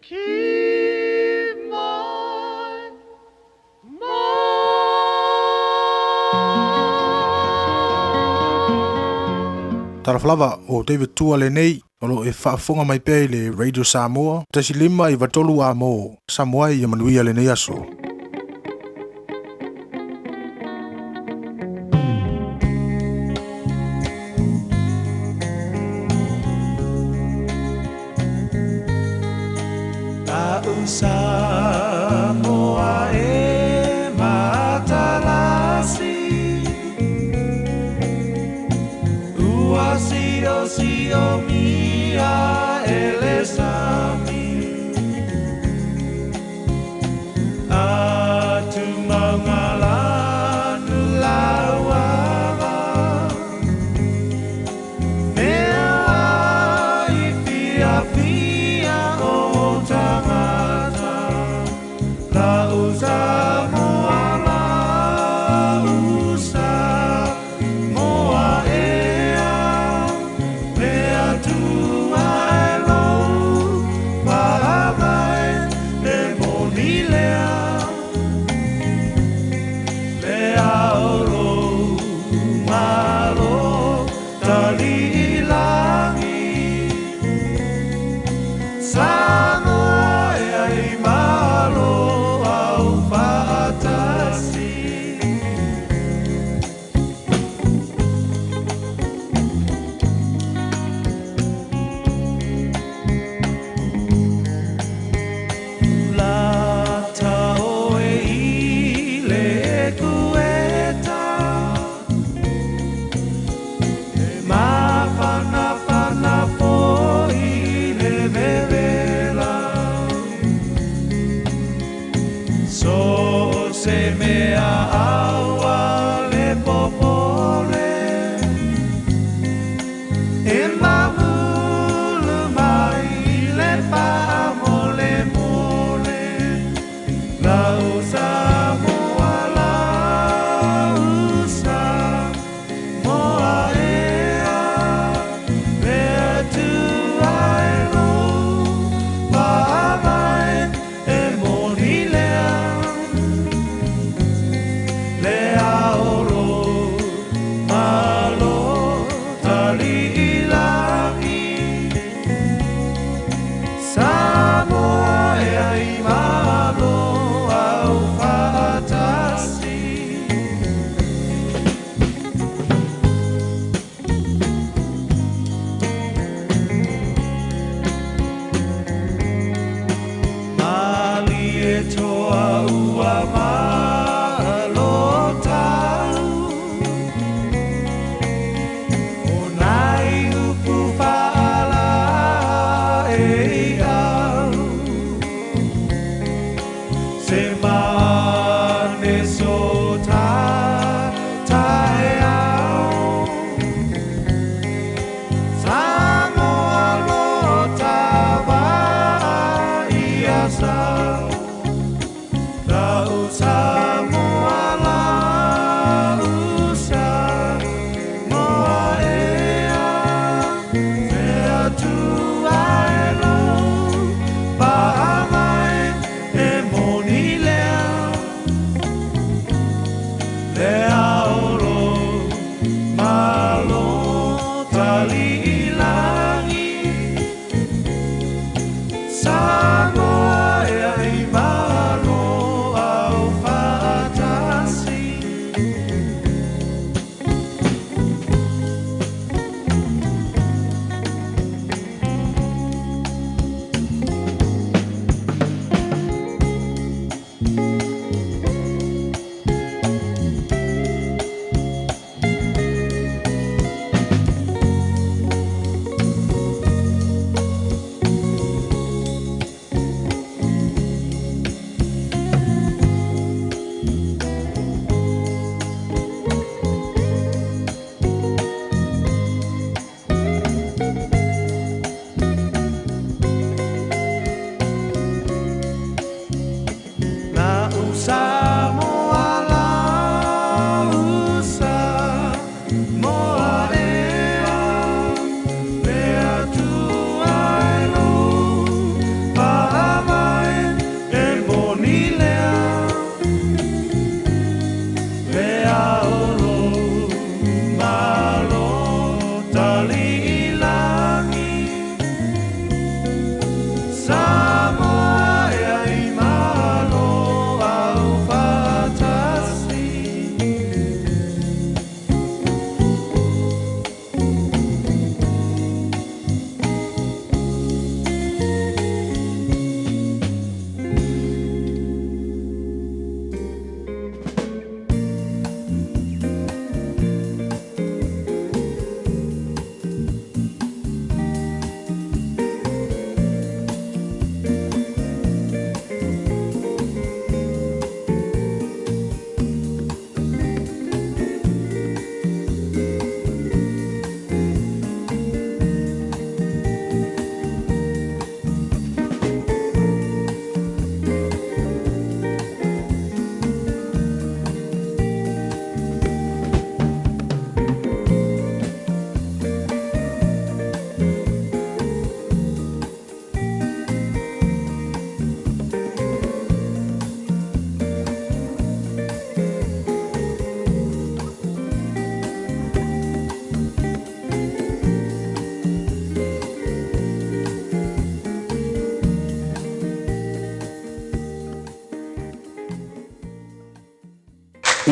Keep my mind. Talofa lava o David Tua lenei o lo o e faafofoga mai pea i le Radio Samoa 1.5 93 A mo Samoa ia manuia lenei aso. Samoa e matalasi Ua sio sio mia ele sami Atu maungalanu lauava Mea i fia fia o tangata La usa moa la usa moa ea Mea tua e lou paavai e moni lea Le aolo malo tali'ilangi Samoa e ai malo au fa'atasi. Lata oe i le ekueta E mafanafana fo'i le vevela.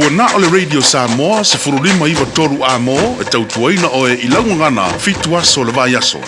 Ua na o le Radio Samoa 15 93 A-mo e tautuaina oe i lau gagana 7 aso o le vaiaso.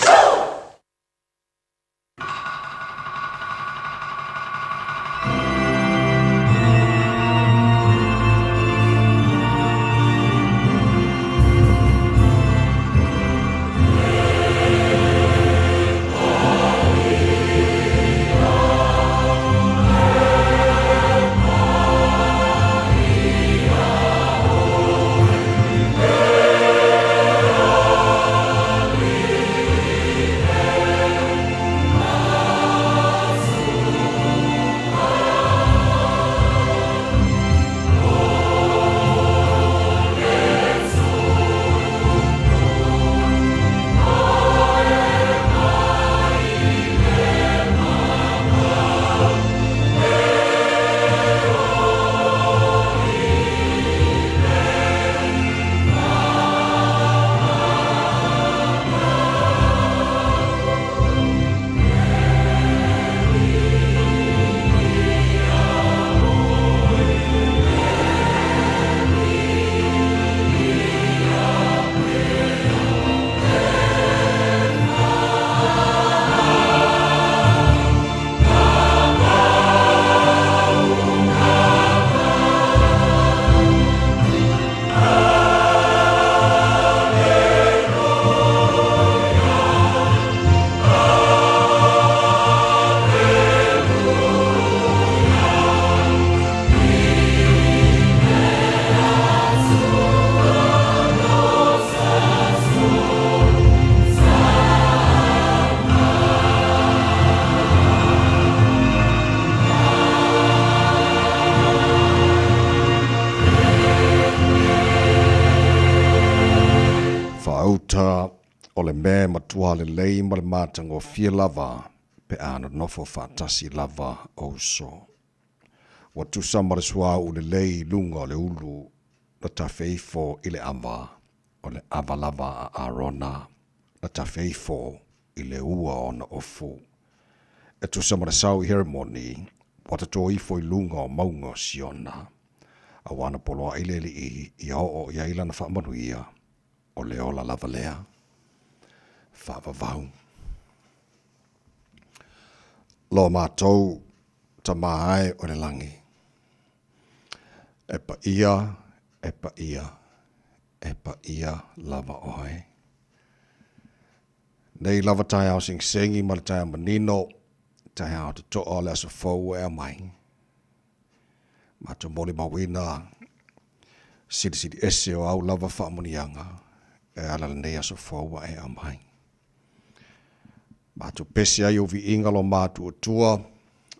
Faauta o le mea e matua lelei ma le matagofie lava pe a nonofo faatasi lava o uso. Ua tusa ma le suauu lelei i luga o le ulu na tafe ifo i le ava, o le ava lava a Arona na tafe ifo i le ua ona ofu. E tusa ma le sau i Heremoni, ua tatō ifo i luga o mauga o Siona, auā na poloaʻi le Alii ia oo i ai lana faamanuia, o le ola lava lea. Faavavau. Lo matou Tama ae o le lagi, e paia, e paia, e paia lava oe. Nei lava taeao segiseigi ma le taeao manino, taeao totoa o le aso fou ua e aumai. Matou molimauina silisili ese o au lava faamanuiaga e ala lenei aso fou ua e aumai. Matou pese ai ou viiga lo matuatua,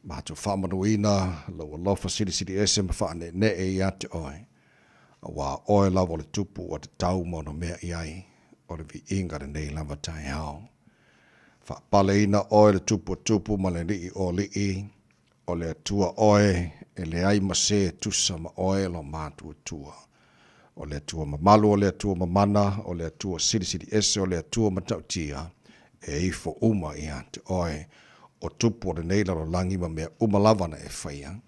matou faamanuina lou alofa silisili ese ma faaneenee ia te oe, auā oe lava o le tupu ua tatau ma ona mea i ai, o le viiga lenei lava taeao. Faapaleina oe le tupu o tupu ma le alii o alii, o le Atua oe e leai ma se e tusa ma oe lo matuatua. O le Atua mamalu, o le Atua mamana, o le Atua silisili ese, o le Atua matautia, e ifo uma ia te oe, o tupu o lenei lalolagi ma mea uma lava na e faia.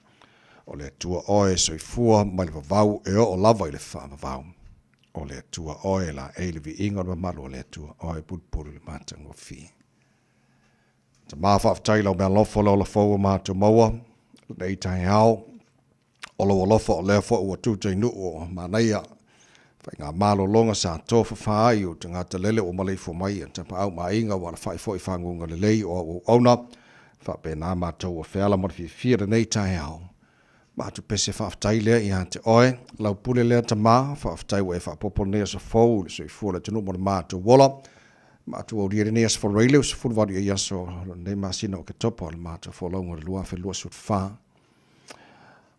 O le Atua oe e soifua mai le vavau e oo lava i le faavavau. O le Atua oe e laei le viiga o le mamalu o le Atua oe e pulupulu i le matagofie. Tama faafetai i lau meaalofa o le ola fou ua matou maua lenei taeao. O lou alofa o lea foi ua tuta i nuu o manaia. Faiga malologa sa tofafa ai ou tagata lele ua maleifua mai ia tapaau ma aiga ua alafai foi faguga lelei o au auauna. Faapena matou ua feala ma le fiafia lenei taeao. Matou pese faafetai lea ia te oe, lau pule lea tama, faafetai ua e faapopo lenei aso fou i le soifua o le atunuu ma le matou ola. Matou aulia lenei aso Faraile o 18 i aso lenei masina o Oketopa o le matou folauga o le 2024.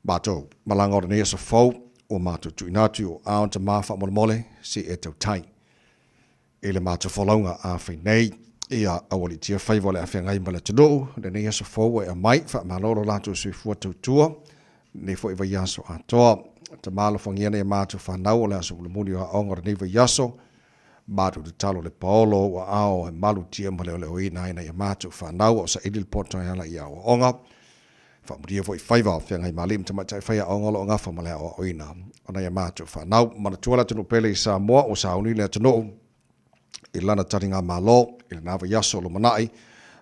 Matou malaga o lenei aso fou ua matou tuuina atu i ou aao tama faamolemole se i e tautai i le matou folauga a fai nei ia aualiitia faiva o le a feagai ma le atunuu lenei aso fou ua e aumai faamalo lo latou soifua tautua lenei foi vaiaso atoa. Tama alofagia nei matou fanau o le aso mulimuli o aoga o lenei vaiaso Matou tatalo le paolo ua ao e malutia ma leoleoina ai nai a matou fanau a o saili le poto e ala i aoaoga. Faamanuia foi i faiva o feagai ma alii ma tamaitai faiaoga o lo o gafa ma le aoaoina o nai a matou fanau. Manatua le atunuu pele i Samoa ua sauni le atunuu i lana taligamalo i lena vaiaso o lumanai,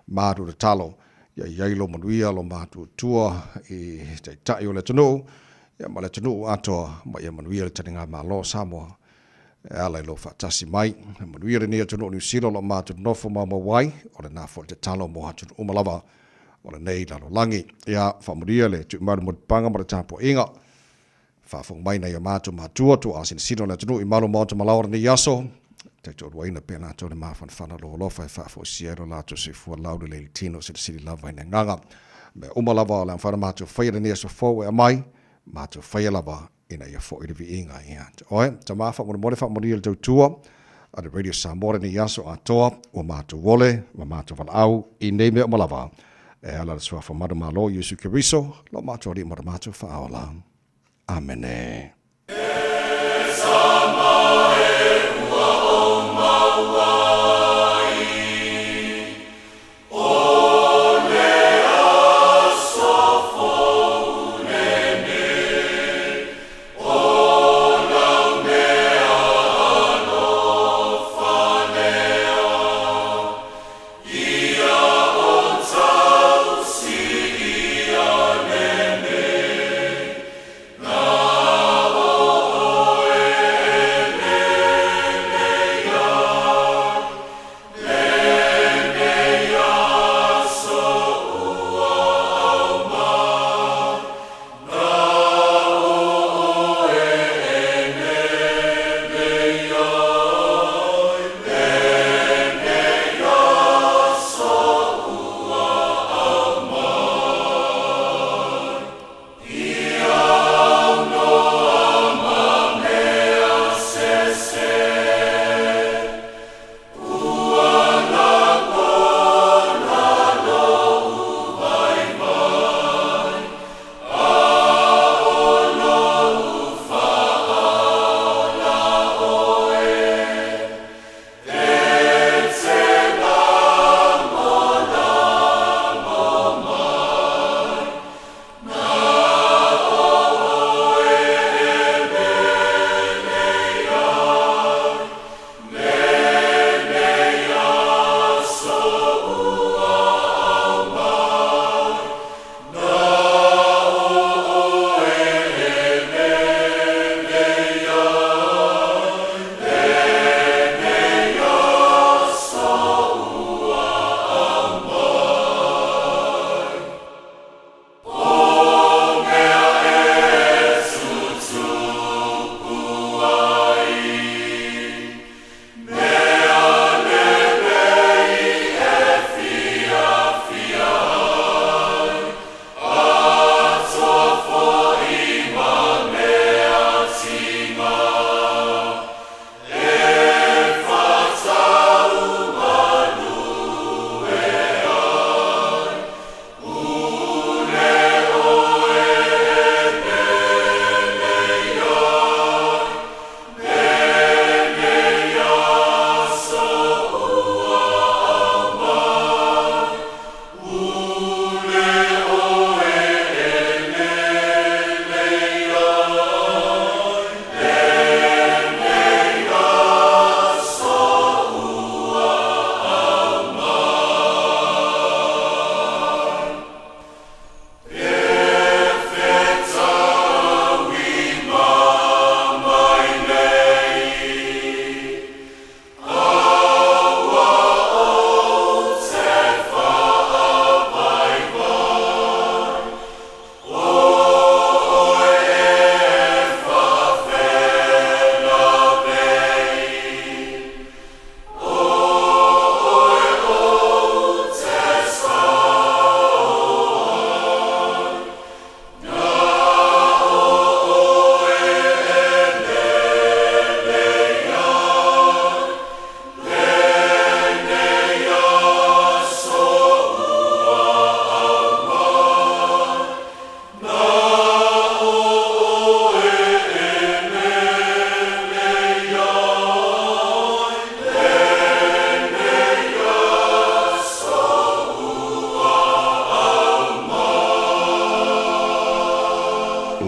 malu tatalo ia i ai lou manuia, lo matuatua i Taitai o le atunuu ia ma le atunuu atoa ma ia manuia le taligamalo o Samoa e ala i lou faatasi mai. Manuia lenei atunuu o Niu Sila o lo o matou nonofo maumau ai, o lena foi le tatalo mo atunuu uma lava o lenei lalolagi. Ia faamanuia le tuumalu mo le paga ma le tapuaiga. Faafofoga mai nai o matou matua, tuaa sinosino o le atunuu i malu maota ma laoa lenei aso, taitoaluaina pea latou le mafanafana o lou alofa e faafoisia ai lo latou soifua laulelei i le tino silisili lava i le agaga. Mea uma lava o le a mafai ona matou faia lenei aso fou e aumai, matou faia lava ina ia foi le viiga ia te oe. Tama, faamolemole faamanuia le tautua a le Radio Samoa lenei aso atoa, ua matou ole ma matou valaau i nei mea uma lava, e ala i le Suafa manumalo Iesu Keriso, lo matou Alii ma lo matou Faaola. Amene.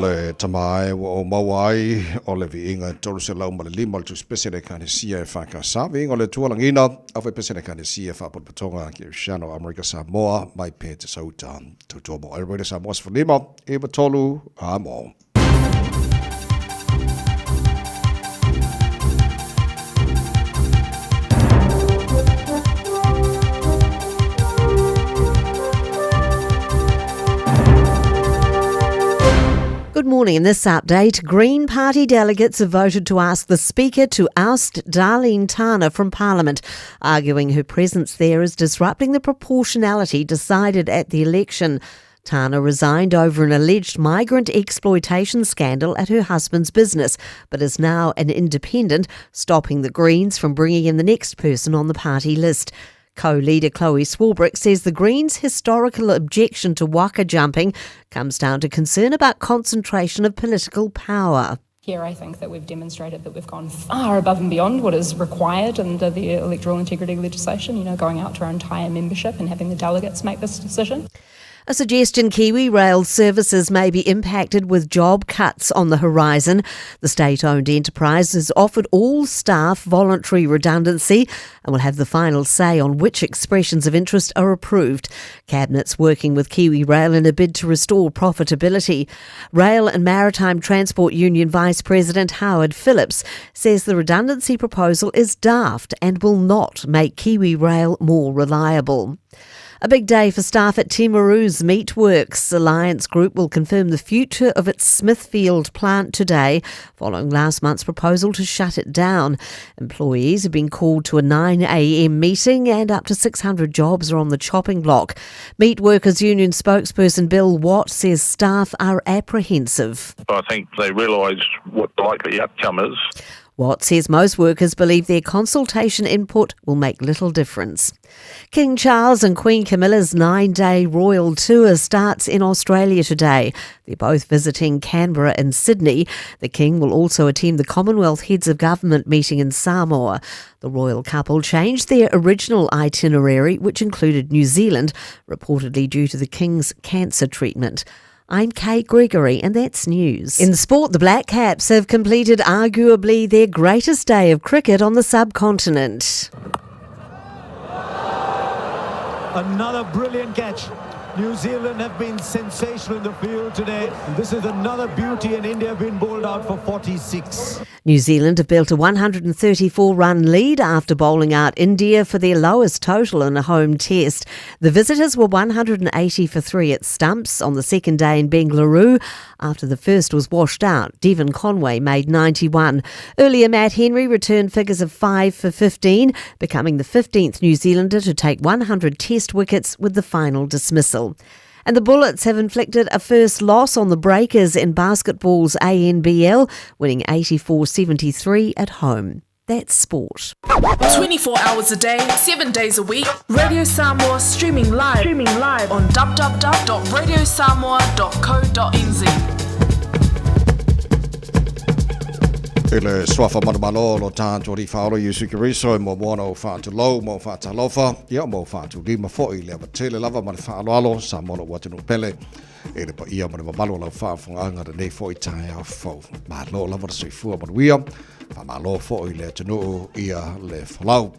Le tama e ua ou maua ai o le viiga e 305 o le Tusipese a le Ekalesia EFKS. Viiga o le Atua Lagina, Aufaipeseina Ekalesia, Faapotopotoga Kerisiano Amerika Samoa, mai Petesauta. Tautua mo oe Radio Samoa 15, 93 a mo. Good morning. In this update, Green Party delegates have voted to ask the Speaker to oust Darlene Tana from Parliament, arguing her presence there is disrupting the proportionality decided at the election. Tana resigned over an alleged migrant exploitation scandal at her husband's business, but is now an independent, stopping the Greens from bringing in the next person on the party list. Co-leader Chloe Swarbrick says the Greens' historical objection to waka jumping comes down to concern about concentration of political power. Here I think that we've demonstrated that we've gone far above and beyond what is required under the electoral integrity legislation, you know, going out to our entire membership and having the delegates make this decision. A suggestion KiwiRail services may be impacted with job cuts on the horizon. The state-owned enterprise has offered all staff voluntary redundancy and will have the final say on which expressions of interest are approved. Cabinet's working with KiwiRail in a bid to restore profitability. Rail and Maritime Transport Union Vice President Howard Phillips says the redundancy proposal is daft and will not make KiwiRail more reliable. A big day for staff at Timaru's Meatworks. Alliance Group will confirm the future of its Smithfield plant today, following last month's proposal to shut it down. Employees have been called to a 9 a.m. meeting and up to 600 jobs are on the chopping block. Meat Workers Union spokesperson Bill Watt says staff are apprehensive. I think they realise what the likely outcome is. Watt says most workers believe their consultation input will make little difference. King Charles and Queen Camilla's 9-day royal tour starts in Australia today. They're both visiting Canberra and Sydney. The King will also attend the Commonwealth Heads of Government meeting in Samoa. The royal couple changed their original itinerary, which included New Zealand, reportedly due to the King's cancer treatment. I'm Kate Gregory, and that's news. In sport, the Black Caps have completed arguably their greatest day of cricket on the subcontinent. Another brilliant catch. New Zealand have been sensational in the field today. This is another beauty, and India have been bowled out for 46. New Zealand have built a 134-run lead after bowling out India for their lowest total in a home test. The visitors were 180 for 3 at stumps on the second day in Bengaluru after the first was washed out. Devon Conway made 91. Earlier, Matt Henry returned figures of 5 for 15, becoming the 15th New Zealander to take 100 test wickets with the final dismissal. And the Bullets have inflicted a first loss on the Breakers in basketball's ANBL, winning 84-73 at home. That's sport. 24 hours a day, 7 days a week, Radio Samoa streaming live on www.radiosamoa.co.nz. I le suafa manumalo o lo tātou Alii Faaola Iesu Keriso e muamua ona ou faatulou ma ou faatalofa, ia ma ou faatulima foi i le ava tele lava ma le faaaloalo Samoa lou atunuu pele i le paia ma le mamalu o lau faafofogaaga lenei foi taeao fou. Malo lava le soifua manuia, faamalo foi i le atunuu ia le folau.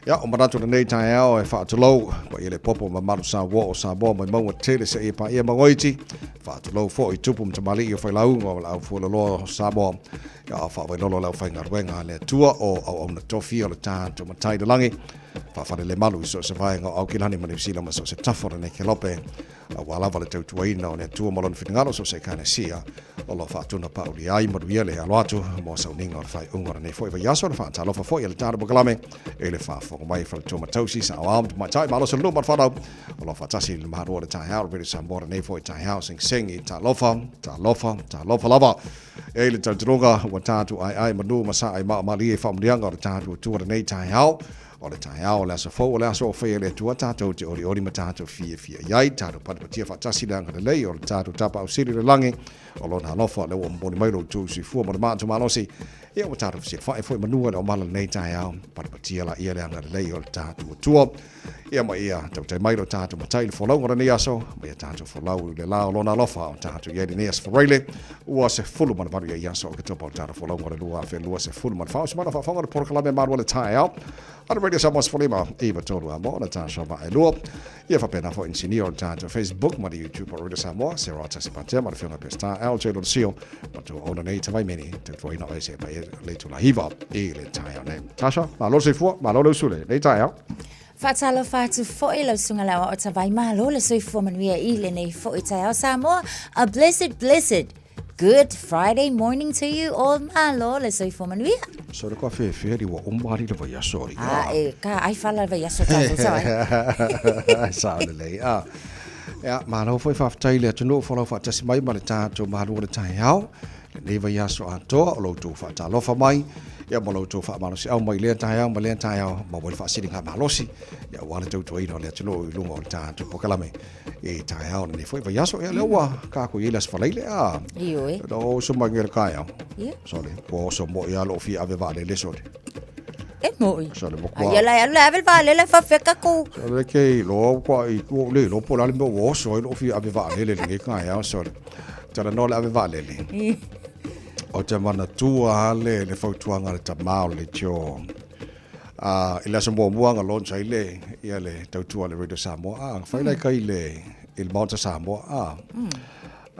Ia, o manatu lenei taeao e faatulou, paia le popo mamalu sa ua o Samoa mai maua tele seia paia magoiti, faatulou foi i tupu ma tamalii o failauga o le au fualoloa o Samoa, ia faavailolo le aufaigaluega a le Atua o auauna tofia o le tatou Matai i le lagi, faafalelemalu i so o se vaega o Aukilani ma Niu Sila ma so o se tafa o lenei kelope. Aua lava le tautuaina o le Atua ma Lona finagalo so o se Ekalesia o lo o faatuna pauli ai manuia le alo atu mo sauniga o le faaiuga o lenei foi vaiaso. Le faatalofa foi a le tatou polokalame i le faafofoga mai faletua ma tausi saoao ma tamaitai malosi o le nuu ma le fanau o lo o faatasi i le malu o le taeao o le Radio Samoa lenei foi taeao segisegitalofa talofa talofa lava. E ai le talitonuga ua tatou aeae manu ma saai maa malie i faamanuiaga o le tatou Atua lenei taeao. O le taeao o le aso fou o le aso o faia e le Atua tatou te olioli ma tatou fiafia i ai, tatou patipatia faatasi le agalelei o le tatou Tapaau Sili i le lagi, o Lona alofa lea ua momoli mai lo outou soifua ma le matou malosi. Ia ua tatou fesilafai foi manua i le aomala lenei taeao, patipatia laia le agalelei o le tatou Atua. Ia ma ia tautai mai lo tatou matai i le folauga o lenei aso, ma ia tatou folau i le la o Lona alofa o tatou i ai lenei aso Faraile, ua 18 ia i aso Oketopa o le tatou folauga o le 2024. O se mana faafofoga le polokalame Malu o le Taeao. A le Radio Samoa 15 iva tolu a mo na Tasha Vaelua. Ia faapena foi inisinia o le tatou Facebook ma le YouTube o Radio Samoa, Sarah Tasi Patea ma le Afioga Pestar LJ Lolosio, ma tua ona nei tawai meni, te tuaina o ese pa e le tula hiva i le taeao nei. Tasha, malo le soifua, malo le usule, nei taeao. Faatalofa atu foi lau susuga le aoao tavai malo le soifua manuia i lenei foi taeao Samoa. A blessed, blessed good Friday morning to you all. Malo le soifua manuia. So le koa fefe li ua uma ali le vaiaso ali. Ah, e ka ai fala le vaiaso tātou tau ai. Sa o le lei. Ah. Ia, malo foi faafetai le atunuu folau faatasi mai ma le tatou malu o le taeao. Lenei vaiaso atoa o lo outou faatalofa mai, ia ma lo outou faamalosiau mai lea taeao ma lea taeao, maua ai le faasiligamalosi, ia aua le tautuaina o le atunuu i luga o le tatou polokalame i taeao lenei foi vaiaso. Ia lea ua kako i ai le Aso Faraile, a. Ioe. Na oso mai le taeao. Ia. Sole, ua oso moi lava lou fia ave vaalele sole. E moi. Sole, ua kua. Ai la alu ave le vaalele faafefea tatou. Sole ke iloa ua i ua le iloa po o le a le mea ua oso ai lou fia ave vaalele i lenei taeao sole. Talanoa le ave vaalele. Ou te manatua lava le, le fautuaga a le tama o le leitio i le aso muamua na launch ai le, ia le tautua a le Radio Samoa. Ah, na fai la kai le, i le Maota Samoa. Ah,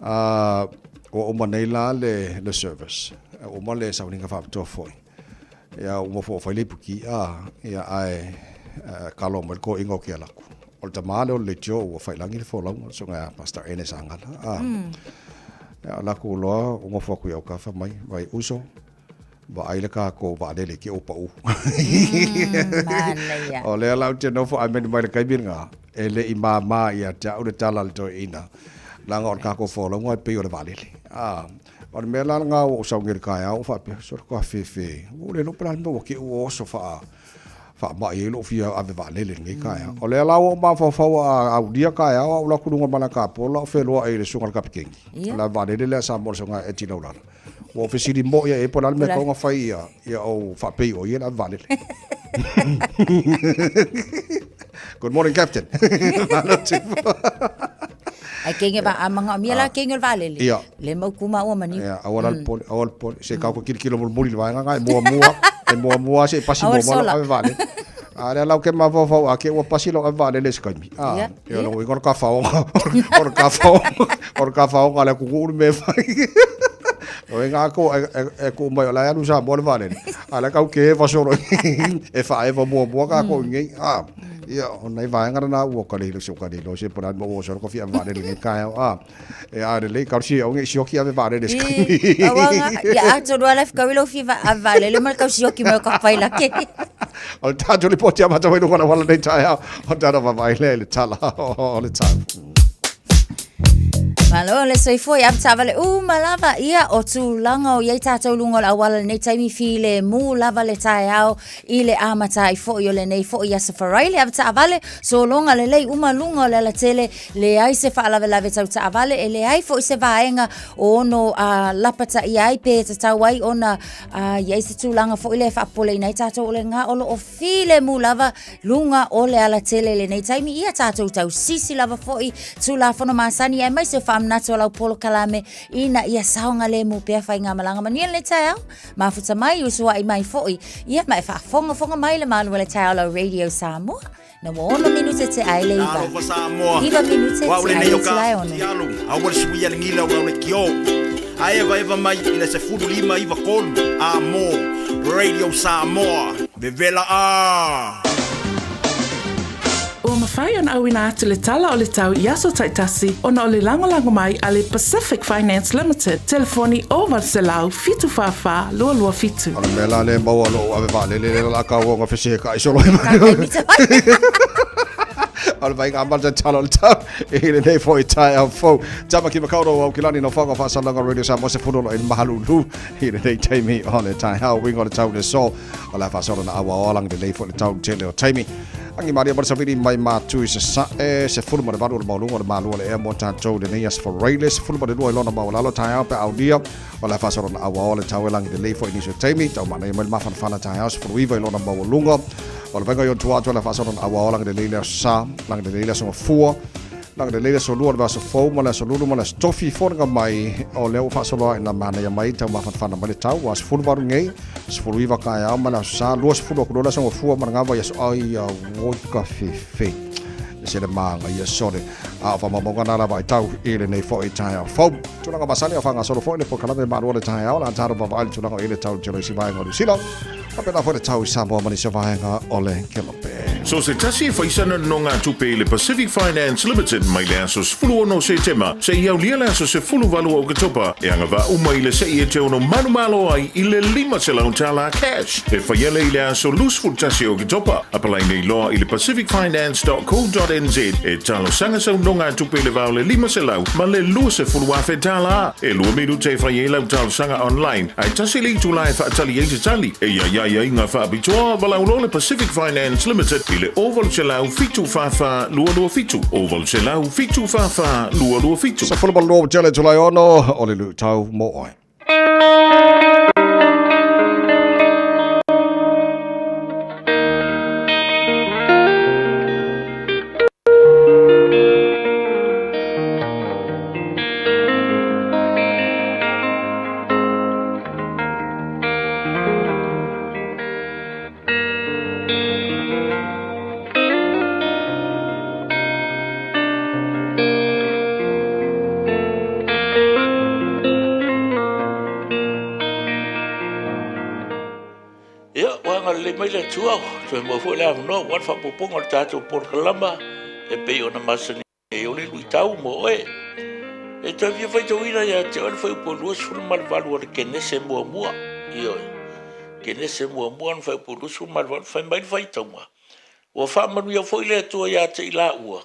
ah, ua uma nei la le, le service. Ua uma le sauniga faapitoa foi. Ia, ua uma foi ua fai le ipuki. Ah, ia, ae, kalo mai le toeaina o Kealaku. O le tama lea o le leitio ua faiilagi le folauga, le susuga ia Pastor Ernest Agala. Ah. Ia, o lakou loa, ua nofo atu i autafa mai, vai uso, vaai le tatou vaalele ke o pau. Manaia. O lea la ou te nofo amene mai le taimi lena, e le i māmā ia te au le tala a le toeaina, leaga o le tatou folauga e pei o le vaalele. Ah, o le mea la lena ua ou sauni ai i le taeao, ua faapea, sole toa fefe, ua ou le iloa pe o le a le mea ua te i ua oso faa, faamai ai lou fia ave vaalele i lenei taeao. O lea la ua ou mafaufau a aulia taeao a ou alu atu i luga o le malae tapola o feloai i le susuga i le kapikeni. O le ave vaalele lea a Samoa le susuga ia Eti Laulala. Ua ou fesili moi i ai po o le a le mea e tatau ona fai ia ou faapei o ia le ave vaalele. Good morning, Captain. Malo tipo. Ai kenge ba amanga o mia la kenge o le vaalele. Ia. Le mau kuma ua maniu. Ia, aua la le pole, aua le pole. Se kau ko kilikilo mulimuli le vaega nga e muamua, e muamua se pasi Aua le muamua lau sola. ave vaalele. A lea lau ke mafaufau a ke ua pasi lau ave vaalele i se taimi. A, Ia, ia lou uiga o le kafaoga, o le kafaoga, o le kafaoga a le atunuu le mea e fai. O e ngā ko e ku mai o la e alu Samoa le vaalele. A lea kau ke eva solo e faaeva muamua kākou i nei. A, ia, o nai vaega lena ua kalilo se kalilo se po o le a le mea ua oso ai le fia ave vaalele i lenei taeao. A, E a lelei, kau si au ngi sioki ave vaalele se taimi. Auanga, ia atonu ala whakau i lau fia ave vaalele ma le kau sioki mai o ka whai lake. O le tātou lipoti a mātou i luga o le auala nei taeao, o tana vavae lea i le tala o le tau. Malo le soifua i avetaavale uma lava ia o tulaga o i ai tātou luga o le auala lenei taimi filemu lava le taeao i le amata ai foi o lenei foi aso Faraile avetaavale sologa lelei uma luga o le alatele Leai se faalavelave tau taavale, e leai foi se vaega o ono a lapataia ai pe tatau ai ona a, i ai se tulaga foi lea e faapopoleina ai tatou o le gā o lo o filemu lava luga o le alatele i lenei taimi. Ia tatou tausisi lava foi Tulafono masani aemaise o faamanatu o lau polokalame ina ia saogalemu pea faigamalaga manuia lenei taeao. Mafuta mai, usuai mai foi, ia ma e faafogafoga mai le malu o le taeao lau Radio Samoa. Na ua ono minute te ai le iva. Alofa Samoa. Iva minute te Wau ai lenei le o ka tila e ono. tialu, aua le suia le gila o lau le kio. A eva eva mai i le 15 iva tolu, a mo, Radio Samoa, vevela a! Ua mafai ona auina atu le tala o le tau i aso taitasi ona o le lagolago mai a le Pacific Finance Limited, telefoni 0800 744 227. O le mea la lea e maua lou ave vaalele lea la kau ona fesekai solo ai mai. O le vaiga amata tala o le tau i lenei foi taeao fou. Tamaki Makaurau au kilani no whanga whaasalanga Radio Samoa se funo i mahalulu i lenei taimi o le taeao winga o le tau le so o le whaasolo na awa o alang lenei foi le tau tele o taimi. Angi maria mo le savili mai mātu i se sa'e se fulu ma le valu o le mauluga o le mālua o le ea mo tātou lenei aso faraile se fulu ma le lua i lona maualalo taeao pe aulia o le whaasolo na awa o le tau e langi lelei foi nisi o taimi tau manaia mai le mafanafana taeao se fulu iva i lona maualuga o le vaega i ona tua atu o le faasolo na auao lagi lelei le aso sa lagi lelei le aso gafua lagi lelei le aso lua le vaiaso fou ma le aso lulu ma le aso tofi foliga mai o lea ua faasolo ae na manaia mai taumafanafana mai le tau ua 18 nei 19 taeao ma le aso sa 20 aku loa le aso gafua ma le ga vaiaso ai auoi ka fefe se le magaia sole a o faamaumauga na lava i tau i lenei foi taeao fou. Tulaga masani o faagasolo foi le polokalame malua le taeao la taro vavaai le tulaga o i le tau telo i si vaega o Niu Sila. Faapena foi le tau i Samoa ma nisi o vaega o le Kelope. So se tasi e faisana nonogatupe i le Pacific Finance Limited mai le aso 16 Setema seia aulia le aso 18 o Oketopa e agavaa uma i le se'i e te ono manumalo ai i le $500 cash e faia lea i le aso 21 o Oketopa. Apalai nei loa i le pacificfinance.co.nz e talosaga sau nogatupe i le va o le 500 ma le $20,000. E lua minute e fai ai lau talosaga online, ae tasi le itula e faatali ai se tali. E iai ai aiga faapitoa, valaau loa le Pacific Finance Limited i le 0800 744 227, 0800 744 227. 12 ua tele Julai 6 o le luitau mo oe. Ia, ua agalelei mai le Atua, toe maua foi le avanoa aua le faaopoopoga o le tatou polokalama e pei ona masani ai o le luitau mo oe. E toe fia faitauina ia te oe le fuaiupu 28 o le Kenese muamua. Ioe, Kenese muamua na fuaiupu 28, fai mai le faitauga, Ua faamanuia foi le Atua ia te i laua,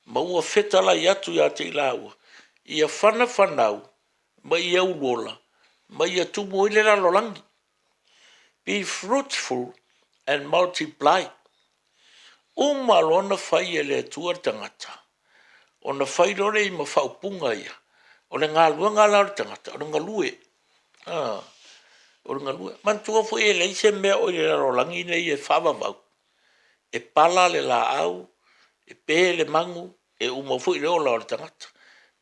ma ua fetalai atu ia te i laua, ia fanafanau ma ia uluola, ma ia tumu ai le lalolagi. Be fruitful and multiply. Uma loa ona fai e le Atua le tagata, ona fai loa lea i ma faaupuga ia, o le galuega la o le tagata, o le galue. Ah, o le galue. Manatua foi e leai se mea o i le lalolagi nei e faavavau. E pala le laau, e pe le magu, e uma foi le ola o le tagata.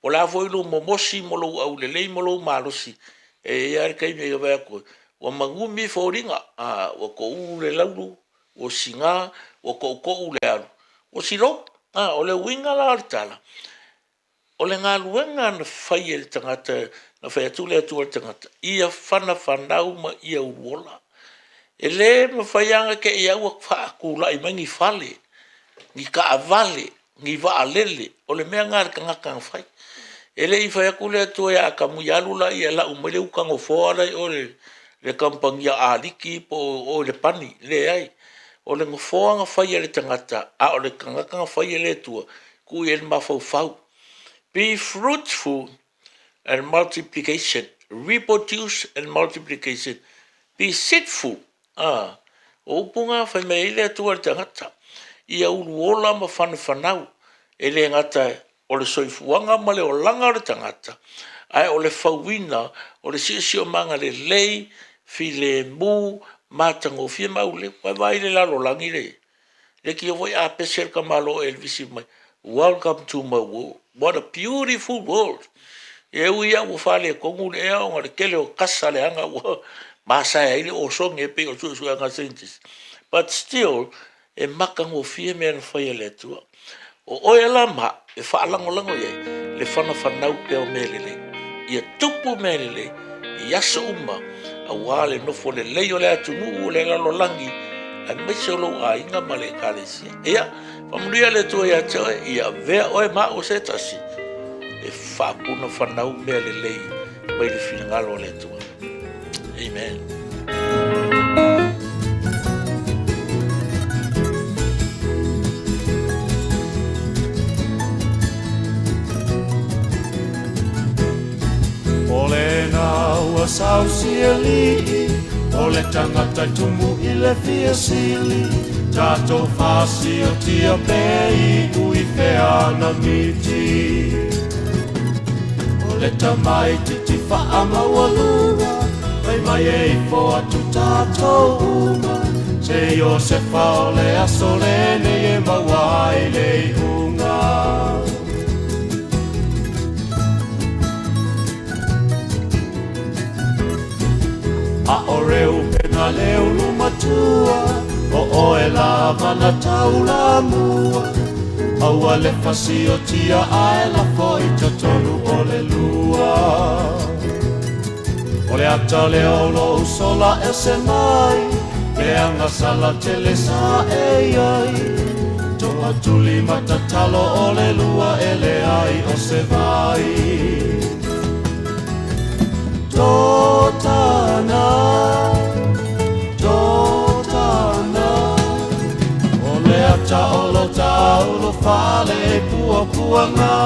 Po o le a foi lou momosi ma lou aulelei ma lou malosi, e i ai lava le taimi e vaai atu ai, ua magumi foliga, a, ua toulu le laulu, ua sigā, ua toutou le alu, ua silou. A, o le uiga la o le tala, o le galuega na fai e le tagata, na fai atu le Atua i le tagata, ia fanafanau ma ia uluola. E le mafai lava ona te i au ua faatulai mai ni fale, ni taavale, ni vaalele, o le mea lena a le tagata na fai. E le i fai atu le Atua ia Atamu, ia alu la ia lau mai le uta nofoa la i o i le kamupani a Aliki po o o i Lepani, leai. O le nofoa na fai e le tagata, a o le tagata na fai e le Atua, tuu i ai le mafaufau. Be fruitful and multiplication, reproduce and multiplication, be seedful. A, o upu na fai mai ai le Atua i le tagata, ia uluola ma fanafanau, e le gata o le soifuaga ma le olaga o le tagata, ae o le fauina o le siosiomaga lelei, filemu, matagofie ma auleu. Ua e vaai i le lalolagi le leitio foi a pese le tamaloa Elevisi mai, Welcome to my world, what a beautiful world. E ui lava ua faaletonu le ea ona o le tele o kasa leaga ua masae ai le osone e pei o suesuega a scientists. But still, e matagofie mea na fai e le Atua. O oe la ma au e faalagolago i ai le fanafanau pea o mea lelei. Ia tupu mea lelei i aso uma aua le nofo lelei o le atunuu o le lalolagi aemaise o lou aiga ma le Ekalesia. Ia, faamanuia le Atua ia te oe, ia avea oe ma au o se tasi e faapunafanau mea lelei mai le finagalo o le Atua. Amen. ua sausialii O le tagata i tumu i le fia sili Tatou fasiotia pe iu i fea ana miti O le tamaititi faamaualuga Fai mai e ifo atu tatou uma Se Iosefa o le aso lenei e maua ai le iuga A o Reupena le ulu matua O oe lava na taulamua Aua le fasiotia ae lafo i totonu o le lua O le ata lea o lou sola ese mai Leaga sala tele sa e i ai Toatuli ma tatalo o le lua e leai o se vai Totana Totana O le ata o lo taulo fale i puapuaga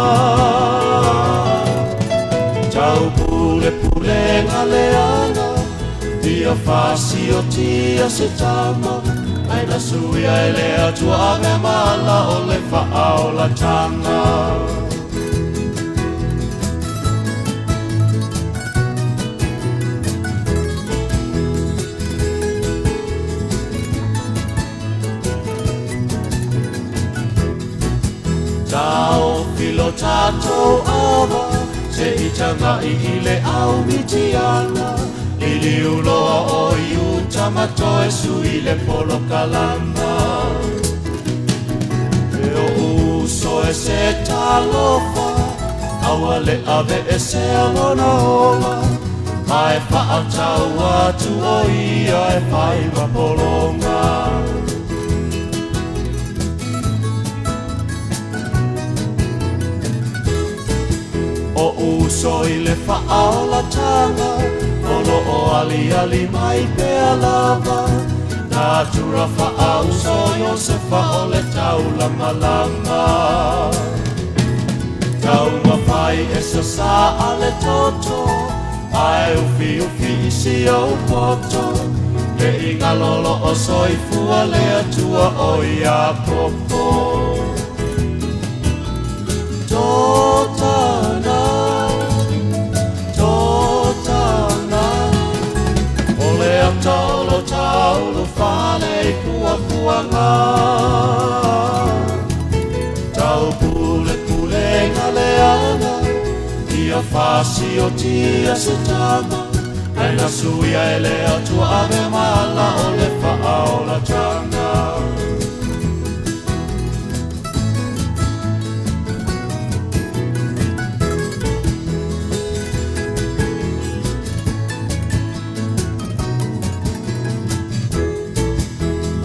Taupulepulega leaga Ia fasiotia se tama Ae na suia e le Atua ave ma ala o le faaolataga. Taofi lo tatou ava se i tagai i le au Mitiana Liliu loa o Iuta ma toe sui le polokalama E o'u uso e se talofa Aua le aveesea lona ola Ae faatau atu o ia e fai ma pologa O uso i le faaolataga O lo o aliali mai pea lava Natura faauso Iosefa o le taulamalama Taumafai e sasā le toto Ae ufiufi i si ou poto Ne i galo loo soifua le Atua o Iakopo Totana Totana O le ata o lo taulu fale i puapuaga Taupulepulega leaga Ia fasiotia se tama Ae na suia e le Atua ave ma ala o le faaolataga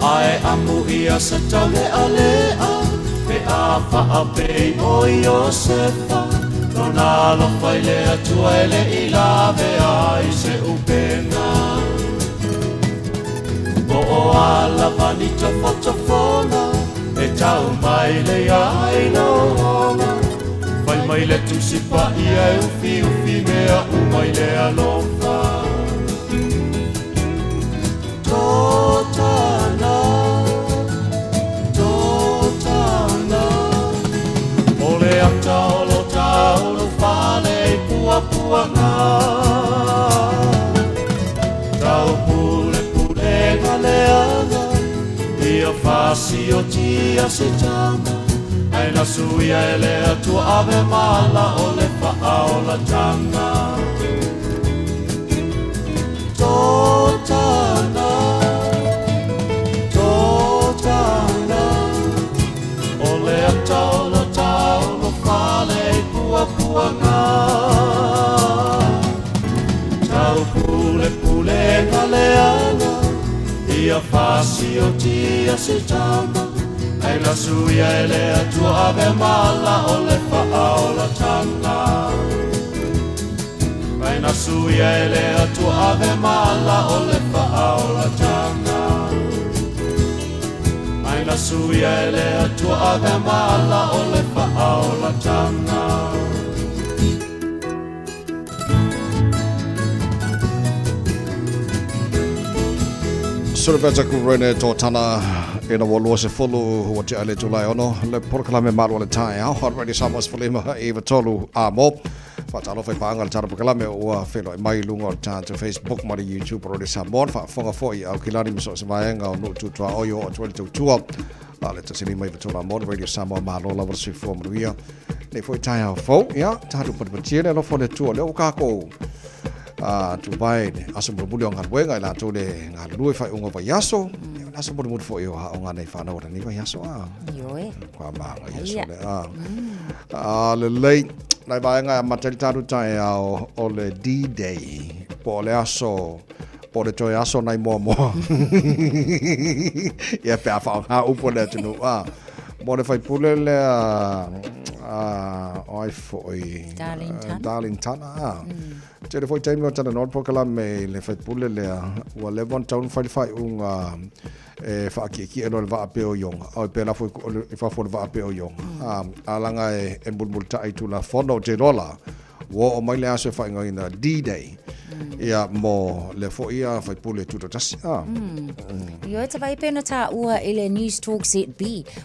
Ae amu ia se taulealea Pe a faapei o Iosefa Lona alofa i le Atua e le i lavea ai se upega Po o a lava ni tofotofoga E tau mai le ai lou ola Fai mai le Tusi Paia e ufiufi mea uma i le alofa Totana Totana O le ata o lo taulu fale i puapuaga Taupulepulega leaga Ia fasiotia se tama Ae na suia e le Atua ave ma ala o le faaolataga Totana Totana O le ata o lo taulu fale i puapuaga Taupulepulega leaga Ia fasiotia se tama Ae na suia e le Atua ave ma ala o le faaolataga Ae na suia e le Atua ave ma ala o le faaolataga Ae na suia e le Atua ave ma ala o le faaolataga. Sura Kurene tō tana ina wa lua se fulu ua te ale tūlai ono le polokalame malu ale tae au hot ready Samoa se lima i tolu a mo whaatalofa i paanga le tana polokalame ua whelo e mai lunga o le tātou Facebook ma le YouTube o Radio Samoa whaafonga foi au kilani maso se vaenga o nuu tutua oio o tuele tautua a le tasi lima i tolu a mo Radio Samoa malo lava le soifua manuia nei foi tae au fou ia tātou patipatia le alofa o le Atua lea ua kākou a Dubai le aso mulimuli o galuega i latou le galulue faaiuga o vaiaso ia o le aso mulimuli foi o aoga nei fanau o lenei vaiaso a Ioe. Kua maga i aso le a a lelei nai vaega e amata ai le tatou taeao o le D-Day po o le aso po o le toe aso nai moamoa ia pe a faaaoga upu a le atunuu a mo le faipule lea o ai foi Darlene Tana. Darlene Tana a tele foi taimi o talanoa le polokalame i le faipule lea ua leva ona tatau ona fai le faaiuga e faakiekie loa le vaa pea o Ioga oi pe lafo i fafo o le vaa pea o Ioga a laga e mulimulitai i Tulafono ou te iloa la Ua oo mai le aso e faaigoaina D-Day. Ia, mo lea foi ia faipule tutoatasi. Ah. Ioe te vai pena tāua i le News Talk ZB.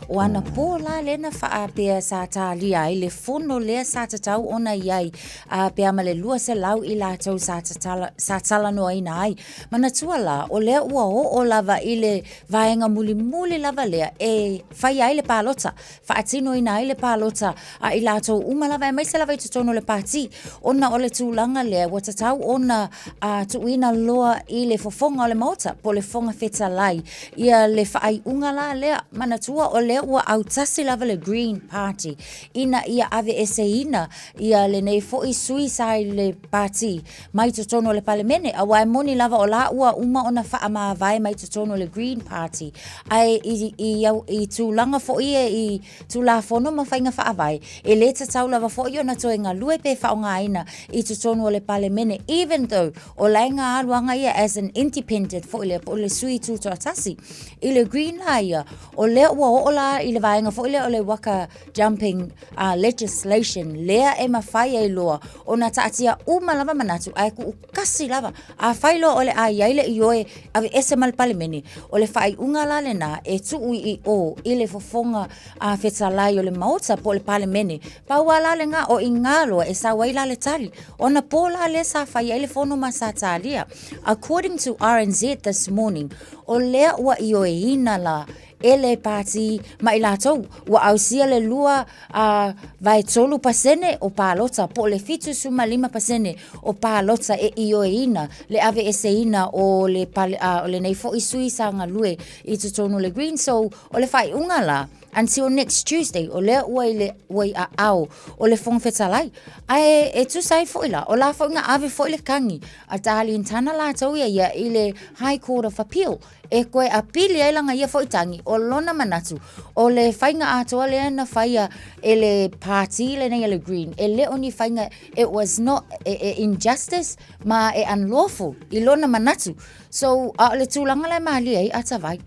O ana pō la lea na whaapea sa tālia ai le fono lea sa tatau ona i ai a pea ma le 200 i lātou sa, tatala, sa talanoaina ai. Manatua la, o lea ua oo lava i le vaenga mulimuli lava lea e whai ai le pālota. faatinoina ai le palota a i latou uma lava aemaise lava i totonu o le pati ona o le tulaga lea ua tatau ona uh, tuuina loa i le fofoga o le maota po o le fofoga fetalai ia le faaiuga la lea manatua o lea ua autasi lava le Green Party ina ia aveeseina ia lenei foi sui sa i le pati mai totonu o le Palemene, aua e moni lava o la ua uma ona faamavae mai totonu o le Green Party, ae i, i, i tulaga foi ia i Tulafono ma faiga faavae, e le tatau lava foi ona toe galue pe faaaogaina i totonu o le Palemene, even though o la e galuaga ia as an independent foi lea, po o le sui tutoatasi. I le Green la ia, o lea ua oo la i le vaega foi lea o le waka jumping legislation lea e mafai ai loa ona taatia uma lava manatu ae kuukasi lava. Afai loa o le a i ai le ioe aveese ma le Palemene, o le faaiuga la lena e tuu i o i le fofoga a fetalai o le Maota po o le Palemene. Pau a la lena o i ngā loa e sau ai la le tali. Ona pō la lea sa fai ai le fono ma sa talia. According to RNZ this morning, o lea ua ioeina la e le pāti ma i latou, ua ausia le lua a vaetolu pasene o palota, po o le 75% o palota e ioeina le aveeseina o le, pale, a, o lenei foi sui sa galue i totonu o le Green. So, o le faaiuga la, until next Tuesday, o lea ua i le, ua i aao o le Fofoga Fetalai. Ae e tusa ai foi la, o la foi na ave foi le kagi a Darlene Tana latou ia ia i le High Court of Appeal e koe apili ai lana ia foi tagi, o lona manatu, o le faiga atoa lea na faia e le pāti lenei a le Green, e le o ni faiga, it was not e, e injustice ma e unlawful i lona manatu. So, a o le tulaga la e malie ai, a tawai.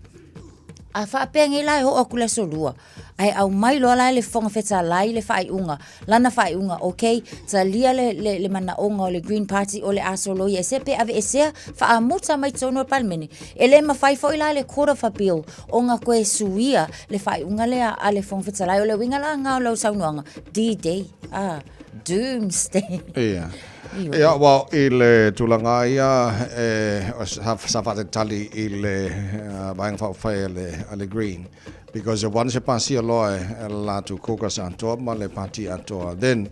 A faapea nei la e oo atu le aso lua, ae aumai loa la e le Fofoga Fetalai le faaiuga, lana faaiuga, okay, talia le, le, le manaoga o le Green Party o le a soloia esea pe aveesea, faamuta mai totonu o le Palemene. E le mafai foi la le Court of Appeal ona toe suia le faaiuga lea a le Fofoga Fetalai. O le uiga la lena o lau saunoaga, D-Day, ah, Doomsday. Ia. Ia, well, i le tulaga ia, e, sa, sa faatalitali i le uh, vaega faaupufai a le, a le Green, because once e pasia loa e le latou caucus atoa ma le party atoa, then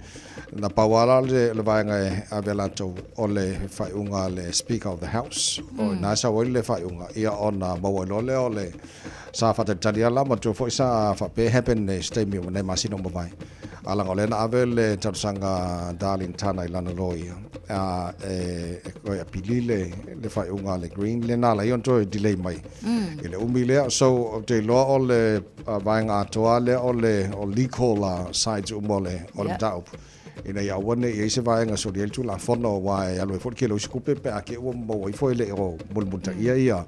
na pau lava la le, le vaega e ave latou o le faaiuga a le Speaker of the House, mm. o ina e sau ai le faaiuga, ia ona maua ai loa lea o le sa faatalitali lava la, manatua foi sa faapea e happen i se taimi o nai masina ua mavae. A laga o lea na ave le talosaga a Darlene Tana i lana loia a e toe apili le le faaiuga a le Green lea na ala ai ona toe delay mai i le umi lea. So ou te iloa o le vaega atoa lea o le o legal sides uma o le o le mataupu ina ia aua ne i ai se vaega soli ai le Tulafono aua e alu ai foi le kele o isi tupe pe a te i ua maua ifo e le o mulimulitaia ia.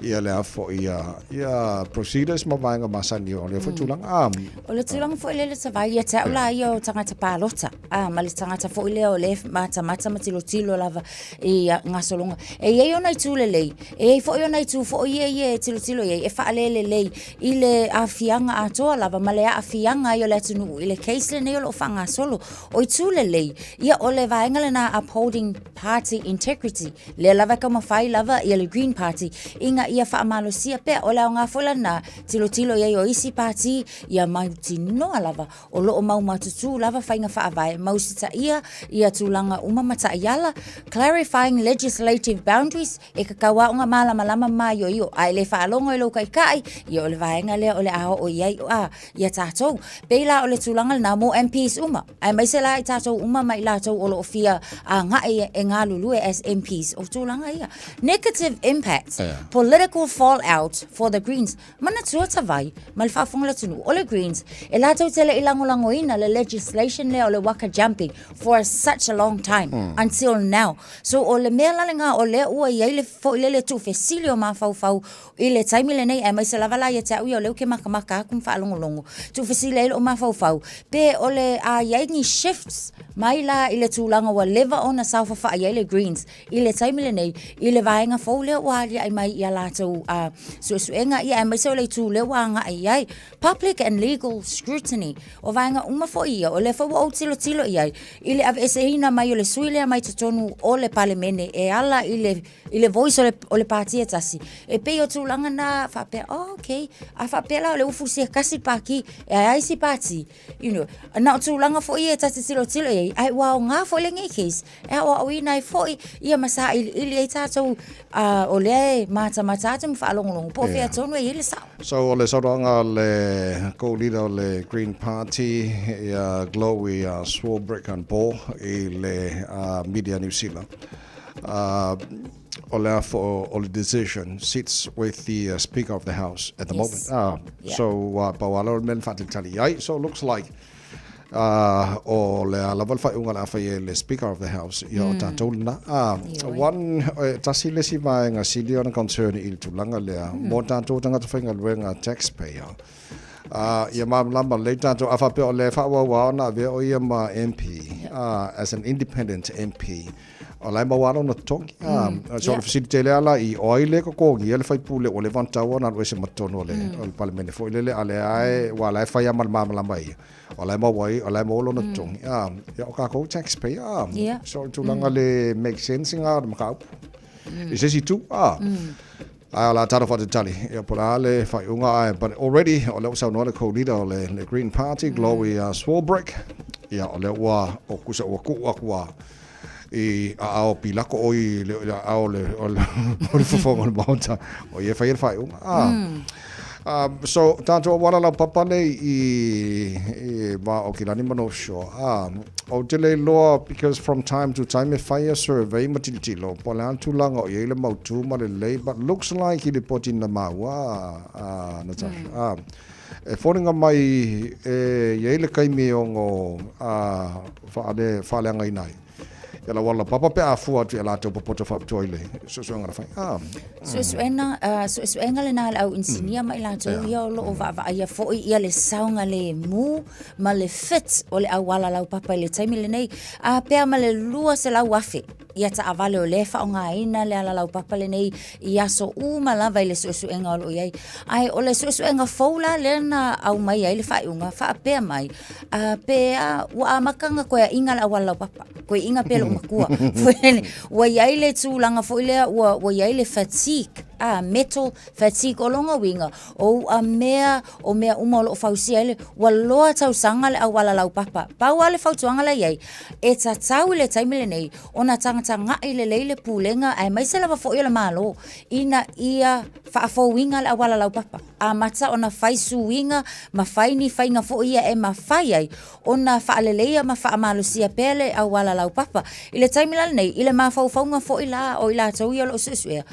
ia le a foi ia ia procedures ma vaega masani o lea foi tulaga. Ah, O le tulaga foi lea le savai ia te au la ia o tagata palota, a ma le tagata foi lea o le matamata ma tilotilo lava i gasologa. E i ai ona itu lelei, e i ai foi ona itu foi ia ia e tilotilo i ai e faalelelei i le aafiaga atoa lava ma le aafiaga ai o le atunuu i le case lenei o lo o faagasolo. O itu lelei, ia o le vaega lena upholding party integrity, lea lava e taumafai lava ia le Green Party ina ia faamalosia pea. O le aoga foi lena tilotilo i ai o isi pati ia mautinoa lava o lo o maumatutu lava faiga faavae ma usitaia ia tulaga uma ma taiala, clarifying legislative boundaries, e tatau lava ona malamalama ma maioio, a e le faalogo i lou taitai, ia o le vaega lea o le a oo i ai a, ia tatou. Pei la o le tulaga lena mo MPs uma, aemaise la i tatou uma ma i latou o lo o fia agai e galulue as MPs, o tulaga ia. Negative impact, political fallout for the Greens. Manatua Tavai, ma le faafofoga a le atunuu, o le Greens, e latou te le i lagolagoina le legislation lea o le waka jumping for such a long time, until now. So o le mea la lena o lea ua i ai le foi lele tuufesili o mafaufau i le taimi lenei, aemaise lava la ia te au ia o lea ou te makamaka atu ma faalogologo, tuufesili ai lou mafaufau, pe o le a i ai ni shifts mai la i le tulaga ua leva ona saofafai ai le Greens I le taimi lenei, i le vaega fou lea ua aliae mai i a latou suesuega, ia aemaise o le itu lea ua agai i ai, public and legal scrutiny. O vaega uma foi ia, o lea foi ua ou tilotilo i ai, i le aveeseina mai o le sui lea mai totonu o le Palemene e ala i le, i le voice o le, o le pati e tasi. E pei o tulaga na faapea, oh, okay, a faapea la o lea ua fusia tasi le pati, e a isi pati, you know, na o tulaga foi ia e ta te tilotilo i ai, ae ua aoga foi lenei case e aoaoina ai foi ia ma sailiili ai tatou uh, o lea e matamata atu ma faalogologo po o fea tonu e i ai le sao. So o le saunoaga a le co-leader o le Green Party ia Chloe uh, Swarbrick and Paul i le uh, Media New Zealand. Uh, o le afo o le decision sits with the uh, Speaker of the House at the moment. Yeah. So uh, pau ala o le mea na faatalitali ai. So it looks like uh, o le a lava le faaiuga le a fai e le Speaker of the House ia o tatou lena. One, e tasi le isi vaega sili ona concern i le tulaga lea, mo tatou tagata faigaluega taxpayer, ia malamalama lelei tatou, a faapea o le faaauau ona avea o ia ma MP, as an independent MP, O la e maua lava lona totogi. Mm. So, o le fesili tele ala i o ai le totogi le faipule ua leva ona tatau ona alu ese ma totonu o le, mm. o le palemene foi lele, a lea e, ua la e fai ma le malamalama ia. O la e maua ai, o la e maua lona totogi. Ah, ia o kākou taxpayer. Ah, yeah. So, o le tulaga mm. le make sense ngā o le mataupu. Mm. I se isi itu, ah, mm. Ae o le a tatou faatalitali, ia po o le a le faaiuga ae but already o lea ua saunoa le co-leader o le, le Green Party, mm. Gloria Swarbrick, ia o lea ua o kusa ua tuu atu a i aao Pilako o i le, le aao le, o le, o le fofoga o le Maota, o ia e fai le faaiuga. Ah. So, tātou awala lau papa nei i, i wā o Kilani ma North Shore. Ah, o te le loa, because from time to time e whai a survey ma tilotilo, po o le a le tulaga o i ai le mautū ma le lelei, but looks like i le poti na maua, ah, Natasha. Mm. Ah, e foliga mai e i ai le taimi e ono ah, whaale, whaaleagaina ai. Ia lau ala papa pe a fua atu i a latou popoto faapitoa i le suesuega na fai. Ah. Suesuega, uh, suesuega lena a le au inisinia ma i latou ia o lo o vaavaaia foi ia le saogalemu ma le fit o le auala laupapa i le taimi lenei, a pea ma le 200,000 ia taavale o lea e faaaogaina le ala laupapa lenei i aso uma lava i le suesuega o lo o i ai. Ae o le suesuega fou la lea na aumai ai le faaiuga, faapea mai, uh, pe a, ua amata ona toe aiga le auala laupapa, toe iga pea lou matua. Ua i ai le tulaga foi lea, ua, ua i ai le fatigue, ah, metal fatigue. O lona uiga, o ua mea, o mea uma o lo o fausia ai le, ua loa tausaga le auala laupapa. Pau lava le fautuaga la i ai, e tatau i le taimi lenei ona tagatagai lelei le Pulega aemaise lava foi o le Malo ina ia faafouina le auala laupapa. Amata ona fai suiga ma fai ni faiga foi ia e mafai ai ona faaleleia ma faamalosia pea le auala laupapa. I le taimi la lenei, i le mafaufauga foi la o i latou ia o lo o suesuea,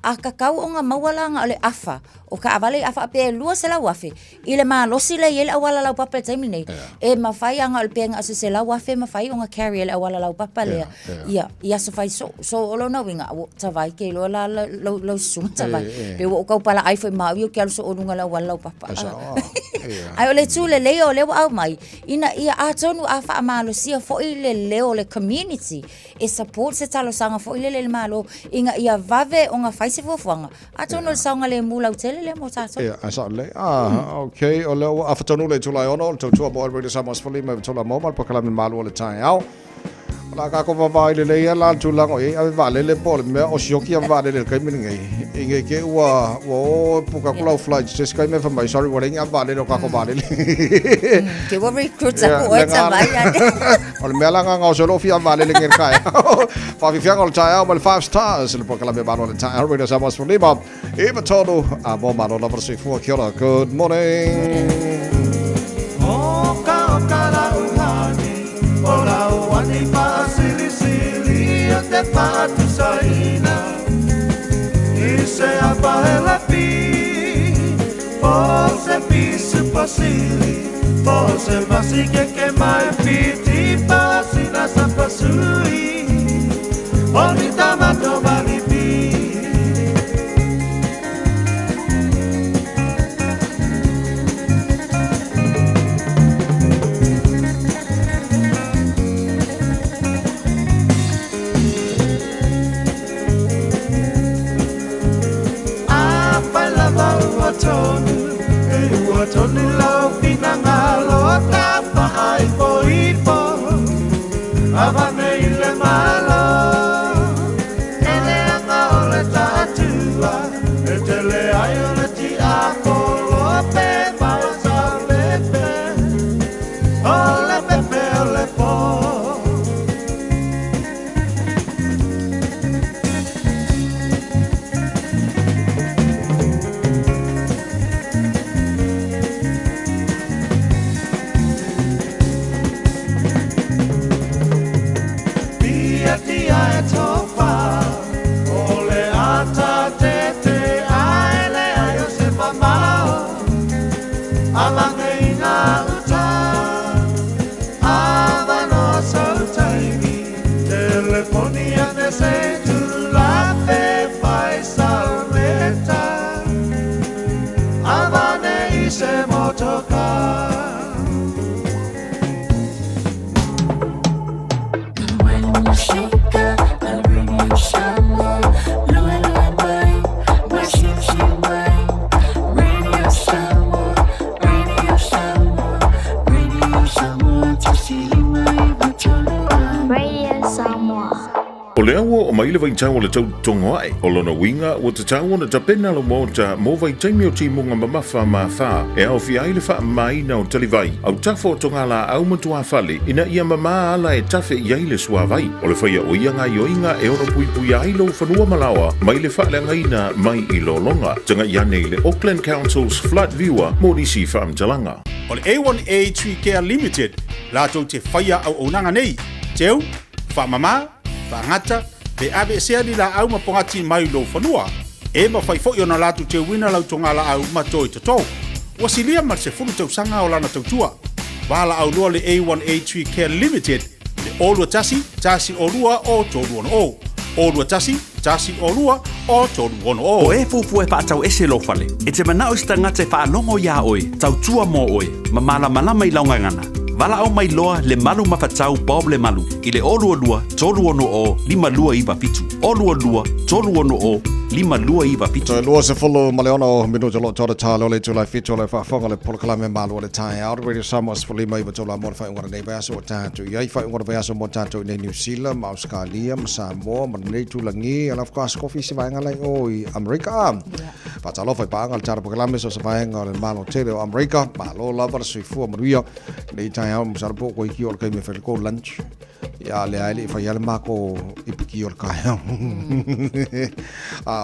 a tatau ona maua la na o le afa o taavale i afa pe 200,000 i le malosi lea e i ai le auala laupapa i le taimi lenei, e mafai lava na o le pe na o se 100,000 e mafai ona carry e le auala laupapa lea ia i aso fai soo. So o lona uiga, ua tavai ke iloa la lau, lau susuga tavai. Pe ua ou tau palaai foi ma au ia ou te alu soo i luga o le auala laupapa. Ae o le itu lelei o lea ua aumai, ina ia atonu a faamalosia foi le leo o le community e support se talosaga foi lele i le Malo ina ia vave ona fai se fuafuaga, Atonu o le saogalemu lautele lea mo tatou. Ia, ae sao lelei. Ah, okay, o lea ua afa tonu le itula e 6 o le tautua mo Radio Samoa 15 i tolu mo ma le polokalame malu o le taeao. O le a kākou vaavaai lelei lava la le tulaga o i ai ave vaalele po o le mea o sioki ave vaalele i le taimi lenei. I nei te i ua ua o puka atu lau flight se isi taimi e fai mai, sorry ua leai ni ave vaalele o kākou vaalele. Ke ua recruit aku oe tavai ane. O le mea la ngā ngā loo fia vaalele nei i le taeao. Faafiafiaga o le taeao mai le Five Stars le polokalame malo o le taeao Radio Samoa 15 i tolu a mo malo lava le soifua. Kia ora, good morning. Oka oka la uhani, o la uani paasilisili o te paatusaina. I se apa he lapi, po se pisu pasili, po se masikeke mai piti pasina sa pasui, o ni tamato malipi. Afai lava ua tonu, e ua tonu lau finagalo tafaaipoipo, avane i le Malo, e leaga o le taatua, e tele ai o le tiapolo pe mau sa pepe, o le pepe o le po. Tia e tofa, o le ata tete ai le ai o se mamao, avane i ngā uta, avanoa sau taimi, telefoni ane se tulape fai sau leta, avane i se motoka. Radio Samoa. O lea ua oo mai le vaitau o le tau totogo ae, o lona uiga ua tatau ona tapena lou maota mo vaitaimi o timuga mamafa ma afa e aofia ai le faamamaina o talivai, autafa o togalaau ma tuafale ina ia mama ala e tafe i ai le suavai. O le faia o ia gaioiga e ono puipuia ai lou fanua ma laoa mai le faaleagaina mai i lologa. Tagai ane i le Auckland Council's Flood Viewer mo nisi faamatalaga. O le A1A Tree Care Limited latou te faia auaunaga nei, teu, faamama, faagata, pe aveesea ni laau ma pogati mai lou fanua. E mafai foi ona latou teuina lau togalaau ma toi toto. Ua silia ma le 10 tausaga o lana tautua. Valaau loa le A1A Tree Care Limited i le 021 102 o 360. 021 102 o 360. O e fuafua e faatau ese lou fale, e te manao i se tagata e faalogo iā oe, tautua mo oe, ma malamalama i lau gagana. Valaau mai loa le Malu Mafatau Bob Lemalu i le 022 360 5297. 022 360 5297. Toe 26 minute o lo o tora talo o le itula e 7 o le faafofoga o le polokalame malu o le taeao o le Radio Samoa 15 tolu mo le faaiuga o lenei vaiaso ua tatou i ai. Faaiuga o le vaiaso mo tatou i nei New Zealand ma Ausekalia ma Samoa ma lenei itulagi. Ala faatoa sikofi se vaega la i o i Amerika. Faatalofa i paaga o le tala polokalame so se vaega o le Malo tele o Amerika. Malo lava le soifua manuia nei taeao masalo po o koe ki o le taimi e fai le kou lunch. Ia lea e le i fai le mako i piki o le taeao.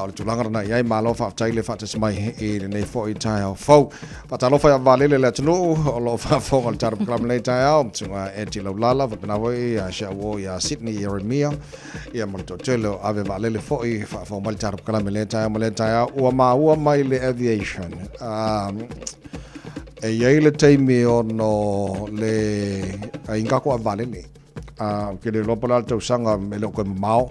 O le tulaga lena i ai, malo faafetai le faatasi mai i lenei foi taeao fou. Faatalofa i vaalele le atunuu o lo o faafofoga i le tatou polokalame lenei taeao, susuga Eti Laulala, faapena foi ia Shauo ia Sydney Ieremia, ia ma le toatele o ave vaalele foi faafofoga mai le tatou polokalame lenei taeao ma lea taeao. Ua maua mai le aviation. E i ai le taimi ono le aiga ko ave vaalele. Ou te le iloa po o le a le tausaga e le o toe mamao.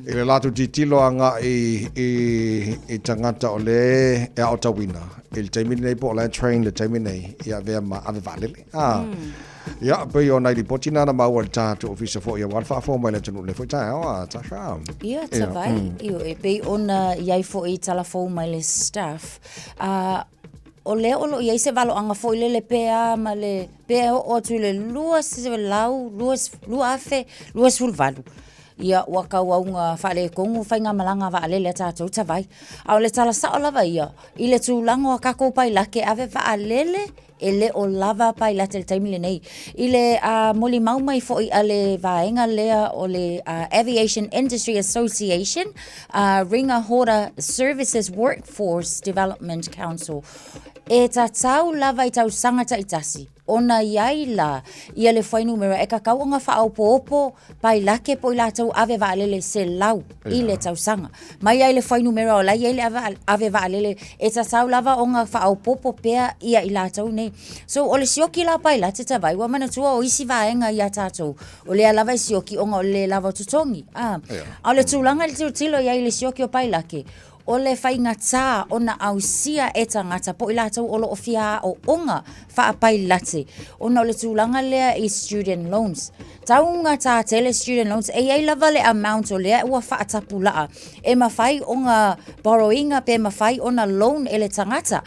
I le latou tilotilo agai i tagata o lea e aotauina i le taimi lenei po o la e train i le taimi lenei ia avea ma ave vaalele. Ia, pei o nai lipoti na na maua i le tatou ofisa foi aua le faafofoga mai le atunuu i lenei foi taeao a Tasha. Ia, Tavai, ioe, pei ona i ai foi tala fou mai le staff, o lea o lo o i ai se valoaga foi lele pe a ma le pe oo atu i le 2028, ia ua tauauga faaletonu faigamalaga a vaalele a tatou Tavai. A o le tala sao lava ia, i le tulaga o a tatou pailate ave vaalele, e le o lava pailate i le taimi lenei. I le molimau mai foi a le vaega lea o le Aviation Industry Association, Ringa Hora Services Workforce Development Council, e tatau lava i tausaga taitasi ona i ai la ia le fuainumera e tatau ona faaopoopo pailate po o i latou ave vaalele 100 i le tausaga. Mai ai le fuainumera o la e i ai le ave vaalele e tatau lava ona faaopoopo pea ia i latou nei. So o le sioki la o pailate Tavai, ua manatua o isi vaega ia tatou, o lea lava e sioki ona o le le lava o totogi. A o le tulaga i le tilotilo i ai i le sioki o pailate, o le faigata ona ausia e tagata po o i latou o lo o fia aooga faapailate ona o le tulaga lea i student loans. Taugata tele student loans, e i ai lava le amount o lea ua faatapulaa e mafai ona borrow ina pe mafai ona loan e le tagata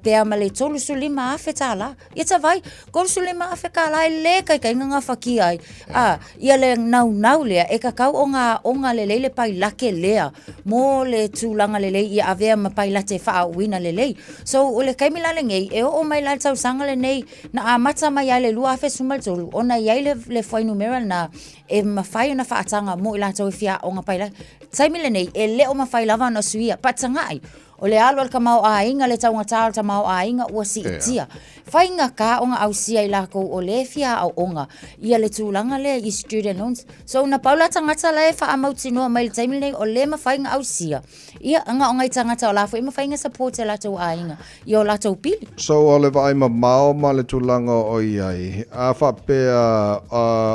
pe a ma le $35,000. Ia Tavai, $35,000 e le taitai ona gafatia ai. A, ia le naunau lea, e tatau ona aoga lelei le pailate lea mo le tulaga lelei ia avea ma pailate e faaauuina lelei. So, o le taimi la lenei, e oo mai la i le tausaga lenei, na amata mai lava i le 2013 ona e i ai le, le fuainumera lena e mafai ona faataga mo i latou e fia aoga pailate. Taimi lenei, e le o mafai lava ona suia. Pataga'i, O le alu a le tamaoaiga, le taugata o le tamaoaiga ua siitia. Faigata ona ausia i latou o lea e fia aooga ia le tulaga lea i student loans. So na pau la tagata la e faamautinoa mai i le taimi lenei o lea e mafai ona ausia, ia na o nai tagata o la foi e mafai ona support e latou aiga i o latou pili. So o le vaai mamao ma le tulaga o i ai, a faapea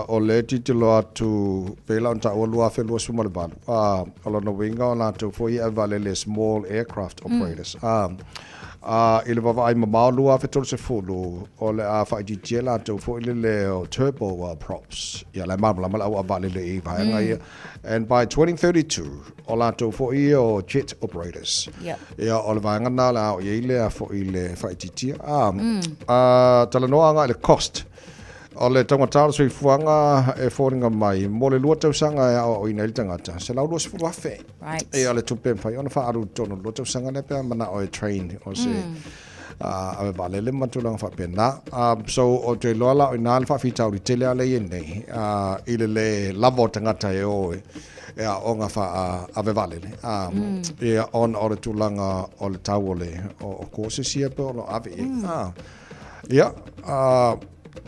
o lea e tilotilo atu pei la ona taua 2028, A, o lona uiga o latou foi e ave vaalele small aircraft operators. A, a, i le vaavaai mamao 2030, o le a faaitiitia latou foi lele o turbo props. Ia, la e malamalama le au ave vaalele i vaega ia. And by 2032, o latou foi ia o jet operators. Ia, o le vaega lena o le a oo i ai le foi le faaitiitia. A, a, talanoa agai i le cost. O le taugata o le soifuaga e foliga mai mo le 2 tausaga e aoaoina ai le tagata, $120,000. Right. Ia, o le tupe e mafai ona faaalu i totonu o le 2 tausaga lea pe a manao e train o se ave vaalele ma tulaga faapena. So, ou te iloa la o i ina le faafitauli tele lava lea e i ai nei i le lē lava o tagata e o e aooga faa-ave vaalele, ia, ona o le tulaga o le tau o le o courses ia pe o lo o ave i ai. Ia,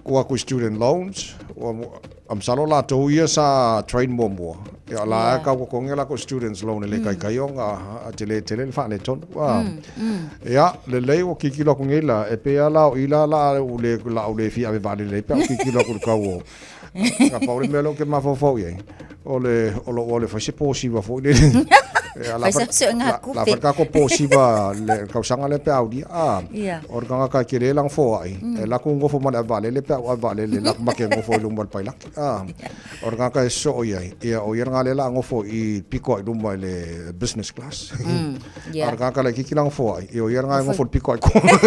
ua atu i student loans, ua, a masalo latou ia sa train muamua. Ia, la yeah. kau kokongi o lakou students loan e le kaikai o ngā tele tele le faaletonu. Ia, lelei ua kikilo aku nei la, e pei lava la o i la la u le la u le fia ave vaalele pe au kikilo aku i le kau o. Ka pau le mea lea ou te mafaufau i ai, o le o lou o le fai se posiva foi lele. Ia, la Fai se suega la- kupe. la fa kako posiva le tausaga lea pe aulia. Ah, Ia. o le tagata e tele lana foai, e laku gofo ma le ave vaalele pe au ave vaalele, laku make gofo i luma o le pailaki. Ah, o le tagata e soo i ai, ia o ia lena lea la gofo i piko ai luma i le business class. Ia. A o le tagata laitiiti lana foai, ia o ia lena e Gofo i- gofo i le piko ai kona.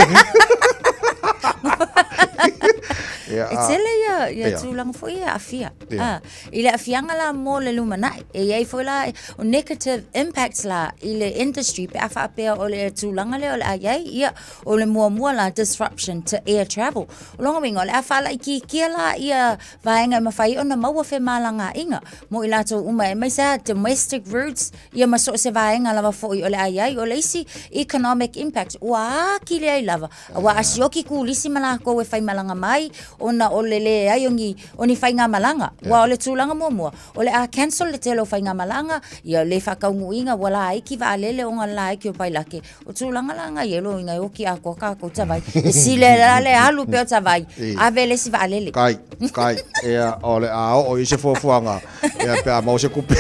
Ia, E tele ia, ia tulaga foi e aafia. Ah, i le aafiaga la mo le lumanai, e i ai foi la o negative impacts la i le industry pe a faapea o le tulaga lea o le a i ai, ia, o le muamua la disruption to air travel. O lona uiga, o le a faalaitiitia la ia vaega e mafai ai ona maua femalagaaiga mo i latou uma aemaise lava domestic routes ia ma so o se vaega lava foi o le a i ai. O le isi economic impact ua atili ai lava aua a sioki turisi ma latou e faimalaga mai ona o le leai o ni, o ni faigamalaga. Aua o le tulaga muamua, o le a cancel le tele o faigamalaga, ia le faataunuuina ua laiti vaalele ona o le laiti o pailate. O tulaga la na i ai lona uiga e oti atoa tatou tavai. E sili la le alu pea o tavai, ave le isi vaalele. Kai, kai, ia, o le a oo i se fuafuaga, ia, pe a maua se tupe.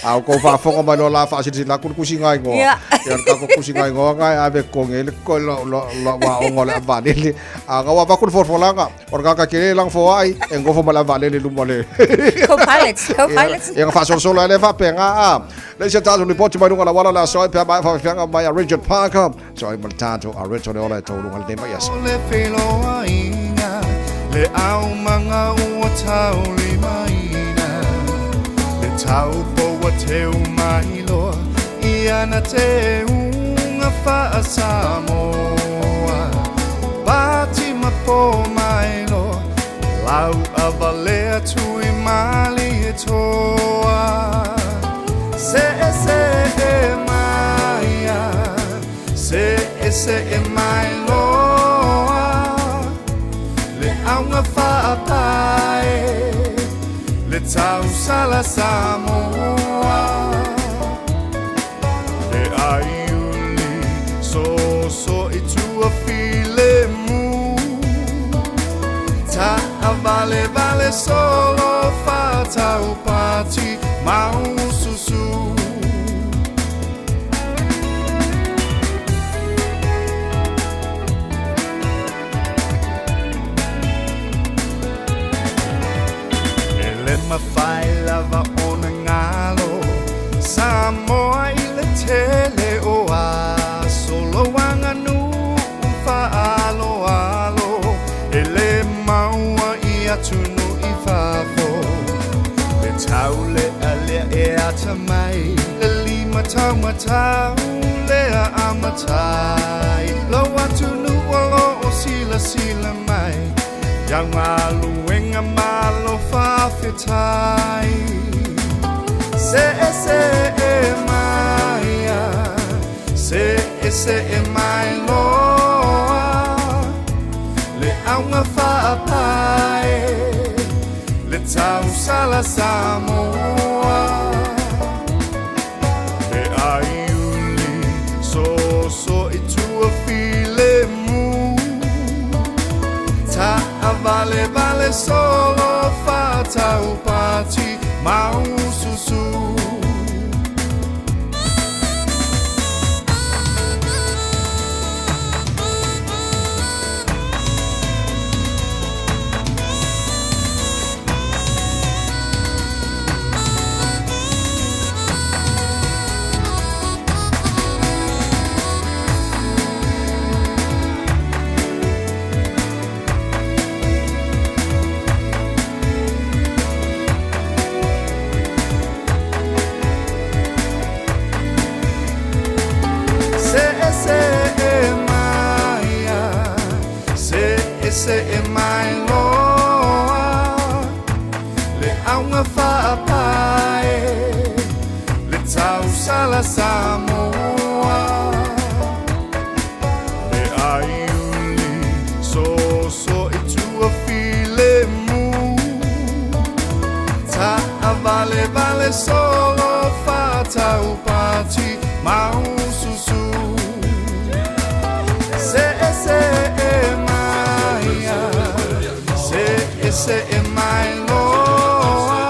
A o kou faafofoga mai loa la faasilasila atu le tusiga igoa. Ia. Ia, o le tatou tusiga igoa na e ave totogi ai le lo aoga o le avaalele. A na ua avatu le folafolaga, o le tagata tele lana foai, e nofo ma le avaalele i luma o le... Co-pilots, co-pilots. Ia, na faasolosolo ai lea faapena, a. Le isi a tatou lipoti mai luga o le auala o le aso ai pe a maea faafeafeaga mai a Richard Parker. So ai ma le tatou a Rich o le ola e tauluga lenei mai aso. Le feloaiga, le aumaga ua taulimaina, le taupo ua teu mai loa i ana teuga faa-Samoa. Pati ma po mai loa, lau avalea tui malie toa. Se e se e mai a, se e se e mai loa, le auga faapae, le tausala Samoa. Le aiuli soso i tua filemu, Taavalevale solo faataupati maususu. E le mafai lava ona galo Samoa i le tele o aso Lou aganuu faaaloalo E le maua i atunuu i fafo Le taulealea e atamai Le lima taumatau lea a matai Lou atunuu o lo o silasila mai Iau galuega malo faafetai Se'ese'e mai a Se'ese'e mai loa Le auga faapae Le tausala Samoa Le aiuli soso i tua filemu Taavalevale solo faataupati maususu. Se'ese'e mai a, se'ese'e mai loa Le auga faapae, le tausala Samoa Le aiuli soso i tua filemu Taavalevale solo faataupati maususu Se'ese'e mai a, se'ese'e mai loa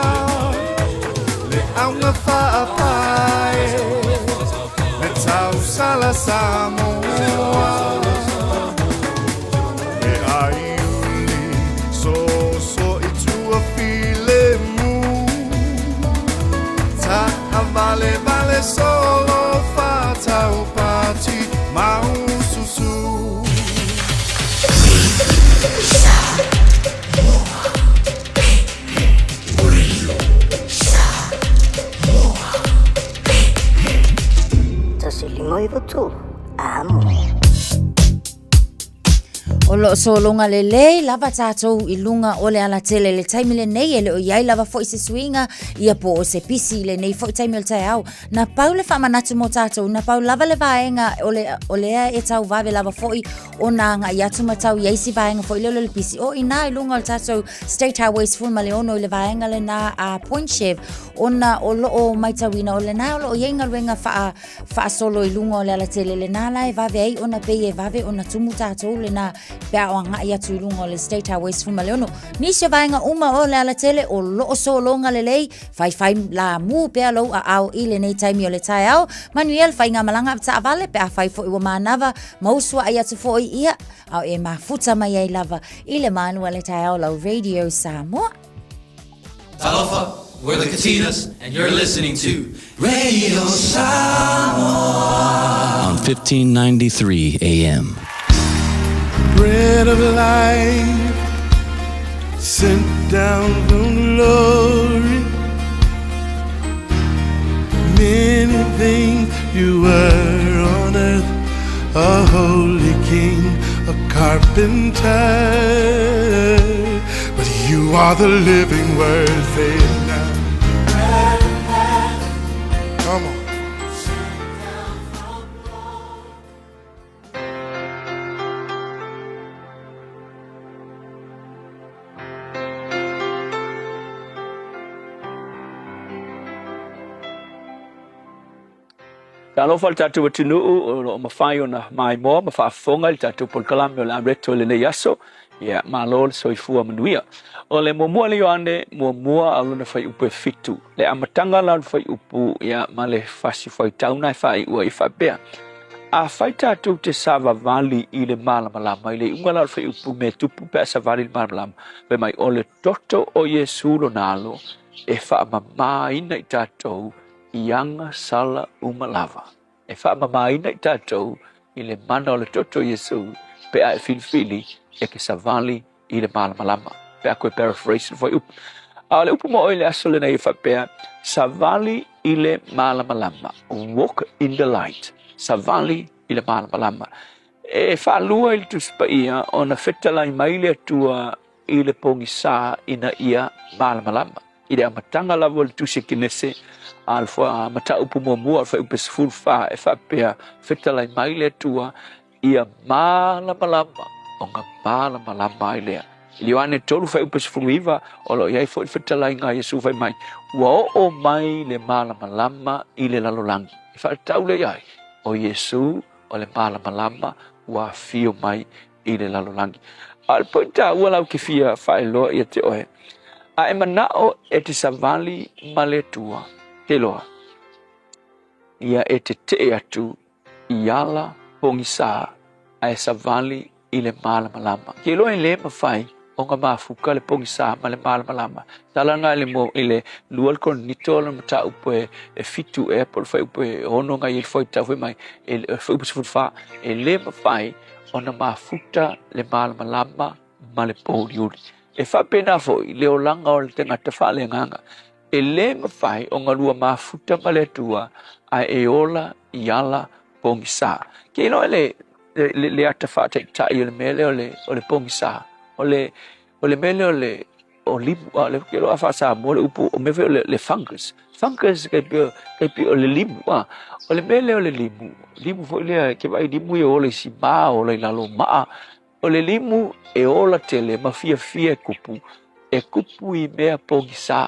Le auga faapae, le tausala Samoa Le aiuli soso i tua filemu Taavalevale solo faataupati maususu. 2 iva 3 Amo. O loo sologa lelei lava tatou i luga o le alatele i le taimi lenei e le o i ai lava foi se suiga ia po o se pisi i lenei foi taimi o le taeao. Na pau le faamanatu mo tatou, na pau lava le vaega o le o lea e tauvave lava foi ona agai atu ma tau i ai si vaega foi lea o le pisi o i ina i luga o le tatou State Highway 16 i le vaega lena a Point Chev ona o loo maitauina o lena o loo i ai galuega faa faasolo i luga o le alatele lena la e vave ai ona pei e vave ona tumu tatou lena pe a o agai atu i luga o le State Highway 16. Nisi o vaega uma o le alatele o loo sologa lelei, faifai lamu pea lou aao i lenei taimi o le taeao. Manuia le faigamalaga taavale pe afai foi ua manava ma usuai atu foi ia, a o e mafuta mai ai lava i le manu a le taeao lau Radio Samoa. Talofa, we're the Katinas, and you're listening to Radio Samoa on 1593 AM. Bread of life sent down from glory. Many things you were on earth, a holy king, a carpenter. But you are the living word, say it now. Come on. Talofa le tatou atunuu o lo o mafai ona maimoa ma faafofoga i le tatou polokalame o le Areto i lenei aso. Ia, malo le soifua manuia. O le muamua le Ioane, muamua a lona fuaiupu e 7. Le amataga la o le fuaiupu, ia, ma le fasi faitau na e faaiua i faapea. Afai tatou te savavali i le malamalama, i le iuga la o le fuaiupu mea tupu pe a savali i le malamalama, fai mai, o le toto o Iesu lona alo e faamamaina i tatou i aga sala uma lava. E faamamaina i tatou i le mana o le toto o Iesu pe a e filifili e ke savali i le malamalama. Pe a koe paraphrase le fuaiupu. A o le upu mo oe i le aso lenei e faapea, savali i le malamalama. Walk in the light. Savali i le malamalama. E faalua i le Tusi Paia ona fetalai mai le Atua i le pogisā ina ia malamalama. I le amataga lava o le Tusi a Kenese, a le mataupu muamua o le fuaiupu 14 e faapea, fetalai mai le Atua ia malamalama ona malamalama ai lea. I le Ioane 3 fuaiupu 19, o lo o i ai foi le fetalaiga a Iesu fai mai, ua oo mai le malamalama i le lalolagi. E faatatau lea i ai, o Iesu o le malamalama ua afio mai i le lalolagi. A o le point taua la ou te fia faailoa ia te oe, a e manao e te savali ma le Atua, te iloa, ia e tetee atu i ala pogisā ae savali i le malamalama. Ke iloa e lē mafai ona mafuka le pogisā ma le malamalama. Tala lena i le mo i le lua le Korinito o le mataupu e e 7 ea po o le fuaiupu e 6 na i ai le fuaitau fai mai e le fuaiupu 14 e lē mafai ona mafuta le malamalama ma le pouliuli. E faapena foi le olaga o le tagata faaleagaga. E lē mafai ona lua mafuta ma le Atua ae e ola i ala pogisā. Ke iloa le le, le ata faataitai o le mea lea o le, o le pogisā. O le, o le mea lea o le o limu, a le ke iloa faa-Samoa le upu, o mea foi o le, le fungus. Fungus kai pei kai pei o le limu, a. O le mea lea o le limu, limu foi lea, ke vaai limu ia ola i simā, ola i lalo o maa. O le limu e ola tele ma fiafia e kupu, e kupu i mea pogisā.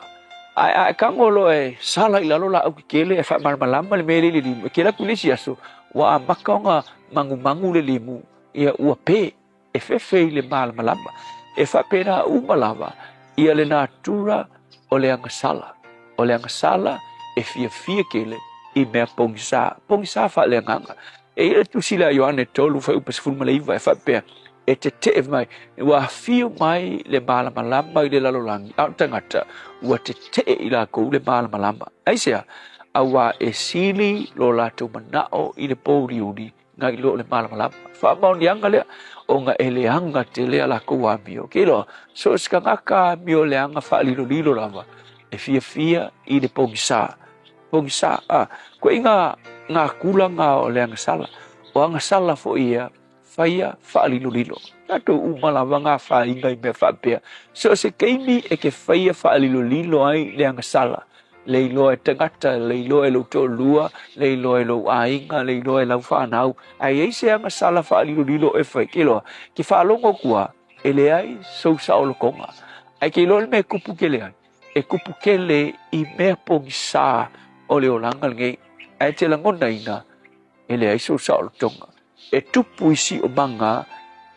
Ae a e tago loa e sala i lalo laau kekele e faamalamalama le mea lea i le limu, e kela atu i le isi aso, ua amata ona magumagu le limu, ia ua pe, e fefe i le malamalama. E faapena uma lava ia le natura o le agasala. O le agasala e fiafia tele i mea pogisā, pogisā faaleagaga. E i ai le tusi lea a Ioane 3 fuaiupu 19 e faapea, e tetee mai, ua afio mai le malamalama i le lalolagi, a o le tagata ua tetee i lakou le malamalama. Aisea? Auā e sili lo latou manao i le pouliuli nai lo le malamalama. Faamaoniaga lea, ona e leaga tele a lakou amio. Ke iloa, so o se tagata amio leaga faalilolilo lava, e fiafia i le pogisā. Pogisā, a, koe inga gakula ga o le agasala. O agasala foʻi ia faia faalilolilo. Tatou uma lava gafaina i mea faapea. So o se taimi e ke faia faalilolilo ai le agasala. Le iloa e tagata, le iloa e lou toalua, le iloa e lou aiga, le iloa e lau fanau. Ae iai se agasala faalilolilo e fai. Ke iloa, ke faalogo atu lava, e leai sou saolotoga. Ae ke iloa le mea e tupu tele ai. E tupu tele i mea pogisā o le olaga lenei. Ae e te lagonaina, e leai sou saolotoga. E tupu i siomaga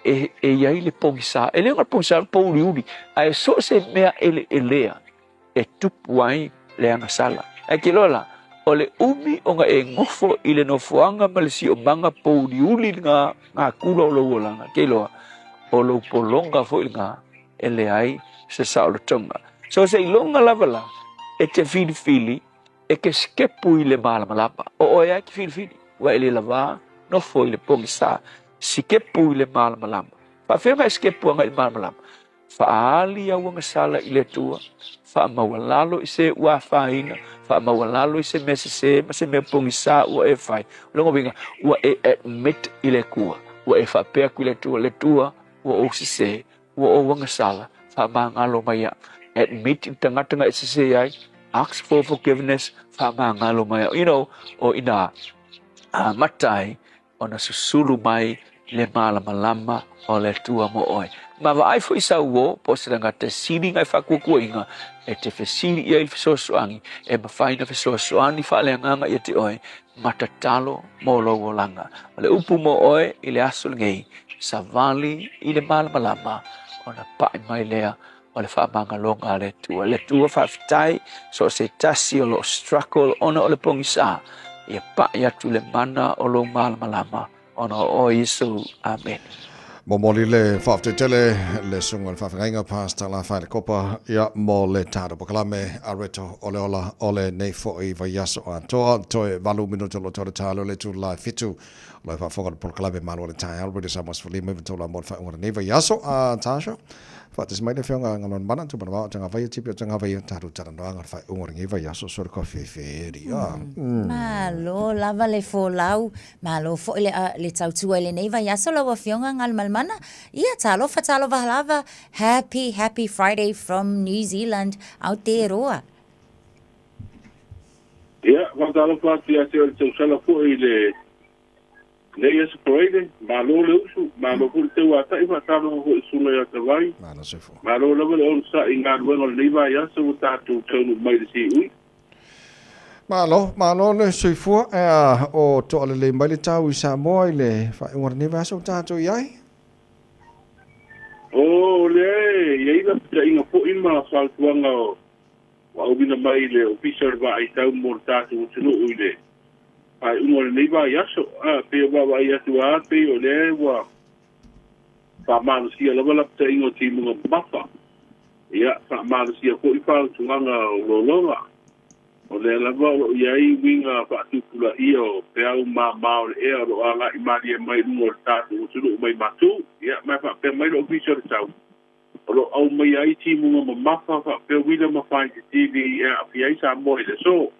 e i ai le pogisā. E le o le pogisā, o le pouliuli. Ae so o se mea eleelea e tupu ai le agasala. Ae ke iloa la, o le umi ona e nofo i le nofoaga ma le siomaga pouliuli lena gakula o lou olaga. Ke iloa, o lou pologa foʻi lena e leai se saolotoga. So seiloga lava la, e te filifili e ke sikepu i le malamalama. O oe lava e te filifili, ua e le lavā nofo i le pogisā. Sikepu i le malamalama. Faafefea ona e sikepu agai i le malamalama? Faaali au agasala i le Atua, faamaualalo i se ua afaina, faamaualalo i se mea sesē ma se mea pogisā ua e fai. O lona uiga, ua e admit i le Atua, ua e faapea atu i le Atua, Le Atua, ua ou sesē, ua ou agasala, faamagalo mai au. Admit i le tagata na e sesē ai, ask for forgiveness, faamagalo mai au. You know, o inā amata ai ona susulu mai le malamalama o le Atua mo oe. Ma vaai foʻi sau uō po o se tagata sili ona e faakuakuaina e te fesili i ai i le fesoasoani e mafai ona fesoasoani faaleagaga ia te oe ma tatalo mo lou olaga. O le upu mo oe i le aso lenei, savali i le malamalama ona paʻi mai lea o le faamagaloga a le Atua. Le Atua faafetai, so o se tasi o loo struggle ona o le pogisā, ia paʻi atu le mana o lou malamalama ona o oe Iesu. Amene. Momoli le faafetai tele le susuga i le faafeagaiga Pastor Lafaele Kopa ia mo le tatou polokalame Areto o le Ola o lenei foi vaiaso atoa. Toe 8 minute o lo o toe le talo i le itula e 7. O lo o faafofoga i le polokalame Malo o le Taeao Radio Samoa 15 tauala mo le faaiuga o lenei vaiaso. A Tasha, faatasi mai le Afioga Galumalemana Tumanavao o Tagavaia Tipi o Tagavaia tatou talanoaga o le faaiuga o lenei vaiaso so le kofi feri. Malo lava le folau, malo foi le, le tautua i lenei vaiaso lau Afioga Galumalemana. Ia, talofa, talofa lava. Happy, happy Friday from New Zealand, Aotearoa. Ia, faatalofa atu ia te oe i le tausala foi i le lenei aso Faraile, malo le usu, malo foi le tauata'i, faatalofa foi i le susuga ia Tavai. Malo lava le onosai i galuega o lenei vaiaso ua tatou taunuu mai i le siui. Malo, malo le soifua ea o toalelei mai le tau i Samoa i le faaiuga o lenei vaiaso ua tatou i ai. O lea e i ai lapataiga foi ma fautuaga o ua auina mai i le Ofisa o le Vaaitau mo le tatou atunuu i le faaiuga o lenei vaiaso. A, pei o vaavaai atu lava, pei o lea ua faamalosia lava lapataiga o timuga mamafa. Ia, faamalosia foi fautuaga o lologa. O lea lava o lo o i ai uiga faatupulaia o peau mama o le ea o lo o agai malie mai i luga o le tatou atunuu mai matu. Ia, ma e faapea mai le Ofisa o le Tau, o lo o aumaia ai timuga mamafa faapea uila ma faaititili e aafia ai Samoa i le aso.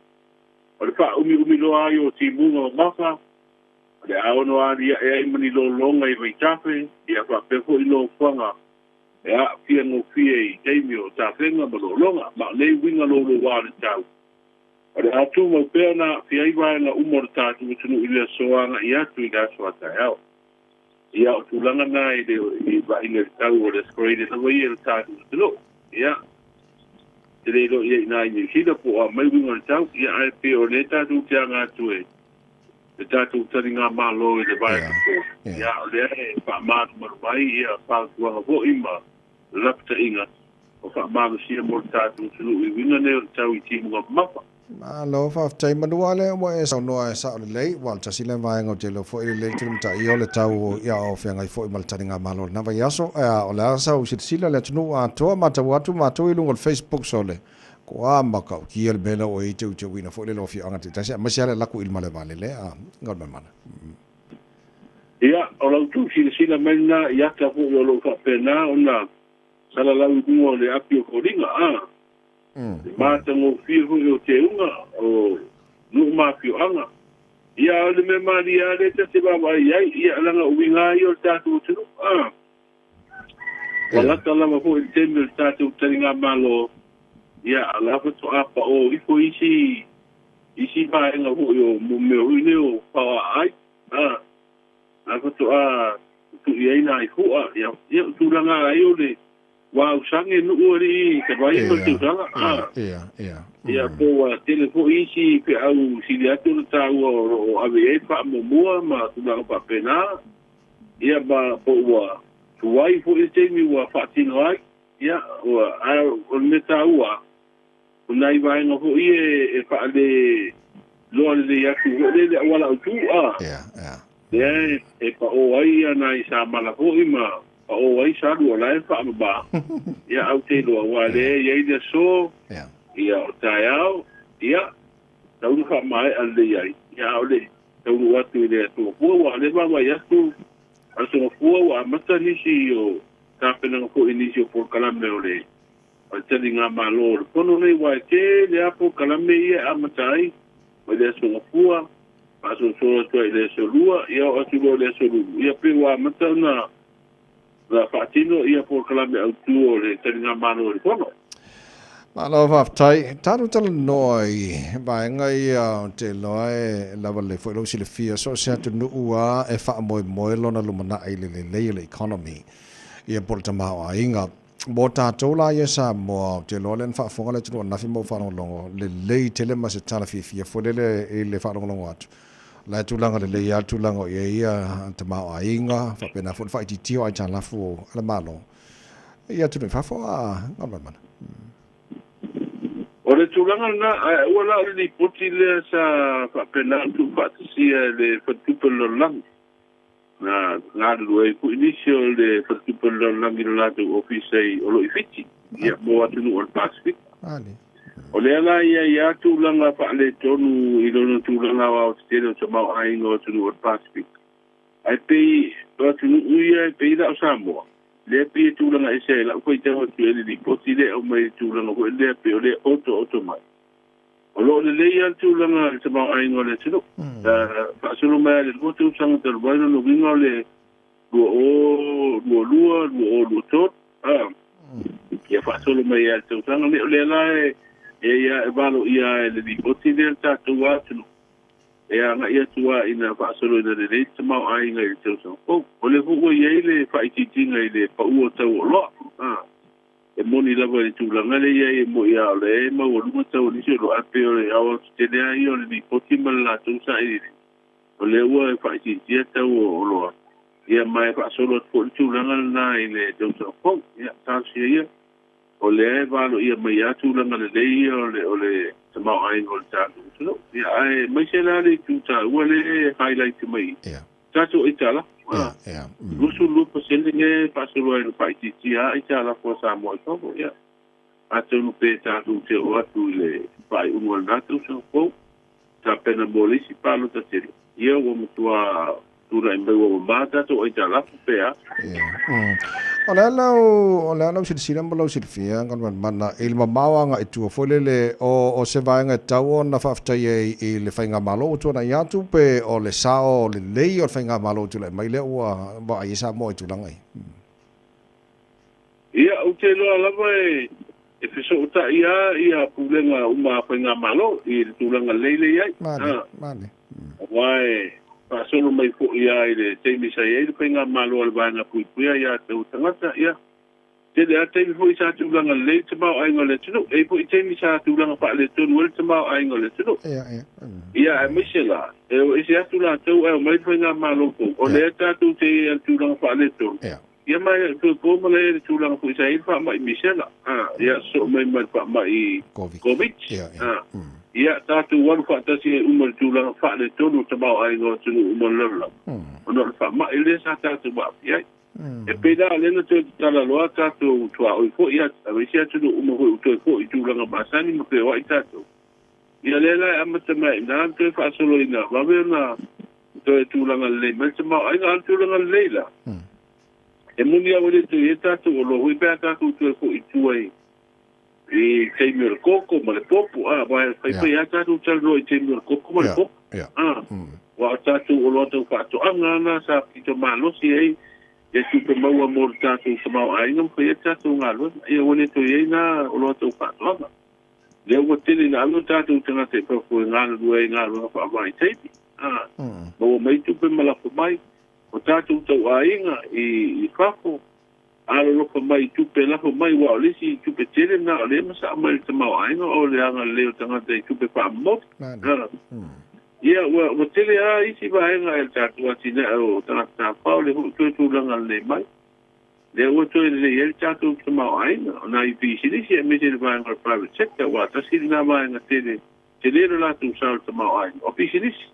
O le faaumiumi loa ai o timuga mamafa, o le a ono aliae ai ma ni lologa i vaitafe, ia faapea foi nofoaga e aafia gofie i taimi o tafega ma lologa. Ma o nei uiga louloua o le tau, o le a tumau pea ona aafia ai vaega uma o le tatou atunuu i le aso agai atu i le aso a taeao. Ia, o tulaga na i le i vaaiga i le tau o le Australia lava ia i le tatou atunuu. Ia, te le iloa ia i nā i Niu Sila po o a mai uiga o le tau, ia ae pei o lea tatou te aga atu e le tatou taligamalo i le vaega fou. Ia, o lea e faamalumalu mai ia fautuaga foi ma lapataiga o faamalosia mo le tatou atunuu i uiga nei o le tau i timuga mamafa. Malo, faafetai manua lea ua e saunoa e sao lelei, ua o le tasi lea vaega ou te iloa foi lelei le tulimataia o le tau ia o feagai foi ma le taligamalo o lena vaiaso. Ea, o le a sau silasila le atunuu atoa, matau atu matou i luga o le Facebook sole, ko a matautia le mea lea ua i ai teuteuina foi le lou afioaga taitasi, aemaise lava le alu atu i le malaevaalele, a, Galumalemana. Ia, o la outou silasila mai lena i ata foi o lo o faapena ona salalau i luga o le api o foliga, a. Le matagofie foi o teuga o nuu ma afioaga. Ia, o le mea malie lava lea ta te vaavaai i ai, ia, leaga o uiga lava ia o le tatou atunuu, a. Ua lata lava foi i le taimi o le tatou taligamalo, ia, a o la faatoa pao ifo isi, isi vaega foi o mea foi nei o paoaai, a. La faatoa tutui ai nai fua, ia, ia, o tulaga lava ia o le Ua ausage nuu alii talu ai ma le tausaga, a. Ia, ia. Ia, po ua tele foi isi feau sili atu ona taua o lo o ave i ai le faamuamua ma tulaga faapena. Ia, ma po ua tuai foi le taimi ua faatino ai. Ia, ua, ae o le mea taua, o nai vaega foi ia e faale loa lelei atu foi lea i le auala autu, a. Ia, ia. Lea e pao ai ia nai samala foi ma pao ai salu o la e faamama. Ia, ae ou te iloa, aua o lea e i ai le aso, ia, o taeao, ia, tau ina faamaea lelei ai, ia, a o le taunuu atu i le Aso Gafua, aua o lea e vaavaai atu, Aso Gafua ua amata nisi o tapenaga foi i nisi o polokalame o le o le taligamalo o le Fono lenei, aua e tele lava polokalame ia e amata ai mai le Aso Gafua, faasolosolo atu ai i le Aso Lua, ia oo atu loa i le Aso Lulu, ia pei ua amata ona faatino ia polokalame autu o le taligamalo o le Fono. Malo faafetai. Tatou talanoa i vaega ia ou te iloa e lava lelei foi lou silafia, so o se atunuu lava e faamoemoe lona lumanai i le lelei o le economy ia po o le tamaoaiga. Mo tatou la ia Samoa, ou te iloa lea na faafofoga le atunuu ananafi ma ou faalogologo, lelei tele ma se tala fiafia foi lele i le faalogologo atu. O la e tulaga lelei lava le tulaga o i ai ia tamaoaiga, faapena foi le faaitiitia o aitalafu a le Malo i atunuu i fafo a Galumalemana. O le tulaga lena, ae aua la o le lipoti lea sa faapena ona tuufaatasia e le Faletupe o le Lalolagi. Na galulue ai foi nisi o le Faletupe o le Lalolagi i lo latou ofisa i o lo o i Fiti, ia, mo atunuu o le Pasefika. O lea la e i ai lava tulaga faaletonu i lona tulaga aoaotetele o tamaoaiga o atunuu o le Pasefika. Ae pei o atunuu ia e pei la o Samoa, lea e pei e tulaga ese ai lau faitau atu i le lipoti lea e aumai i le tulaga foi lea pei o lea e otooto mai. O lo o lelei lava le tulaga i le tamaoaiga o le atunuu. Faasolo mai lava i le 2 tausaga talu ai, lona uiga o le 2022, 2023, a, ia faasolo mai lava i le tausaga lenei. O lea la e e valoia e le lipoti lea le tatou atunuu e agai atu lava ina faasoloina lelei le tamaoaiga i le tausaga fou. O lea foi ua i ai le faaitiitiga i le pau o tau o oloa. E moni lava i le tulaga lea e i ai, e moi lava o lea e maualuga tau o nisi oloa, ae pei o le aoaotetele lava ia o le lipoti ma le latou sailiiliga, o lea ua faaitiitia tau o oloa, ia ma e faasolo atu foi le tulaga lena i le tausaga fou. Ia, talosia ia, o lea e valoia mai lava tulaga lelei ia o le tamaoaiga o le tatou atunuu. Ia, ae aemaise la le itu taua lea e highlight mai i tatou aitalafu. 22% lea e faasolo ai ina faaitiitia aitalafu a Samoa i fafo. Ia, atonu pe tatou te oo atu i le faaiuga o lena tausaga fou, tapena mo le isi palota tele, ia ua matua tulai mai ua mamā tatou aitalafu pe a. O le a lau, o le a lau silasila ma lau silafia, Galumalemana, i le mamao agai i tua foi lele, o, o se vaega e tatau ona faafetai ai i le Faigamalo ua tuanai atu, pe o le sao lelei o le Faigamalo ua tulai mai lea ua vaai ai Samoa i tulaga ia? Ia, ou te iloa lava e, e fesootai lava ia pulega uma a Faigamalo i le tulaga lelei lea e i ai. Male, male. Aua e faasolo mai foi lava i le taimi sa i ai le Faigamalo a le Vaega Puipuia ia te ou tagata, ia, tele lava taimi foi sa tulaga lelei le tamaoaiga o le atunuu, e i ai foi taimi sa tulaga faaletonu ai le tamaoaiga o le atunuu. Ia, aemaise la, e o ese atu latou ae omai le Faigamalo fou, o lea tatou te i ai i le tulaga faaletonu, ia ma e toe po ma le tulaga foi sa i ai le faamai misela, ia sosoo mai ma le faamai Covid. Ia tatou alu faatasi ai uma i le tulaga faaletonu o tamaoaiga o atunuu uma o le lalolagi, ona o le faamai lea sa tatou aafia ai. E pei la o lea na toe tatala loa tatou tuaoi foi, aemaise atunuu uma foi ua toe foi i tulaga masani ma feoai tatou. Ia lea la e amata mai ai i ina le toe faasoloina vave ona toe tulaga lelei mai le tamaoaiga. A o le tulaga lelei la, e moni lava ua le toe i ai tatou oloa foi pe a tatou toe foi i tua i i taimi o le koko ma le popo, a, aua e faifai lava tatou talanoa i taimi o le koko ma le popo, a. Ua o tatou oloa tau faatoaga na sa pito malosi ai ia tupe maua mo le tatou tamaoaiga ma faia tatou galuega. Ia ua le toe i ai na oloa tau faatoaga. Lea ua tele ina ave o tatou tagata i fafo e galulue ai i galuega faavaitaimi. Maua mai tupe ma lafo mai. O tatou tauaiga i fafo, alolofa mai i tupe lafo mai, aua o le isi tupe tele lena o lea e masaa mai i le tamaoaiga o le agalelei o tagata i tupe faamomoli. Ia, ua tele lava isi vaega e le tatou atinae o tagata tafafao, lea foi ua toe tulaga lelei mai. Lea ua toe lelei ai le tatou tamaoaiga o nai pisinisi aemaise le vaega o le private sector, aua tasi lena vaega tele, tele lo latou sao i le tamaoaiga o pisinisi.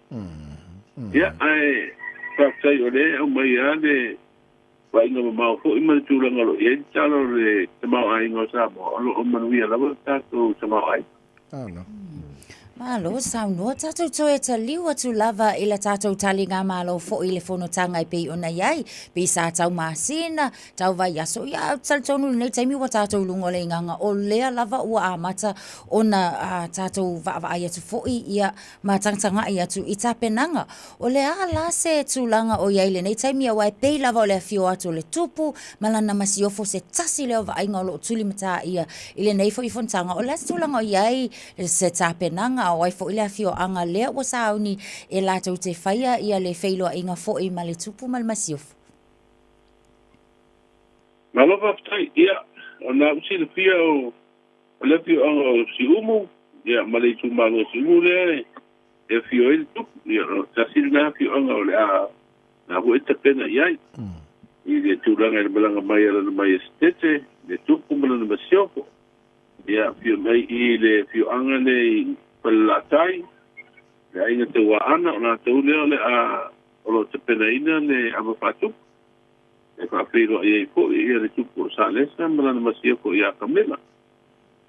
Ia, ae faafetai o lea e aumai lava le vaaiga mamao foi ma le tulaga o lo o i ai le tala o le tamaoaiga o Samoa, o lo o manuia lava le tatou tamaoaiga. Malo saunoa tatou toe taliu atu lava i la tatou taligamalo foi i le fonotaga e pei ona i ai, pei sa tau masina, tau vaiaso, ia ou te talitonu i lenei taimi ua tatou luga o le igaga o lea lava ua amata ona tatou vaavaai atu foi ia ma tagatagai atu i tapenaga. O le a la se tulaga o i ai i lenei taimi aua e pei lava o le afio atu o le Tupu ma lana masiofo se tasi lea o vaaiga o lo o tulimataia i lenei foi fonotaga. O le a se tulaga o i ai se tapenaga, o ai foi le afioaga lea ua sauni e latou te faia ia le feiloaiga foi ma le Tupu ma le masiofo? Malo faafetai. Ia, ona ou silafia o le afioaga o Siumu, ia, ma le itumalo o Siumu lea e afio ai le Tupu. Ia, o tasi lena afioaga o le a na foi e tapena i ai i le tulaga i le malaga mai a Lana Maiesetete, le Tupu ma lana masiofo. Ia, afio mai i le afioaga lea i Falelatai, le aiga Tauaana, o latou lea o le a o lo o tapenaina le ava faatupu e faafeiloai ai foi ia le Tupu o Salesa ma lana masiofo ia Kamela.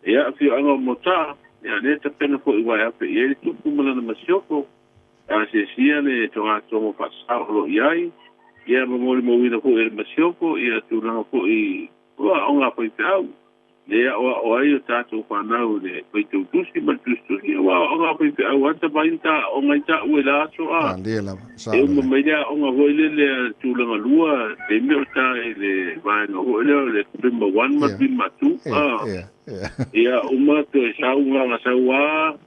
Ia, afioaga o Mota, ia lea e tapena foi ua e afe i ai le Tupu ma lana masiofo, e asiasia le togatogo faasao o lo o i ai, ia ma molimauina foi e le masiofo ia tulaga foi o aoga a faifeau. Lea e aoao ai o tatou fanau i le faitau tusi ma le tusitusi, aua o aoga a faifeau lava ta vai ta aoga ai taua i la aso a. E uma mai le aoga foi lele a le tulaga lua, taimi o ta i le vaega foi lea o le Prima 1 ma le Prima 2. Ia uma toe sau gaga sau a,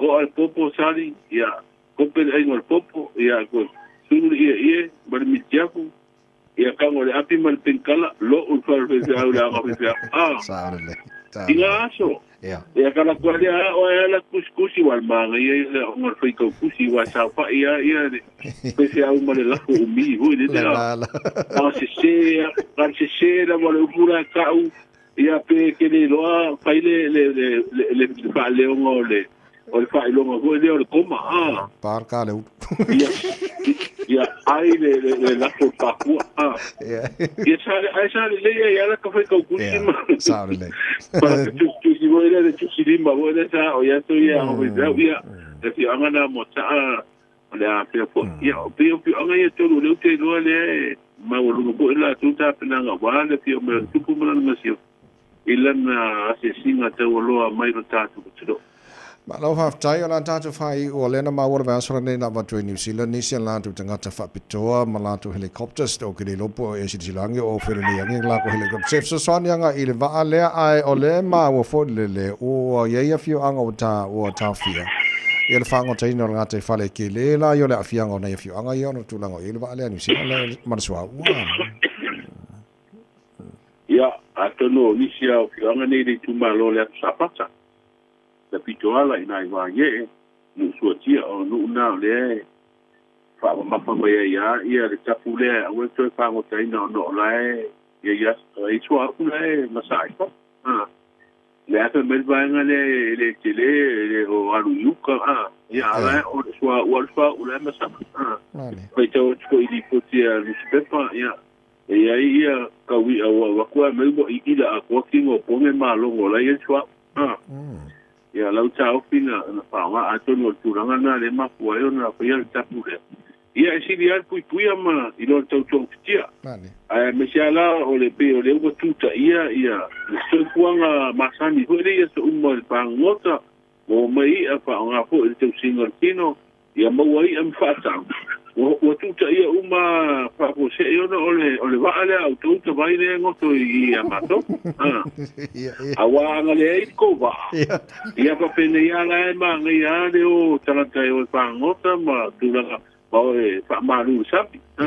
oa le popo sali, ia kope le aiga o le popo, ia toe sulu le ieie ma le mitiafu, Ia kago le api ma le penkala, lo'u le fale faifeau i le aoga faifeau. A! Sao lelei. I ngā aso. Ia. Ia ka laku ai lea a oe ala kusikusi wa le māngaia ia le aoga o le faitau kusi wa e saofa'i a ia le faifeau ma le lafo umi foi lele a. A sese a sese lava le upu la e ta'u ia pe ke le iloa fai le le le le le faaleoga o le o le faailoga foi lea o le koma a. Parka le ulu. Ia, ia ai le le le lafo pakua a. Ia. Ia sa ai sa lelei ai ala ka fai kau kusi ma. Sa lelei. Ma ka tusi foi lea le tusi lima foi lea sa o ia to ia o ia ia. Le fioanga na mo taa o le a pea foi. Ia o pei o fioanga ia tolu leu te iloa lea e maualuga foi latou tapenaga aua le afio mai o le Tupu ma lana masiofo i lana asiasiga taualoa mai lo tatou atunuu. Malo faafetai o la tatou faaiu o lea na maua le vaiaso lenei na avatu ai New Zealand nisi a latou tagata faapitoa ma latou helicopters ou ke le iloa po o e silasila ane o felelei ane lakou helicopters se fesoasoani agai i le vaa lea ae o lea e maua foi le le ua i ai afioaga ua ta ua taofia ia le faagotaina o le gataifale e tele la ia o le aafiaga o nai afioaga ia ona o tulaga o i ai le vaa lea a New Zealand ma le suauu. Ia, atonu o nisi lava o afioaga nei i le itumalo o le Atu Safata, le pito ala i nai Vaie'e, nuu suatia, o nuu na o lea e faamamafa mai ai lava ia le tapu lea e aua le toe fagotaina ona o la e i ai suauu la e masaa ai fafo. Le a fai mai le vaega lea e le tele, e le o alu i uka, a, ia a la e o le suauu lava le suauu la e masaa. Faitau atu foi i lipoti a nusipepa, ia, e i ai ia kaui'a ua avatu ae mai ua iila atoa tino o pone ma logo la e i ai le suauu. Ia lau taofi na faaaoga atonu o le tulaga lena lea e mafua ai ona faia le tapu lea. Ia e sili lava le puipuia ma i lo le tau togafitia. Ae aemaise lava la o le pei o lea ua tutaia ia le soifuaga masani foi lea i aso uma i le pagota, maua mai i'a, faaaoga foi i le tausiga o le tino. Ia maua i'a ma fa'atau ua tu'utaʻia uma fa'afuase'i ona o le o le va'a lea a outou tavai lea e goto i iā matou a auā aga leai le kou va'a ia fa'apenei a la e magaia a le o tagata e o e fagota ma tulaga ma o e fa'amalu le sami a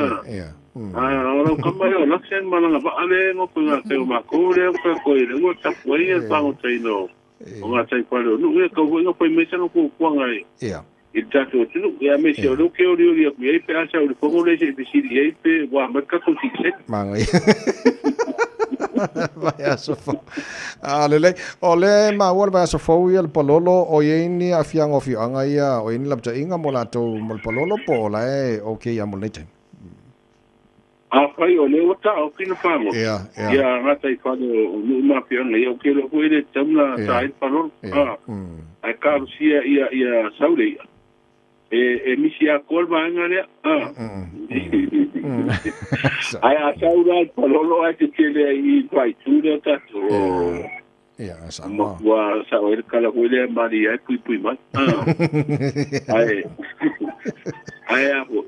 a o lau kama ia o Lakshan ma lana va'a lea e goto i gatai o makou lea ua tatou ai le ua tapu ai le fagotaina o o gatai fale o nu'u ia tau fo'i na fai mai sana fuafuaga i i le tatou atunuu. Ia aemaise o lea ou te olioli atu i ai pe a sau i le fono lea se i fesili i ai pe ua aumai le tatou sitiseni. Manaia. Vaiaso fou. A lelei, o lea e maua le vaiaso fou ia le palolo, o i ai ni aafiaga o afioaga ia, o i ai ni lapataiga mo latou mo le palolo po o la e okay lava mo lenei taimi? Afai o lea ua taofi le fagota, ia gataifale o nuu ma afioaga, ia ou te iloa foi e le tatau ona ta ai le palolo. Ae talosia ia sau le i'a, e misi atoa le vaega lea. Ae a sau la le palolo ae tetele ai i i le faaitu lea o tatou, ua sao ai le tala foi lea e malie ai puipui mai. Ae, ae a foi,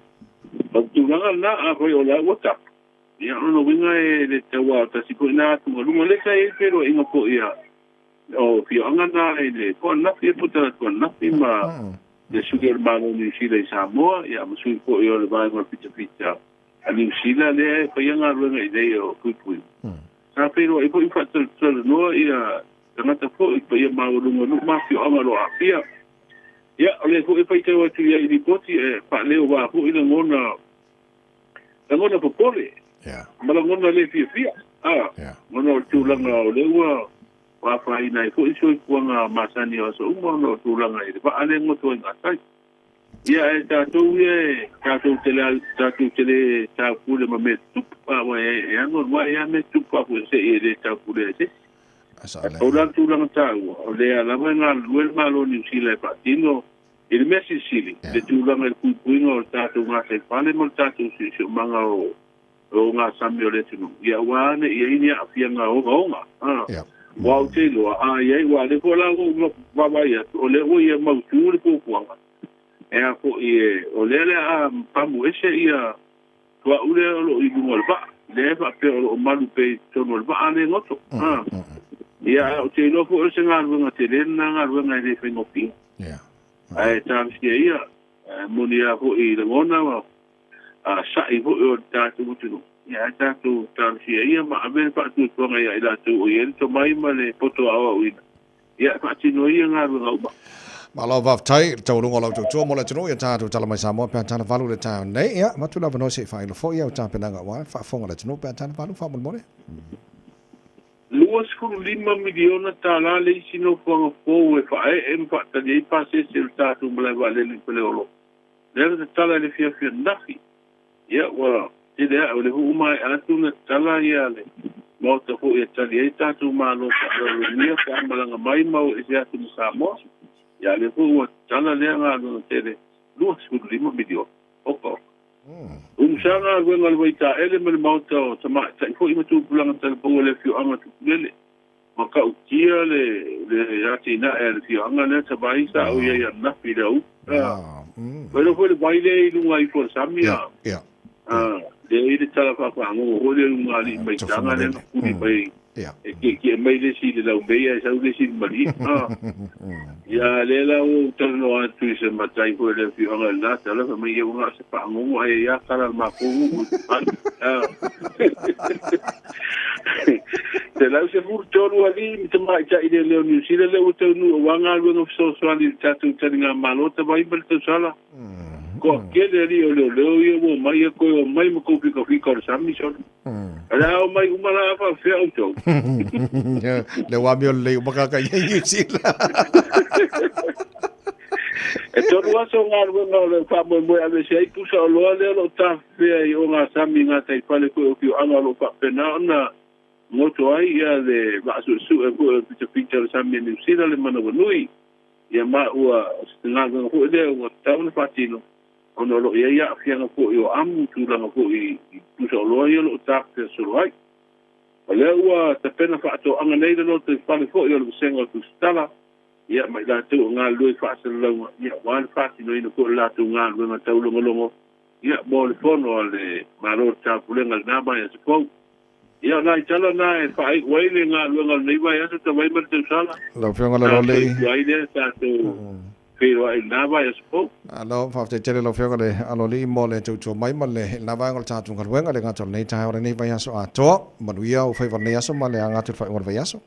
o le tulaga lena, afai o la ua tapu, ia o lona uiga e le tatau lava o tasi foi lena atugaluga. Lea sa i ai le feiloaiga foi a o afioaga na i le po ananafi po o talaatu ananafi ma le sui o le Malo o Niu Sila i Samoa, ia ma sui foi o le vaega o le fitafita a Niu Sila lea e faia galuega i inei o Puipui. Sa feiloai foi ma faatalatalanoa ia tagata foi i paia maualuga o nuu ma afioaga o lo o aafia. Ia, o lea foi e faitau atu i ai i lipoti e faaleova foi lagona, lagona popole ma lagona le fiafia, a, ona o le tulaga o lea ua afaina ai foi soifuaga masani o aso uma ona o tulaga i le vaa lea e goto ai i gatai. Ia ae tatou ia e tatou te le tatou te le taupule ma mea tutupu, aua e anoanoai lava mea tutupu faafuasei e le taupule ai se isi. O la le tulaga taua, o lea lava e galulue le Malo o Niu Sila e faatino i le mea silisili le tulaga i le puipuiga o le tatou gataifale ma le tatou siosiomaga o gasami o le atunuu, ia aua ne i i ai ni aafiaga ogaoga. Aua ou te iloa, a i ai, aua o lea foi la ua ou vaavaai atu, o lea ua ia mautu le fuafuaga, e a foi e, o lea o le a pamu ese ia tuaʻu lea o lo o i luga o le vaa, lea e faapea o lo o malu pea i totonu o le vaa lea e goto. Ia, ae ou te iloa foi o se galuega tele lena galuega e le faigofie. Ae talosia ia, e moni lava foi i lagona ma sa'i foi o le tatou atunuu, ia ae tatou talosia ia ma ave le faatuatuaga ia i latou o i ai le tomai ma le poto aoaoina, ia e faatino ai ia galuega uma. Malo faafetai i le taualuga o lau tautua mo le atunuu ia tatou tala mai Samoa pe a tala valu le taeao nei. Ia, avatu le avanoa se i faailo foi au tapenaga aua le faafofoga a le atunuu pe a tala valu faamolemole. $25 miliona tala le isi nofoaga fou e faaee ma faatali ai pasese o le tatou malae vaalele i Faleolo. Lea na tatala i le afiafi ananafi. Ia, ua tele ae, o lea foi ua maea atu ona tatala ia le maota foi e tali ai tatou malo faaaloalogia pe a malaga mai ma o ese atu ma Samoa. Ia, a o lea foi ua tatala lea galuega tele, $25 miliona. Oka oka. Umusa galuega a le Vaitaele ma le maota o Tamaitai foi ma Tupulaga Talavou a le afioaga o Tupulele. Matautia le le atinae a le afioaga lea Tavai sa ou iai ananafi i le aoauli. Ua iloa foi le vai lea i luga ifo o le sami a lea i le tala faafagogo foi lea i luga alii mai taga lea na puli mai e kiekie mai le isi i le laumei ae sau le isi i le malie. Ia lea la ua ou talanoa atu i se matai foi o le afioaga i lena tala fai mai ia ua na o se fagogo ae ia tala a le matou nuu i tai. 113 alii ma tamaitai leoleo Niu Sila lea ua taunuu aua galuega fesoasoani i le tatou taligamalo tavai ma le tausala. Toatele alii o leoleo ia ua omai ia toe omai ma tou fikafika o le sami solo. O le a omai uma la a faafefea outou. Le ua amio lelei uma kaka i Niu Sila. E tolu aso o galuega o le faamoemoe aveese ai pusa oloa lea o lo o tafefea i ogasami i gataifale foi o afioaga o lo o faapena ona goto ai ia le vaa suesue foi o le pitapita o le sami a Niu Sila le manawanui. Ia ma ua o se galuega foi lea ua tatau ona faatino ona o lo o i ai aafiaga foi o amu tulaga foi i pusa oloa ia o lo o tafefea solo ai. O lea ua tapena faatoaga nei le lotoifale foi o le vasega o Tusitala. Ia, ma i latou o galulue i faasalalauga, ia, aua le faatinoina foi o le latou galuega taulogologo, ia, mo le Fono a le Malo o le Taupulega i lena vaiaso fou. Ia, o nai tala na e faaiu ai le galuega o lenei vaiaso talu ai ma le tausala. Lau Afioga i le Aloalii. Soifua ai lea tatou feiloai i lena vaiaso fou. Malo, faafetai tele lau Afioga i le Aloalii mo le tautua mai ma le lena vaega o le tatou galuega, e le gata o lenei taeao o lenei vaiaso atoa. Manuia ou faiva o lenei aso ma le aga atu i le faaiuga o le vaiaso.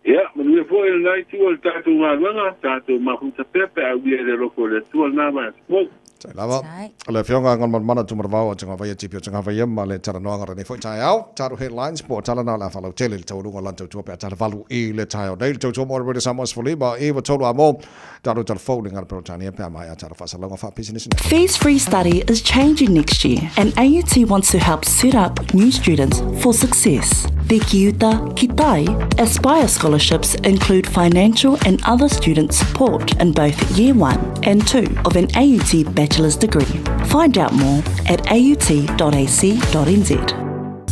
Ia, manuia foi lena itu o le tatou galuega, tatou mafuta pea pe a uia i le alofa o le Atua lena vaiaso fou. Tai lava. O le Afioga Galumalemana Tumanavao o Tagavaia Tipi o Tagavaia ma le talanoaga o lenei foi taeao. Tatou headlines po o tala na o le a faalautele i le taualuga o lana tautua pe a tala valu i le taeao nei. Le tautua mo le Radio Samoa 15 i 3 a mo tatou tala fou le ngana Peretania pe a maea tatou faasalalauga faapisinisi nei. Fees Free Study is changing next year and AUT wants to help set up new students for success. The Kiuta Kitai Aspire scholarships include financial and other student support in both Year 1 and 2 of an AUT bachelor's degree. Find out more at aut.ac.nz.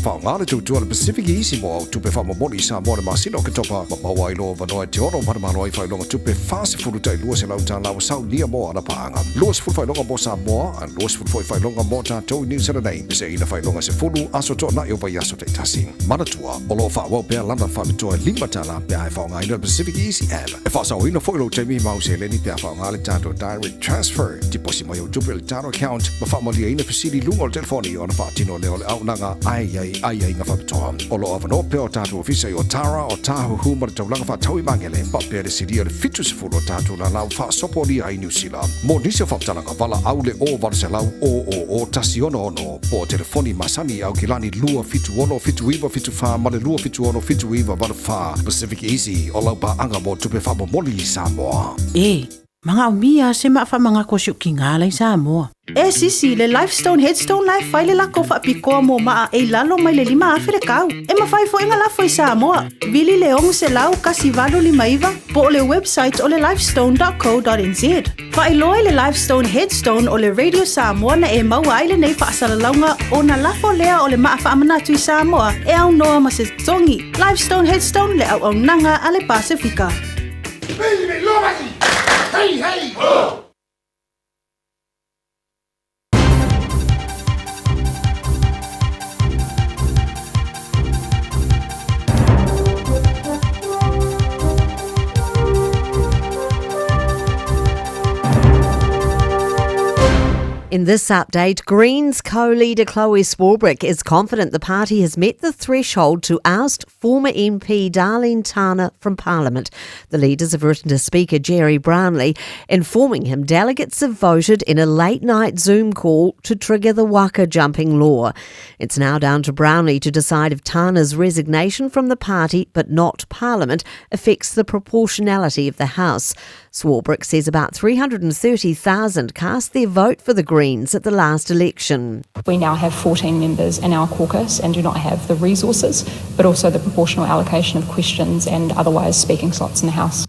Faaaoga le tautua a le Pacific Easy mo au tupe faamomoli i Samoa i le masina o Oketopa ma maua ai loa avanoa e te ono manumalo ai faailoga tupe 40 tai $200 ua saunia mo ana paaga. 20 faailoga mo Samoa, a 20 foi faailoga mo tatou i Niu Sila nei. Peseina faailoga 10 aso toanai o vaiaso taitasi. Manatua, o lo o faaauau pea lana faapitoa e $5 pe a e faaaogaina le Pacific Easy App. E faasaoina foi lou taimi ma au seleni pe a faaaoga le tatou Direct Transfer. Tiposi mai au tupe i le tatou account ma faamalieina fesili i luga o le telefoni ona faatino lea o le auaunaga a e i ai aiaiga faapitoa. O lo o avanoa pea o tatou ofisa i Otara, Otāhuhu ma le taulaga faatau i Magele, faapea le silia o le 70 o tatou lala ua faasopolia ai Niu Sila. Mo nisi o faamatalaga, valaau le 0 800 000 166 po o telefoni masani i Aukilani 276 7974 ma le 276 7984. Pacific Easy, o lau paaga mo tupe faamomoli i Samoa. E manaomia se maa faamagako a si ou kinā la i Samoa. E sisi, le Lifestone Headstone la e fai le lako faapitoa mo maa e i lalo mai le 5,000 le tau. E mafai foi ona lafo i Samoa. Vili le 600 1859 po o le website o le lifestone.co.nz. Faailoa i le Lifestone Headstone o le Radio Samoa na e maua ai lenei faasalalauga ona lafo lea o le maa faamanatu i Samoa e aunoa ma se totogi. Lifestone Headstone le auaunaga a le Pasefika. Hey, hey, ho! In this update, Greens co leader Chloe Swarbrick is confident the party has met the threshold to oust former MP Darlene Tana from Parliament. The leaders have written to Speaker Gerry Brownlee, informing him delegates have voted in a late night Zoom call to trigger the waka jumping law. It's now down to Brownlee to decide if Tana's resignation from the party, but not Parliament, affects the proportionality of the House. Swarbrick says about 330,000 cast their vote for the Greens at the last election. We now have 14 members in our caucus and do not have the resources, but also the proportional allocation of questions and otherwise speaking slots in the House.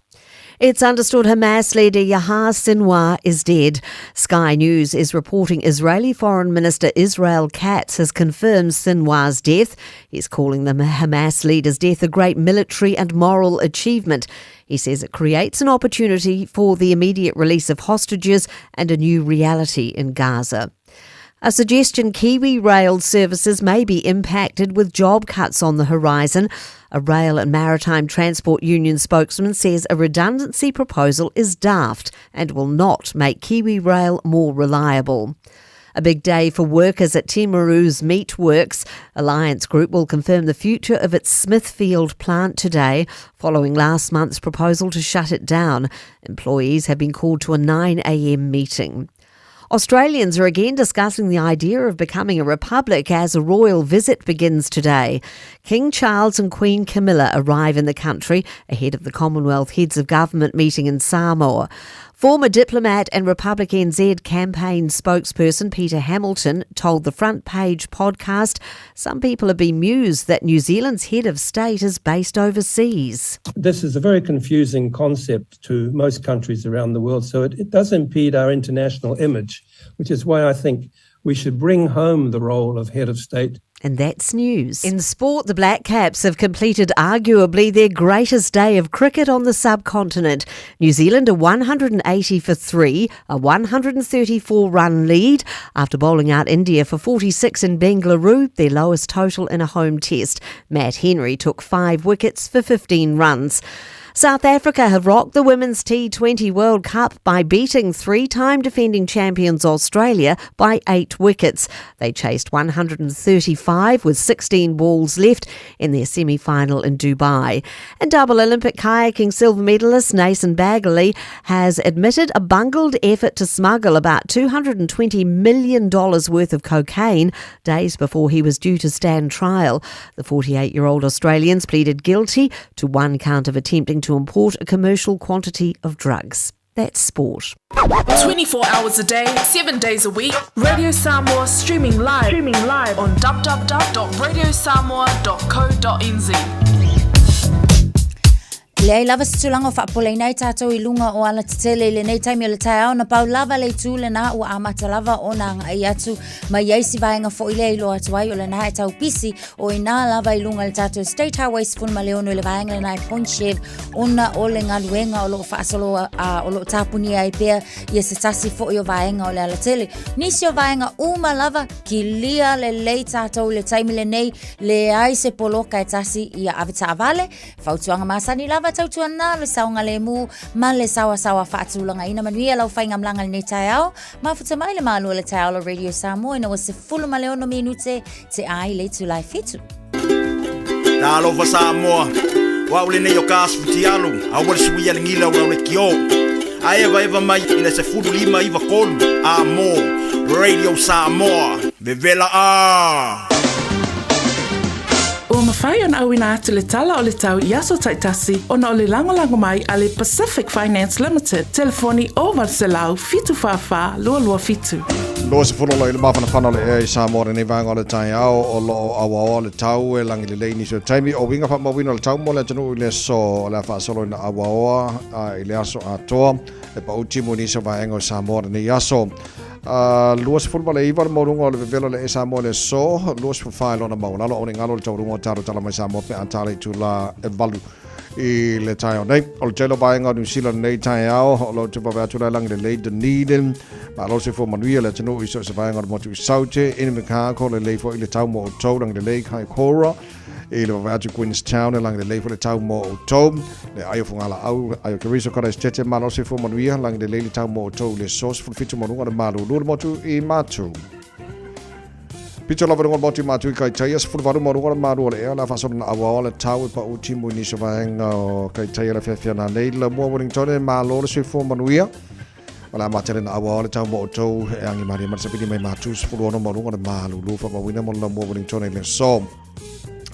It's understood Hamas leader Yahya Sinwar is dead. Sky News is reporting Israeli Foreign Minister Israel Katz has confirmed Sinwar's death. He's calling the Hamas leader's death a great military and moral achievement. He says it creates an opportunity for the immediate release of hostages and a new reality in Gaza. A suggestion Kiwi Rail services may be impacted with job cuts on the horizon. A Rail and Maritime Transport Union spokesman says a redundancy proposal is daft and will not make Kiwi Rail more reliable. A big day for workers at Timaru's Meatworks. Alliance Group will confirm the future of its Smithfield plant today, following last month's proposal to shut it down. Employees have been called to a 9am meeting. Australians are again discussing the idea of becoming a republic as a royal visit begins today. King Charles and Queen Camilla arrive in the country ahead of the Commonwealth Heads of Government meeting in Samoa. Former diplomat and Republic NZ campaign spokesperson Peter Hamilton told the Front Page podcast some people are bemused that New Zealand's head of state is based overseas. This is a very confusing concept to most countries around the world, so it, it does impede our international image, which is why I think we should bring home the role of head of state. And that's news. In sport, the Black Caps have completed arguably their greatest day of cricket on the subcontinent. New Zealand are 180 for 3, a 134 run lead after bowling out India for 46 in Bengaluru, their lowest total in a home test. Matt Henry took 5 wickets for 15 runs. South Africa have rocked the Women's T20 World Cup by beating three-time defending champions Australia by 8 wickets. They chased 135 with 16 balls left in their semi-final in Dubai. And double Olympic kayaking silver medalist Nathan Baggaley has admitted a bungled effort to smuggle about $220 million worth of cocaine days before he was due to stand trial. The 48-year-old Australians pleaded guilty to one count of attempting to import a commercial quantity of drugs. That's sport. 24 hours a day, 7 days a week, Radio Samoa streaming live, streaming live on www.radiosamoa.co.nz. Leai lava se tulaga o faapolaina ai tatou i luga o alatetele i lenei taimi o le taeao na pau lava le itu lena ua amata lava ona agai atu mai ai si vaega foi lea i loa atu ai o lena e tau pisi o ina lava i luga i le tatou State Highway 16 i le vaega lena i Point Chev ona o le galuega o loo faasolo o loo tapunia ai pea ia se tasi foi o vaega o le alatele. Nisi o vaega uma lava kilia lelei tatou i le taimi lenei leai se poloka e tasi ia ave taavale Fautuaga masani lava tautuana le saogalemu ma le saoasaoa faatulagaina. Manuia lau faigamalaga i lenei taeao. Mafuta mai le malu o le taeao o Radio Samoa ina ua 16 minute te ai le itula e fitu. Talofa Samoa, o au lenei o ka asu futialu, aua le suia le gila o au le kio. A eva eva mai i le 15 iva kolu, a mo, Radio Samoa, vevela a! Ua mafai ona auina atu le tala o le tau i aso taitasi ona o le lagolago mai a le Pacific Finance Limited, telefoni 0800 744 227. 20 loa i le mafanafana o le ea i Samoa lenei vaega o le taeao o lo o auaoa le tau e lagi lelei nisi o taimi o uiga faamauina o le tau mo le atunuu i le aso o le a faasolo ina auaoa i le aso atoa e pau timu i nisi o vaega o Samoa lenei aso. 29 le maualuga o le vevela o le ea Samoa i le aso, 24 i lona maualalo, aua ne i galo le taualuga o talo tala mai Samoa pe a tala i itula e 8 i le taeao nei. O le tele o vaega o Niu Sila lenei taeao, o lo o tupawe atu lai lagi lelei Dunedin, malo le soifua manuia le atunuu i so o se vaega o le motu i Saute, Invercargill, lelei foi le tau mo outou, lagi lelei Kaikoura, I le vavae atu Queenstown e lagi lelei foi le tau mo outou. Le ai o Fogalaau, ai o Keriso Karaisitete, malo soifua manuia, lagi lelei le tau mo outou i le aso 17 ma luga o le malulu le motu i Matu. Pito lava luga o le motu i Matu i Kaitaia, 18 ma luga o le malu o le ea, le a faasolo na auaoa le tau e pau timu i nisi o vaega o Kaitaia le fiafia nanei, la mua Wellington e malo le soifua manuia. O le a matele na auaoa le tau mo outou e agi malie ma le sapili mai Matu, 16 ma luga o le malulu, faamauina mo le lamua Wellington i le aso.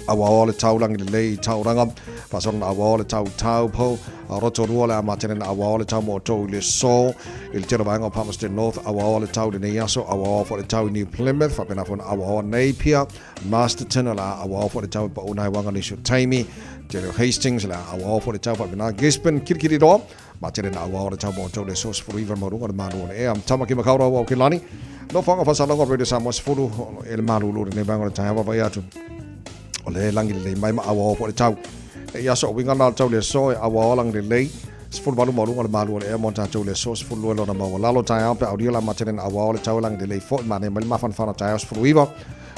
Auaoa le tau langi lelei i Tauranga, faasolo na auaoa le tau Taupo, a Rotorua le a matele na auaoa le tau mo outou i le aso. I le tele o vaega o Palmerston North, auaoa le tau i lenei aso, auaoa foi le tau i New Plymouth, faapena foi na auaoa Napier, Masterton, o le a auaoa foi le tau i Pauna i Wanganui o Taimi, tele o Hastings, o le a auaoa foi le tau faapena Gisborne, Kirikiriroa, Matele na auaoa le tau mo outou le aso 19 maualuga o le malu o le ea. Tamaki Makaurau o Aukilani, nofoaga faasalaga o Radio Samoa 10 e le malulu lenei vaega o le taeao vaavaai atu. O le lagi lelei mai ma auaoa foi le tau. E i aso o uiga na o le tau le aso e auaoa lagi lelei. 18 maualuga o le malu o le ea mo tatou le aso 12 lona maualalo taeao pe aulia la matele na auaoa le tau e lagi lelei foi manaia mai le mafanafana taeao 19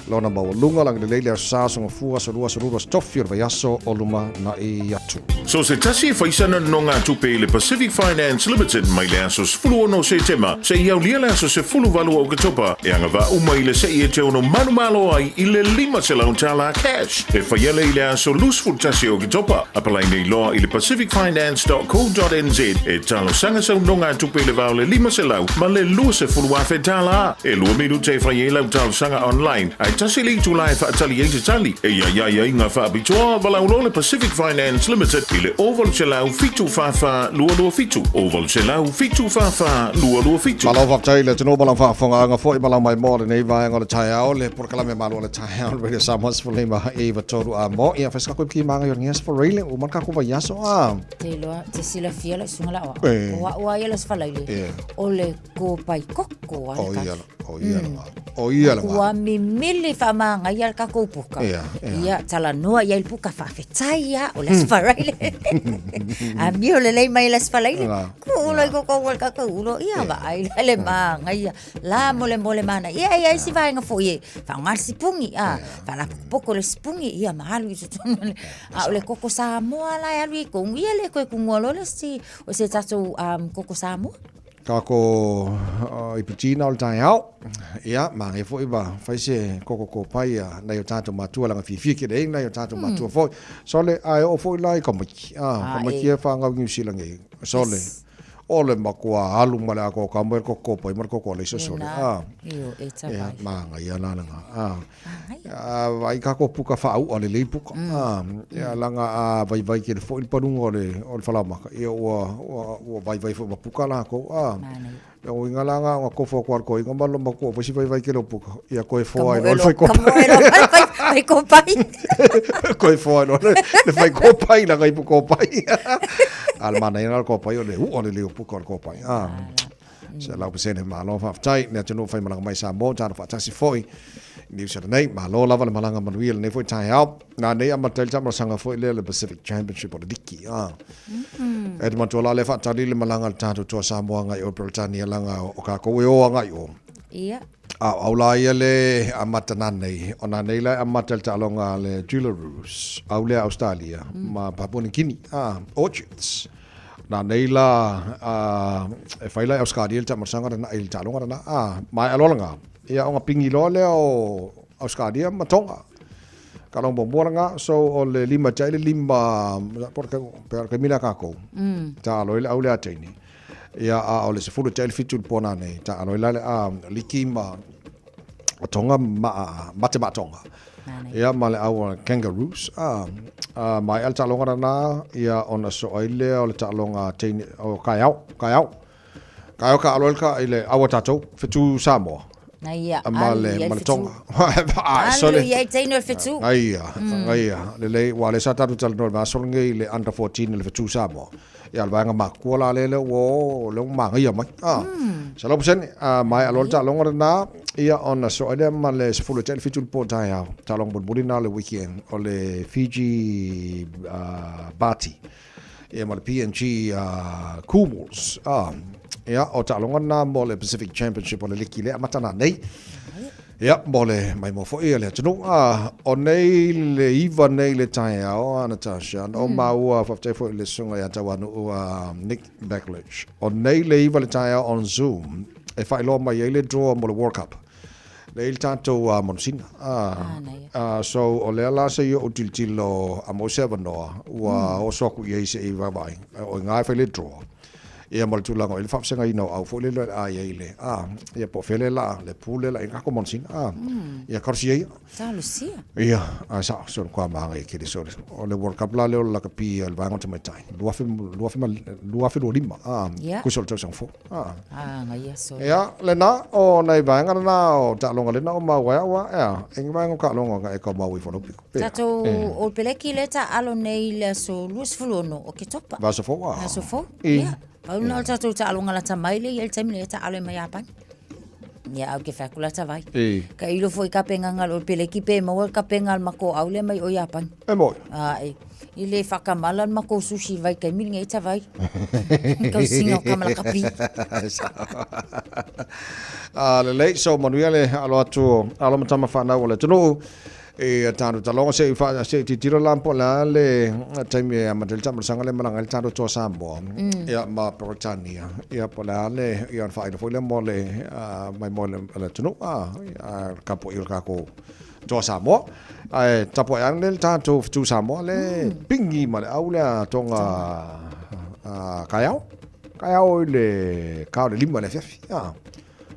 lona maualuga lagi lelei le aso sa aso gafua aso lua aso lulu aso tofi o le vaiaso o luma na'i atu. So se tasi e faisana nonogatupe i le Pacific Finance Limited mai le aso 16 o Setema seia aulia le aso 18 o Oketopa e agavaa uma i le se'i e te ono manumalo ai i le $500 cash e faia lea i le aso 21 o Oketopa. Apalai nei loa i le pacificfinance.co.nz e talosaga sau nogatupe i le va o le 500 ma le $20,000. E lua minute e fai ai lau talosaga online, ae tasi le itula e faatali ai se tali. E i ai aiaiga faapitoa, valaau loa le Pacific Finance Limited i le 0800 744 227, 0800 744 227. Malo faafetai i le atunuu ma lau faafofogaaga foi ma lau maimoa lenei vaega o le taeao, le polokalame malo o le taeao le Radio Samoa 15 9 3 a mo ia fai se kako ki manga yo ngia sfaraile o man kako vai aso a. Te iloa, te silafia lau susuga la o au. O au lava ia le Aso Faraile, o le kopai koko a le O ia kafi. O ia lena. O ia lena. Ua mimili faamagaia le tatou puka. Ia, ia. Ia, talanoa i ai le puka faafetai ia o le Aso Faraile. Amio lelei mai le Aso Faraile. La. Kuu loa i kokou o le tatou ulo. Ia, vaai la le magaia. La mole mole mana. Ia, ia isi vaega foi e faaaoga le sipuni. A, faalapokopoko le sipuni. Ia, ma alu i totonu o le... A o le koko Samoa la e alu i kougu. Ia le toe kugua loa le isi o se tatou um, koko Samoa. Kako i pitina o le taeao. Ia, manaia foi ma fai se koko kopai a nai o tatou matua laga fiafia kele ai nai o tatou matua foi. Sole, a e oo foi la i Kamaiki. Ah, Kamaiki e whangau New Zealand nei. Sole, o le matua alu ma le ako ka mo le koko kopai ma le koko aleisa sole. Ah. Io, e ta Ia, vai. māngaia la langa. Ah. Ah, vai kako puka whaau le lei puka. Ah, ia langa a vai vai kele foi le paluga o le o le falaomaka. Ia ua ua ua vai vai foi ma puka lākou. Ah. Le uiga la nga nga kofo ko ko inga malo ma ko foi vai vai kele o puka. Ia koe foa i lo le fai Ka moe lo fai fai kopai. Koe foa i lo le le fai kopai langa i pu kopai. A le mana ina le kopai o le ua le leo puka o le kopai. Ah. 100% malo faafetai le atunuu fai malaga mai Samoa tatou faatasi foi i Niu Sila nei malo lava le malaga manuia lenei foi taeao na nei amata ai le taamalasaga foi lea le Pacific Championship o le liki a e te matua la le faatali le malaga a le tatou toa Samoa agai o Peretania laga o kakou e o agai o Ia. A o au la ia le amata nanei, o nanei la e amata le taaloga a le Jularoos, au lea Australia, ma Papua New Guinea, a, Orchards. Nanei la, a, e fai la e Australia le taamalasaga lena i le taaloga lena, a, maea loa lena, ia ona pigi loa lea o Australia ma Tonga. Ka long muamua lena, so o le lima tiai le lima, po o le pe o le taimi lea a kakou, taalo ai le au lea a teine. Ia, a o le 10 tiai le 7 i le po nanei, taalo ai la le a liki ma Tonga ma mate ma Tonga. Ia ma le au Kangaroos a a maea le taaloga lena ia ona soo ai lea o le taaloga teine o kaeao kaeao. Kaeao ka alo ai le ka i le au a tatou fetu Samoa. Na ia, ma alu le i ai ma le fetu. Tonga. A Alu i ai teine o le fetu. Aia, aia, lelei, ua lea sa tatou talanoa i le vaiaso lenei i le under 14 i le fetu Samoa. Ia, o le vaega makua la lea lea ua o, lea ua magaia mai. Ah, 100%, ah, maea loa le taaloga lena, ia ona soo ai lea ma le 10 tiai le 7 i le po taeao. Taaloga mulimuli lena o le weekend, o le Fiji ah, Bati. Ia ma le PNG ah, Kumuls. Ah, ia, o taaloga lena mo le Pacific Championship o le liki lea amata nanei. Ia, mo le maimoa foi a le atunuu. A, o nei le iva nei le taeao a Natasha, na o maua faafetai foi i le susuga ia Tauanu'u a Nick Backledge. O nei le iva le taeao on Zoom e faailoa mai ai le draw mo le World Cup. Lea i le tatou manusina. A, a, so o lea la seia ou tilotilo a maua se avanoa, ua oso aku i ai se i vaavaai. O i ina e fai le draw. Ia ma le tulaga o i le faavasagaina o au foi lele o le a i ai le, a, ia po o fea le laa, le pule la i ngako manusina, a, ia karosia ia. Talosia. Ia, a sao, so le kua maanga i kele, so o le World Cup la lea o le lakapi a le vaega o tamaitai, 2025, a, kusa o le tausaga fou, a. A, ngaia so. Ia, lena, o nai vaega lena o taaloga lena o maua ai au a, ea, e ngi vaega o taaloga nga e kau maua ifo lau piko. Pea. Tatou E. o Peleki le taalo nei i le aso 26 o Oketopa. Vaiaso fou, a. Vaiaso fou, I. ia. Pau lena o le tatou taaloga lata mai lea i le taimi lea taalo ai ma Iapani. Ia, au ke whai aku lata vai. I. Ka ilo foi kapenga nga lo Peleki pe maua le kapenga le mako au lea mai o Iapani. E moi. A, e. I le whakamala le mako sushi vai kai mili ngai tawai. Kau singa o kamala kapi. A, lelei, so manuia le alo atu, alo matama whanau o le atunuu. E tatou taloga se i fa se i tilotilo la po o le a le taimi e amata ai le taamalasaga lea e malaga ai le tatou toa Samoa ia ma Peretania ia po o le a le ia ona faailo foi lea mo le maimoa a le atunuu a tapuai o le tatou toa Samoa. Ae tapuai ane le tatou fetu Samoa le pigi ma le au lea Tonga kaeao kaeao i le ka o le 5 i le afiafi a.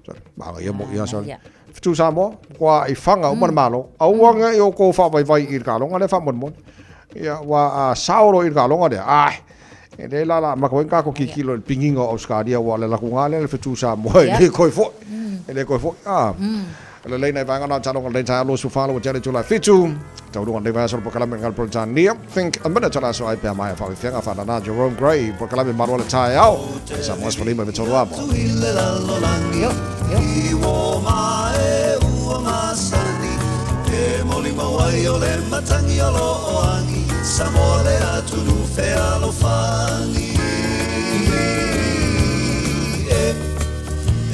Sorry, maga ia mo ia sorry. Fetu Samoa, kua i whanga uma le malo. Aua nge i o kou whaavaivai i le kaloga lea faamolemole. Ia, ua a sao loa i le kaloga lea, ai, e le la la maka foi kako kikilo i le pigiga o Australia, ua le lakuga lea le fetu Samoa e le koe foi. E le koe foi. Ah. Lelei nai vaega na taloga lenei taeao 24 ua tele itula e fitu. Taunuuga lenei vaiaso le polokalame ngal Peretania. Think a minute o le aso ai pea mai a faafeafeaga whanana Jerome Gray polokalame maloa le taeao. Samoa 15 i 3 amo. I uō ma e ua masani E moli mau ai o le matangi o lo o agi Samoa le atunuu fealofani E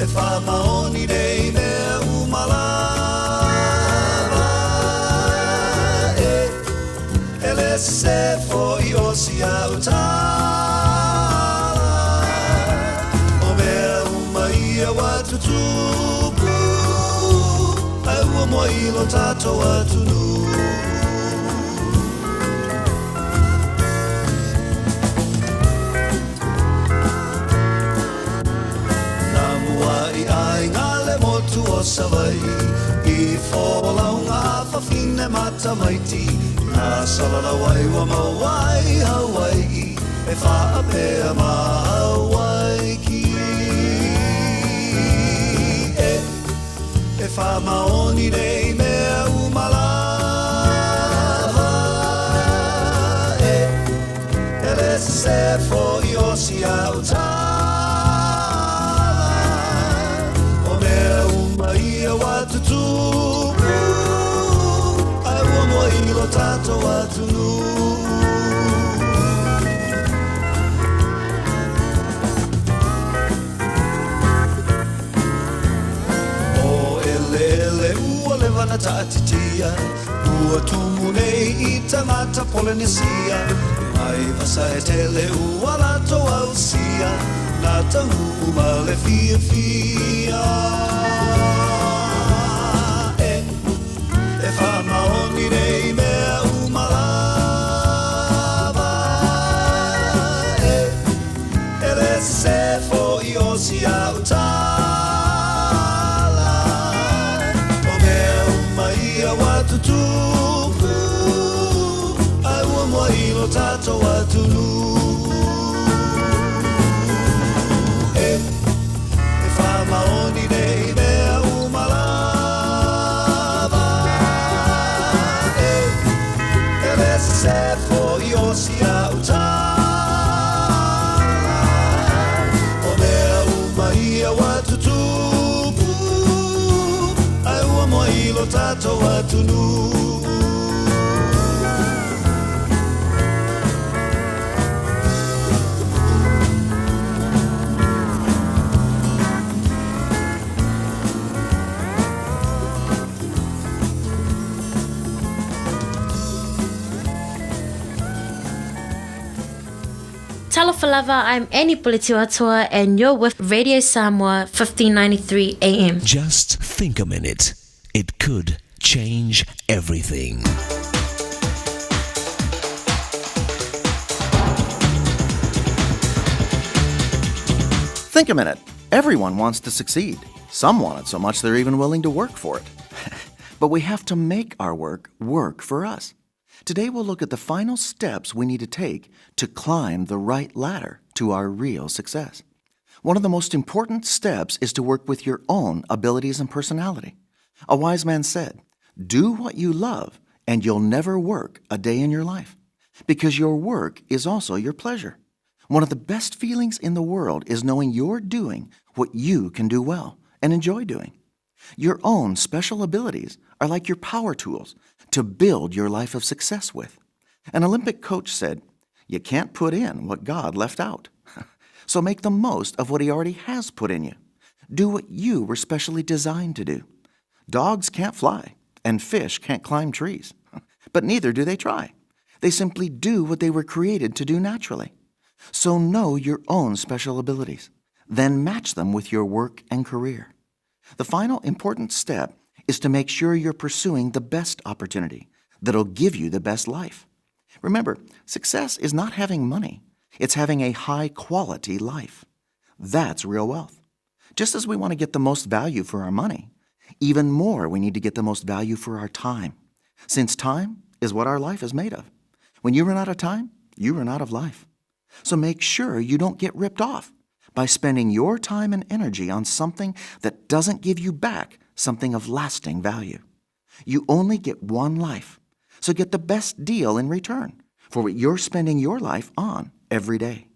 e faamaoni nei mea uma lava E e le sese foi o si au tala O mea uma ia ua tutupu Ae ua moa i lo tatou atunuu. Na mua'i aiga le motu o Savaii I folauga a fafine ma tamaiti Na salalau ai ua maua ai Hawai'i E faapea ma Hawaiki E E faamaoni nei mea uma lava E E le sese foi o si au tala O mea uma ia ua tutupu Ae ua moa i lo tatou atunuu. O eleele ua leva na taatitia Ua tumu nei i tagata Polenesia Mai Vasaetele ua latou ausia Na taunuu ma le fiafia E, e faamaoni nei mea uma lava E, E le sese foi o si au tala O mea uma ia ua tutupu Ae ua moa i lo tatou atunuu E, e faamaoni nei mea uma lava E, e le sese foi o si au tala O mea uma ia ua tutupu Ae ua moa i lo tatou atunuu. Talofa lava, I'm Annie Puletiuatoa and you're with Radio Samoa 1593 AM. Just think a minute. It could change everything. Think a minute. Everyone wants to succeed. Some want it so much they're even willing to work for it. But we have to make our work work for us. Today we'll look at the final steps we need to take to climb the right ladder to our real success. One of the most important steps is to work with your own abilities and personality. A wise man said, Do what you love, and you'll never work a day in your life, because your work is also your pleasure. One of the best feelings in the world is knowing you're doing what you can do well and enjoy doing. Your own special abilities are like your power tools to build your life of success with. An Olympic coach said, You can't put in what God left out. So make the most of what He already has put in you. Do what you were specially designed to do. Dogs can't fly, and fish can't climb trees, but neither do they try. They simply do what they were created to do naturally. So know your own special abilities. Then match them with your work and career. The final important step is to make sure you're pursuing the best opportunity that'll give you the best life. Remember, success is not having money. It's having a high-quality life. That's real wealth. Just as we want to get the most value for our money, even more we need to get the most value for our time, since time is what our life is made of. When you run out of time, you run out of life. So make sure you don't get ripped off by spending your time and energy on something that doesn't give you back something of lasting value. You only get one life, so get the best deal in return for what you're spending your life on every day.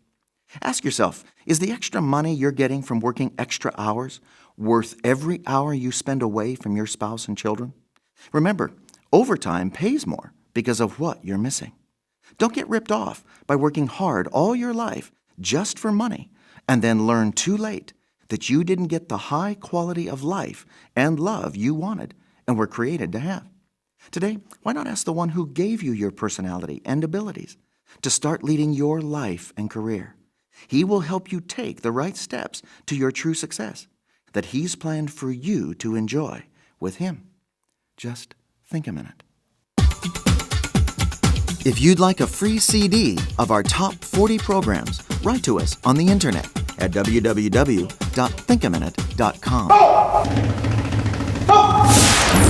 Ask yourself is the extra money you're getting from working extra hours worth every hour you spend away from your spouse and children? Remember, overtime pays more because of what you're missing. Don't get ripped off by working hard all your life just for money and then learn too late that you didn't get the high quality of life and love you wanted and were created to have. Today, why not ask the one who gave you your personality and abilities to start leading your life and career? He will help you take the right steps to your true success that He's planned for you to enjoy with Him. Just think a minute. If you'd like a free CD of our top 40 programs, write to us on the internet at www.thinkaminute.com.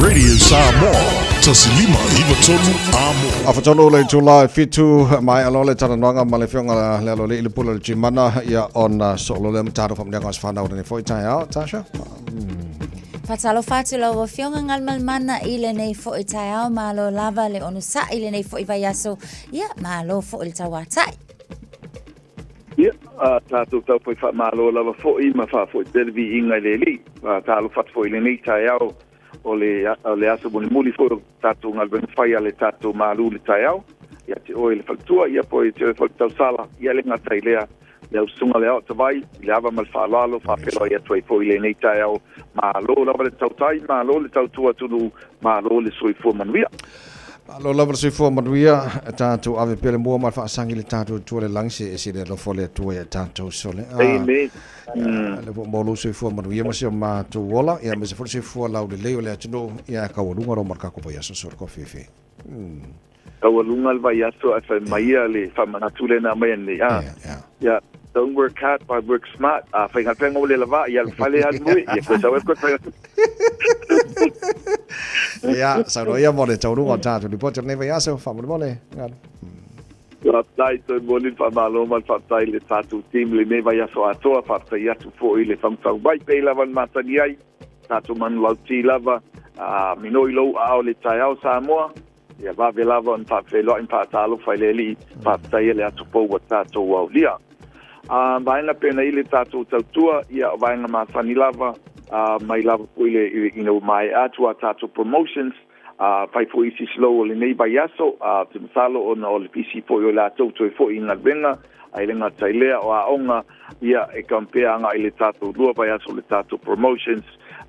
Radio Samoa, Tasilima Ivatonu Amo. Afatonu le itula e fitu mai alo le talanoaga ma le afioga le alo le ile pula le Jimana ia ona soolo lea mataro faamaniaga o se whanau rene foi taeao Tasha. Faatalofa atu lau Afioga Galumalemana i lenei foi taeao, malo lava le onosai i lenei foi vaiaso, ia malo foi le tauatai. Ia, a tātou tau foi faamalo lava foi ma faafoi pea le viiga i le Alii. Talofa atu foi i lenei taeao o le, o le aso mulimuli foi o tātou galuega fai a le tātou Malu i le taeao. Ia te oe le faletua, ia po ia te oe foi le tausala, ia le gata i lea, le ausuga le aotavai, i le ava ma le faaaloalo, faafeiloai atu ai foi i lenei taeao. Malo lava le tautai, malo le tautua atunuu, malo le soifua manuia. Malo lava le soifua manuia, e tātou ave pea le mua ma le faasagi i le tātou Atua i le lagi, se ese le alofa o le Atua ia tātou sole. Amen. Le ua maua lou soifua manuia ma si o matou ola, ia aemaise foi le soifua laulelei o le atunuu, ia taualuga roma le kākou vaiaso sole kofifi. Taualuga le vaiaso ae fai mai ia le faamanatu lea na aumai nei. Ah. Yeah. Don't work hard, but work smart. A faigaluega ua le lava, ia alu fale alu moe, ia koe sau ai koe faigaluega. Ia, saunoa ia mo le taualuga o le tatou lipoti o lenei vaiaso, faamolemole. Galu. Faafetai toe momoli le faamalo ma le faafetai i le tatou team i lenei vaiaso atoa. Faafetai atu foi i le fagufagu mai pei lava na matagi ai. Tatou manulauti lava, a minoi lou aao i le taeao Samoa, ia vave lava ona faafeiloai ma faatalofa i le Alii, faafetaia le aso fou ua tatou aulia. A vaega pena i le tatou tautua, ia o vaega masani lava, a mai lava foi le ina ua maea atu a tatou promotions, a fai foi isi slow o lenei vaiaso, a ou te masalo ona o le pisi foi o latou toe foi i galuega, Ai le gata i lea o aoga, ia e compare agai i le tatou lua vaiaso o le tatou promotions,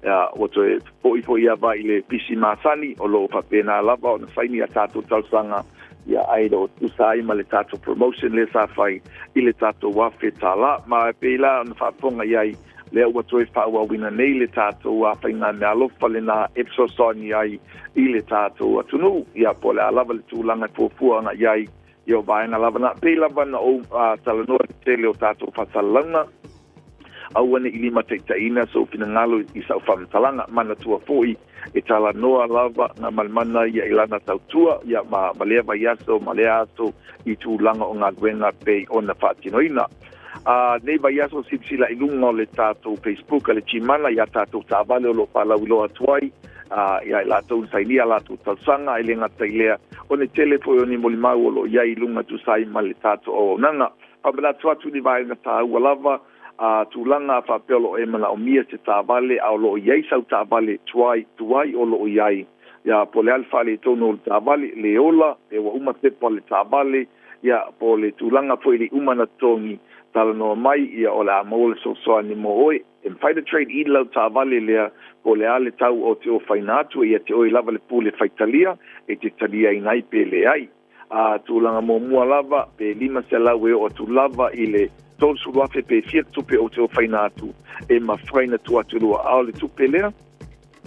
ia ua toe foi foi lava i le pisi masani o lo o faapena lava ona saini a tatou talosaga, ia ae le o tusa ai ma le tatou promotion lea sa fai i le tatou $1,000. Ma e pei la ona faafofoga i ai, lea ua toe faaauauina nei le tatou faigameaalofa lena e fesoasoani ai i le tatou atunuu, ia po o le a lava le tulaga e fuafua agai i ai Ia o vaega lava na, pei lava na ou talanoa i le tele o tātou faasalalauga, aua ne i limataitaiina sou finagalo i sau faamatalaga. Manatua foi, e talanoa lava ngā malemana ia i lana tautua, ia ma, ma lea vaiaso, ma lea aso i tulaga o galuega pei ona faatinoina. A nei vaiaso silasila i luga o le tātou Facebook a le Chimana i a tātou taavale o lo o faalauiloa atu ai, a, ia i latou na sainia a latou talosaga, e le gata i lea, o le tele foi o ni molimau o lo o i ai i luga tusa ai ma le tatou auaunaga. Faamanatu atu ni vaega tāua lava, a, tulaga faapea o lo o e manaomia se taavale, a o lo o i ai sau taavale tuai, tuai o lo o i ai, ia, po o le a le faaletonu o le taavale, le ola, pe ua uma pepa o le taavale, ia, po o le tulaga foi i le uma na totogi, talanoa mai, ia, o le a maua le fesoasoani mo oe. E mafai na trade in lau taavale lea po o le a le tau o te ofaina atu ia te oe lava le pule faitalia e te taliaina ai pe leai. A tulaga muamua lava pe 500 e oo atu lava i le 30,000 pe fia tupe o te ofaina atu e mafai na tuu atu lua a o le tupe lea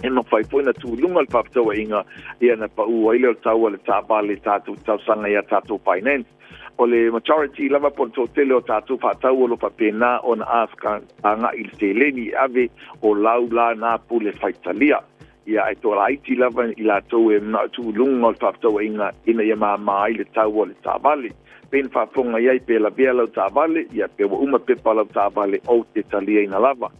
e mafai foi na tuu i luga le faafetauaiga ia na paū ai lea o le tau a le taavale tatou talosaga ia tatou finance. O le majority lava po o le toatele o tatou faatau o lo o faapena ona ask agai i le seleni e ave o lau la na pule faitalia. Ia ae toalaiti lava i latou e manao e tuu i luga o le faafetauaiga ina ia māmā ai le tau o le taavale. Pei na faafofoga i ai pe lavea lau taavale, ia pe ua uma pepa lau taavale ou te taliaina lava.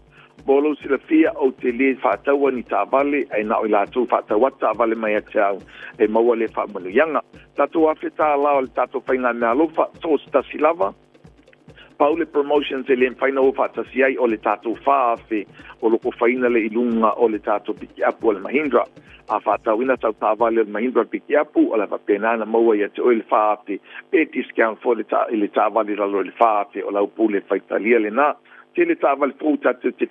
Mo lou silafia, ou te lē faataua ni taavale, ae na o i latou faatau atu taavale mai ia te au e maua lea faamanuiaga. Tatou $1,000 o le tatou faigameaalofa, so o se tasi lava, Pau le promotions e le mafai ona o faatasi ai o le tatou 4,000 o lo o ofaina le i luga o le tatou pikiapu o le Mahindra. A faatauina sau taavale o le Mahindra pikiapu, o le a faapena ona maua ia te oe le 4,000 pe discount foi le i le taavale i lalo i le 4,000 o lau pule faitalia lena. Tele taavale fou tatou te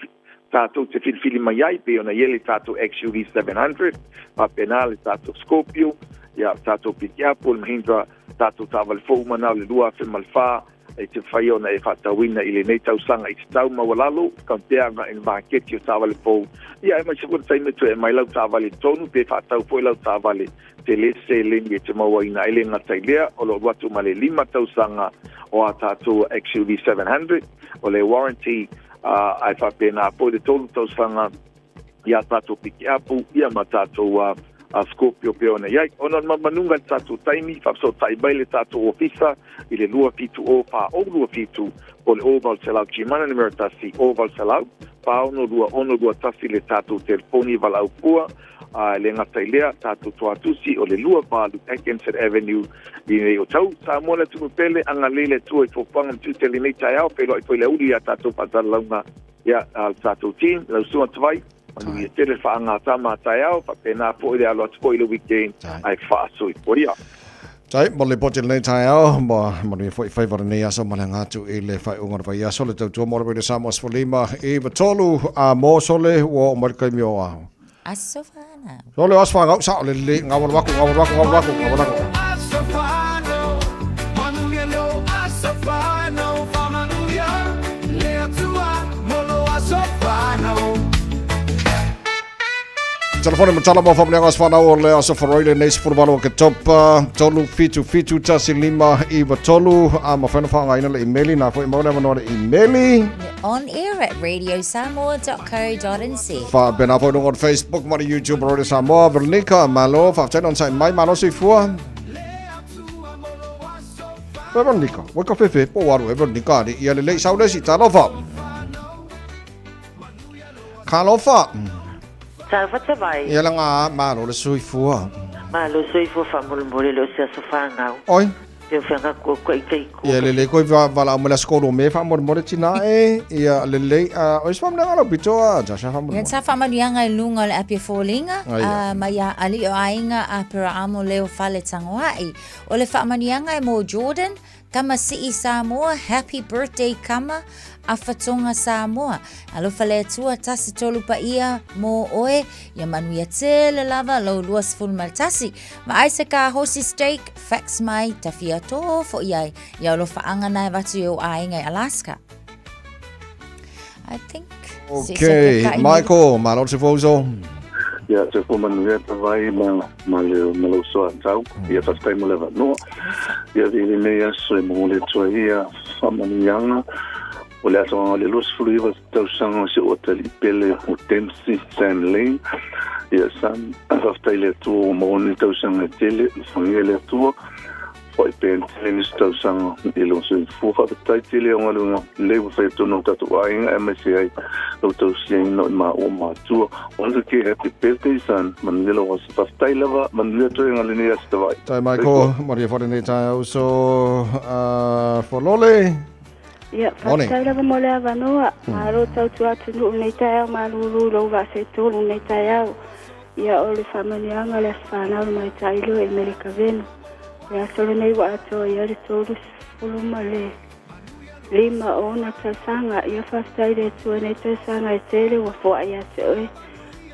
tatou te filifili mai ai, pei ona i ai le tatou XUV 700, faapena le tatou Scorpio, ia tatou pikiapu o le Mahindra, tatou taavale fou uma na o le 2004, e te mafai ona e faatauina i lenei tausaga i se tau maualalo, compare agai i le maketi o taavale fou, ia aemaise foi le taimi e toe aumai lau taavale i totonu pe faatau foi lau taavale tele seleni e te mauaina ai. Le gata i lea, o lo o alu atu ma le 5 tausaga o a tatou XUV 700 o le warranty, ae faapena foi le 3 tausaga i a tatou pikiapu ia ma tatou a Scorpio pei ona i ai. Ona o le mamanuga i le tatou taimi, faafesootai mai le tatou ofisa i le 270 4027 po o le 0800 Gimana numera 1 0800 462 621 le tatou telefoni valaau pua. A e le gata i lea, tatou toatusi o le 28 Atkinson Avenue i nei o tau. Samoa le atunuu pele, agalelei le Atua i fuafuaga ma tiute i lenei taeao, feiloai foi le aoauli i a tatou faasalalauga ia a le tatou team, lau susuga Tavai, manuia tele le faagatama a taeao, faapena foi le alo atu foi i le weekend, ae faasoifuaia. Tai, mo le lipoti lenei taeao, ma manuia foi faiva lenei aso ma le aga atu i le faaiuga o le vaiaso, le tautua mo le Radio Samoa 15 i 3 a mo sole ua oo mai le taimi o a. Aso whanau. Sole o aso whanau, sa o le le, ngawala waku, ngawala waku, ngawala waku, ngawala waku. Aso whanau, manuia lo aso whanau, whamanuia le Atua mo lo aso whanau. Telefone matala mo whamanianga aso whanau o le aso wharoi le nei 18 o Oketopa, 3 7 7 1 5 9 3, a ma whaina whaangaina le imeli, nā foi mauna manoa le imeli. On air at radiosamoa.co.nz. Faapena foi luga o le Facebook ma le YouTube Radio Samoa. Veronica, malo, faafetai na onosai mai, malo soifua. Veronica, ua ka fefe, po ua alu e Veronica ali, ia lelei sau le isi, talofa. Talofa. Talofa Tavai. Ia laga, malo le soifua. Malo soifua faamolemole le o se aso fanau. Oi. Te whanga ko ko i kei ko. Ia lelei koe va valaau mai le aso kolu o Me faamolemole tina e. Ia lelei a oi se faamanuiaga lau pito a Joshua faamolemole. Ia sa faamanuiaga i luga o le api foliga Ai, ia. a mai ia alii o aiga Aperaamo Leo Fale Tagoai. O le faamanuiaga e mo Jordan, Kama Sii Samoa, Happy Birthday Kama, Afatonga Samoa. Alofa le Atua, tasi tolu paia mō oe, ia manuia tele lava lou 21. Vaai se kāhosi steak, fax mai, tawhia tō foʻi ai, ia alofa anga na e avatu i ou aiga i Alaska. I think. Okay, Michael, malo le uso. Ia, te fua manuia Tavai ma, ma le, ma lou soatau. Ia, faafetai mo le avanoa. Ia, i lenei aso e momoli atu ai ia faamanuiaga o le asoaga o le 29 tausaga o si ou atalii pele o Dempsey Sam Lane. Ia, Sam, faafetai i le Atua ua maua nei tausaga e tele, alofagia le Atua. Whai pea tele nisi tausaga i lou soifua. Faafetai tele o galuega lelei ua faia tonu o tatou aiga aemaise ai lou tausiaina o i maua matua. Once again, happy birthday son. Manuia lou aso. Faafetai lava, manuia toega lenei aso Tava'i. Tai mai ko, maria whare nei tae au so whalole. Ia, faafetai lava mo le avanoa. Malo tautua atunuu lenei taeao, malulu lou vaa seitolu lenei taeao. Ia, o le faamanuiaga o le aso fanau le Tamaitai Loa i Melekavenu. O le aso lenei ua atoa i ai le 35 o ona tausaga. Ia, faafetai i le Atua i nei tausaga e tele ua foai ia te oe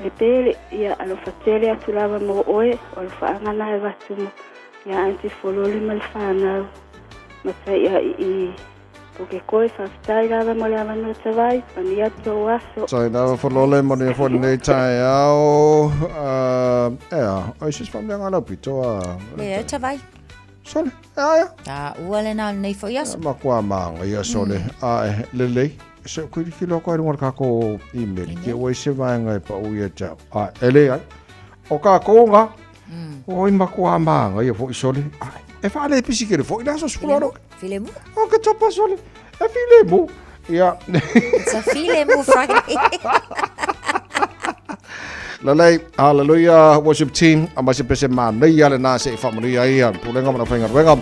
le pele. Ia, alofa tele atu lava mo oe, o alofaaga na e avatu mo ia Aunty Fololi ma le fanau. Matai'a i Pukekohe, faafetai lava mo le avanoa Tavai, manuia atu ou aso. Tai lava Folole, manuia foi lenei taeao. Ea, oi se faamanuiaga lau pito a... Lea, Tavai. Sole, ea ea. A ua lena o lenei foi aso. Matua māngaia sole. Ae, lelei. Se o kilikilo koe runga o le kākou email. Ke ua i se vaega e pau ia te au. Ae, e leai. O kākou ngā. Oi matua māngaia foi sole. Ae, e whaalepisi kere foi le aso 16. Filemu. O ke topa sole. E filemu. Ia. It's a filemu Friday. Lalei, hallelujah, worship team, a mai se pese mānei ale nā se i whaamanuia ia, pulenga mana whainga ruenga.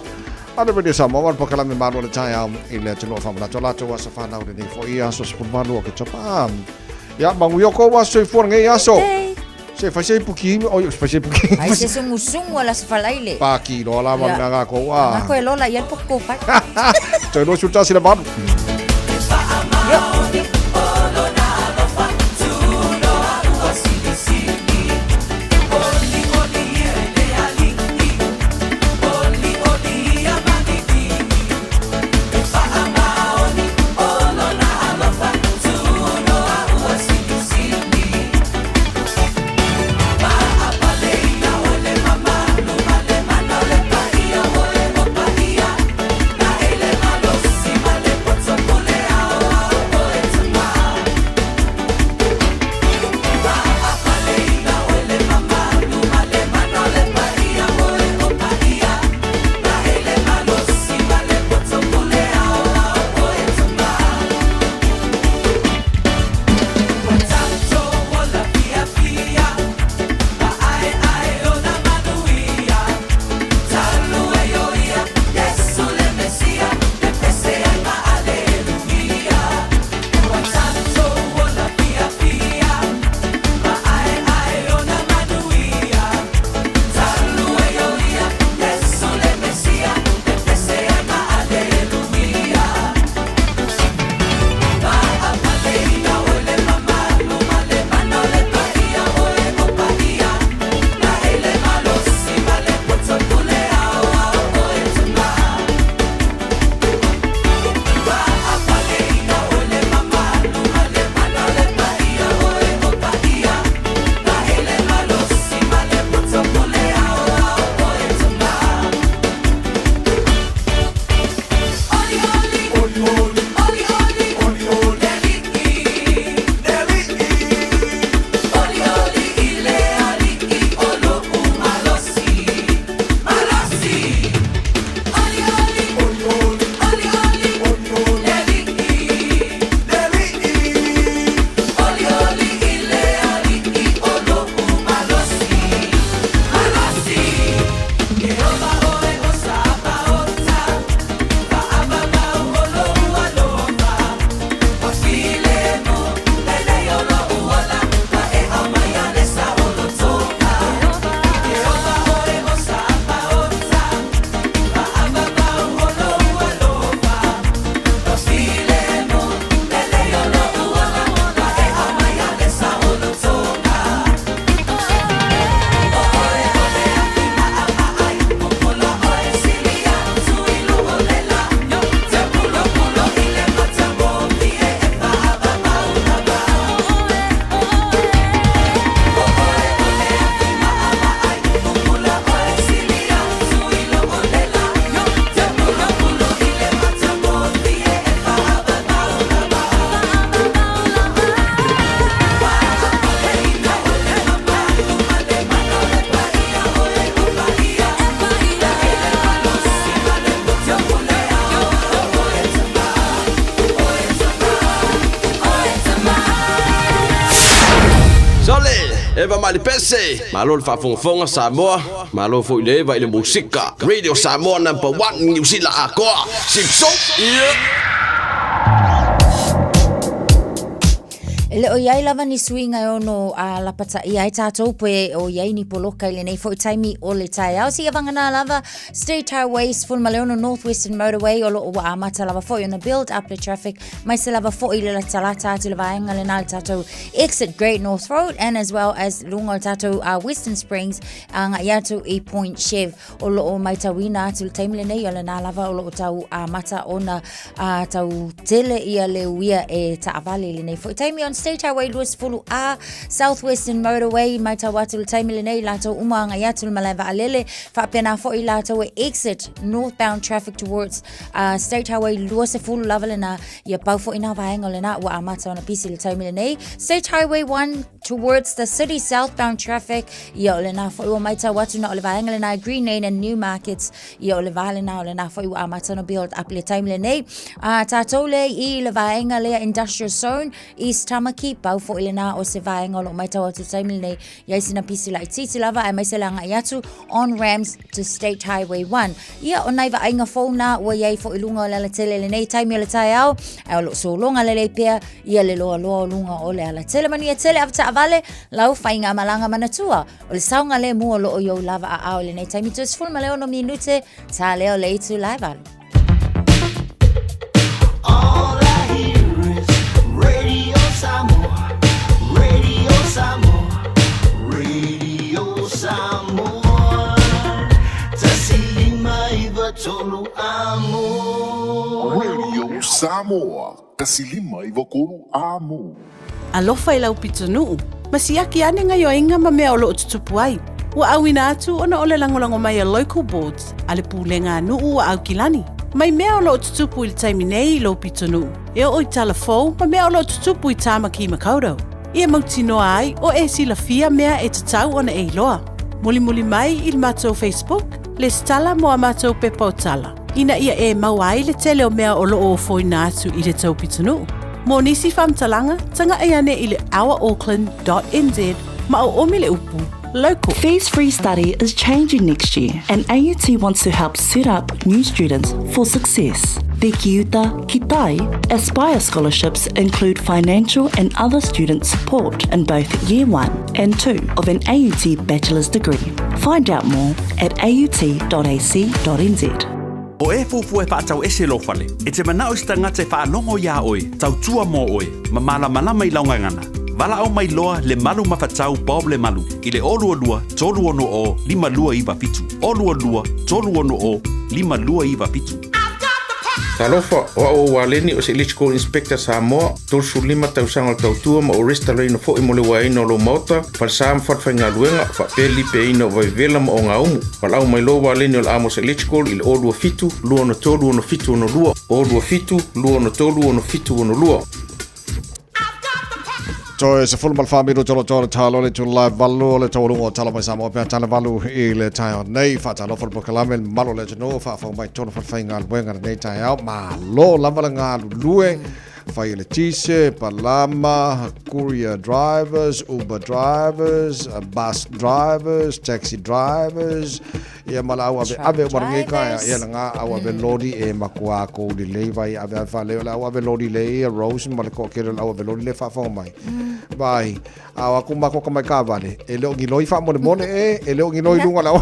A le Radio Samoa ma le polokalame Malu o le Taeao i le atunuu o faamanatu o latou aso fanau lenei foi aso 18 o Oketopa. Ia, manuia kou aso soifua lenei aso. Se fai se ipuki, oi, se fai se ipuki. Ai se sungusungu ala se falaile. Paki loa la ma mea ngā kou a. Ngā koe lola i al poko pai. Toe 21 le valu. Sole, Eva Malipese, malo le faafogafoga Samoa, malo foi le Eva i le musika. Radio Samoa number 1 Niu Sila atoa. Sipso, yeah. E le o iai lava ni suiga e ono a lapataia ai tātou pe o iai ni poloka i lenei foi taimi o le taeao. Seia vagana lava State Highway 16 North Western Motorway o loo ua amata lava foi ona build up le traffic mai se lava foi le talata atu le vaega lena le tātou exit Great North Road and as well as lunga o le tātou Western Springs agai atu i Point Chev. O loo maitauina atu le taimi lenei o lena lava o loo tau amata ona tau tele ia le uia e taavale i lenei foi taimi on State Highway 20A South Western Motorway maitau atu le taimi lenei latou uma agai atu le malae vaalele faapena foi latou e exit northbound traffic towards State Highway 20 lava lena ia pau foi nā vaega o lena ua amata ona pisi le taimi lenei State Highway 1 towards the city southbound traffic ia o lena foi ua maitau atu na o le vaega lena Green Lane and New Markets ia o le vā lena o lena foi ua amata ona build up le taimi lenei. Tātou le i le vaega lea Industrial Zone, East Tamaki. Tāmaki, pau foʻi lenā o se vaega o loo maitau atu i le taimi lenei i ai sina pisi laitiiti lava aemaise le agai atu on ramps to State Highway 1. Ia, o nai vaaiga fou na ua i ai foʻi i luga o le alatele i lenei taimi o le taeao, ae o loo sologa lelei pea ia le loaloa o luga o le alatele. Manuia tele avetaavale lau faigamalaga manatua o le saogalemu o loo i ou lava aao i lenei taimi toe 16 minute ta lea o le itula e 8. All I hear is Radio Samoa, Radio Samoa, Radio Samoa. 159 amo. Radio Samoa, 159 amo. Alofa i lau pitonuu, ma siaki ane gaioiga ma mea o loo tutupu ai. Ua auina atu ona o le lagolago mai a Local Boards a le Pulega a Nuu a Aukilani. Mai mea o loo tutupu i le taimi nei i lou pitonuu, e oo i tala fou ma mea o loo tutupu i Tāmaki Makaurau. Ia mautinoa ai o e silafia mea e tatau ona e iloa. Mulimuli mai i le matou Facebook, lesitala mo a matou pepa o tala, ina ia e maua ai le tele o mea o loo ofoina atu i le tou pitonuu. Mo nisi faamatalaga, taga'i ane i le ourauckland.nz ma oomi le upu local. Fees Free Study is changing next year and AUT wants to help set up new students for success. The Kiuta Kitai Aspire scholarships include financial and other student support in both year 1 and 2 of an AUT bachelor's degree. Find out more at aut.ac.nz. O e fuafua e faatau ese lou fale, e te manao i se tagata e faalogo iā oe, tautua mō oe, ma malamalama i lau gagana. Valaau mai loa le Malu Mafatau Bob Lemalu i le 022 360 5297, 022 360 5297. Talofa, o au o Waleni o se Electrical Inspector Samoa, 35 tausaga o le tautua ma ou resitalaina foi mo le uaeina o lou maota, falesa ma falefaigaluega, faapea le lipeaina o vaivevela ma ogaumu. Valaau mai loa Waleni o le Amos Electrical i le 027 263 6762, 027 263 6762. Toe 14 minuta o lo toa le talo le itula e 8 o le taualuga o Tala Mai Samoa pea tala valu i le taeao nei. Faatalofa le polokalame le mamalu o le atunuu o faafofoga mai totonu o falefaigaluega lenei taeao. Malo lava le galulue fai eletise, palama, courier drivers, Uber drivers, bus drivers, taxi drivers, ia ma le au ave ave o marangei kaea, ia na ngā au ave lori e makua kou lelei vai ave ave whaleo le au ave lori le ia Rose ma le koakere le au ave lori le whaafonga mai. Vai, a o aku mako ka mai ka vale, e leo ngiloi wha mole mole e, e leo ngiloi lunga la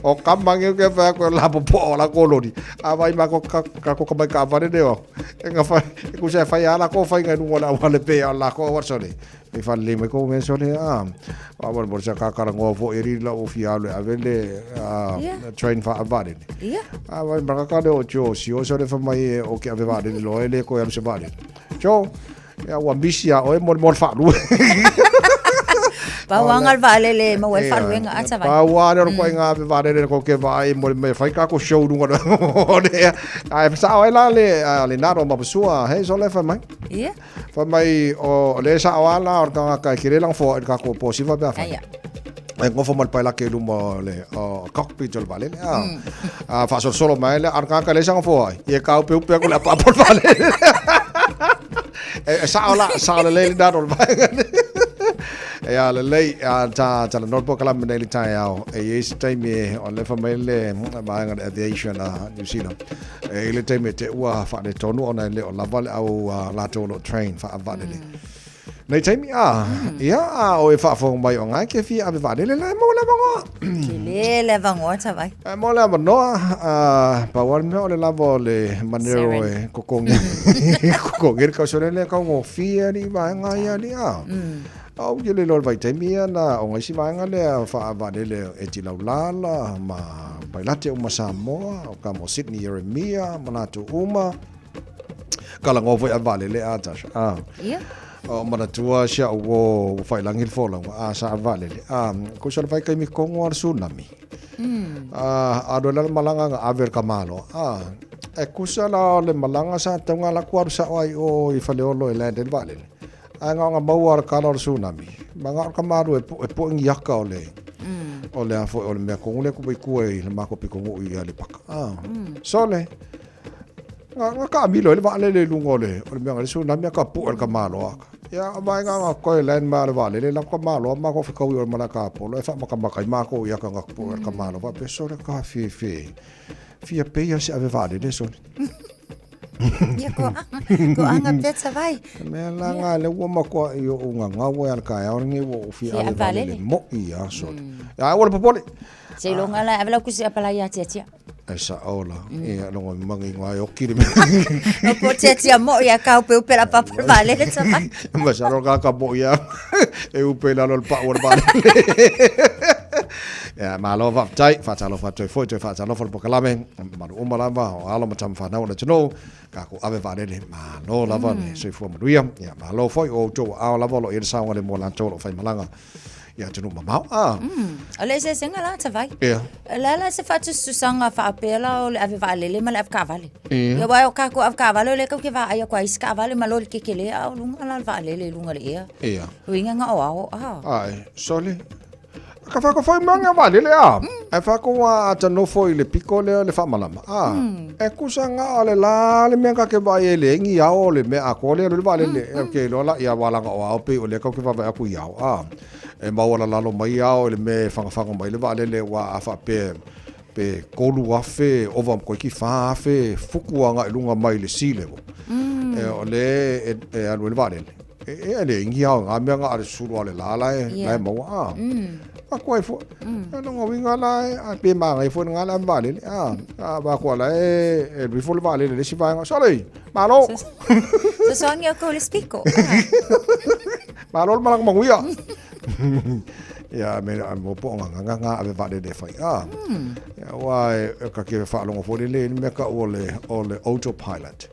o ka mange ke wha ko la po o la ko lori. A vai mako ka ka ko ka mai ka vale le o. E nga wha, e kusa e whai ala ko whai ngai lunga la wale pe a la ko sole. E whalele mai ko me sole a. A wale mo sa kakara ngoa fo e ri la o fia le ave le a train wha avare. A vai maka ka le o jo si o sole wha mai e o ke ave vare le loe le ko e alu se vare. Jo, ia ua misi a oe mo le mo le whaalua. Pau anga le vaalele e maua ai faaluega a tavai. Pau a le ko inga ave vaalele ko ke vaai mo le me fai ka ko show lunga o le ai sa ai la le le naro ma sua he so le fa mai. Ia. Fa mai o le sa o ala o ka ka ke le lang fo ka ko po siva pe fa. Aia. E ngofo mal paila ke luma le o cockpit o le vaalele a. A faasolosolo mai le a le le sanga fo ai. Ia ka upe upe aku le apa le vaalele. E sao la sao le le na le vaega. E a le lei a ta ta le notebook kala mene le tai ao. E i se taimi o le fa mai le vaega le aviation a New Zealand. E i le taimi te ua fa le tonu ona le o lava le au latou lo train fa vaalele. Nei taimi a, ia a o e faafofoga mai o ngai ke fia ave vaalele la e maua le avanoa. Tele le avanoa tavai. E maua le avanoa, a pau lava le mea o le lava o le manero e kokongi. Kokongi le kausole le kaugofie alii vaega ia alii a. A ou ke le iloa i le vaitaimi ia na o ngai si vaega lea faavaalele e Tilaulala ma Pailate uma Samoa, o ka mo Sydney Ieremia ma latou uma. Kalagoa foi a vaalele a Tasha. A. Ia. O manatua si au o ua failangi le folauga a sa vaalele. A ko sa le vai kaimi kongo a le tsunami. A alu ai la le malaga ga ave le kamalo. A e kusa la o le malaga sa tauga la ku alu sao ai o i Faleolo e land ai le vaalele. Ae gaoga maua le kala o le tsunami. Ma gao le kamalu e e poʻi o le o le a foi o le mea kongu lea ku vai kua i le mako piko nguu i Aleipaka. A. Sole. Nga nga kaamilo ai le vaalele i luga o le o le mea le tsunami a ka pu'e le tamāloa aka. Ia o vaega nga koe land ma le vaalele la tamāloa ma ko fekaui o le malae ka Apolo e fa'amakamaka ai mākou i aka nga pu'e le tamāloa fa'apea sole ka fiafia fia pei se ave vaalele sole. Ia ko anga, ko anga pea tavai. Mea la nga le ua matua i o unga ngau e ala ka ao lenei ua o fia Fia ave vaalele. vaalele mo'i a sole. Ia ua le popole. Se longa la ave lau kusi apala ia tia tia. E sa'o la, ia logo i mangi ngā e oki le mea. No po tia tia mo ia ka upe upe la papa le vaalele tavai. Ma salo ka ka mo ia e upe lalo le pa'u o le vaalele. Ia, malo faafetai, faatalofa atu ai foi, toe faatalofa le polokalame, mamalu uma lava o alo ma tama fanau o le atunuu, tatou ave vaalele, malo lava le soifua manuia. Ia, malo foi o outou aao lava o lo o i ai le saogalemu o latou o lo o faimalaga i atunuu mamao. Ah. O le eseesega la tavai. Ia. O le a la se faatusatusaga faapea la o le ave vaalele ma le ave taavale? Ia. Ia aua o tatou ave taavale o lea tatou te vaai atu a isi taavale ma loli tetele a o luga la o le vaalele i luga o le ea. Ia. Uiga na o ao ah. Ae, sole. Ka whakawhai mai ngā vaalele a. E whakawa a ta nofo i le piko lea o le whaamalama. A. E kusa ngā o le la le mea ka ke vai e le ngi ao o le mea a ko lea le vaalele. E ke loa la ia walanga o ao pe o le kau ke wawe aku i ao. A. E maua la lalo mai ao i le mea e whangawhanga mai le vaalele wa a whape pe 3,000 ova koe ki 4,000 fuku anga i lunga mai le sea level. E o le e, e alu e le vaalele. E, e le ingi ao ngā mea ngā ale sulu ale la la e, la e maua a. A koe fo, e longa winga la e, a pe manga e fo ngā la vaalele. A, a va koa la e, e lui fo le vaalele le si vaenga. Sorry, malo! Sosoangi o kou le spiko. Malo le malanga manguia. Ia, me a mo po nga nga nga ave vaalele e fai. A, ia, ua e, e ka ke whaalongo fo le le, ni mea ka o le, o le autopilot.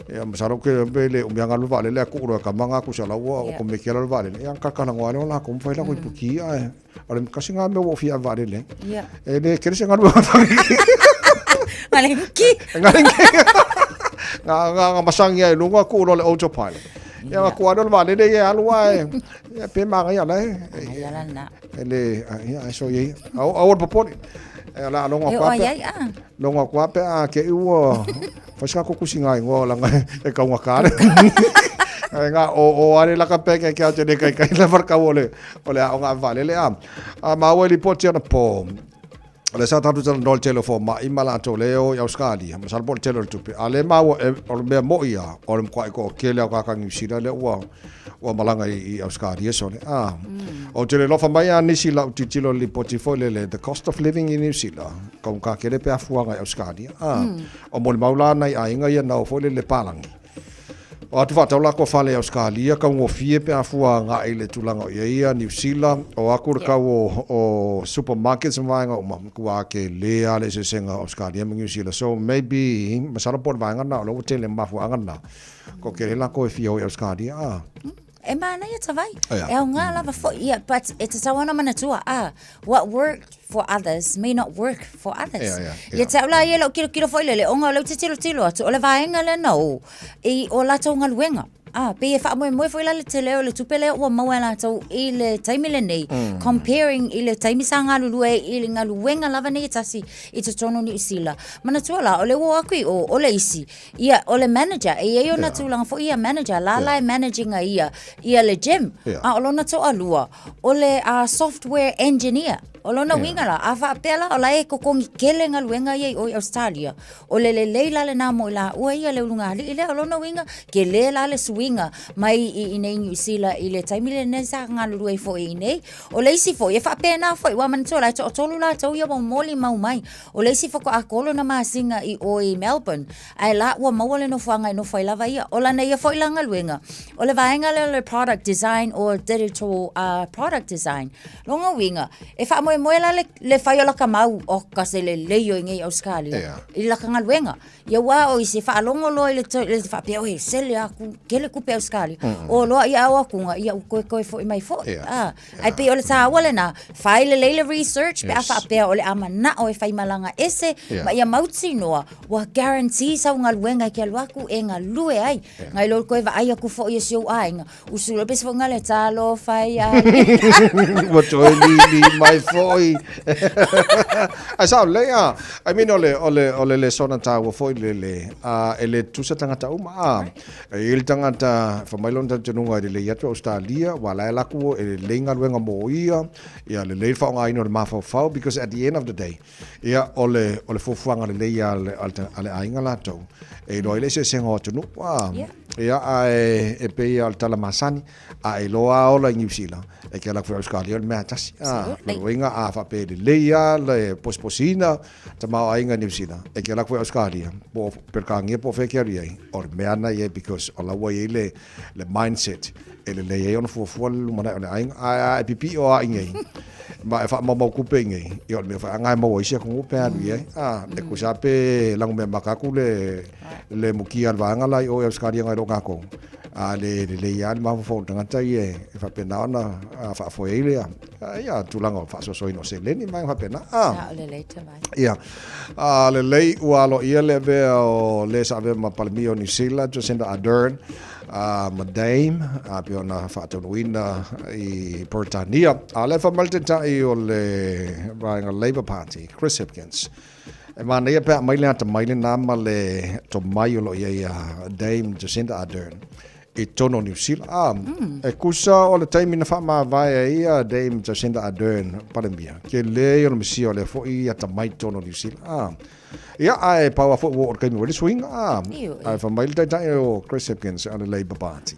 Ia, masalo ke pe le umia ngalu vaalele a ku'u loa ka manga aku sa ua o ko me ke la vaalele. Ia, ka kana ngoa le o la ko mwhai la ko ipuki a e. O le kasi ngā mea ua fia vaalele. E le kere se ngalu Ngalenki. Ngalenki. Ngā, ngā, ngā masangi ai lunga ku'u loa le autopilot. Ia, ngā ku'a le vaalele ia alu a e. Ia, pe manga ia la e. Ia la na. E le, ia, e so ia. Au, au o le popoli. E la longa E kwa o pe. ai a. Longa kwa pe a ke ua. Whaisika ko kusi ngā ingoa o langa e kaunga kāre. E ngā o o are laka pe ke kia te ne kai kai la wharkau o le o le a o ngā vaalele a. A māua e lipoti ana po. O le sa tatu tala nol tele fo ma ima la tō leo i Australia. Ma sala po le tele o le tupe. A le māua e, o le mea mo ia o le mkwa i ko o kele au kaka New Zealand le ua ua malanga i, i Australia sole. A, o te le lofa mai a nisi lau titilo lipoti foi lele The Cost of Living in New Zealand. Ka unga kele pe afuanga i Australia. A, o mo le maulana i aiga ia nao foi lele palangi. O atu whaatau la ko whale Australia, ka ungo fie pe afua ngā i le tūlanga o ia ia, New Zealand, o aku le kau o, o supermarkets ma vaenga uma, kua ke le a le sesenga Australia ma New Zealand. So maybe, masalo po le vaenga na, o le ua tele mafuanga na, ko ke le la ko e fia o i Australia. Ah. E mana ia tavai. Ia. E au ngā lava fo ia, but e te tau ana manatua, ah, what worked for others may not work for others. Ia, ia, Ia te au la ia lau kilo kilo foi lele, o ngā lau te tilo tilo atu, o le vaenga le na o, i o latou galuega. Ah, pe e faamoemoe foi la le tele o le tupe lea ua maua e latou i le taimi lenei, comparing i le taimi sa galulue ai i le galuega lava nei e tasi i totonu o Niu Sila. Manatua la, o le ua o atu i o, o le isi, ia, o le manager, e i ai ona tulaga foi ia manager, la la e managing a ia, ia le gym, a o lona toalua, o le software engineer. O lona uiga la, a faapea la, o la e totogi tele galuega ia i o i Australia, o le lelei la lena mo i laua ia le ulugalii lea, o lona uiga, tele la le suiga mai i inei i Niu Sila i le taimi lenei sa galulue ai foi i inei. O le isi foi, e faapena foi, ua manatua la, e toatolu latou ia ua molimau mai. O le isi faatoa 3 ona masina i o i Melbourne, ae la ua maua le nofoaga e nofo ai lava ia. O lana ia foi la galuega, o le vaega lea o le product design or digital product design. Lona uiga, e faamoemoe la le, le fai o laka mau, o ka se lelei o i nei Australia, i laka galuega. Ia ua o i se faalogo loa i le, le faapea, oe, sele aku, kele le kupe Ausetalia. O loa ia au akuga, ia ua toe toe foi mai foi. A, ae pei o le taua lena, fai lelei le research pe a faapea o le a manao e faimalaga ese ma ia mautinoa ua guarantee sau galuega e te alu atu e galue ai. Nai lo le toe vaai atu foi o si ou aiga, usu loa pese foi le talofa ia. Ua toe lili mai foi. Ai sao lelei a. I mean o le o le o le lesona taua foi le le a e le tutusa tagata uma a. E i ai le tagata fai mai lona talitonuga e lelei atu Ausetalia aua la e alu atu e lelei galuega mo ia, ia lelei le faaaogaina o le mafaufau because at the end of the day ia o le o le fuafuaga lelei a le a le aiga latou e iloa ai le eseesega o atunuu a. Ia ae e pei lava o le tala masani, a e iloa lava ola i Niu Sila, e te alu atu foi i Ausetalia o le mea lava e tasi. A, lona uiga a faapea e lelei lava le posiposiina tamaoaiga i Niu Sila, e te alu atu foi i Ausetalia, po o Peretania po o fea e te alu i ai, o le mea lena e i ai because o la ua i ai le, le mindset e lelei ai ona fuafua le lumanai o le aiga. Ae a e pipio lava i inei, ma e faamaumau tupe i inei, ia o le mea foi lena e maua ai isi atunuu pe alu i ai. A, e tusa lava pe lagomeamata atu le, le mukia a le vaega la i o i Ausetalia nai lo tatou, a le lelei lava le mafaufau o le tagata ia e faapena ona faafoe ai le ia tulaga o le faasoasoaina o seleni ma vaega faapena. A. Sao lelei Tavai. Ia. A lelei ua aloaia le avea o le sa avea ma Palemia o Niu Sila, Jacinda Ardern, a ma Dame, a pei ona faataunuuina i Peretania. A o lea e fai mai le Taitai o le vaega Labour Party, Chris Hipkins, E manaia pe a aumai le atamai lena ma le tomai o lo o i ai a Dame Jacinda Ardern i totonu o Niu Sila. A, e kusa o le taimi na faamavae ai a Dame Jacinda Ardern Palemia, tele ia o le mesia o lea foi atamai i totonu o Niu Sila. A, ia, ae pau lava foi ua oo i le taimi ua i ai le suiga. A, ae fai mai le taitai o Chris Hipkins o le Labour Party,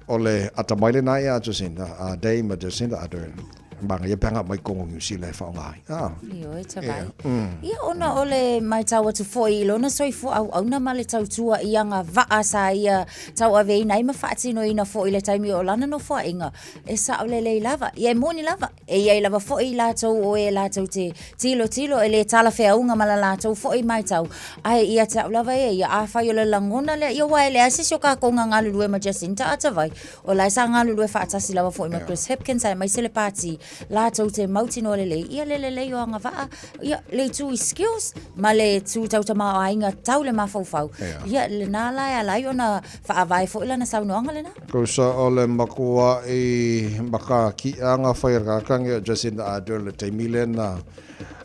o le atamai lena ia Jacinda, a Dame Jacinda Ardern. Manaia pe ana mai tonu Niu Sila e whaonga ai. Ah. Ioe, tavai. Yeah. Ia, ona o le matau atu foi i lona soifua auauna ma le tautua i agavaa sa ia tauaveina ai ma faatinoina foi i le taimi o lana nofoaiga, e sao lelei lava. Ia e moni lava, e i ai lava foi i latou o e latou te tilotilo e le talafeauga ma la latou foi matau, ae ia te au lava ia ia, afai o le lagona lea, ia aua e leai se isi o kakou na galulue ma Jacinta a tavai, O la e sa galulue faatasi lava foi ma Chris Hipkins aemaise le pati latou te mautinoa lelei ia le lelei o agavaa, ia le itu i skills ma le itu tau tamaoaiga tau le mafaufau. Ia lena la e ala ai ona faavae foi lana saunoaga lena. Kusa o le makuaʻi makakiʻaga fai a le kakagi o Jacinda Ardern le taimi lena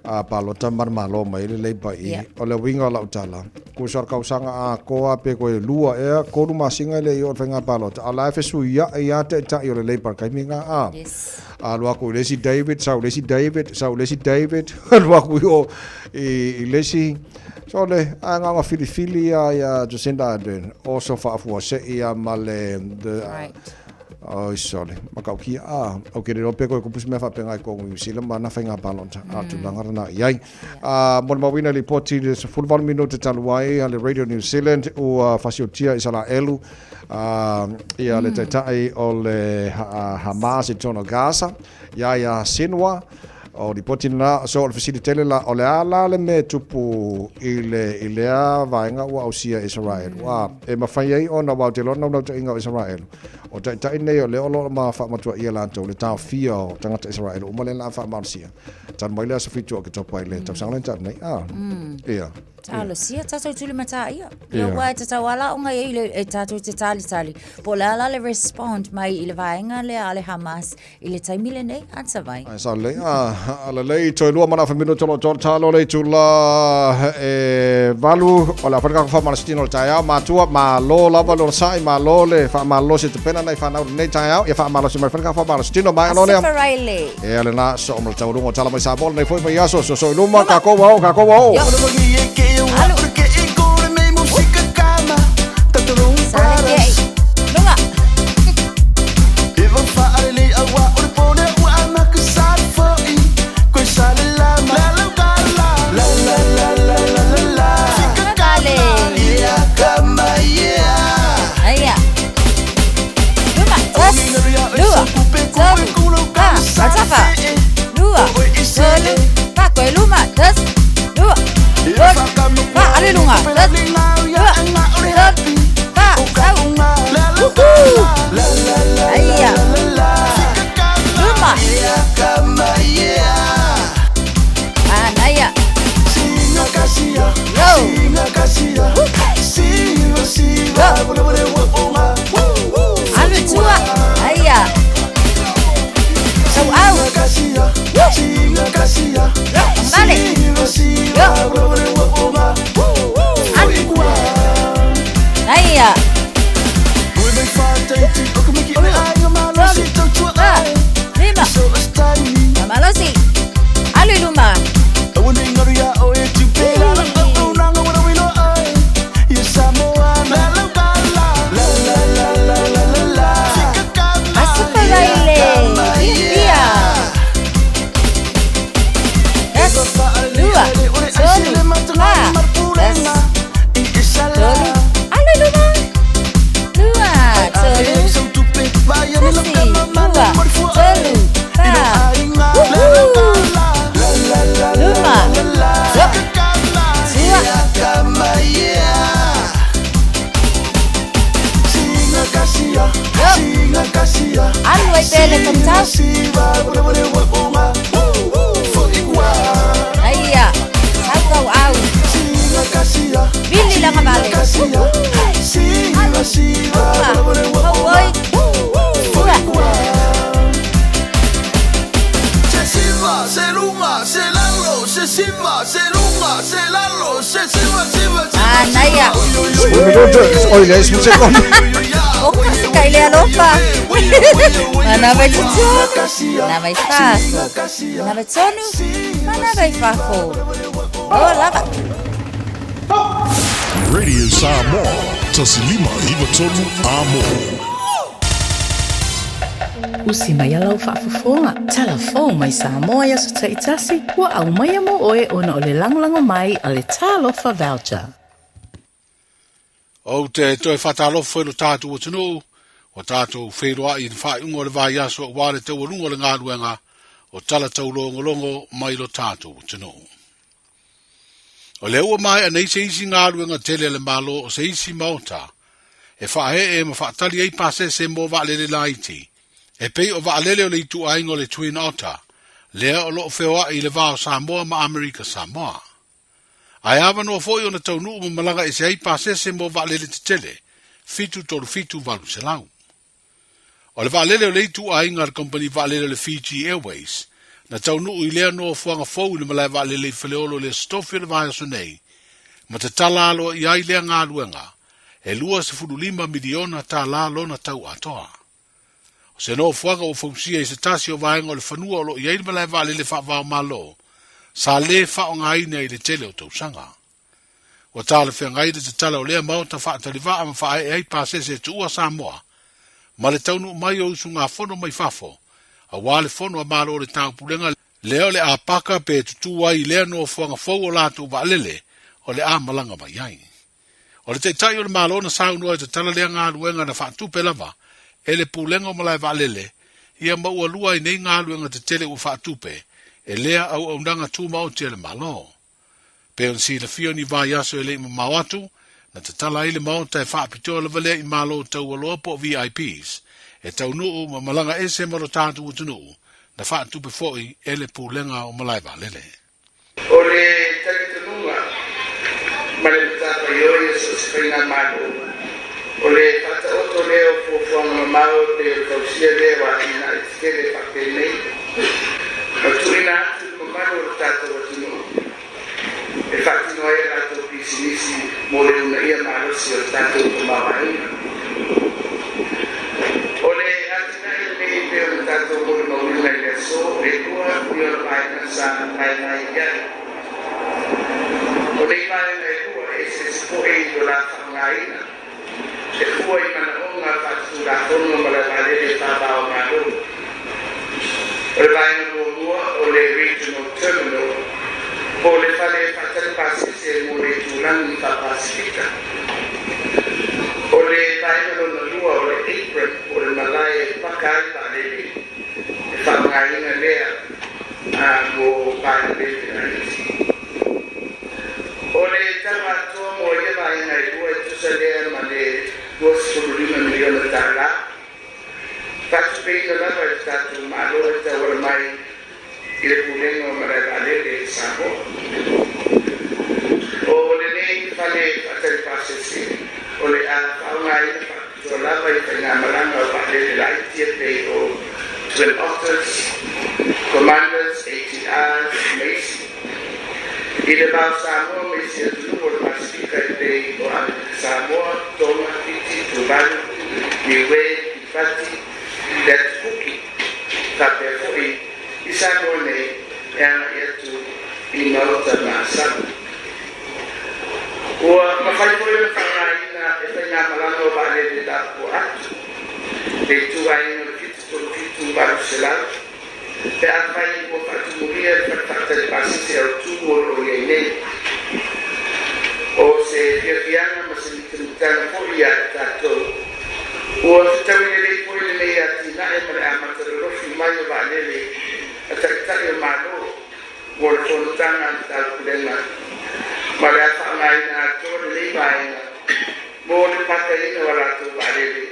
a palota ma le Malo mai ai le Labour i O le uiga o lau tala, kusa o le kausaga atoa pe koe lua ea, tolu masina e le i oo i le faiga palota, a o la e fesuiaʻi lava taitai o le Labour i le taimi lena, a. Alu atu i le isi David, sau i le isi David, sau i le isi David, alu atu i o i le isi. So le, ae na ona filifili lava ia Jacinda Ardern, oso faafuasei lava ma le, the, Right. Oi sole, matautia, a, ou te le iloa pe toe tupu se mea faapena i totonu o Niu Sila ma ana faiga palota, a o tulaga lena i ai. A, molimauina lipoti i le 18 minute talu ai a le Radio New Zealand ua fasiotia Isaraelu a, ia le taitai o le Hamas i totonu o Gaza, Yahya Sinwar. O lipoti lena, so o le fesili tele la, o le a la le mea e tupu i le, i lea vaega ua ausia e Isaraelu? A, e mafai ai ona, aua ou te iloa o le naunautaiga o Isaraelu, o taitai nei o lea o lo o ma faamatuaia latou le taofia o tagata Isaraelu uma lea o le a faamalosia. Talu mai le aso 7 o Oketopa i le tausaga lea na talu nei. A, ia. Talosia tatou tulimatā ia. Ia aua e tatau lava la ona i ai le, e tatou te talitali. Po o le a la le respond mai i le vaega lea a le Hamas I le taimi lenei, a Tavai. Ai sa lelei, a lelei, toe lua ma le afa minute o lo o talo le itula e valu, o le a fai le tatou faamalositino o le taeao, matua, malo lava le onosai, malo le faamalolosi e tapena nai fanau i lenei taeao, ia faamalosi mai fai le tatou faamalositino, maea loa lea. Aso Faraile. Ea lena, soo ma le taualuga o Tala Mai Samoa, lenei foi vaiaso, soso i luma, tatou ua oo, tatou ua oo. Alu. Lunga. Aia. Luma. Tas. Lua. Tolu. Fa. Atafa. Lua. Tolu. Fa. Koe luma. Tas. Lua. Tolu. Vale. Yo. Aia. Lima. Malosi. Alu i luma. Aso faraile. Ia. Es. Lua. Tolu. Fa. Es. Tolu. Alu i luma. Lua. Tolu. Tasi. Lua. Tolu. Fa. Woohoo. Luma. Yo. Tua. Yo. Alu ai pele tatau. Aia. Sau kau au. Vili langa vale. Alu. Luma. Hauoi. Tua. Ah, naia. 10 minuto, oi le 10 sekono. O kasi ka ile alofa. Mana vai totonu, mana vai fafo. Mana vai tonu, mana vai fafo. O lava. Radio Samoa, Tasilima Ivatonu Amo. Usi mai a lau faafofoga. Talafou mai Samoa i aso taitasi, ua aumaia mo oe ona o le lagolago mai a le Talofa Voucher. Ou te toe faatalofa i lo tatou atunuu, ua tatou feiloai i le faaiuga o le vaiaso auā le taualuga o le galuega o tala taulogologo mai lo tatou atunuu. O lea ua maea nei se isi galuega tele a le Malo o se isi maota e faaee ma faatali ai pasese mo vaalele laiti, e pei o vaalele o le ituaiga o le Twin Otter, lea o loo feoai i le va o Samoa ma Amerika Samoa. Ae avanoa foi ona taunuu ma malaga ese ai pasese mo vaalele tetele, 737 800. O le vaalele o le ituaiga a le kamupani vaalele o le Fiji Airways, na taunuu i lea nofoaga fou i le malae vaalele i Faleolo i le Aso Tofi o le vaiaso nei, ma tatala aloaia ai lea galuega, e $25 miliona tālā lona tau atoa. O se nofoaga ua fausia i se tasi o vaega o le fanua o loo i ai le malae vaalele faava-o-Malo, sa lē faaaogaina i le tele o tausaga. Ua talafeagai le tatala o lea maota faatalivaa ma faaee ai pasese e tuua Samoa, ma le taunuu mai o usugafono mai fafo, auā le fono a Malo o le Taupulega lea o le a paka pe tutū ai i lea nofoaga fou o latou vaalele o le a malaga mai ai. O le Taitai o le Malo na saunoa i tatala lea galuega na faatupe lava e le Pulega o Malae Vaalele ia ma ua lua ai nei galuega tetele ua faatupe e lea auaunaga tumaoti a le Malo. Pei ona silafia ni vaiaso e le i mamao atu, na tatala ai le maota e faapitoa lava lea i Malo taualoa po o VIPs e taunuu ma malaga ese ma lo tatou atunuu na faatupe foi e le Pulega o Malae Vaalele. O le talitonuga ma le matafaioi a so o se faigamalo, o le faataoto lea o fuafuaga mamao e pei o le fausia lea o atinae tetele faapenei ma tuuina atu i le mamalu o le tatou atunuu e faatino ai a latou pisinisi mo le uunaia malosi o le tatou tamaoaiga. O le atinae lenei e pei ona tatou molimauina i le aso, e lua ni ona vaega sa vaevae i ai. O nei vaega e lua e eseese foi i lo la faaaogaina e fua i manaoga faatulafono ma le vaalele faava-o-Malo. O le vaega muamua o le Regional Terminal po o le fale faatali pasese mo le itulagi faa-Pasifika. O le vaega lona lua o le apron po o le malae e paka ai vaalele, e faaaogaina lea mo vaalele laiti. O le tau atoa mo ia vaega e lua e tusa lea ma le $25 miliona tālā. Faatupeina lava e le tatou Malo e tauala mai i le Pulega o Malae Vaalele i Samoa. O lenei fale faatali pasese o le a faaaogaina faapitoa lava i faigamalaga o vaalele laiti e pei o Twin Otters, Commanders, ATRs ma isi. I le va o Samoa ma isi atunuu o le Pasefika e pei o Amerika Samoa, Tonga, Fiti, Tuvalu, Niue, Kiribati, le Atu Kuki, faapea foi i Samoa nei e agai atu i maota ma asaga. Ua mafai foi ona faaaogaina e faigamalaga o vaalele lapopoa atu le ituaiga o le 737 800 pe afai ua faatumulia le fale faatali pasese autu o lo o i ai nei. O se fiafiaga ma se mitamitaga foi ia i tatou. Ua fetaui lelei foi lenei atinae ma le amata lolofi mai o vaalele a Taitai o Malo mo le fonotaga a le Taupulega ma le a faaaogaina atoa lenei vaega mo le pakaina o a latou vaalele,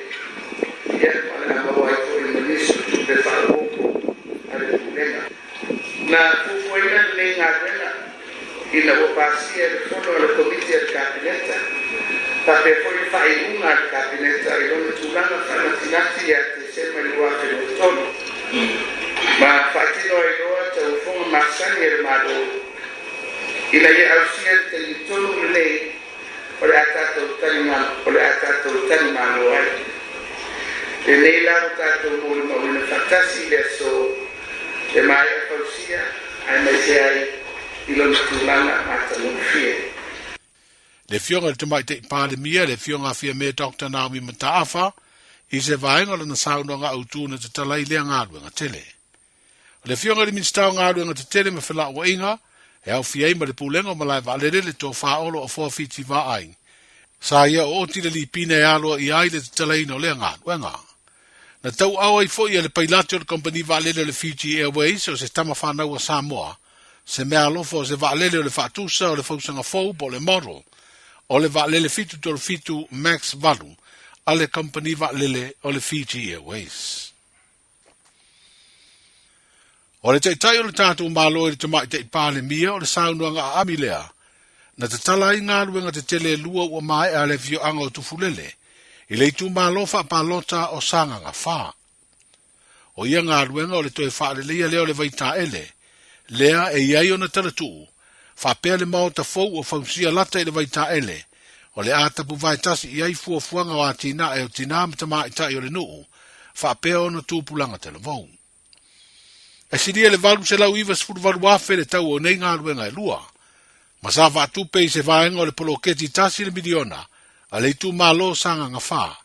ia ma le a maua ai foi ma nisi o tupe faaopoopo a le Pulega. Na fuafuaina lenei galuega ina ua pasia e le Fono a le Komiti a le Kapeneta, faapea foi le faaiuga a le Kapeneta i lona tulaga faanatinati ia Tesema 2023, ma faatino ai loa tauofoga masani a le Malo ina ia ausia le taimi tonu lenei o le a tatou o le a tatou talimalo ai. Lenei la ua tatou molimauina faatasi i le aso le maea fausia aemaise ai i lona tulaga matagofie. Le Afioga i le Tamaitai Palemia, le Afioga a Fiame Doctor Naomi Mataafa, i se vaega o lana saunoaga autu na tatala ai lea galuega tele. O le Afioga i le Minisita o Galuega Tetele ma Felauaiga, e aofia ai ma le Pulega o Malae Vaalele le Tofa Olo Afoa Fiti Vaai, sa ia ooti le lipina e aloa ia ai le tatalaina o lea galuega. Na tauaao ai foi e le pailate o le kamupani vaalele o le Fiji Airways o se tama fanau a Samoa, se meaalofa o se vaalele o le faatusa o le fausaga fou po o le model o le vaalele 737 Max 8 a le kamupani vaalele o le Fiji Airways. O le Taitai o le tatou Malo i le Tamaitai Palemia o le saunoaga aami lea na tatala ai galuega tetele e lua ua maea a le afioaga o Tufulele i le itumalo faapalota o Sagaga 4. O ia galuega o le toe faaleleia lea o le vaitaele lea e i ai ona talatuu faapea le maota fou ua fausia lata i le vaitaele o le a tapuvaetasi i ai fuafuaga o atinae o tinā ma tamaitai o le nuu faapea ona tupulaga talavou. E silia i le 898,000 le tau o nei galuega e lua, ma sa faatupe i se vaega o le poloketi tasi le miliona a le itumalo Sagaga 4,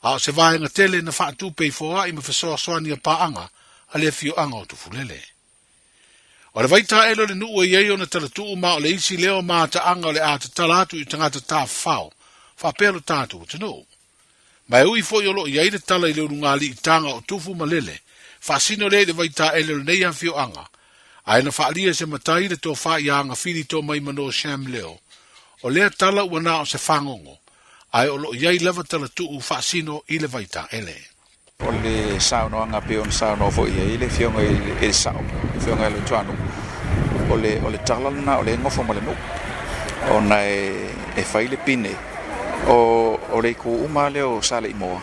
a o se vaega tele na faatupe i foai ma fesoasoani a paaga a le afioaga o Tufulele. O le vaitaele o le nuu e i ai ona talatuu ma o le isi lea o mataaga o le a tatala atu i tagata tafafao faapea lo tatou atunuu. Ma e ui foi o lo o i ai le tala i le ulugalii taga o Tufu ma Lele, faasino lea i le vaitaele o lenei afioaga, ae na faaalia e se matai le tofa ia Agafili Tomaimano Sham Leo, o lea tala ua na o se fagogo, ae o lo o i ai lava talatuu faasino i le vaitaele. O le saunoaga pei ona saunoa foi i ai le Afioga i le Sao, le Afioga ia Luatuanuu, o le, o le tala lena o lea e gofo ma le nuu, ona e, e fai le pine o, o le itu uma lava lea o Saleimoa,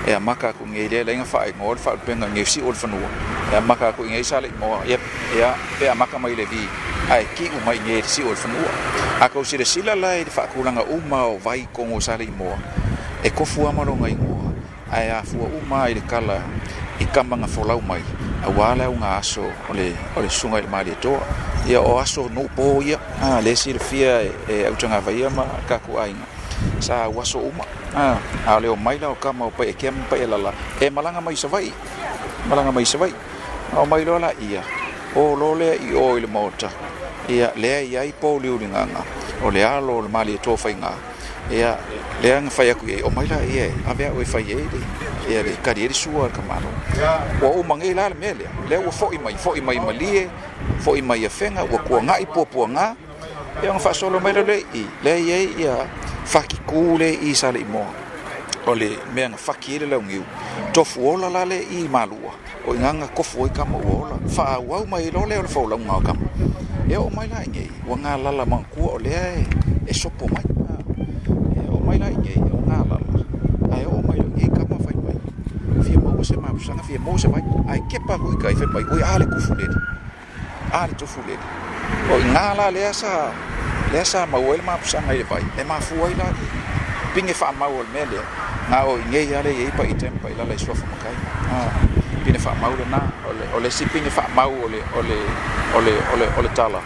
e amata atu i inei lea e ala ai ona faaigoa le faalupega i inei o Siu o le Fanua, e amata atu i inei Saleimoa, ia, ia, pe amata mai i le V, ae kiu mai i inei i le Siu o le Fanua. A tou silasila la i le faatulaga uma o vai i totonu o Saleimoa, e tofu lava ma lona igoa, ae afua uma lava i le tala i tama na folau mai aua le auga aso o le o le susuga i le Malietoa. Ia o aso nuu po ia, a lea e silafia e Autagavaia ma tatou aiga, sa au aso uma, a, a o le omai la o tama o Paiatea ma Paialala e malaga mai i Savaii, malaga mai i Savaii. A omai loa laia, o loa lea i o i le maota, ia lea e i ai Pouliuligaga, o le alo o le Malietoa Faiga, Ia, lea na fai atu i ai, omai laia e ave au e fai ai le, ia le tali ai le sua a le tamaloa. Ua uma nei la le mea lea, lea ua foi mai, foi mai Malie, foi mai Afega, ua tuanai puapuaga, ia ona faasolo mai lea i i, lea e i ai ia fati tu lea i i Saleimoa, o le mea na fati ai le launiu, tofu ola la lea i i Malua, o i ina na tofu ai tama ua ola, faaauau mai loa lea o le folauga o tama. E oo mai la i inei, ua galala manatua o lea e sopo mai. E oo mai la i inei, ua galala, ae oo mai loa i inei tama fai mai, fia maua se ma mapusaga fia maua se vai, ae kepa aku i kai fai mai, oi a le tufulele, a le tufulele. O iga la lea sa, lea sa maua ai le mapusaga i le vai, e mafua ai la le pine faamau o le mea lea, na o inei lava lea e i ai paita ma pailala i suafa matai. A, pine faamau lena, o le, o le isi pine faamau o le, o le, o le, o le, o le tala,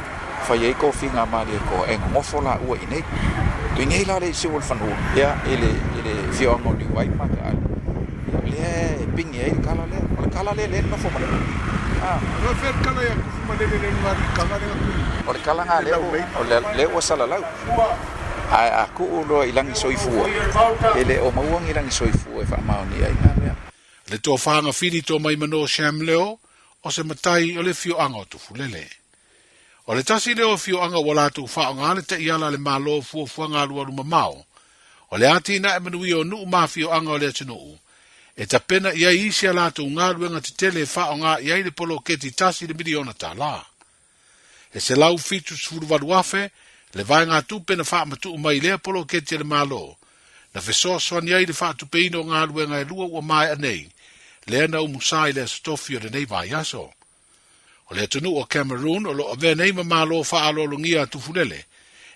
fai ai tofiga a Malietoa e nonofo laua i inei. O inei la le i siu o le fanua, ia, i le, i le afioaga o Niuai ma Mataalia, ia, lea e pine ai le kala lea. O le kala lea lea e nonofo ma le a. O fea le kala ia Tufumalele lea i luga i Kaga lea na tui? O le kala na lea ua, o le, lea ua salalau. Ae a tuu loa i lagi soifua, e le o maua ni lagi soifua e faamaonia ai na mea. Le tofa gafili to mai mano Sham Leo o se matai o le afioaga o Tufulele. O le tasi lea o afioaga ua latou faaaoga le taiala a le Malo o fuafuaga alualu mamao, o le atinae manuia o nuu ma afioaga o le atunuu, e tapena i ai isi a latou galuega tetele e faaaoga i ai le poloketi $1 miliona. E $178,000 le vaegatupe na faamatuu mai i lea poloketi a le Malo, na fesoasoani ai i le faatupeina o galuega e lua ua maea nei, lea na umusa i le Aso Tofi o lenei vaiaso. O le atunuu o Cameroon o lo o avea nei ma Malo faaaloalogia a Tufulele,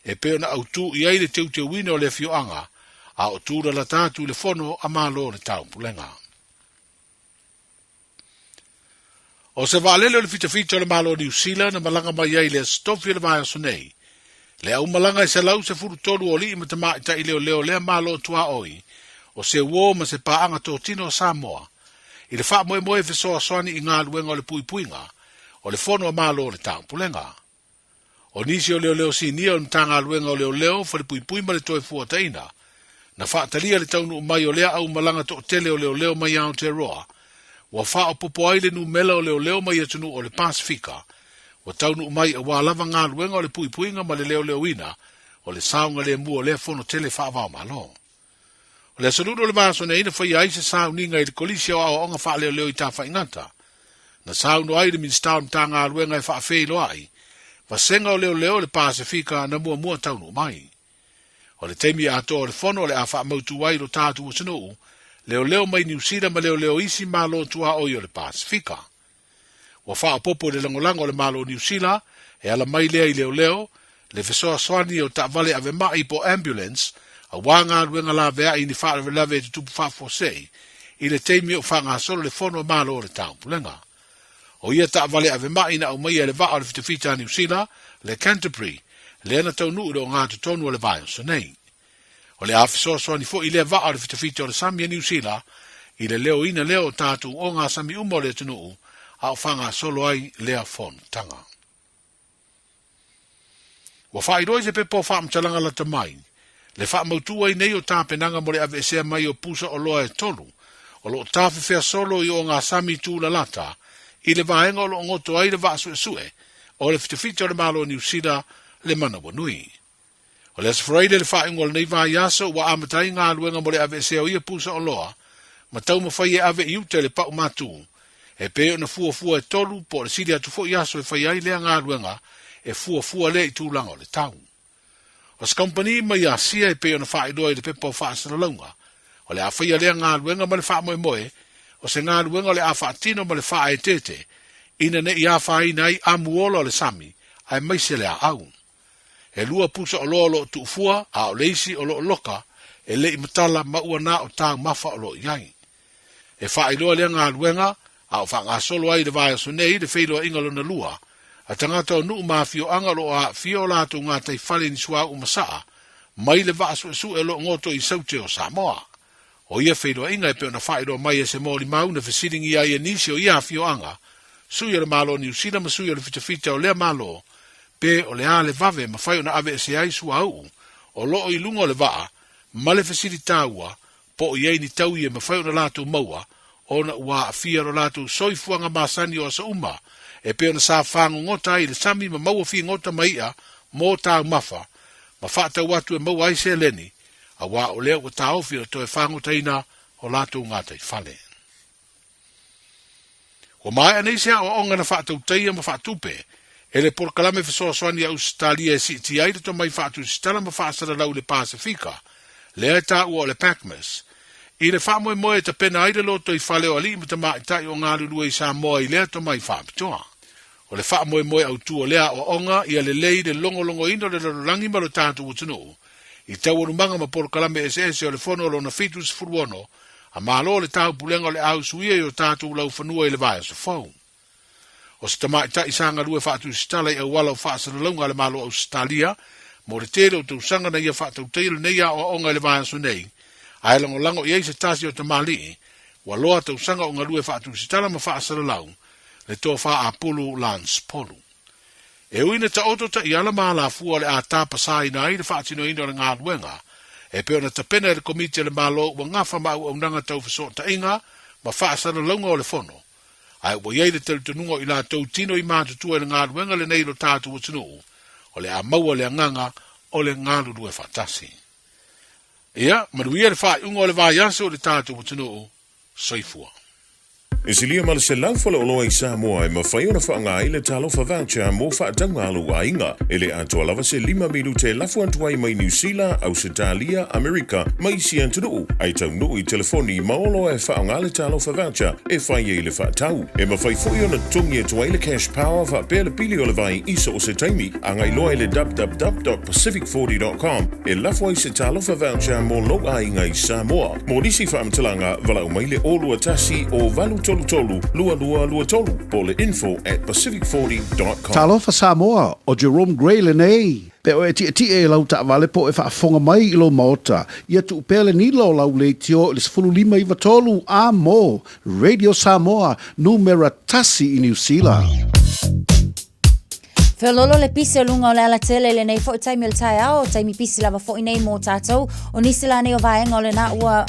e pei ona autū i ai le teuteuina o le afioaga, a o tūlalata atu i le Fono a Malo o le Taupulega. O se vaalele o le fitafita o le Malo o Niu Sila na malaga mai ai i le Aso Tofi o le vaiaso nei, le aumalaga e 113 o alii ma tamaitai leoleo o lea Malo tuaoi, o se uō ma se paaga totino a Samoa, i le faamoemoe e fesoasoani i galuega o le puipuiga o le Fono a Malo o le Taupulega. O nisi o leoleo sinia o le Matagaluega o Leoleo, Falepuipui ma le Toefuataiga, na faatalia le taunuu mai o lea aumalaga toatele o leoleo mai Aotearoa, ua faaopoopo ai le numela o leoleo mai atunuu o le Pasefika, ua taunuu mai aua lava galuega o le puipuiga ma le leoleoina o le saogalemu o lea fono tele faava-o-Malo. O le aso Lulu o le vaiaso nei na faia ai se sauniga i le Kolisi o Aoaoga Faaleoleo i Tafaigata. Na saunoa ai le Minisita o le Matagaluega e faafeiloai vasega o leoleo o le Pasefika na muamua taunuu mai. O le taimi atoa o le fono o le a faamautu ai lo tatou atunuu, leoleo mai Niu Sila ma leoleo isi malo tuaoi o le Pasefika. Ua faaopoopo i le lagolago a le Malo o Niu Sila e ala mai lea i leoleo, le fesoasoani o taavale ave ma'i po o ambulance aua galuega laveai i ni faalavelave e tutupu faafuasei i le taimi o faagasolo le Fono a Malo o le Taupulega. O ia taavale ave ma'i na aumaia e le vaa o le fitafita a Niu Sila, le Canterbury, lea na taunuu i le ogatotonu o le vaiaso nei. O le a fesoasoani foi lea vaa o le fitafita o le sami a Niu Sila i le leoina lea o tatou ogasami uma o le atunuu a o faagasolo ai lea fonotaga. Ua faailoa i se pepa o faamatalaga lata mai, le faamautu ai nei o tapenaga mo le aveesea mai o pusa oloa e tolu o lo o tafefea solo i ogasami tūlalata i le vaega o lo o goto ai le vaa suesue o le fitafita o le Malo o Niu Sila le Manawanui. O le Aso Faraile le faaiuga o lenei vaiaso ua amata ai galuega mo le aveesea o ia pusa oloa ma taumafai e ave i uta i le pau matū, e pei ona fuafua e tolu po o le sili atu foi aso e fai ai lea galuega e fuafua lea i tulaga o le tau. O se kamupani mai Asia e pei ona faailoa i le pepa o faasalalauga, o le a faia lea galuega ma le faamoemoe o se galuega o le a faatino ma le faaeteete ina ne i afaina ai amuola o le sami aemaise le aau. E lua pusa oloa o lo o tuufua, a o le isi o lo o loka, e le i matala ma ua na o taumafa o lo o i ai. E faailoa lea galuega, a o faagasolo ai i le vaiaso nei le feiloaiga lona lua, a tagata o nuu ma afioaga o lo o aafia o latou gataifale i ni suauu masaa mai le vaa suesue o lo o goto i Saute o Samoa. O ia feiloaiga e pei ona faailoa mai e se molimau na fesiligia ai e nisi o ia afioaga, sui o le Malo o Niu Sila ma sui o le fitafita o lea Malo, pe o le a le vave e mafai ona aveese ai suauu o lo o i luga o le vaa ma le fesili taua po o i ai ni taui e mafai ona latou maua ona ua aafia lo latou soifuaga masani o aso uma e pei ona sa fagogota ai i le sami ma maua figota ma i'a mo taumafa ma faatau atu e maua ai seleni aua o lea ua taofi o le toe fagotaina o latou gataifale. Ua maea nei se aoaoga na faatautaia ma faatupe e le polokalame fesoasoani a Ausetalia e siitia ai le tomai faatusitala ma faasalalau i le Pasefika, lea e taua o le PACMAS. I le faamoemoe e tapena ai le lotoifale o alii ma tamaitai o galulue i Samoa i lea tomai faapitoa. O le faamoemoe autu o lea aoaoga ia lelei le logologoina o le lalolagi ma lo tatou atunuu i taualumaga ma polokalame eseese o le Fono lona 76 a Malo o le Taupulega o le a usuia i o tatou laufanua i le vaiaso fou. O se tamaitai sa galue faatusitala i auala o faasalalauga a le Malo o Ausetalia mo le tele o tausaga na ia faatautaia lenei aoaoga i le vaiaso nei, ae lagolago i ai se tasi o tamalii ua loa tausaga o galue faatusitala ma faasalalau, le Tofa Apulu Lance Polu. E ui ina taoto taiala ma alafua o le a tapasaina ai le faatinoina o le galuega, e pei ona tapena e le Komiti a le Malo ua gafa ma auaunaga tau fesootaiga ma faasalalauga o le Fono, ae ua i ai le talitonuga o i latou tino i matutua i le galuega lenei i lo tatou atunuu, o le a maua le agaga o le galulue faatasi. Ia manuia le faaiuga o le vaiaso i le tatou atunuu. Soifua. E silia ma le 100 faleoloa i Samoa e mafai ona faaaoga ai le Talofa Voucher mo faatauga a lou aiga. E le atoa lava se lima minute e lafo atu ai mai Niu Sila, Ausetalia, Amerika ma isi atunuu, ae taunuu i telefoni ma oloa e faaaoga le Talofa Voucher e fai ai le faatau. E mafai foi ona totogi atu ai le Cash Power faapea le pili o le vai i so o se taimi. Agai loa i le www.pacific40.com e lafo ai se Talofa Voucher mo lou aiga i Samoa. Mo nisi faamatalaga, valaau mai le 021 o 833 2223 po o le info at pacific40.com. Talofa Samoa, o Jerome Gray lenei. Pe o e tietie i lau taavale po o e faafofoga mai i lou maota, ia tuu pea le nila o lau leitio i le 15 93 a mo Radio Samoa, numera tasi i Niu Sila. Feololo le pisi o luga o le alatele i lenei foi taimi o le taeao, taimi pisi lava foi nei mō tātou. O nisi la nei o vaega o lena ua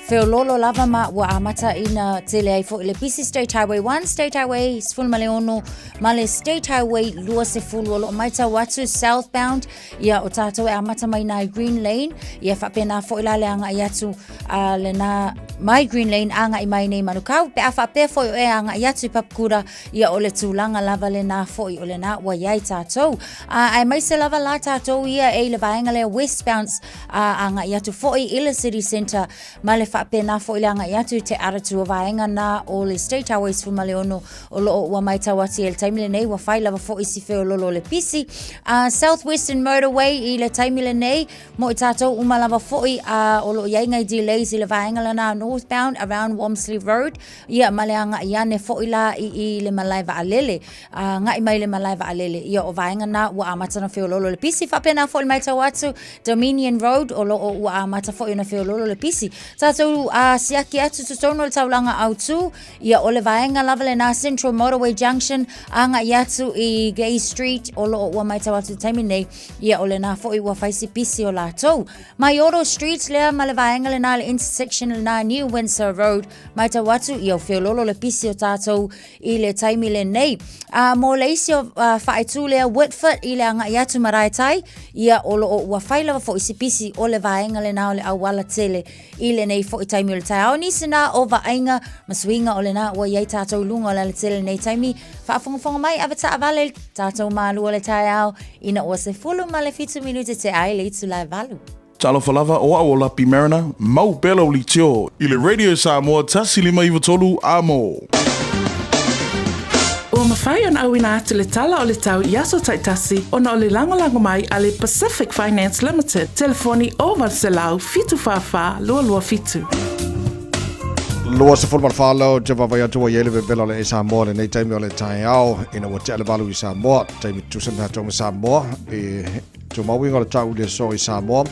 feololo lava ma ua amata ina tele ai foi le pisi State Highway 1, State Highway 16 ma le State Highway 20 o loo maitau atu southbound ia o tātou e amata mai nai Green Lane ia faapena foi la le agai atu a lena mai Green Lane agai mai nei Manukau pe a faapea foi o e agai atu i Papakura Ia o le tulaga lava lena foi o lena ua i ai tātou. Aemaise lava la tātou ia e i le vaega lea westbound agai atu foi i le city centre ma le faapena foi le agai atu i te Aratu o vaega na o le State Highway 16 o loo ua maitau atu i le taimi lenei ua fai lava foi si feololo o le pisi. South Western Motorway i le taimi lenei mo i tātou uma lava foi o loo i ai ngai delays i le vaega lena northbound around Walmsley Road Ia, ma le agaʻi ane foʻi la i i le malae waʻalele. A agaʻi mai le malae waʻalele, ia o vaega na ua amata ona feololo le pisi. Faapena foʻi le maitau atu, Dominion Road, o loo ua amata foʻi ona feololo le pisi. Tatou a siaki atu totonu o le taulaga autu, ia o le vaega lava lena Central Motorway Junction, agaʻi atu i Gay Street, o loo ua maitau atu i le taimi nei, ia o lena foʻi ua fai si pisi o latou. Maioro Street lea ma le vaega lena le intersection lena New Windsor Road, Matau atu ia feololo le pisi o tātou i le taimi lenei. A mo le isi o whaetū lea Whitford i le agaʻi atu Maraetai, ia o loo ua fai lava foʻi si pisi o le vaega lena o le auala tele i lenei foʻi taimi o le taeao. Nisi na o vaaiga ma suiga o lena ua i ai tātou i luga o le alatele lenei taimi. Faafogafoga mai ave taavale tātou malua le taeao ina ua 17 minute te ai le itula e valu. Talofa lava, o au o Lapi Mariner, mau pea lau leitio i le Radio Samoa 1593 a mo. Ua mafai ona auina atu le tala o le tau i aso taitasi ona o le lagolago mai a le Pacific Finance Limited, telefoni 0800 744 227. 24 lau te vaavaai atu ua i ai le vevela o le Samoa lenei taimi o le taeao ina ua tea le valu i Samoa taimi tutusa na tatou ma Samoa e Tumau uiga o le tau i le aso i Samoa.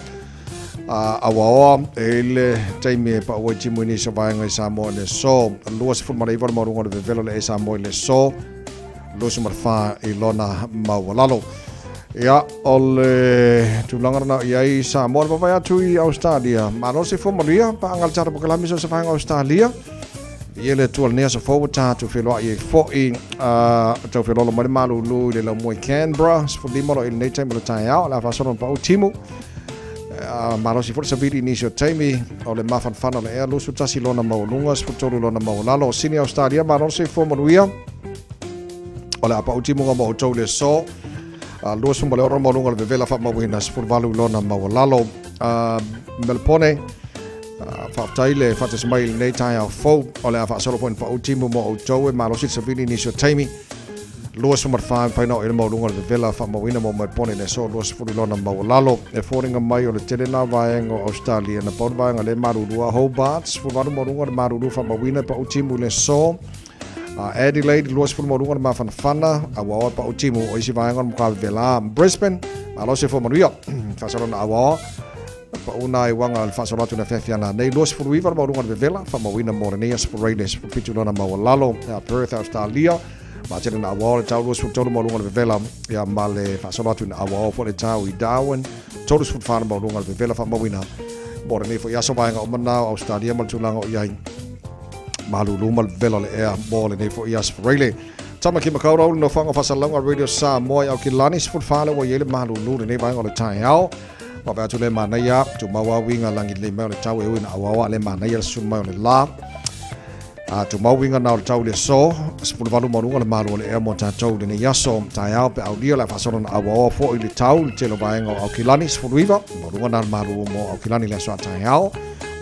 Auaoa e i le taimi e paua i timu i nisi o vaega i Samoa i le aso. 29 le maualuga o le vevela o le Samoa i le aso. 24 i lona maualalo. Ia, o le tulaga lena i ai Samoa, le vaavaai atu i Australia. Malo se fua manuia, paaga le tala pokalame so se vaega Australia. Ia le Atua lenei aso fou ua tatou feiloai ai foi tau feoloolo mai le malūlū i le laumua i Canberra 15 o lo i lenei taimi o le taeao o le a faasolo ona pau timu malosi foi le savili i nisi o taimi o le mafanafana o le ea 21 lona maualuga 13 lona maualalo o Sydney Australia malo le soifua manuia o le a pau timuga mo outou i le aso 26 maualuga o le vevela faamauina 18 lona maualalo Melbourne. Faafetai le faatasi mai i lenei taeao fou. O le a faasolo foi ona pau timu mo outou e malosi le savili i nisi o taimi. 24 e mafai ona oo i ai le maualuga o le vevela faamauina mo Melbourne i le aso 20 i lona maualalo. E foliga mai o le tele na vaega o Australia na pau le vaega lea e malulu a Hobart 18 maualuga o le malulu faamauina e pau timu i le aso. Adelaide 20 maualuga o le mafanafana a ua oa e pau timu o isi vaega o le matua vevela. Brisbane malosi e fua manuia faasolo na auaoa. Pau na i uaga le faasolo atu i le afiafi ana nei 29 le maualuga o le vevela faamauina mo lenei aso Faraile 17 lona maualalo ia Perth Australia ma tele na auao le tau 23 maualuga o le vevela ia ma le faasolo atu ina auao foi le tau i Darwin 34 le maualuga o le vevela faamauina mo lenei foi aso vaega uma na o Australia ma le tulaga o i ai malulu ma le vevela o le ea mo lenei foi aso Faraile. Tamaki Makaurau le nofoaga o faasalalauga Radio Samoa i Aukilani 14 le ua i ai le malulu lenei vaega o le taeao. Vaavaai atu le manaia, tumau a uiga lagi lelei mai o le tau e ui na auaoa le manaia le susunu mai o le la. A tumau uiga na o le tau le aso, 18 maualuga le malu o le ea mo tatou i lenei aso. Taeao pe aulia le a faasolo na auaoa foi le tau le tele o vaega o Aukilani, 19 maualuga na le malu mo Aukilani le aso a taeao.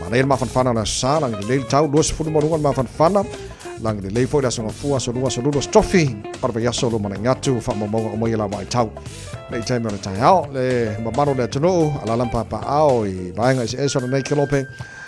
Manaia le mafanafana o le aso sa, lagi lelei le tau, 20 maualuga le mafanafana. Lagi lelei foi le aso gafua, aso lua, aso lulu, aso tofi. Para vaiaso lo manaia atu, faamaumauga uma ia la vaitau. Nei taimi o le taeao, le mamalu o le atunuu, alaala ma papaaao i vaega eseese o lenei kelope,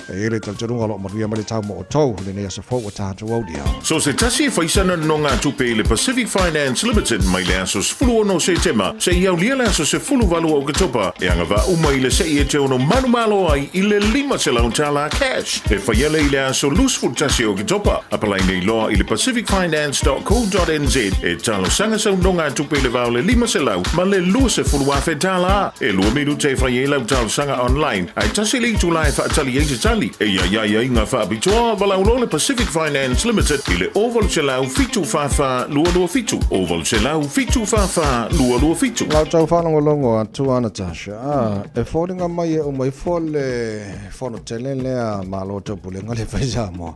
e i ai le talitonuga o lo o manuia mai le tau mo outou i lenei aso fou ua tatou aulia. So se tasi e fai sana nonogatupe i le Pacific Finance Limited mai le aso 16 o Setema seia aulia le aso 18 o Oketopa e agavaa uma i le se'i e te ono manumalo ai i le $500 cash e faia lea i le aso 21 o Oketopa. Apalai nei loa i le pacificfinance.co.nz e talosaga sau nogatupe i le va o le 500 ma le 20,000 tala. E lua minute e fai ai lau talosaga online, ae tasi le itula e faatali ai se tali. E i ai aiaiga faapitoa, valaau loa le Pacific Finance Limited i le 0800 744 227, 0800 744 227. Lau tau faalogologo atu a Natasha, e foliga mai e uma ifo le fono tele lea Malo Taupulega le fai Samoa.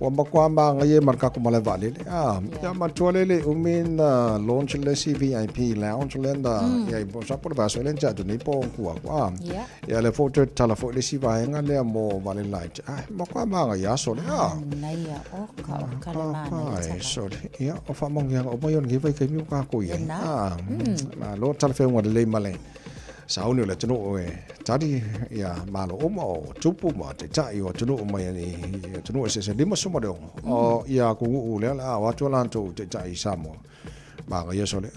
Ua matua māngaia ma le tatou malae vaalele. Ah, ia matua le le umi na launch le isi VIP lounge le na ia i po sa po le vaiaso le na tea atu nei po o tua atu. Ah, ia lea foi ua toe tatala foi le isi vaega lea mo vaalele laiti. Ah, matua māngaia sole. Ah. Manaia, oka, oka le mānaia. Ai, sole. Ia, o faamanuiaga uma ia o lenei vaitaimi ua tatou i ai. Ah, malo talafeauga lelei ma le sauni o le atunuu e tali ia Malo uma o tupu ma taitai o atunuu mai i atunuu eseese 56 o ia atunuu lea o le a o atu latou taitai i Samoa. Manaia sole.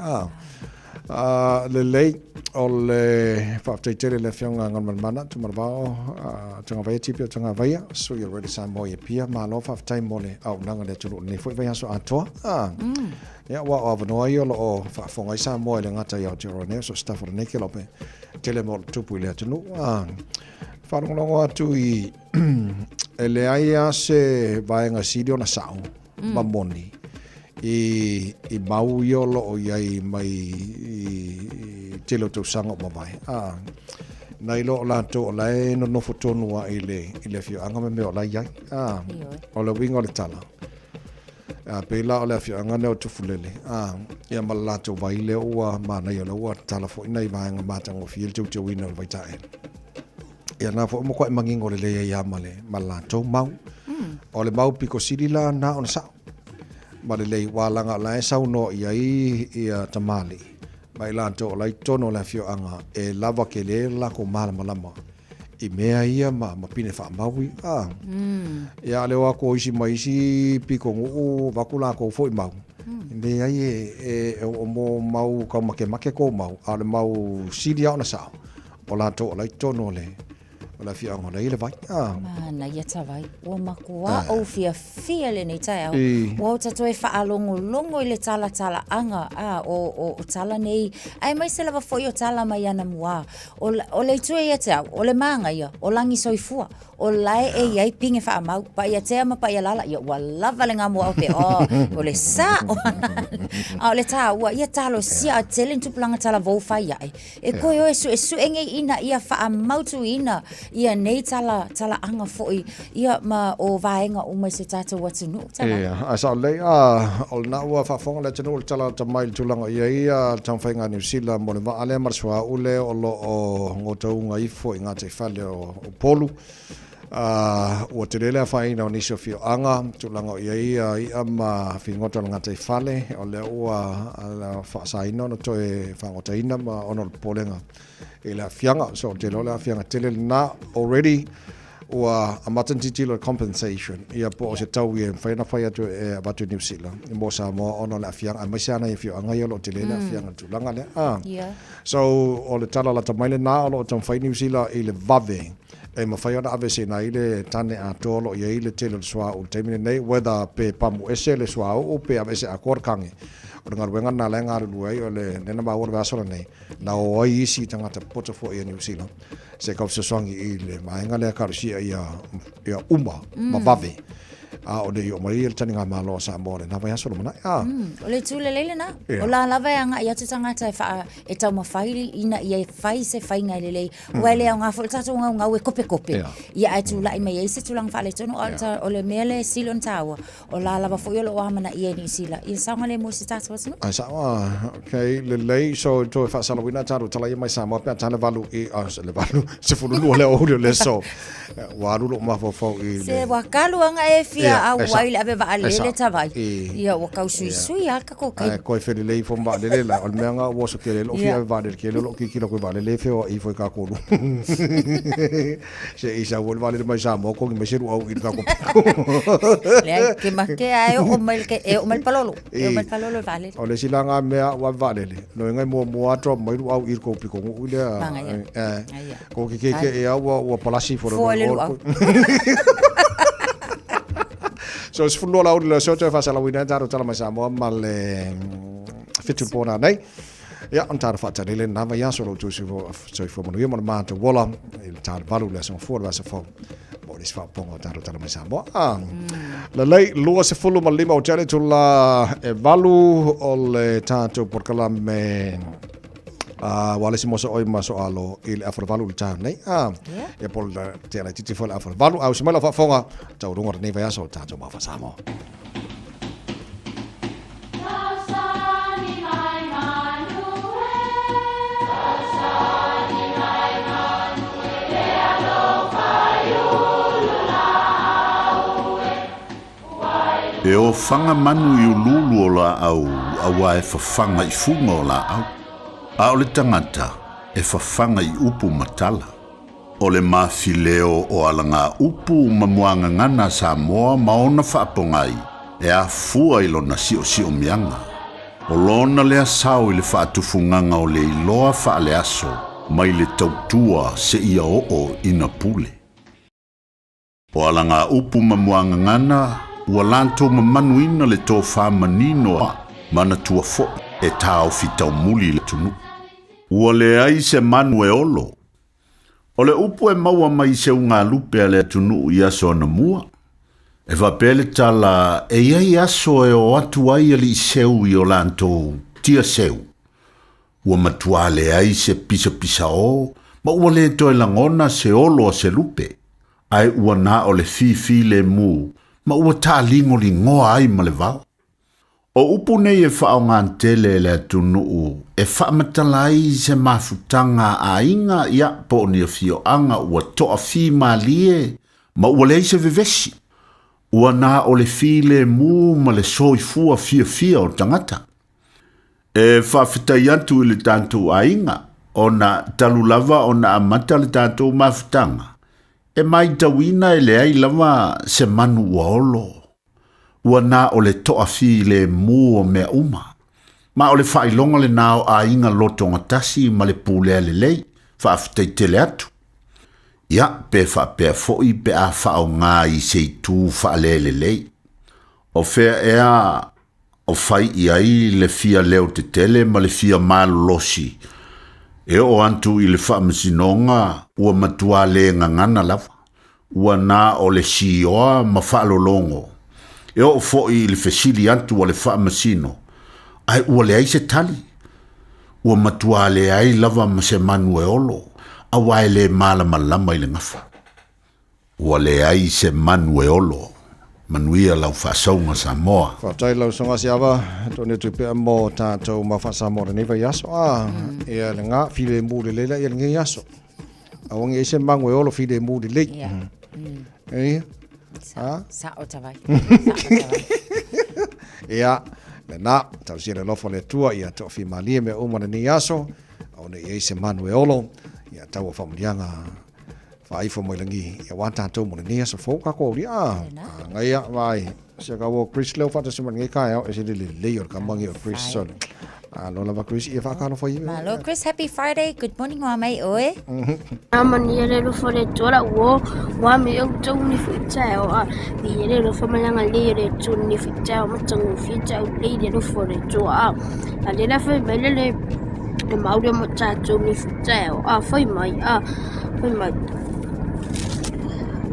Ah, lelei o le faafetai tele i le Afioga Galumalemana Tumanavao Tagavaia Tipi o Tagavaia, sui o Radio Samoa i Apia. Malo faafetai mo le auaunaga i le atunuu i lenei foi vaiaso atoa. Ia, aua o avanoa ia o lo o faafofoga ai Samoa e le gata i Aotearoa nei, o so o se tafa o lenei kelope, tele mo le tupu i le atunuu. Faalogologo atu i e leai lava se vaega sili ona sao ma moni i, i mau ia o lo o i ai mai i, i tele o tausaga o mavae. Nai lo o latou o la e nonofo tonu lava i le, i le afioaga ma mea o la e i ai. O le uiga o le tala, A pei la o le afioaga lea o Tufulele, a, ia ma le latou vai lea ua manaia o lea ua tatala foi nai vaega matagofie le teuteuina o le vaitaele. Ia na foi ua matuai manino lelei ai lava ma le, ma le latou mau. O le mau pito sili la na ona sao ma lelei aua leaga o la e saunoa i ai ia tamalii ma i latou o la e i totonu o le afioaga e lava tele le latou malamalama i mea ia ma, ma pine faamaui. A. Ia, a le o atu o isi mai isi pitonuu, avatu latou foi mau. Leai e, e, o mo mau taumakemake kou mau, a o le mau sili lava ona sao, o latou o la i totonu o le, o le afioaga o la e i ai le vai. A. Manaia ta vai. Ua matua ou fiafia lenei taeao. Ua ota toe faalogologo i le talatalaaga a, o, o, o tala nei, aemaise lava foi o tala mai anamua. O, o le itu e ia te au, o le māgaia, o lagi soifua, o lae e i ai pine faamau, Paʻiatea ma Paʻialala, ia ua lava le gamuaʻu pe, oh, o le sa'o. A o le tāua, ia talosia a tele ni tupulaga talavou fai aʻe. E koe o e suʻesuʻe nei ina ia faamautuina ia nei tala, talaaga foi, ia ma o vaega uma i so tātou atunuu. Tala. Ia, ae sao lelei, a, o lena ua faafofoga le atunuu i le tala lata mai i le tulaga o i ai le taumafaiga a Niu Sila mo le vaa lea ma le suauu lea o lo o gotauga ifo i gataifale o Upolu. Ua tele le afaina o nisi o afioaga, tulaga o i ai i'a ma figota o le gataifale, o lea ua faasaina ona toe fagotaina ma ona o le popolega i le aafiaga. So, ou te iloa o le aafiaga tele lena. Already ua amata ona tilotilo i le compensation, ia po o se taui e mafai ona fai atu e avatu i Niu Sila mo Samoa ona o le aafiaga, aemaise lava nai afioaga ia o lo o tele le aafiaga i le tulaga lea. So, o le tala lata mai lena o lo o taumafai Niu Sila i le vave e mafai ona aveeseina ai le tane atoa o lo o i ai le tele o le suauu i le taimi lenei, whether pe pamu ese le suauu pe aveese atoa le kage. O le galuega lena la e galulue ai, o le lea na maua le vaiaso lenei, na o ai isi tagata poto foi a Niu Sila se kau fesoasoani i le vaega lea kalosia ia uma ma vave. A o le i oo mai le taligamalo a Samoa i lena vaiaso lumanai. A. O le itu lelei lena. O la lava e agai atu tagata e faa, e taumafai ina ia fai se faiga e lelei. Aua e le aoga foi le tatou gaugau e kopekope. Ia ae tulai mai ai se tulaga faaletonu. A o le mea lea e sili ona taua, O la lava foi o lo o amanaia e Niu Sila ia saogalemu o si tatou atunuu. Ai sao a, okay, lelei, so toe faasalauina tatou tala ia mai Samoa pe a ta le valu i, oh, le valu, 12 le aoauli o le aso. Ua alu lou mafaufau i le... Se ua kalu anga e fia auai le ave vaalele tavai. Ia ua kau suisui a ka ko kai. Ai koe felelei fo vaalele la, o le mea nga ua oso kele lou fia ave vaalele kele lou kikilo koe vaalele e feoai ifo i ka kolu. Se i sau le vaalele mai Samoa kongi mai se luau i le tatou pito. Leai, ke make a e oo mai le, e oo mai le palolo. E oo mai le palolo le vaalele. O le isi la nga mea ua ave vaalele, no inga i muamua atu a mai luau i le kou pito nuu lea. Manaia. Eh, ko ke ke ke ea ua palasi fo le luau. So, 12 la aoauli o le aso, toe faasalauina ai tatou tala mai Samoa ma le 7 po nanei. Ia, ona tatou faatali lea i lena vaiaso o lo outou soifua manuia ma le matou ola i le ta 8 i le aso Gafua o le vaiaso fou mo le isi faaopoopoga o tatou tala mai Samoa. Ah, lelei, 25 o tea le itula e 8 o le tatou polokalame ua le isi mo so'oi ma so'alo i le afa o le 8 i le taeao nei. Ah, ia po o le tea laitiiti foi le afa o le 8. Ae usi mai lau faafofoga, taualuga o lenei vaiaso o tatou Mafa Samoa. E ofaga manu i uluulu o laau auā e fafaga i fuga o laau, a o le tagata e fafaga i upu ma tala. O le mafileo o alagaupu ma muagagana a Samoa ma ona faapogai e afua i lona siosiomiaga. O lona lea sao i le faatufugaga o le iloa faaleaso mai le tautua seia oo ina pule. O alagaupu ma muagagana ua latou mamanuina le tofa manino a manatua foi e taofi taumuli i le atunuu. Ua leai se manu e olo. O le upu e maua mai i se ugalupe a le atunuu i aso anamua, e faapea le tala e i ai aso e o atu ai alii seu i o latou tia seu. Ua matuā leai se pisapisaō ma ua le toe lagona se olo a se lupe, ae ua na o le fifilemu ma ua taaligoligoa ai ma le vao. O upu nei e faaaogatele e le atunuu e faamatala ai se mafutaga a aiga ia po o ni afioaga ua toafimalie ma ua leai se vevesi. Ua na o le filemu ma le soifua fiafia o tagata. E faafetai atu i le tatou aiga ona talu lava ona amata le tatou mafutaga, e maitauina e leai lava se manu ua olo. Ua na o le toafilemu o mea uma. Ma o le faailoga lena o aiga lotogatasi ma le pulea lelei, faafetai tele atu. Ia, pe faapea foi pe a faaaoga i se itu faalelelei. O fea ea o fai i ai le fia leo tetele ma le fia malolosi e oo atu i le faamasinoga ua matua le gagana lava, ua na o le sioa ma faalologo, e oo foi i le fesili atu a le faamasino, ae ua leai se tali. Ua matua leai lava ma se manu e olo, auā e le malamalama i le gafa. Ua leai se manu e olo. Manuia lau faasauga Samoa. Faafetai lau Susuga Siava, toni atu pea mo tatou mau faa-Samoa o lenei vaiaso. Ah, ia le ga filemu lelei la ia lenei aso. Aua ne i ai se magu e olo filemu lelei. Ia. Ha? Sa'o tavai. Sa'o tavai. Ia, lena, talosia le alofa o le Atua ia toafimalie mea uma lenei aso, aua ne i ai se manu e olo, ia tau o faamanuiaga faaifo mai lagi, ia aua tatou mo lenei aso fou kākou aulia. A, gaia, vai, sia ka o Chris leo whaatasi mai lenei taeao, e se le lelei o le kamangi o Chris. So, alo lava Chris, ia whaakalofa i. Malo Chris, happy Friday, good morning wa mai oe. Manuia le alofa o le Atua lau uo, ua me outou ni foi taeao a viia le alofa ma le agalelei o le Atua lenei foi taeao matagofie taeao lelei le alofa o le Atua a a lea la fai mai le le le mau lea mo tatou lenei foi taeao a fai mai a fai mai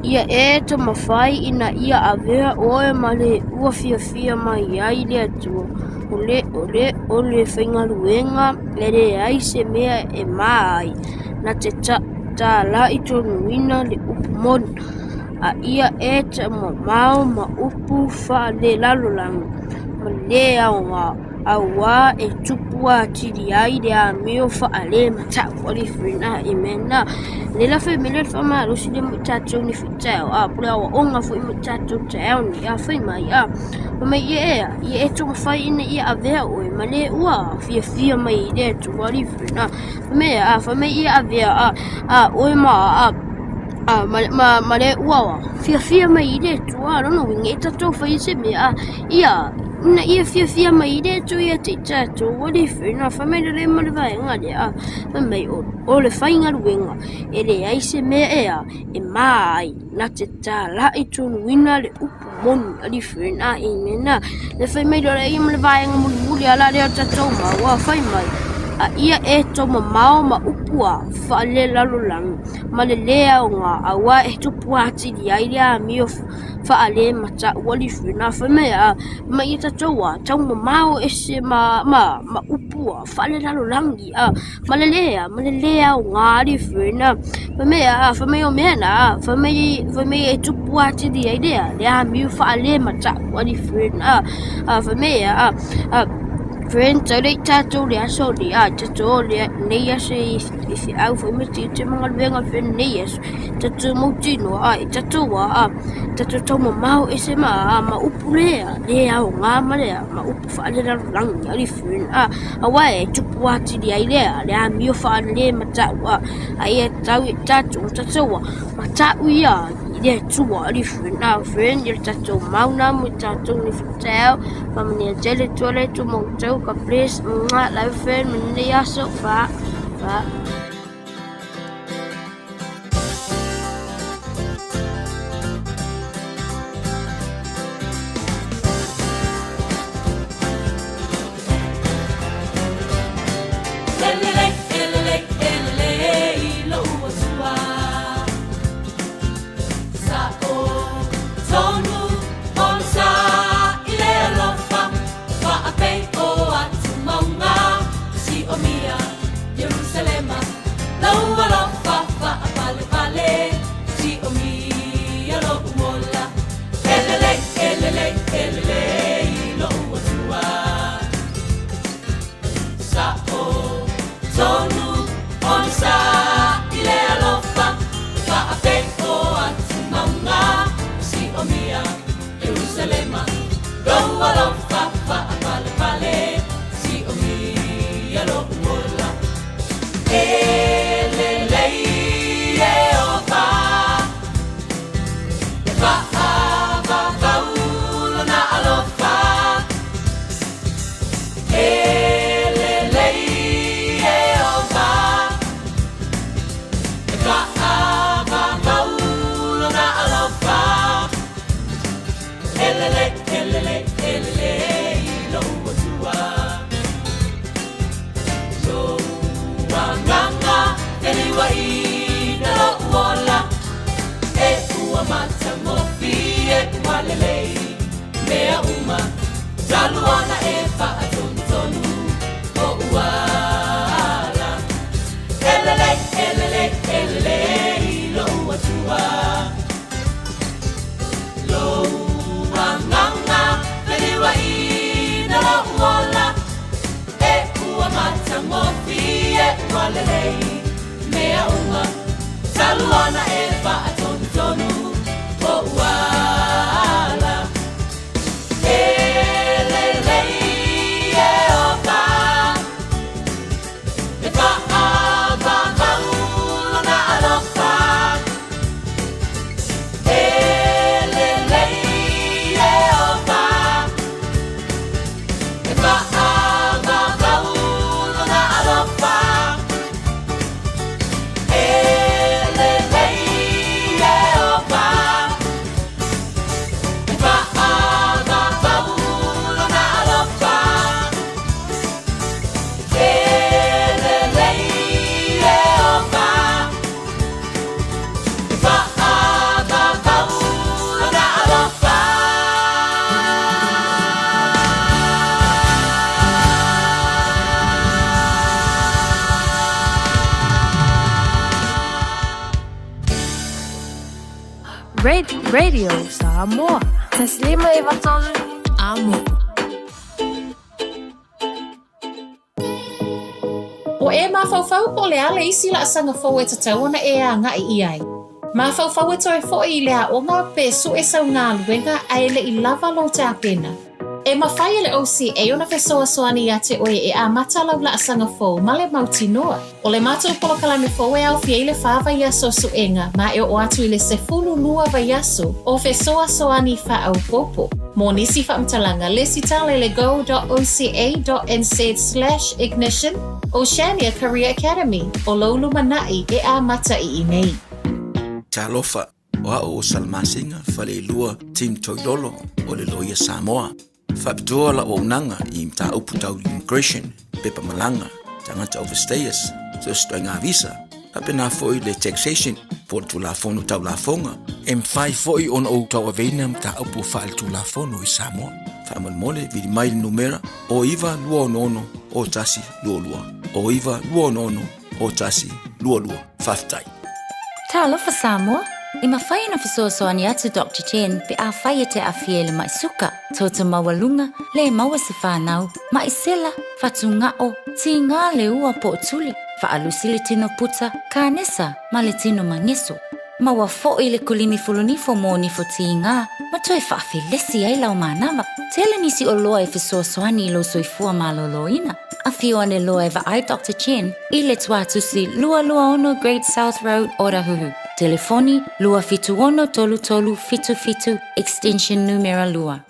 Ia e taumafai ina ia avea oe ma le ua fiafia mai ai le Atua, o le, o le, o le faigaluega e leai se mea e mā ai, na te tāla'i tonuina le upu moni, a ia e taumamao ma upu faalelalolagi, ma le aoga, auā e tupu atili ai le amio faalematau. Alifina, Amen. Le la fai mai le faamalosi le mo tatou ni taeao a po o le aoaoga foi mo tatou taeao nei a fai mai a fai mai ia ea ia e taumafai ina ia avea oe ma le ua fiafia mai i le Atua alifina fai mai a fai mai ia avea a a oe ma a a ma ma ma le ua fiafia mai i le Atua lona uiga e tatou fai se mea a ia ina ia fiafia mai i le Atua ia te i tatou alifina fai mai le ma le vaega lea a fai mai o le faigaluega e leai se mea e a e mā ai, na te tāla'i tonuina le upu moni, alifina, amena. Le fai mai loa ia ma le vaega mulimuli ala lea o tatou mau, a fai mai, a ia e taumamao ma upu a faalelalolagi, ma le lē aoga, auā e tupu atili ai le amio faalemata'u, alifina, fai mai a, mai ia tatou a taumamao ese ma, ma, ma upu a faalelalolagi, a Ma le lē a, ma le lē aoga alii friend a. Fai mai a, fai mai o mea na a, fai mai, fai mai e tupu atili ai lea, le amiu faale mata'u alii friend a. A fai mai a, a, friend tau lea i tatou le aso nei a, tatou o lea nei aso i i feau foi ma tiute ma galuega friend nei aso, tatou mautinoa a, e tatou a, a, tatou taumamao ese ma a, ma upu lea, le aoga ma lea, ma upu faalelalolagi alii friend a. Aua e tupu atili ai lea, le amio faalele mata'u a, a ia tau i tatou tatou a, mata'u ia i le Atua alii friend a, friend ia le tatou mau na mo tatou nei faitaeao, faamanuia tele Atua le Atua mautau, God bless, mwah, love you friend, manuia aso, fa, fa. Radio Samoa. 1 5 93 Amo. Ua e mafaufau po o le a le isi laasaga fou e tatau ona e agai i ai? Mafaufau e toe foi i le aoga pe sue sau galuega ae le i lava lou tapena? E mafai e le OCA ona fesoasoani iā te oe e amata lau laasaga fou ma le mautinoa. O le matou polokalame fou e aofia i le fa vaiaso o suega ma e oo atu i le 12 vaiaso o fesoasoani faaopoopo. Mo nisi faamatalaga, lesitala i le go.oca.nz/ignition Oceania Career Academy, o lou lumanai e amata i inei. Talofa, o au o Salamasina Faleilua Tim Toilolo o le Loia Samoa. Faapitoa lau auaunaga i mataupu tau immigration, pepa malaga, tagata overstayers, so o se ituaiga visa, faapena foi le taxation po o le Tulafono Tau Lafoga. E mafai foi ona ou tauaveina mataupu faaletulafono i Samoa. Faamolemole, vili mai le numera o 9266 0122, o 9266 0122. Faafetai. Talofa Samoa! E mafai ona fesoasoani atu Doctor Chen pe afai e te aafia i le ma'i suka, toto maualuga, le maua se fanau, ma'i sela, fatuga'o, tigā le ua po o tuli, faalusi le tino puta, kānesa, ma le tino mageso. Maua foʻi le kulimi fulunifo mo nifo tigā ma toe faafelesi ai lau manava. Tele nisi oloa e fesoasoani i lou soifua maloloina. Afio ane loa e vaai Doctor Chen i le Tuatusi 226 Great South Road, Otahuhu. Telefoni, 276 3377, extension numera 2.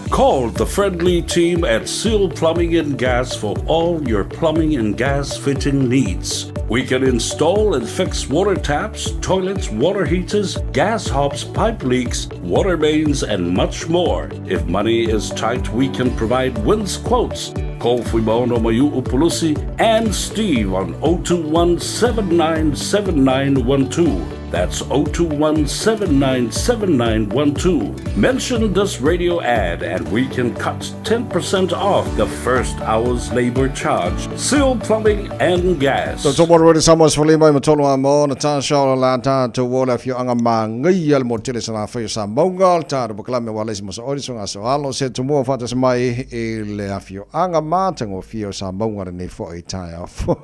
Call the friendly team at Seal Plumbing and Gas for all your plumbing and gas fitting needs. We can install and fix water taps, toilets, water heaters, gas hobs, pipe leaks, water mains, and much more. If money is tight, we can provide wins quotes. Call Fuimaono Mayu Upulusi and Steve on 021 797912. That's 021 797912. Mention this radio ad and we can cut 10% off the first hour's labor charge. Seal Plumbing and Gas. Toto mo rere Samoa 15 i matolo a mo na tā shaola la tā tau o le afioaga Magaia le motu tele Salafai o Samauga le tā polokalame Ualesi ma Sooli so ngaso alo se tumua faatasi mai i le afioaga matagofie o Samauga lenei foʻi taeao fou.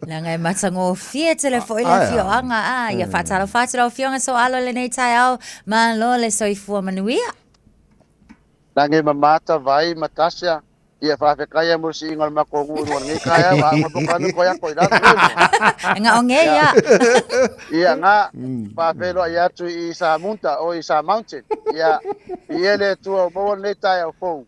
Leaga e matagofie tele foʻi le afioaga a ia faatalofa atu lau afioga Soalo i lenei taeao, malo le soifua manuia. Lagi ma mata vai ma tasia ia faafetai mo le siiga o le matou nuu i luga o lenei taeao a uma polokalame toe ato i lalo Nga o nge ia. Ia nga faafeiloai atu i Samunta o i Sa Mountain ia i le Atua ua maua lenei taeao fou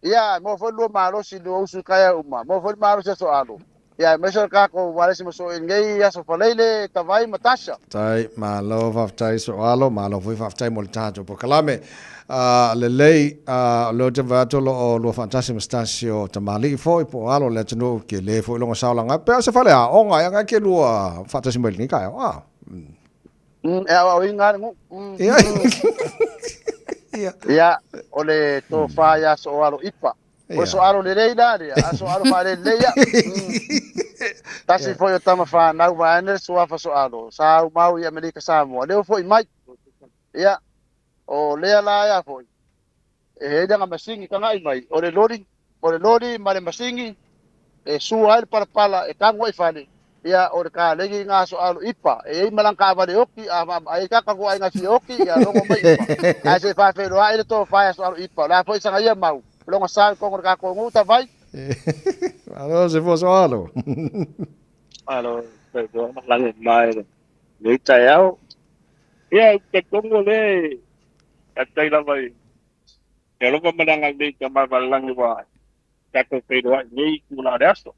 ia maua foi le lua malosi lua usu i taeao uma maua foi le malosi aso alo ia aemaise o le tatou ualesi ma soʻo i lenei aso Faleile Tavai ma Tasha. Tai, malo faafetai Soalo, malo foi faafetai mo le tatou polokalame. Lelei, o lea ou te vaai atu o lo o lua faatasi ma se tasi o tamalii foi po o alo o le atunuu tele foi lona saolaga pe o se faleaoga e agai ke lua faatasi mai lenei taeao. Ah. E aoaoina lava le nuu. Ia. Ia, o le tofa ia Soalo Ipa. O le soalo lelei la lea, a soalo faalelei ia. Tasi foi o tama fanau vaeane le suafa soalo, sa aumau i Amerika Samoa, lea ua foi mai. Ia, o lea la ea foi, e i ai lana masini tagai mai, o le loli, o le loli ma le masini e sua ai le palapala e tago ai i fale, ia o le kalegi na soalo Ipa, e i ai ma lana taavale oti, a ai tata aiga fia oti, ia logo mai Ipa. Ae se i faafeiloai le tofa ia soalo Ipa, o le a foi sana ia mau, lona sa i totonu o le tatou nuu Tavai. Malo se fua Soalo. Malo, lagi mai lenei taeao. Ia, ou te talitonu o lea e faafetai lava i le alofa ma le agalelei i Tama Valelagi ua tatou feiloai i lenei itula o le aso.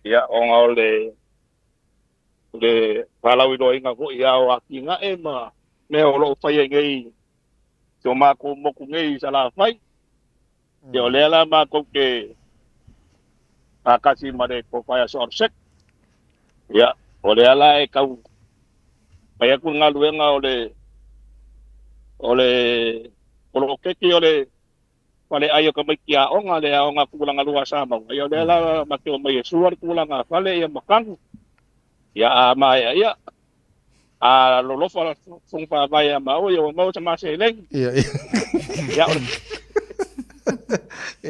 Ia, ona o le le faalauiloaina foi ia o atinae ma mea o lo o faia i nei si o matou motu nei i Salafai. Ia, o lea la matou te faatasi ma le tofa ia Soarosek. Ia, o lea la e tau fai atu le galuega o le o le poloketi o le faleai o tamaiti aoga, le aoga tulaga lua a Samauga. Ia, o lea la ma te omai e sua le tulaga fale ia ma tanu. Ia, a maea ia, A lolofa le Fono Faavae ia maua, ia ua maua sa ma seleni. Ia, ia. Ia, o le...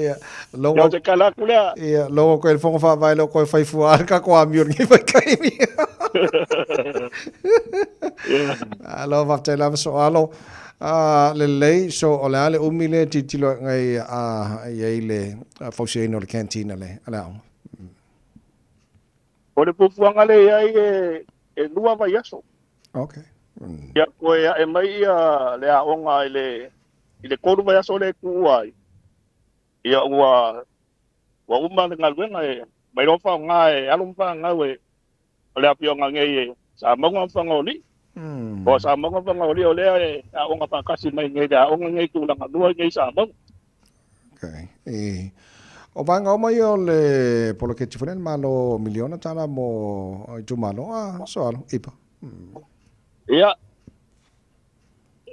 Ia, logo... Ia, o se tala atu lea. Ia, logo koe le Fono Faavae le o koe fai fua le kako amio lenei vaitaimi. Ia. Alo, faafetai lava Soalo. Lelei, so o le a le umi lea e tilotilo ai i ai le fausiaina o le canteen a le aoga? O le fuafuaga lea i ai e lua vaiaso. Okay. Ia toe ae mai ia le aoga i le i le tolu vaiaso lea e tuua ai. Ia ua ua uma le galuega e mai loa faaaoga e alo ma fanau e o le afioaga nei e Samauga ma Fagaolii. O Samauga ma Fagaolii o lea e aoga faatasi mai nei i le aoga nei tulaga lua i nei Samauga. Okay. E, o vaega uma ia o le poloketi foi lea a le Malo miliona tala mo itumalo a Soalo, Ipa. Ia,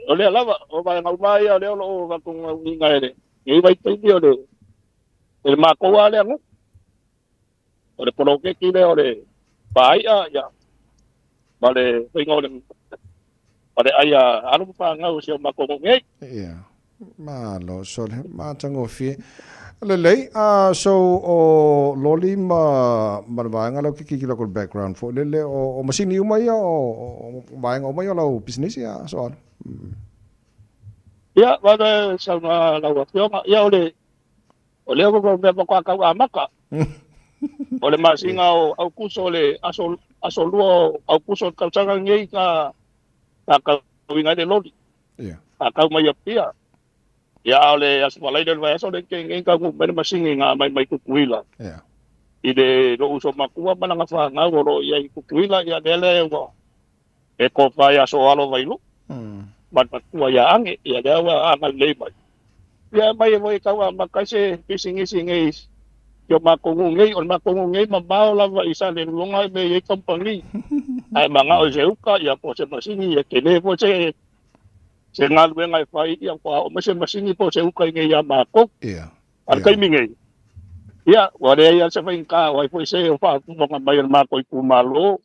o lea lava, o vaega uma ia o lea o lo o faataunuuina e lenei vaitaimi o le, e le matou lava lea nuu. O le poloketi lea o le pāi'a, ia, ma le faiga o le, ma le ai a alo ma fanau o si o matou nuu nei. Ia. Malo, sole, matagofie. Lelei, so o loli ma, ma le vaega lea ou te tilotilo atu i le background foi lele, o, o masini uma ia, o, o vaega uma ia o lau pisinisi a Soalo? Ia, vave saunoa lau Afioga, ia o le, o lea ua mea faatoa tau amata. O le masina o Aukuso, le aso, aso lua o Aukuso o le tausaga lenei sa, sa tauina ai le loli. Ia. Sa tau mai Apia. Ia, a o le Aso Faraile o le vaiaso lea na tea nei taunuu mai le masini na aumai mai Tutuila. Ia. I le lou uso matua ma lana fanau o lo o i ai i Tutuila, ia lea lea ua e tofa ia Soalo Vailu'u ma le matua ia Age, ia lea ua agalelei mai. Ia aumai foi e tau amata ai se pisinisi nei i o matou nuu nei. O le matou nuu nei mamao lava i Salelologa e mea e i ai kamupani, ae manao i se uka ia po o se masini e tele foi se se galuega e fai, ia faatoa oo mai se masini po o se uka i nei ia matou. Ia. A o le taimi nei, ia, ua leai lava se faigata o ai foi se o faafofoga mai o le matou itumalo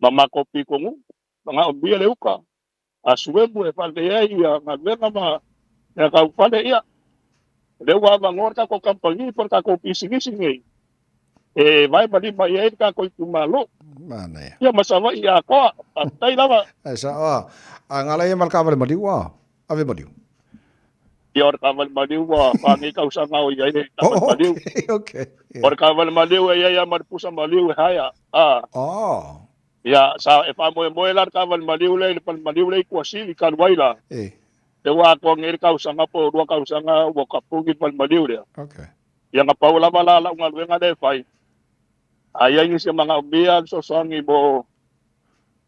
ma matou pitonuu, manaomia le uka a suemu e faaleleia ai ia galuega ma mea tau fale, ia, o lea ua avanoa le tatou kamupani po o le tatou pisinisi nei e vae ma lima i ai le tatou itumalo. Manaia. Ia ma Savaii atoa. Faafetai lava. Ai sao a. A ngala ia ma le taavale maliu a. Ave maliu. Ia o le taavale maliu ua 4 nei tausaga o i ai le taavale maliu. Okay, okay. O le taavale maliu e i ai lava ma le pusa maliu e haea. A. Oh. Ia, sa e faamoemoe la le taavale maliu lea i le fale maliu lea i Tuasivi talu ai la. E. Lea ua atoa nei le tausaga po o lua tausaga ua tapuni le fale maliu lea. Okay. Ia na pau lava la lau galuega lea e fai. A i ai nisi e manaomia le fesoasoani mo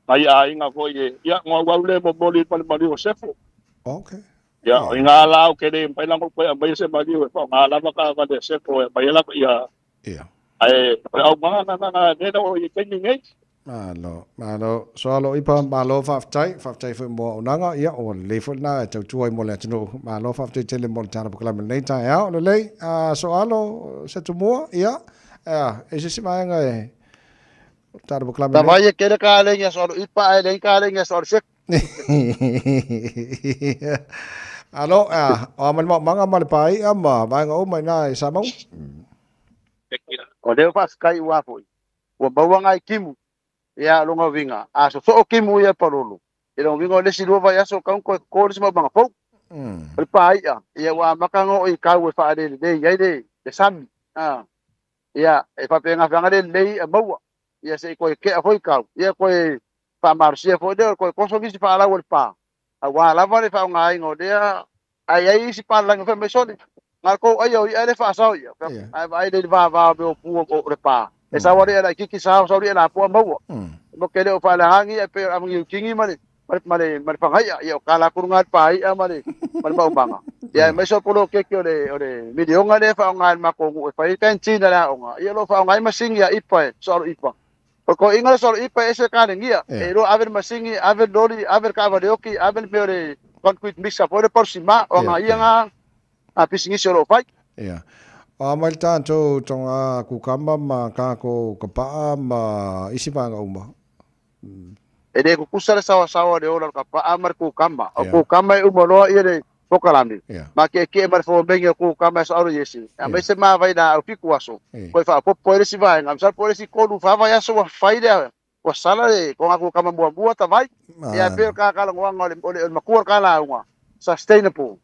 nai aiga foi e, ia, ona ou alu lea e momoli i le fale maliu o Sefo. Okay. Ia, o i ina la ou te le mafai la ona ou toe aumaia se maliu e faaaoga lava taavale a Sefo e aumai ai lava ia. Ia. Ae o le aumaga lena lea o i taimi nei. Malo, malo. Soalo Ipa, malo faafetai, faafetai foi mo auaunaga, ia ua lelei foi lena e tautua ai mo le atunuu. Malo faafetai tele mo le tala polokalame i lenei taeao. Lelei, Soalo Setumua, ia, e se isi vaega e tala polokalame nei. Tavai e kele ka le ngia Soalo Ipa ae le ka le ngia Soalo Seku. Malo, o a ma le maumaga ma le pāi'a ma vaega uma i ina i Samoa. O lea faafetai ua foi. Ua maua ngai timu ia lona uiga a sosoo timu ia palolo i lona uiga o le isi lua vaiaso tau toe toto le isi maumaga fou. O le pāi'a ia ua amata ona oo i kau e faalelelei ai le le sami a ia e faapena feaga le lelei i'a maua ia se i toe tea foi kau ia toe faamalosia foi lea o le toe toso nisi faalau o le pa aua lava le faaaogaina o lea ae i ai isi palalagi fai mai sole na kou aia o i'a le faasao ia ae vaai le i le vava o mea o pu o le pa e sau ale la kiki sao sau le la pua maua mo ke le o faaleaga ia pe o amangi kingi ma le ma le ma le fagaia ia o kala kuru pa ia ma le ma le maumaga ia mai so polo keke o le o le milionga le faaaoga e le matou nuu e fai canteen a le aoga ia o lo o faaaoga ai masini a ipa e soalo ipa. O ko inga solo ipa ese kale ngia. E ro ave le masini, ave le lori, ave le kaavale oki, ave le mea o le concrete mixer foi le pau sima, o nga ia nga a pisinisi o lo o fai. Ia. O a mai le tatou tonga kukama ma kako kapa'a ma isi vaega uma. E le kukusa le saoasaoa o le ola o le kapa'a ma le kukama. O kukama e uma loa ia le pokalame, ma ke'eke'e ma le fomegi o kukama e aso alo iesi. E aumai se mavai laau fiku aso, toe faaopoopo ai le isi vaega, masalo po o le isi tolu fa vaiaso ua fai le ua sala le ko ngā kukama muamua tavai. Ia e pei o le kakalagoaga o le o le matua o le kalauga, sustainable.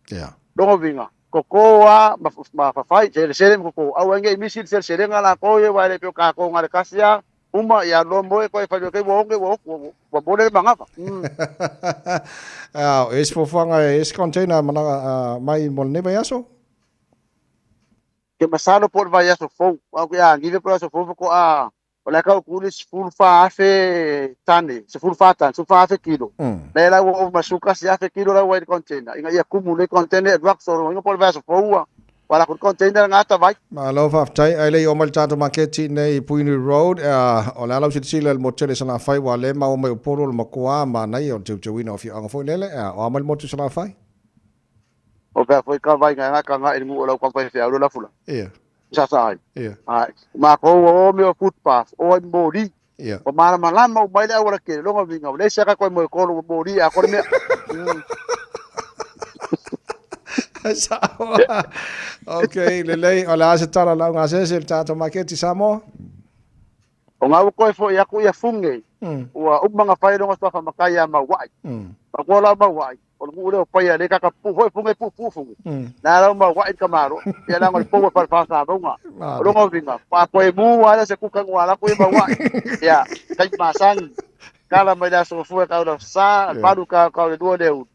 Lona uiga, koko lava ma ma fafai, selesele ma koko, aua ai ne i misi le seleselega latou ia aua e le pei o tatou na o le tasi lava uma ia loa moe koe fai mai ua oge ua ua ua mole le manava. Ao, e isi fuafuaga e isi container managa mai mo lenei vaiaso? Ke masalo po o le vaiaso fou, au ke agive po o le aso fou faatoa o le a tau atu le 14,000 tane, 14 tane, 14,000 kilo. Lea la ua ova ma 11,000 kilo la ua i le container ina ia kumu le container e alu atu. So lona uiga po o le vaiaso fou ua Ua laku le container lena tavai. Malo faafetai, ae le i oo mai le tatou maketi nei i Puhinui Road, o le a lau silasila i le motu tele i Salafai ua le maua mai Upolu o le matua manaia o le teuteuina o afioaga foi lele, o a mai le motu i Salafai? O fea foi ka vai ngai ka ngai mu o lau ka pai fea la fula. Ia. Sa sa ai. Ia. Ai. Ma ko o me o footpath o ai mori. Ia. O mala malama o mai le awala ke longa vinga. O le se ka koe mo kolo o mori a kore mea. Sao. Ok, lelei, o le a se tala lau gasese le tatou maketi Samoa? O ngā ua koe foi aku ia funge, ua uma nga whai longa sua whamakai a mauai. Ma kua lau mauai, o le muu leo pai le kaka pu hoi funge pu pu funge. Nā lau mauai ka maro, ia langa le poua whare whasa maunga. O longa uvinga, pa koe mū ala se kuka ngua la koe mauai. Ia, kai masangi, kala mai la sofua kau la sa, palu ka kau le lua leu.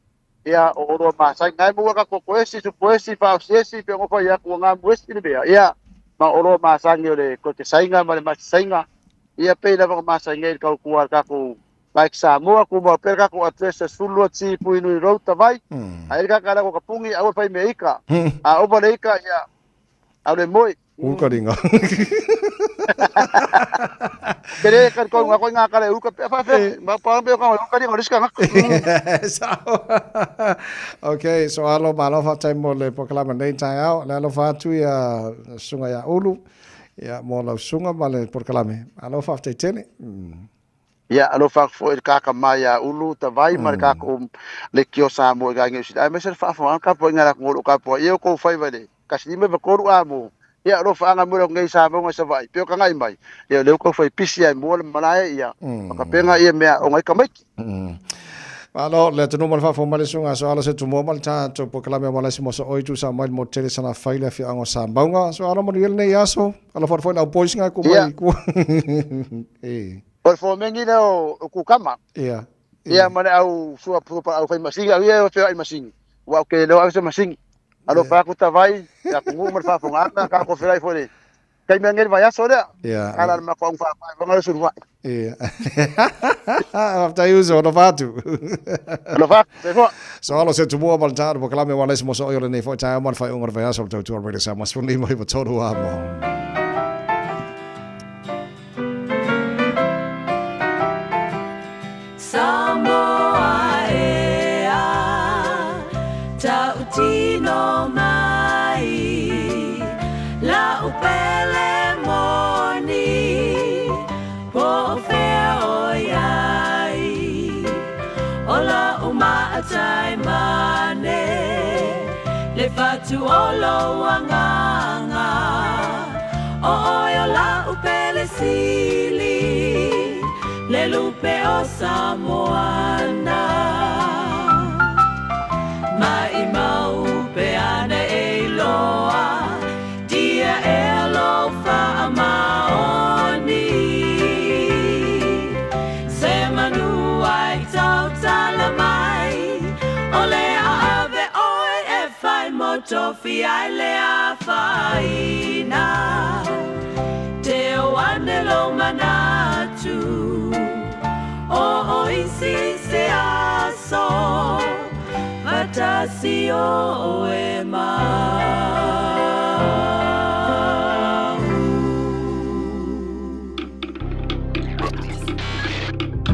Ia, o oloa masani, ngai mua ka kokoesi, supoesi, faosiesi, pe ngofa ia ku ngā muesi le mea. Ia, ma oloa masani o le ko te sainga ma le masi sainga. Ia pei lava ko masani ai le kau kua le kakou Mike Samoa ku mau pea le kakou address e 12 T Puhinui Road Tavai. A i le kaka la ko ka pungi aua fai mea ika. A ova le ika ia au le moe. Uka ringa. Ke re ka ko ngā koi ngā kare uka pea whawhea. Ma pa pe ka uka ringa riska ngā. Sao. Okay, so alo malo fatai mo le pokalama nei taeao. Le alofa atu ia sunga ia Ulu. Ia mo lau sunga ma le pokalame. Alo faafetai tele. Ia alofa atu foi i le kakama ia Ulu Tavai ma le kakou leitio Samoa i Niu Sila aemaise le faafofoga tapuaiga a le atunuu o lo o tapuai ai outou faiva i le 153 a mo ia alofaaga mo le nei Samoa i Savaii pei o tagai mai ia o lea ua tau fai pisi ai mua le malae ia ma tapena ia mea o nai tamaiti. Malo le atunuu ma le faafofoga mai le susuga Aso Alo se tumua ma le tatou polokalame o Malaisi mo So'oi tusa mai le motu tele Salafai le afioaga o Samauga. Aso Alo manuia lenei aso. Alofa atu foi i le au boys nga ku mai ku. E. O le fomegi lea o kukama. Ia. Ia ma le au sua au fai masini au ia e feoai masini. Ua au ke leo au se masini. Alofa atu tavai, ia atunuu ma le faafofogaaga, ka kofelai foi le taimi anei le vaiaso lea. Ia. Ala le matou augafaapae vanga le suluai. Ia. Faafetai uso, alofa atu. Alofa atu, soifua. So alo se tumua ma le tatou polokalame o Alesi Mosooi o lenei foi taeao ma le faaiuga o le vaiaso o le tautua Radio Samoa 15 93 a mo. Samoa e a tautino mai lau pele moni po o fea o iai o lau maatai mane le fatu o lou agaga o oe o lau pele sili le lupe o Samoana Maimau pe ana e iloa tia ea lou faamaoni Se manu ai tautala mai o le a ave oe e fai mo tofi ai le afaina Te o ane lou manatu o o isi se aso Fatasi oe ma au.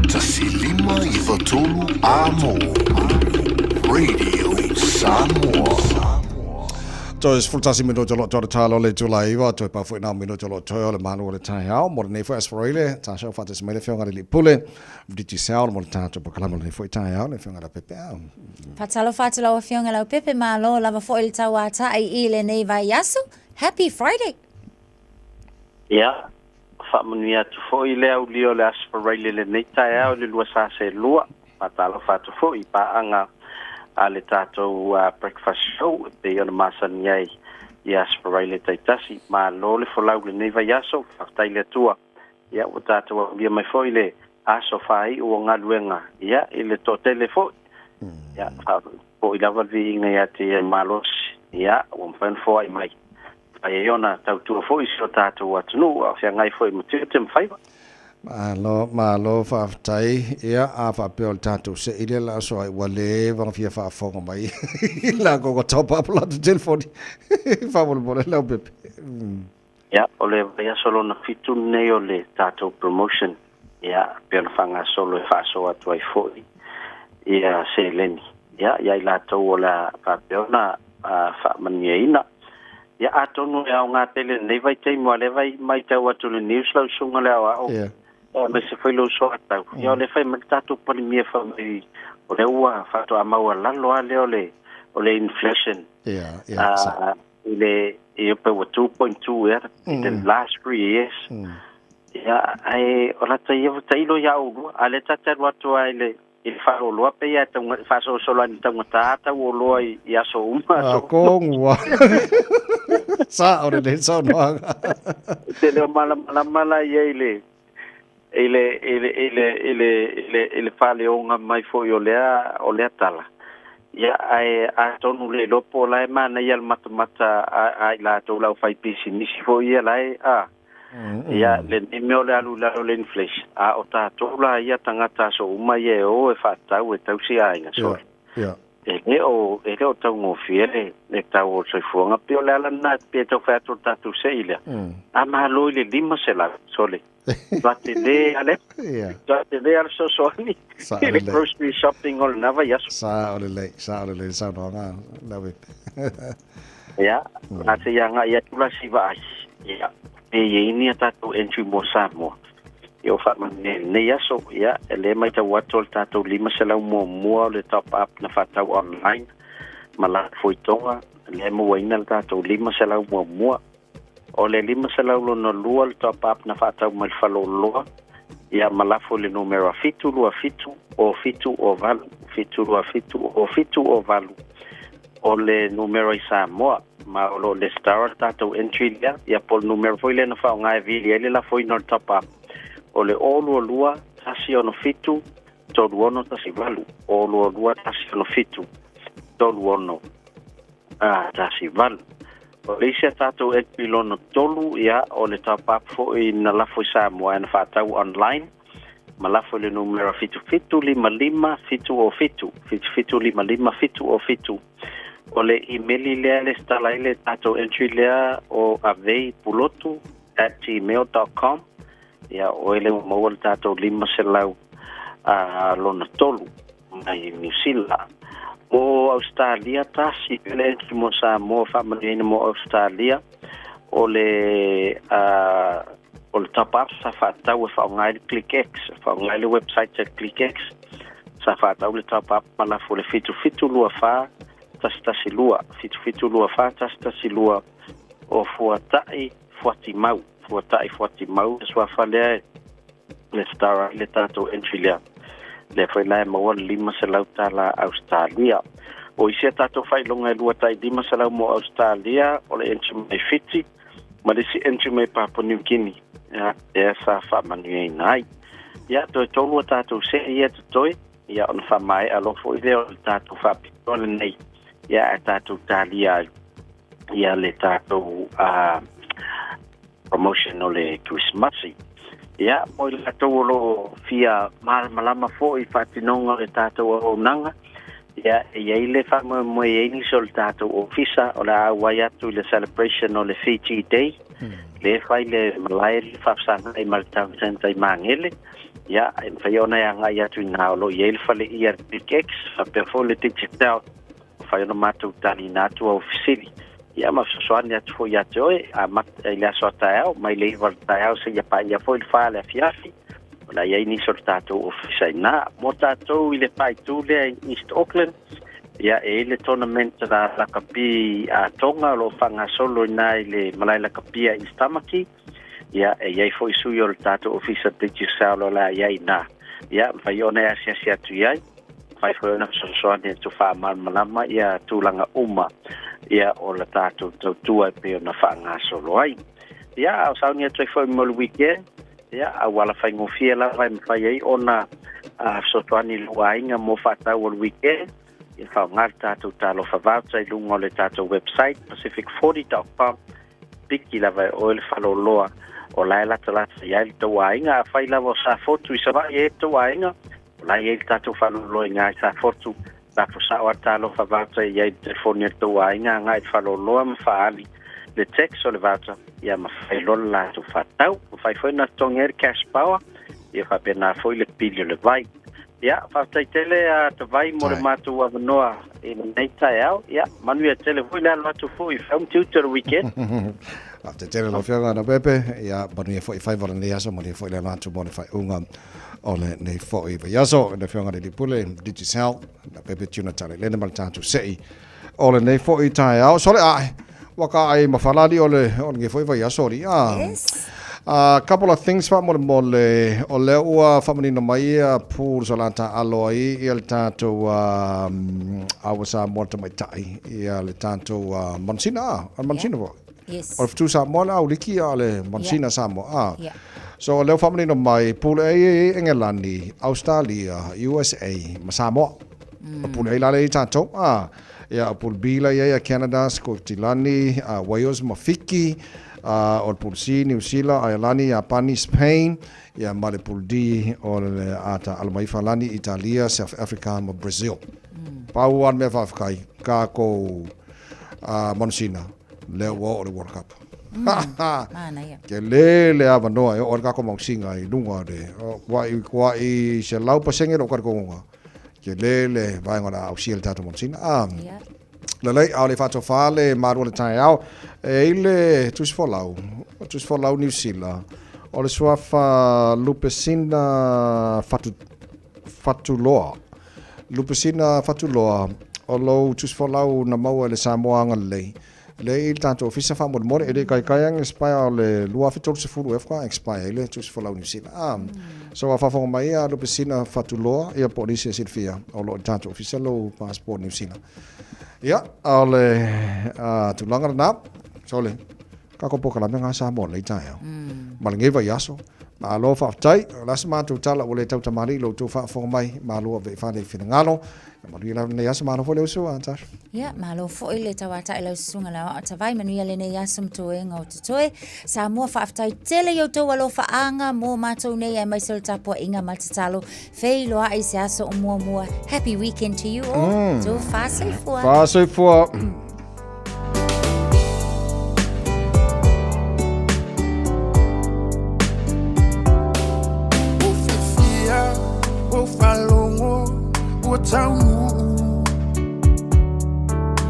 153 A mo Radio Samoa. Toe 11 minute o loo toe talo le itula e 9, toe pau foi na o minute o loo toe o le malu o le taeao mo lenei foi Aso Faraile. Tasau faatasi mai le Afioga i le Alii Pule Digicel mo le tatou polokalame o lenei foi taeao, le Afioga Leaupepe. Faatalofa atu lau Afioga Leaupepe, malo lava foi le tauatai i lenei vaiaso. Happy Friday! Ia, faamanuia atu foi le aulia o le Aso Faraile lenei taeao i le 24. Faatalofa atu foi i paaga a le tatou breakfast show e pei ona masani ai i Aso Faraile taitasi. Malo le folau i lenei vaiaso, faafetai i le Atua. Ia, ua tatou aulia mai foi le aso faaiu o galuega, ia, i le toatele foi. Ia, faafoi lava le viiga ia te ia malosi, ia, ua mafai ona foai mai. Fai ai ona tautua foi i si o tatou atunuu, a o feagai foi ma tiute ma faiva. Malo, malo faafetai. Ia, a faapea o le tatou se'i lea la aso ai, ua leva ona fia faafofoga mai latou ua top up latou telefoni. Faamolemole Leaupepe. Ia, o le vaiaso lona fitu lenei o le tatou promotion, ia, pei ona faagasolo e faasoa atu ai foi ia seleni, ia, ia i latou o le a faapea ona faamanuiaina. Ia, atonu e aoga tele lenei vaitaimi, aua o lea e matau atu i le news lau susuga le aoao, aemaise foi lou soatau, ia o lea e fai mai le tatou Palemia fai mai o lea ua faatoa maualalo lava lea o le inflation. I le ia pe ua 2.2 ea i the last 3 years. Ia ae o lata ia ua tailo ia oulua a lea ta te alu atu ai le i le faleoloa pei a tau faasolosolo ai taugata tau oloa i aso uma aso. A kongua. Sa'o lelei le saunoaga. Te leo malamalama la ia i le i le i le i le i le i le i le faaleoga mai foi o lea o lea tala. Ia ae atonu le iloa po o la e manaia le matamata a i latou le aufaipisinisi foi ia la e a ia lenei mea o le alu i lalo o le inflation a o tatou la ia tagata aso uma ia e o e faatau e tausi aiga sole. E le o e le o taugofie le le tau o le soifuaga pei o le ala lena pe tau fai atu o le tatou se'i lea. A malo i le 500 sole. Tua tele ale. Tua tele ale fesoasoani i le grocery shopping o lena vaiaso. Sa'o lelei, sa'o lelei le saunoaga Leaupepe. Ia, a se i agai atu la si vaai. Ia, pe i ai ni a tatou entry mo Samoa. Ia o faamanuia i lenei aso, ia, e le matau atu o le tatou 500 muamua o le top up na faatau online ma la foitoga, lea e mauaina le tatou 500 muamua. O le 500 lona lua le top up na faatau mai le faleoloa, ia ma lafo i le numera 727 o 7 o 8, 727 o 7 o 8. O le numera i Samoa, ma o lo o lesitara le tatou entry lea, ia po o le numera foi lea na faaaoga e vili ai le lafoina o le top up, o le 022 167 3618, 022 167 3618. O le isi a tatou entry lona tolu, ia, o le top up foi na lafo i Samoa na faatau online, ma lafo i le numera 7755 707, 7755 707. O le imeli lea e lesitala ai le tatou entry lea o aveipulotu@gmail.com. Ia, o oe lea ua maua le tatou 500 lona tolu mai Niu Sila. Mo Ausetalia, tasi pea le entry mo Samoa faamanuiaina mo Ausetalia, o le o le top up sa faatau e faaaoga ai le ClickX, faaaoga ai le website a ClickX, sa faatau le top up ma lafo le 7724 112, 7724 112 o Fuatai Fuatimau, Fuatai Fuatimau le suafa lea e lesitala ai le tatou entry lea. Lea foi la e maua le $500 tala Ausetalia. O isi a tatou faailoga e lua tai $500 mo Ausetalia, o le entry mai Fiti ma le isi entry mai Papua New Guinea. Ia, lea sa faamanuiaina ai. Ia, toe tolu a tatou se'i ia totoe, ia ona faamaea loa foi lea o le tatou faapitoa lenei, ia ae tatou talia ai ia le tatou promotion o le Kerisimasi. Ia, mo i latou o lo o fia malamalama foi i faatinoga o le tatou auaunaga, ia, e i ai le faamoemoe e i ai nisi o le tatou ofisa o le a auai atu i le celebration o le Fiji Day, le e fai le malae le faafesagai ma le Town Centre i Magele. Ia, e mafai ona e agai atu i ina o lo o i ai le faleia le Big X, faapea foi le Digicel, mafai ona matou taliina atu au fesili. Ia ma fesoasoani atu foi ia te oe, amata i le aso a taeao, mai le 9 o le taeao seia paia foi le 4 le afiafi, o le a i ai nisi o le tatou ofisa i ina. Mo tatou i le paaitu lea i East Auckland, ia e i ai le tournament la lakapi a Tonga o lo o faagasolo i ina i le malae lakapi a East Tamaki, ia e i ai foi sui o le tatou ofisa Digicel o le a i ai i ina. Ia, mafai ona e asiasi atu i ai. Mafai foi ona fesoasoani atu faamalamalama ia tulaga uma ia o le tatou tautua e pei ona faagasolo ai. Ia, a o sauni atu ai foi mo le weekend, ia, auala faigofie lava e mafai ai ona fesoasoani i lou aiga mo faatau o le weekend, ia faaaoga le tatou Talofa Voucher i luga o le tatou website pacific40.com, piki lava e oe le faleoloa o la e latalata i ai le tou aiga. Afai lava o Safotu i Savaii e i ai le tou aiga, O la e i ai le tatou faaloloa i ina i Safotu, lafo sao a Talofa Voucher i ai le telefoni a le tou aiga agai i le faleoloa ma faaali le text o le voucher, ia ma fai loa le latou faatau. Mafai foi ona totogi ai le cash power, ia faapena foi le pili o le vai. Ia, faafetai tele a Tavai mo le matou avanoa i lenei taeao. Ia, manuia tele foi le alo atu foi i fai ma tiute o le weekend. Faafetai tele lau Afioga Leaupepe. Ia, manuia foi faiva o lenei aso, manuia foi le alo atu mo le faaiuga o lenei foi vaiaso. Le Afioga i le Alii Pule, Digicel, Leaupepe Tuna Talelena ma le tatou sei o lenei foi taeao. Sole ae, ua ka ai ma falali o le o lenei foi vaiaso alii. Ah. Yes. A couple of things faamolemole, o lea ua faamanino mai ia pools o le a taaalo ai ia le tatou Aua Samoa le tamaitai, ia le tatou Manusina, ah, o le Manusina foi. Yes. O le Fetu Samoa le Auliki a o le Manusina Yeah. Samoa. Ah. Yeah. So o lea ua faamanino mai, pool A e i ai Engelani, Australia, USA ma Samoa. O pool A la lea e i ai tatou. Ah. Ia, o pool B la i ai a Canada, Sikotilani, Wales ma Fiki. O le pool C, Niu Sila, Aialani, Iapani, Spain. Ia, ma le pool D, o le ata Alamaifa Lani, Italia, South Africa ma Brazil. Pau lava le mea faafetai, tatou Manusina, lea ua oo le World Cup. Manaia. Tele le avanoa e oo ai le tatou manusina i luga o le, kuai 100% lou talitonuga, tele le vaega o le a ausia e le tatou manusina. Lelei, a o le faatofa le malu o le taeao, e i le tusi folau, tusi folau Niu Sila, o le suafa Lupesina Fatu, Fatuloa. Lupesina Fatuloa, o lou tusi folau na maua e le Samoa Agalelei, lea e i le tatou ofisa faamolemole, e le i kaikai lava expire o le 2030 ea faatoa expire ai le tusi folau Niu Sila. Ah, so a faafofoga mai ia Lupesina Fatuloa, ia po o nisi e silafia, o lo o i le tatou ofisa lou passport Niu Sila. Ia, a o le tulaga lena, sole, Kako polokalame nga Samoa lenei taeao. Ma lenei vaiaso. Malo faafetai. O le a se matou tala ua le tautamalii i lo outou faafofoga mai. Malo ave i fale i finagalo. Ia manuia lava lenei aso. Malo foi le uso, Tasha. Ia, malo foi le tauata'i lau susuga le aoao tavai. Manuia lenei aso ma toega o totoe. Samoa, faafetai tele i outou alofaaga mo matou nei aemaise o le tapuaiga ma le tatalo. Feiloai i se aso o muamua. Happy weekend to you all. Tofa soifua. Fa soifua.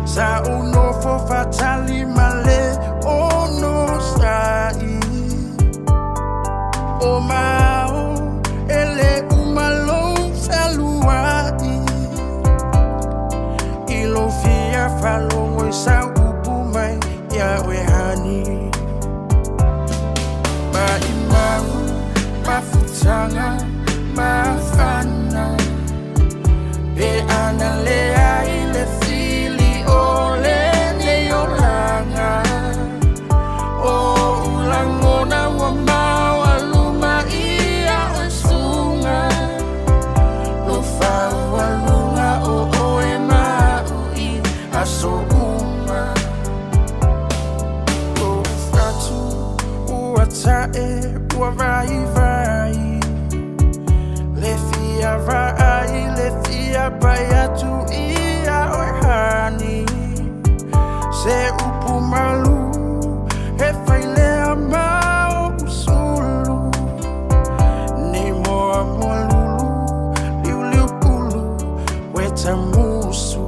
Sa ou nofo faatali ma le onosai O mao e le uma lou fealuai I lou fia faalogo i sau upu mai ia oe hani Maimau mafutaga mafana Pe ana leai le fili o lenei olaga O ou lagona ua maualuma ia oe suga Lou faualuga o oe ma a'u i aso uma Lou fatu ua ta'e ua vaivai Le fia vaai le fia pai atu ia oe hani Se upu malu e fai lea ma o'u sulu Nei moa moa lulu liuliu pulu weta musu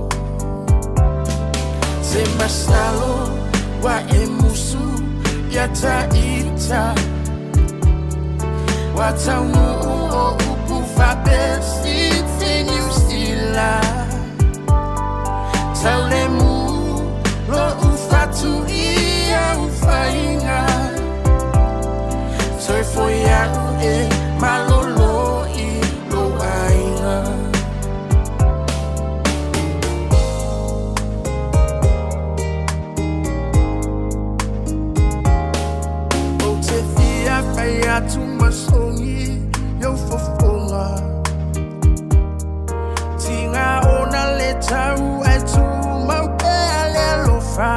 Se masalo Ua e musu ia ta ita Ua taunuu o upu faapefiti Niu Sila Taulemu lo'u fatu i au faiga Toe foi a'u e malolo i lou aiga Ou te fia fai atu ma sogi i ou fofoga Tiga ona le tau ae tumau pea le alofa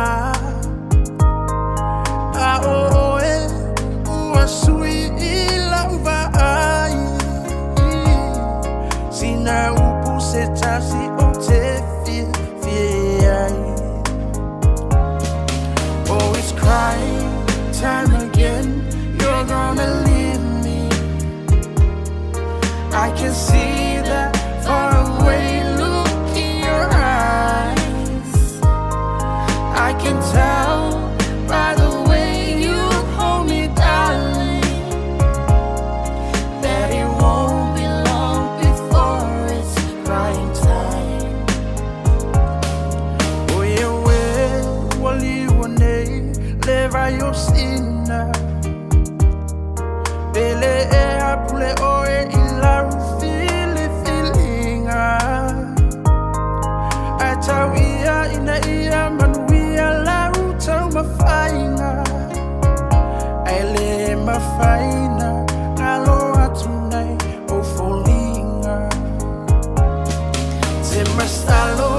A o oe ua sui i lau vaai Sina upu se tasi ou te fiafia ai Oh, it's crying time again. You're gonna leave me. I can see that faraway look in your eyes. I can tell by the way you hold me, darling, that it won't be long before it's crying time. O ia ue ua liua nei le vai o sina Pele e apule oe i lau filifiliga Ae tau ia ina ia manuia lau taumafaiga Ae lē mafai ona galo atu nai ou foliga Te masalo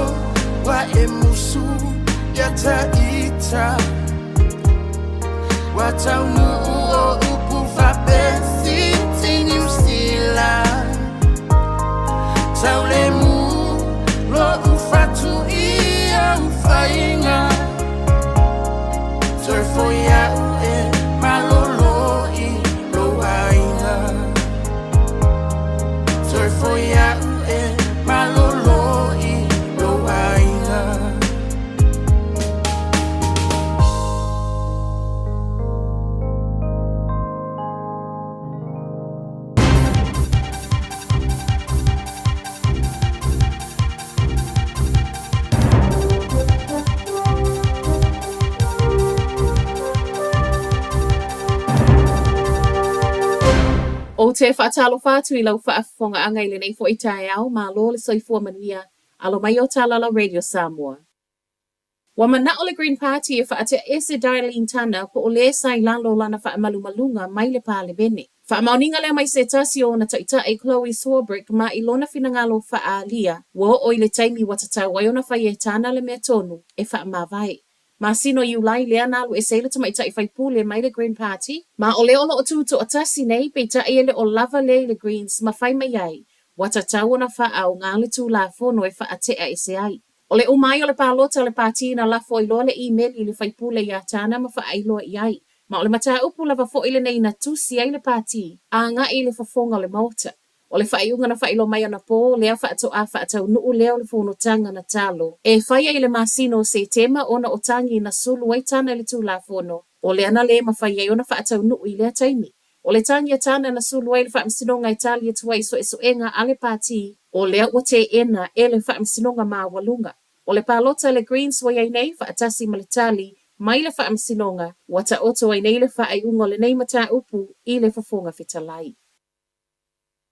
ua e musu ia ta ita Ua taunuu o upu faapefiti Niu Sila Taulemu lo'u fatu i au faiga Toe foi a'u e malolo i lou aiga Toe foi a'u e malolo i lou aiga. Ou te faatalofa atu i lau faafofogaaga i lenei foi taeao, malo le soifua manuia, alo mai o tala la Radio Samoa. Ua mana'o le Green Party e faate'a ese Darlene Turner po o lē sa i lalo o lana faamalumaluga mai le Palemene. Faamaoniga lea mai se tasi o ona taʻitaʻi Chloe Swarbrick ma i lona finagalo faaalia ua oo i le taimi ua tatau ai ona fai e Turner le mea tonu e faamavae. Masina o Iulai lea na alu ese ai le tamaitai faipule mai le Green Party, ma o lea o loo tutoatasi nei peitai e le o lava lea i le Greens ma fai mai ai ua tatau ona faaaoga le Tulafono e faate'a ese ai. O le uma ai o le palota o le pati na lafo ai loa le imeli i le faipule iā Turner ma faailoa i ai. Ma o le mataupu lava foi lenei na tusi ai le pati agai i le fofoga o le Maota. O le faaiuga na faailoa mai anapō lea faatoa faataunuu lea o le fonotaga na talo e faia i le masina o Setema ona o tagi na sulu ai Turner i le Tulafono o lea na lē mafai ai ona faataunuu i lea taimi. O le tagi a Turner na sulu ai le Faamasinoga e tali atu ai i suesuega a le pati o lea ua teena e le Faamasinoga Maualuga. O le palota a le Greens ua i ai nei faatasi ma le tali mai le Faamasinoga ua taoto ai nei le faaiuga o lenei mataupu i le Fofoga Fetalai.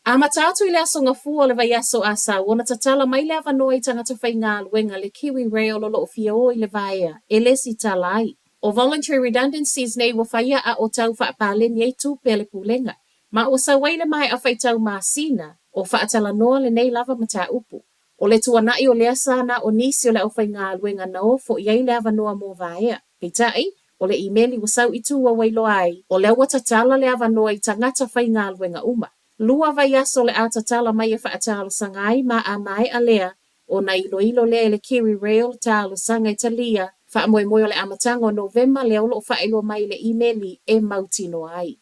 Amata atu i le Aso Gafua o le vaiaso a sau ona tatala mai le avanoa i tagata faigaluega le Kiwi Rail o loo fia o i le vaea e lesitala ai. O voluntary redundancies nei ua faia a o tau faapaleni ai tupe a le Pulega, ma ua sau ai le maea faitau masina o faatalanoa lenei lava mataupu. O le tuana'i o lea sa na o nisi o le aufaigaluega na ofo i ai le avanoa mo vaea. Peitai, o le imeli ua sau i tua ua iloa ai, o lea ua tatala le avanoa i tagata faigaluega uma. Lua vaiaso o le a tatala mai e faatalosaga ai ma a maea lea ona iloilo lea e le Kiwi Rail talosaga e talia, faamoemoe o le amataga o Novema lea o loo faailoa mai i le imeli e mautinoa ai.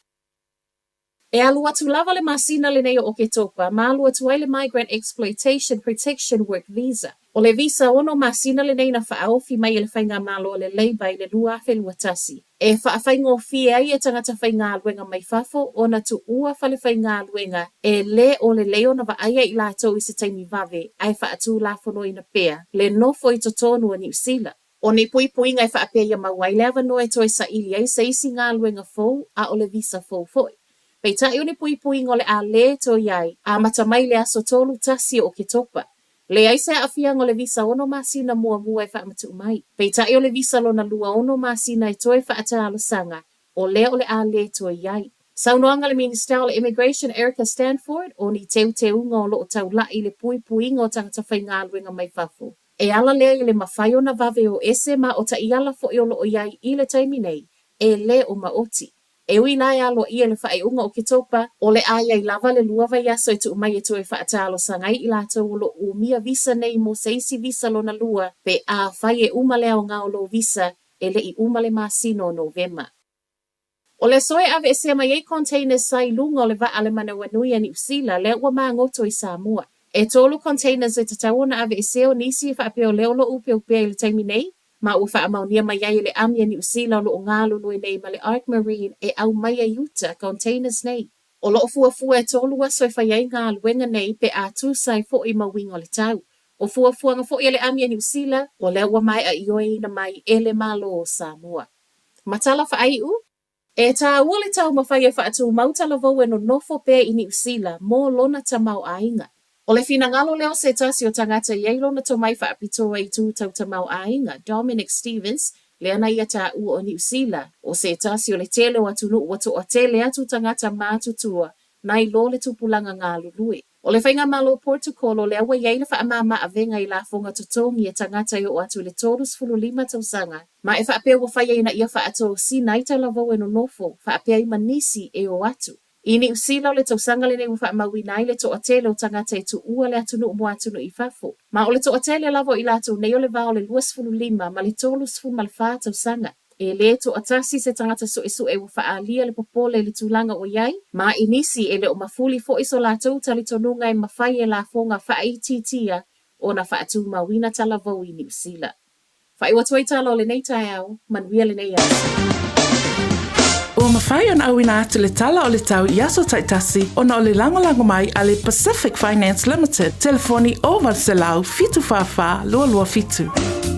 E alu atu lava le masina lenei o Oketopa ma alu atu ai le Migrant Exploitation Protection Work Visa. O le visa ono masina lenei na faaofi mai e le Faigamalo a le Labour i le 2021, e faafaigofie ai e tagata faigaluega mai fafo ona tuua falefaigaluega e lē o lelei ona vaaia i latou i se taimi vave ae faatulafonoina pea le nofo i totonu o Niu Sila. O ni puipuiga e faapea ia maua ai le avanoa e toe saili ai se isi galuega fou a o le visa fou foi. Peitai o ni puipuiga o le a lē toe i ai, amata mai le aso 31 o Oketopa. Leai se aafiaga o le visa ono masina muamua e faamatuu mai. Peitai o le visa lona lua ono masina e toe faatalosaga, o lea o le a lē toe i ai. Saunoaga a le Minisita o le Immigration Erica Stanford, o ni teuteuga o lo o taula'i i le puipuiga o tagata faigaluega mai fafo. E ala lea i le mafai ona vave o ese ma o taiala foi o lo o i ai i le taimi nei, e lē o maoti. E ui la e aloaia le faaiuga o Oketopa, o le a i ai lava le lua vaiaso e tuu mai e toe faatalosaga ai i latou o lo o umia visa nei mo se isi visa lona lua pe afai e uma le aoga o lou visa e le i uma le masina o Novema. O le aso e aveesea mai ai containers sa i luga o le vaa a le Manawanui a Niu Sila lea ua magoto i Samoa. E tolu containers e tatau ona aveesea o nisi e faapea o lea o lo o upeupea i le taimi nei, ma ua faamaonia mai ai e le ami a Niu Sila o lo o galulue nei ma le Ark Marine e aumaia i uta containers nei. O lo o fuafua e tolu aso e fai ai galuega nei pe a tusa ai foi ma uiga o le tau. O fuafuaga foi a le ami a Niu Sila, o lea ua maea ioeina mai e le Malo o Samoa. Ma tala faaiu, E tāua le taumafai e faatumau talavou e nonofo pea i Niu Sila mō lona tamaoaiga. O le finagalo lea o se tasi o tagata i ai lona tomai faapitoa i tū tau tamaoaiga, Dominic Stevens, lea na ia tāua o Niu Sila, o se tasi o le tele o atunuu ua toatele atu tagata matutua nai lo le tupulaga galulue. O le Faigamalo o Portugal o lea ua i ai le faamama-avega i lafoga totogi e tagata e oo atu i le 35 tausaga, ma e faapea ua faia ina ia faatosina ai talavou e nonofo faapea ai ma nisi e o atu. I Niu Sila o le tausaga lenei ua faamauina ai le toatele o tagata e tuua le atunuu mo atunuu i fafo. Ma o le toatele lava o i latou nei o le va o le 25 ma le 34 tausaga. E lē toatasi se tagata suesue ua faaalia le popole i le tulaga ua i ai, ma i nisi e le o mafuli foi so latou talitonuga e mafai e lafoga faaitiitia ona faatumauina talavou i Niu Sila. Faaiu atu ai tala o lenei taeao, manuia lenei aso. Ua mafai ona auina atu le tala o le tau i aso taitasi ona o le lagolago mai a le Pacific Finance Limited, telefoni 0800 744 227.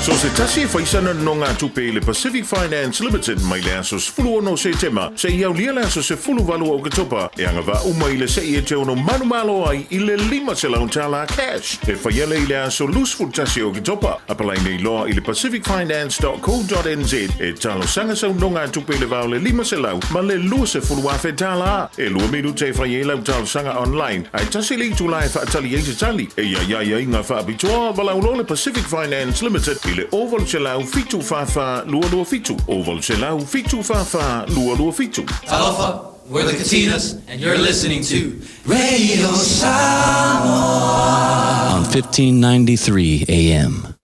So se tasi e faisana nonogatupe i le Pacific Finance Limited mai le aso 16 o Setema seia aulia le aso 18 o Oketopa e agavaa uma i le se'i e te ono manumalo ai i le $500 cash e faia lea i le aso 21 o Oketopa. Apalai nei loa i le pacificfinance.co.nz e talosaga sau nonogatupe i le va o le 500 ma le $20,000. E lua minute e fai ai lau talosaga online ae tasi le itulā e faatali ai se tali. Eia i aiaiga faapitoa, valaau loa le Pacific Finance Limited i le 0800 744 227, 0800 744 227. Talofa, we're the Katinas, and you're listening to Radio Samoa on 1593 AM.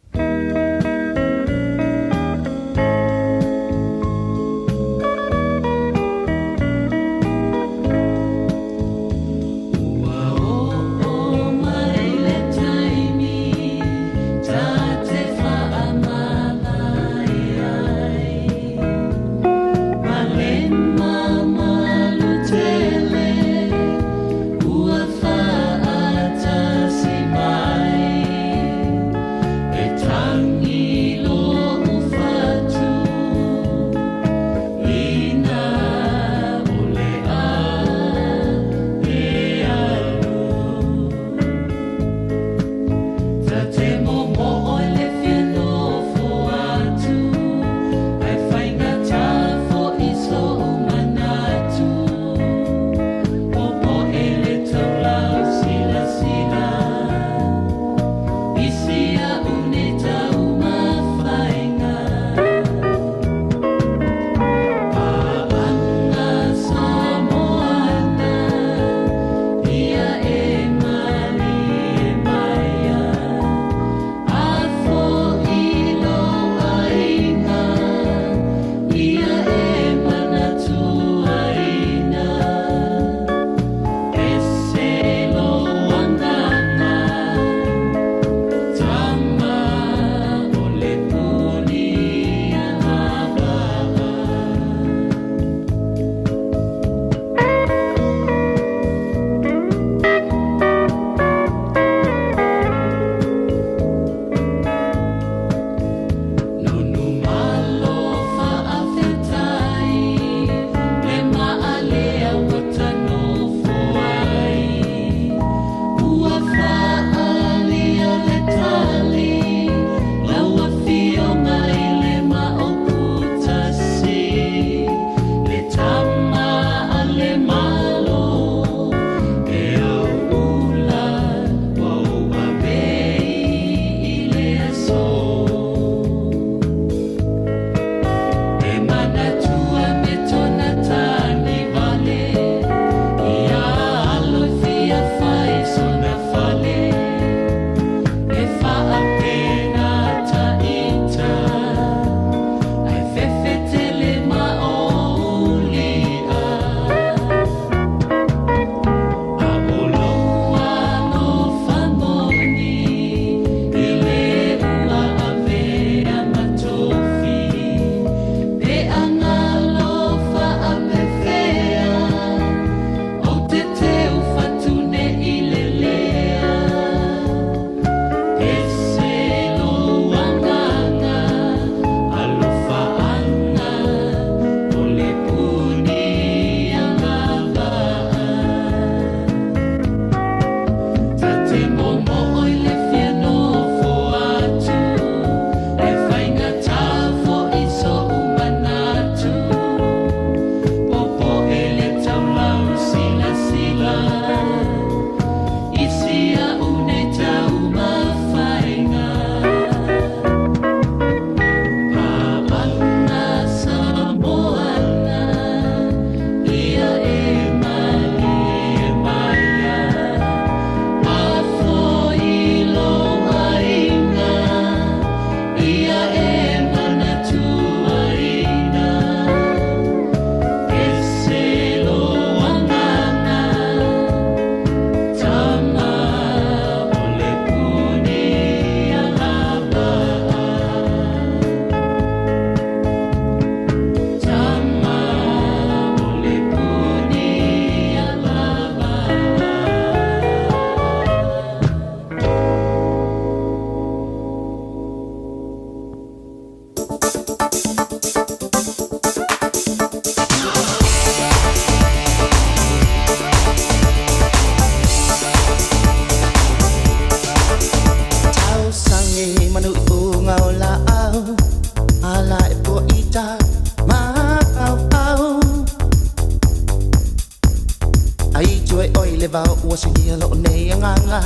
ua sigia loo nei agaga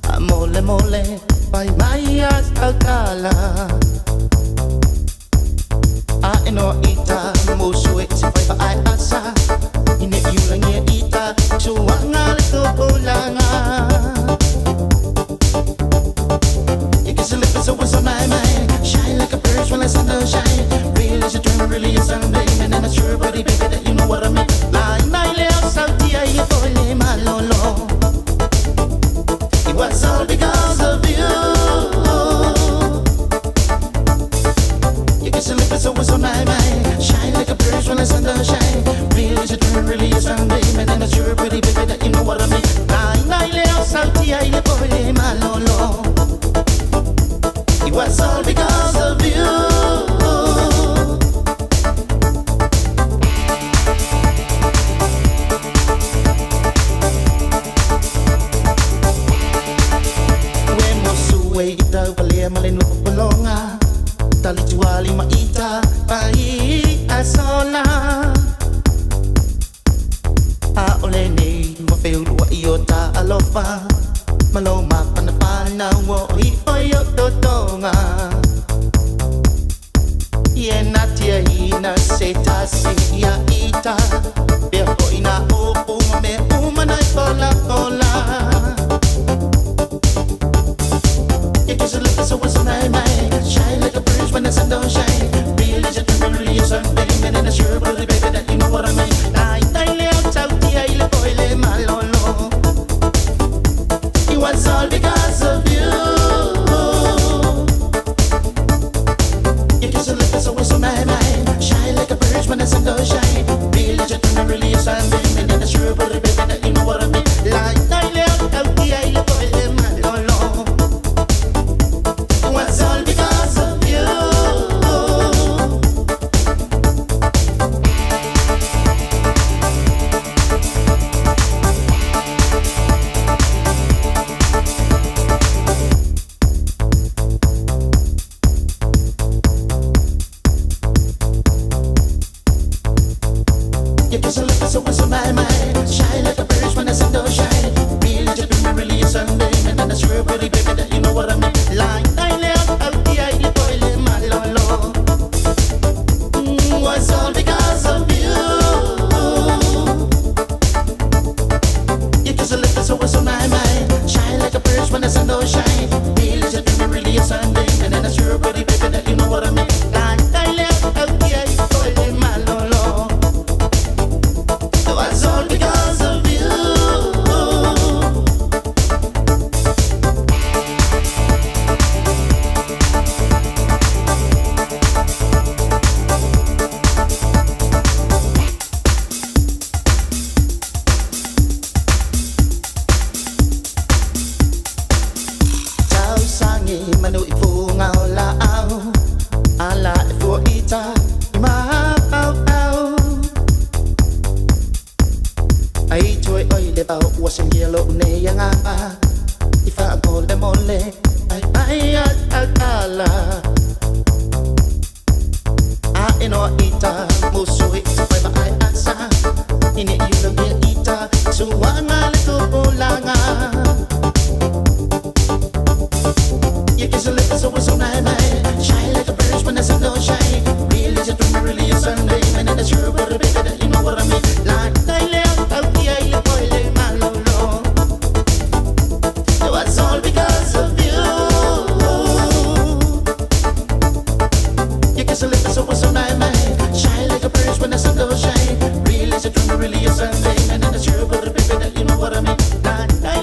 a molemole pai mai a tautala a e noa ita musu e se fai faai asa ine i ulagia ita suaga le tupulaga. You kiss your lips so what's on my mind. Shine like a bird when the sun don't shine. Real is a dream, really is Sunday. And I'm sure, buddy, baby, that you know what I mean. Lai mai leo sautia i tole malolo. It was all because of you. You kiss your lips so what's on my mind. Shine like a bird when the sun don't shine. Real is a dream, really is Sunday. And I'm sure, pretty baby, that you know what I mean. Lai mai leo sautia i tole malolo. It was all because of you. We mosu e ita upalea malenu popolonga Talituali maita pai asola A ole nei wa feulua i o ta alofa Malo mapanapana o i o totonga Ie na tia ina se tasi ia ita Pea ko ina o uma me uma nai pola pola. You kiss your lips so what's on my mind. Shine like a bird when the sun don't shine. Real is a dream, really is Sunday. And I'm sure, baby, that you know what I mean. Lai tai leo tautia i le poile malolo. It was all because of you. You kiss your lips so what's on my mind. Shine like a bird when the sun don't shine. Real is a dream, really is Sunday. And I'm sure, baby, that you know what I mean. Lai tai leo tautia i le poile malolo. It was all because of you. You kiss your lips so what's on my mind. Shine like a bird when the sun don't shine. Real is a dream, really is Sunday. And I'm sure, pretty baby, that you know what I mean. Lai tai leo tautia i le poile malolo. Was all because of you. You kiss your lips so what's on my mind. Shine like a bird when the sun don't shine. Real is a dream, really is Sunday. And I'm sure, pretty baby, that you know what I mean. Lai tai leo tautia i le poile malolo. It was all because of you. Tausangi manu i funga o la au Ala e fua ita i maau au Ai toi oi le vau ua singia lo nei anga I wha mole mole ai ai a ala A e noa ita musu i te whai ai asa Ine i ulagia ita suanga le tupulaga. You kiss your lips so what's on my mind. Shine like a bird when the sun don't shine. Real is a dream, really is Sunday. And I'm sure, baby, that you know what I mean. Lai tai leo tautia i le poile malolo. It was all because of you. You kiss your lips so what's on my mind. Shine like a bird when the sun don't shine. Real is a dream, really is Sunday. And I'm sure, baby, that you know what I mean. Lai tai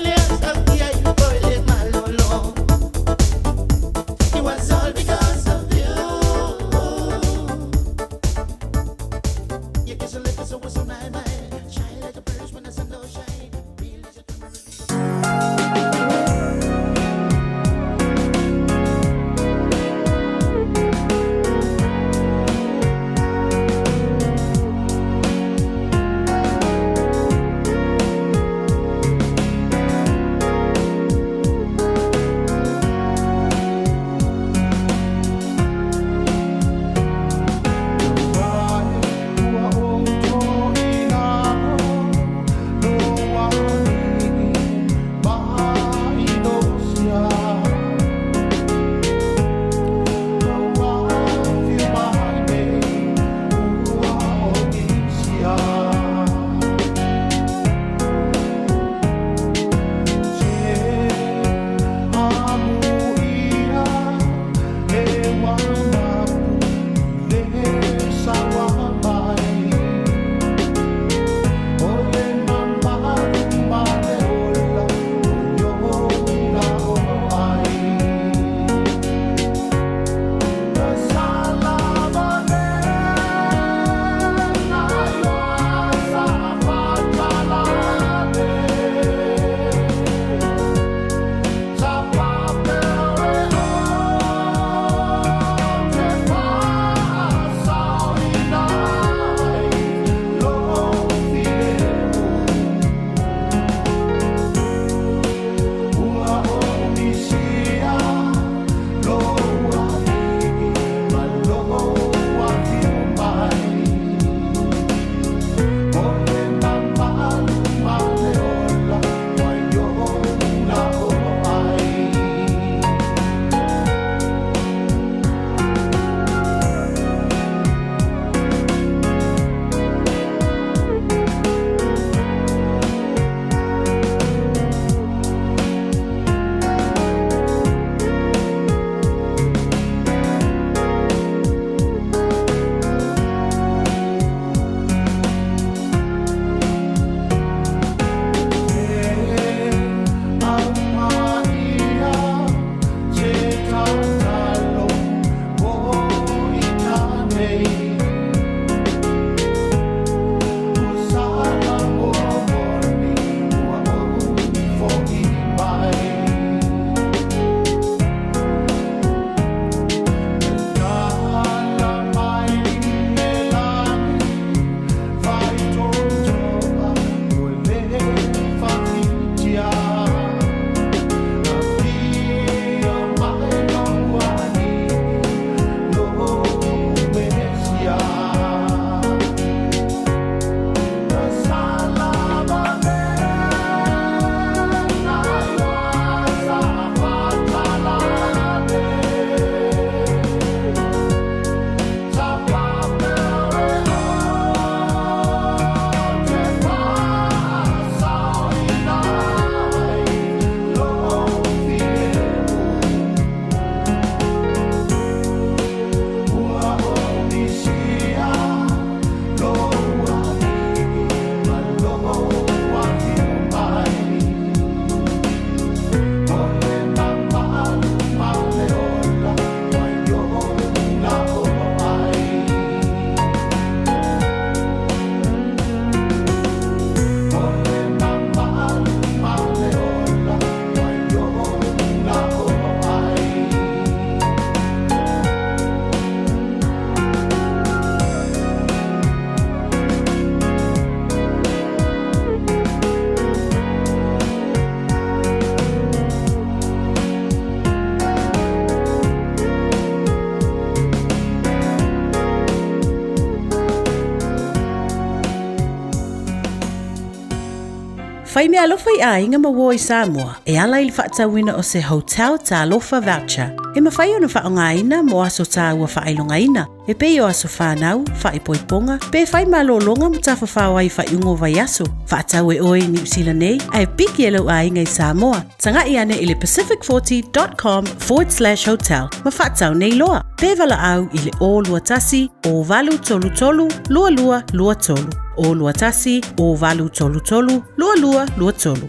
Fai meaalofa i aiga ma uo i Samoa e ala i le faatauina o se Hotel Talofa Voucher e mafai ona faaaogaina mo aso taua faailogaina e pei o aso fanau, faaipoipoga, pe fai malōlōga ma tafafao ai i faaiuga o vaiaso. Faatau e oe i Niu Sila nei ae piki e lou aiga i Samoa. Taga'i ane i le pacific40.com/hotel ma faatau nei loa. Pe valaau i le 021 0833 2223. 021 0833 2223.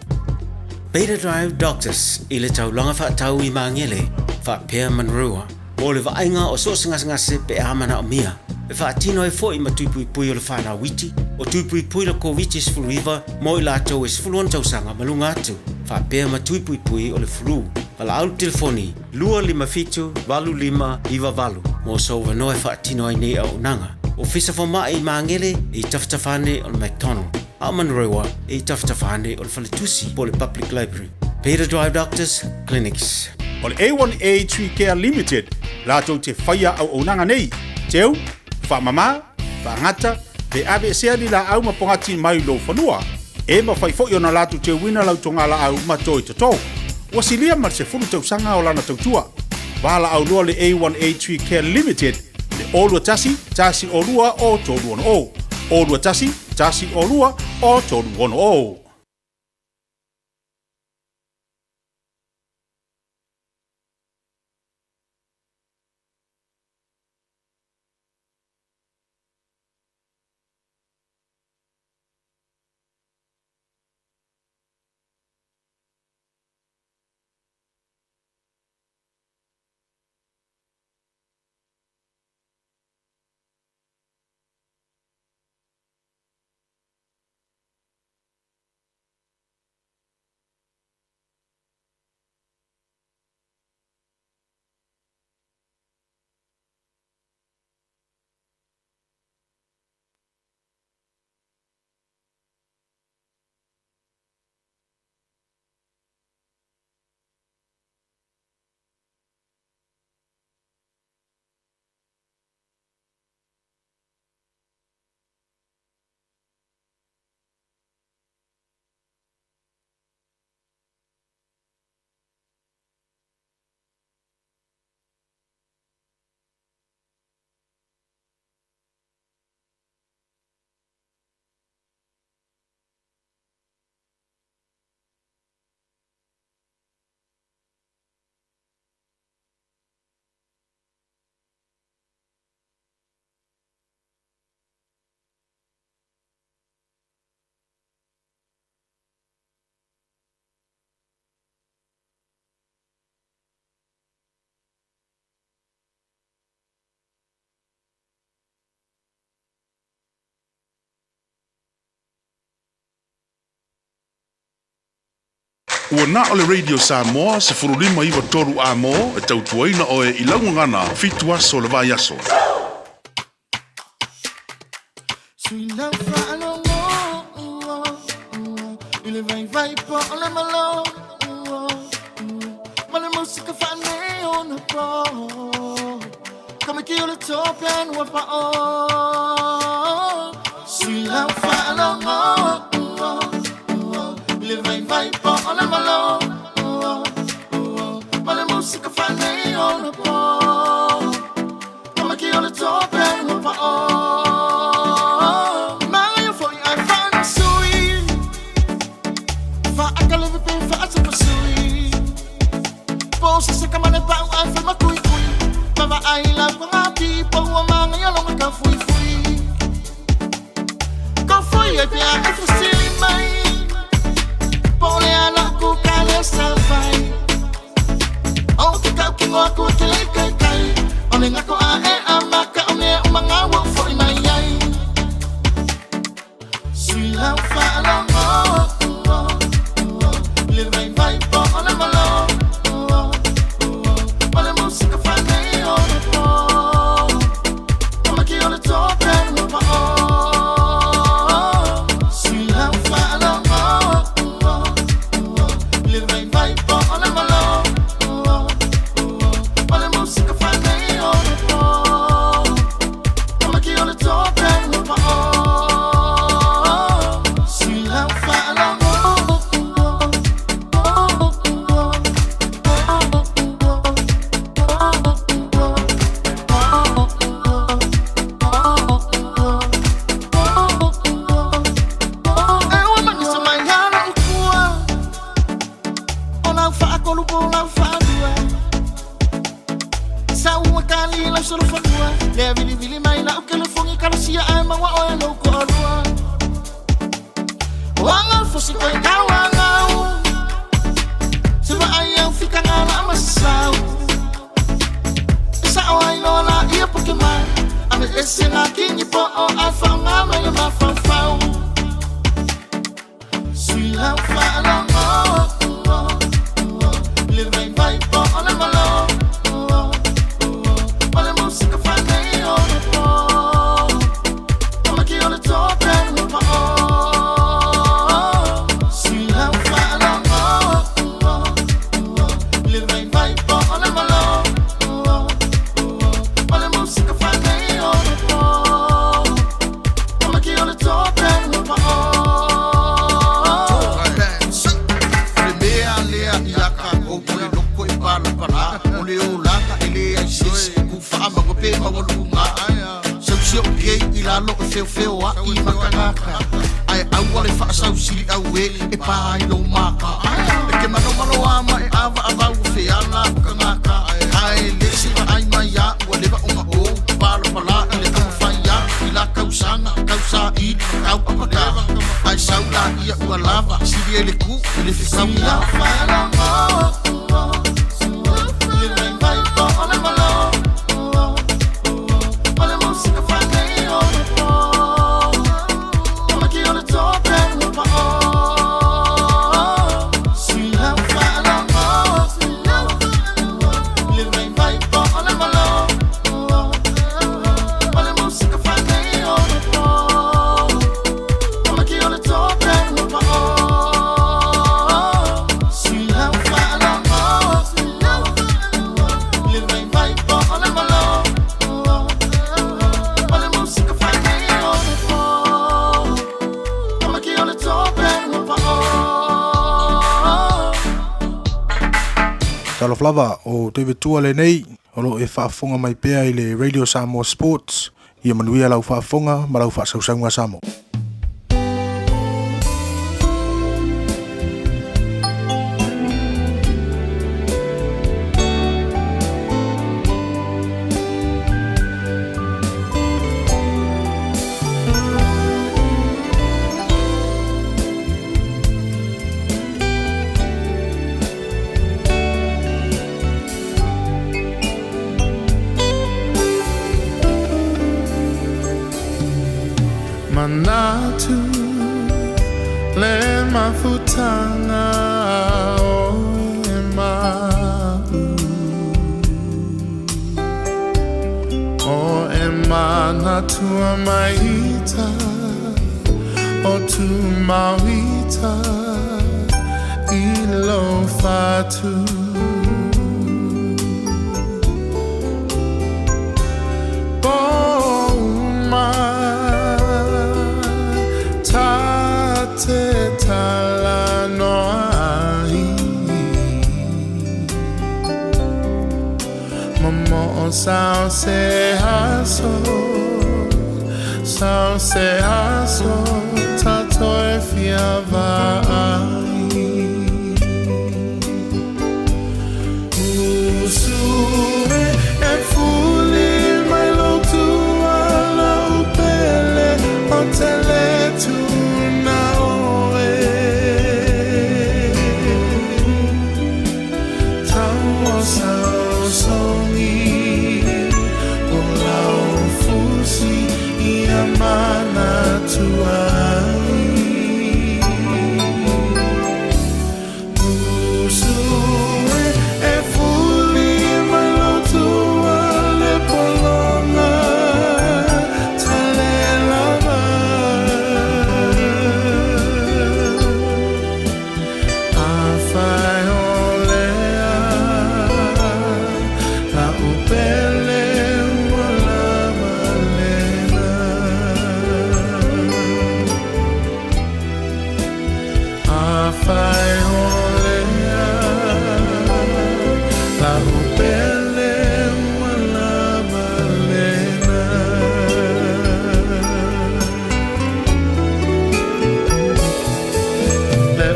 Beta Drive Doctors i le taulaga faatau i Magele, faapea Manurewa, mo le vaaiga o so o se gasegase pe a manaomia. E faatino ai foi ma tui puipui o le fanau iti, o tui puipui le Koviti-19 mo i latou e 16 tausaga ma luga atu, faapea ma tui puipui o le flu. Valaau le telefoni 257 8598 mo sou avanoa e faatino ai nei auaunaga. Ofisa Fomai i Magele e i tafatafa ane o le McDonald, a o Manurewa e i tafatafa ane o le Faletusi po o le Public Library. Beta Drive Doctors Clinics. O le A1A Tree Care Limited latou te faia auaunaga nei, teu, faamama, faagata, pe aveesea ni laau ma pogati mai lou fanua. E mafai foi ona latou teuina lau togalaau ma toi toto. Ua silia ma le 10 tausaga o lana tautua. Valaau loa le A1A Tree Care Limited i le 021 102 o 360. 021 102 o 360. Ua na o le Radio Samoa 1593 A-mo e tautuaina oe i lau gagana fitu aso o le vaiaso. Sui lau faalogo i le vaivai po o le malo ma le musika faaneionapo Kamiki o le tope ua pao Sui lau faalogo i le vaivai po o le malo ma le musika faaneionapo Kamiki o le tope ua pao Magaia foi ai faanasui Faakaleve pe faasapasui Po se se kamane pau ai fai makuikui Mava ai lau pangati Po ua magaia longa ka fui fui Ka fui ai pe a e fusili mai Po le ala ku ka le sa fai O te kau ki ngoa ku te lei kai kai O le ngako a e a maka o mea umanga ua foi mai ai Sui lau faalogo Le vai vai po o le malo Ma le musika faaneionapo Kamaki o le tope ua pao Sui lau faalogo Le vai vai po o le malo Ma le musika faaneionapo Kamaki o le tope ua pao Sui lau faalogo lau solofanua Lea vilivili mai lau kelefongi Kalasia ai maua oe lou ko'alua O aga fosi koe gau agau Se vaai au fikanga la masasau E sa'o ai loa la ia poke mai Ave ese ngā kingi po o ai whaonga mai le mafaufau Sui lau whaalongo Le vai vai po o le malo O le musika whanei o le po O maki o le tō penu pa o Sui lau whaalongo Le vai vai po o le malo O le musika whanei o le po O maki o le tō penu pa o Le mea lea ia ka kou o le loko e palapala O le olaga e le ai sesi ku whaama pe mawalunga Sausi o kei i lalo e feofeo a i makangaka Ai aua le whaasau sili au e e pā i lo maka E ke manomano ama e awa awau o feala o kangaka Ai le siva ai mai a ua lewa o nga o Palapala i le tamawhai a i la kausanga kausa i kau apaka Ai sau la ia ua lava sili e le ku e le whikau lau whaalongo Le vai vai po o le malo O le musika whanei o le po O maki o le tō penu pa o Sui lau whaalongo Le vai vai po o le malo O le musika whanei o le po O maki o le tō penu pa o Sui lau whaalongo Le vai vai po o le malo O le musika whanei o le po O maki o le tō penu pa o Talofa lava o David Tua lenei o lo e faafofoga mai pea i le Radio Samoa Sports ia manuia lau faafofoga ma lau faasausauga Samoa. Manatu le mafutanga o e ma'u O e manatua maita o tu mauita i lo fatu Bo ta te tala noa ai Momo o sao se aso Sao se aso Tato e fia vaai Usu e e fuli mai lo tua lau pele O te le tuna oe Tau o sao songi O lau fusi i a mana tuai Usu e e fuli mai lo tua le polonga Tale lava A whai o lea La upele ua lava lena A whai o lea La upele ua lava lena Le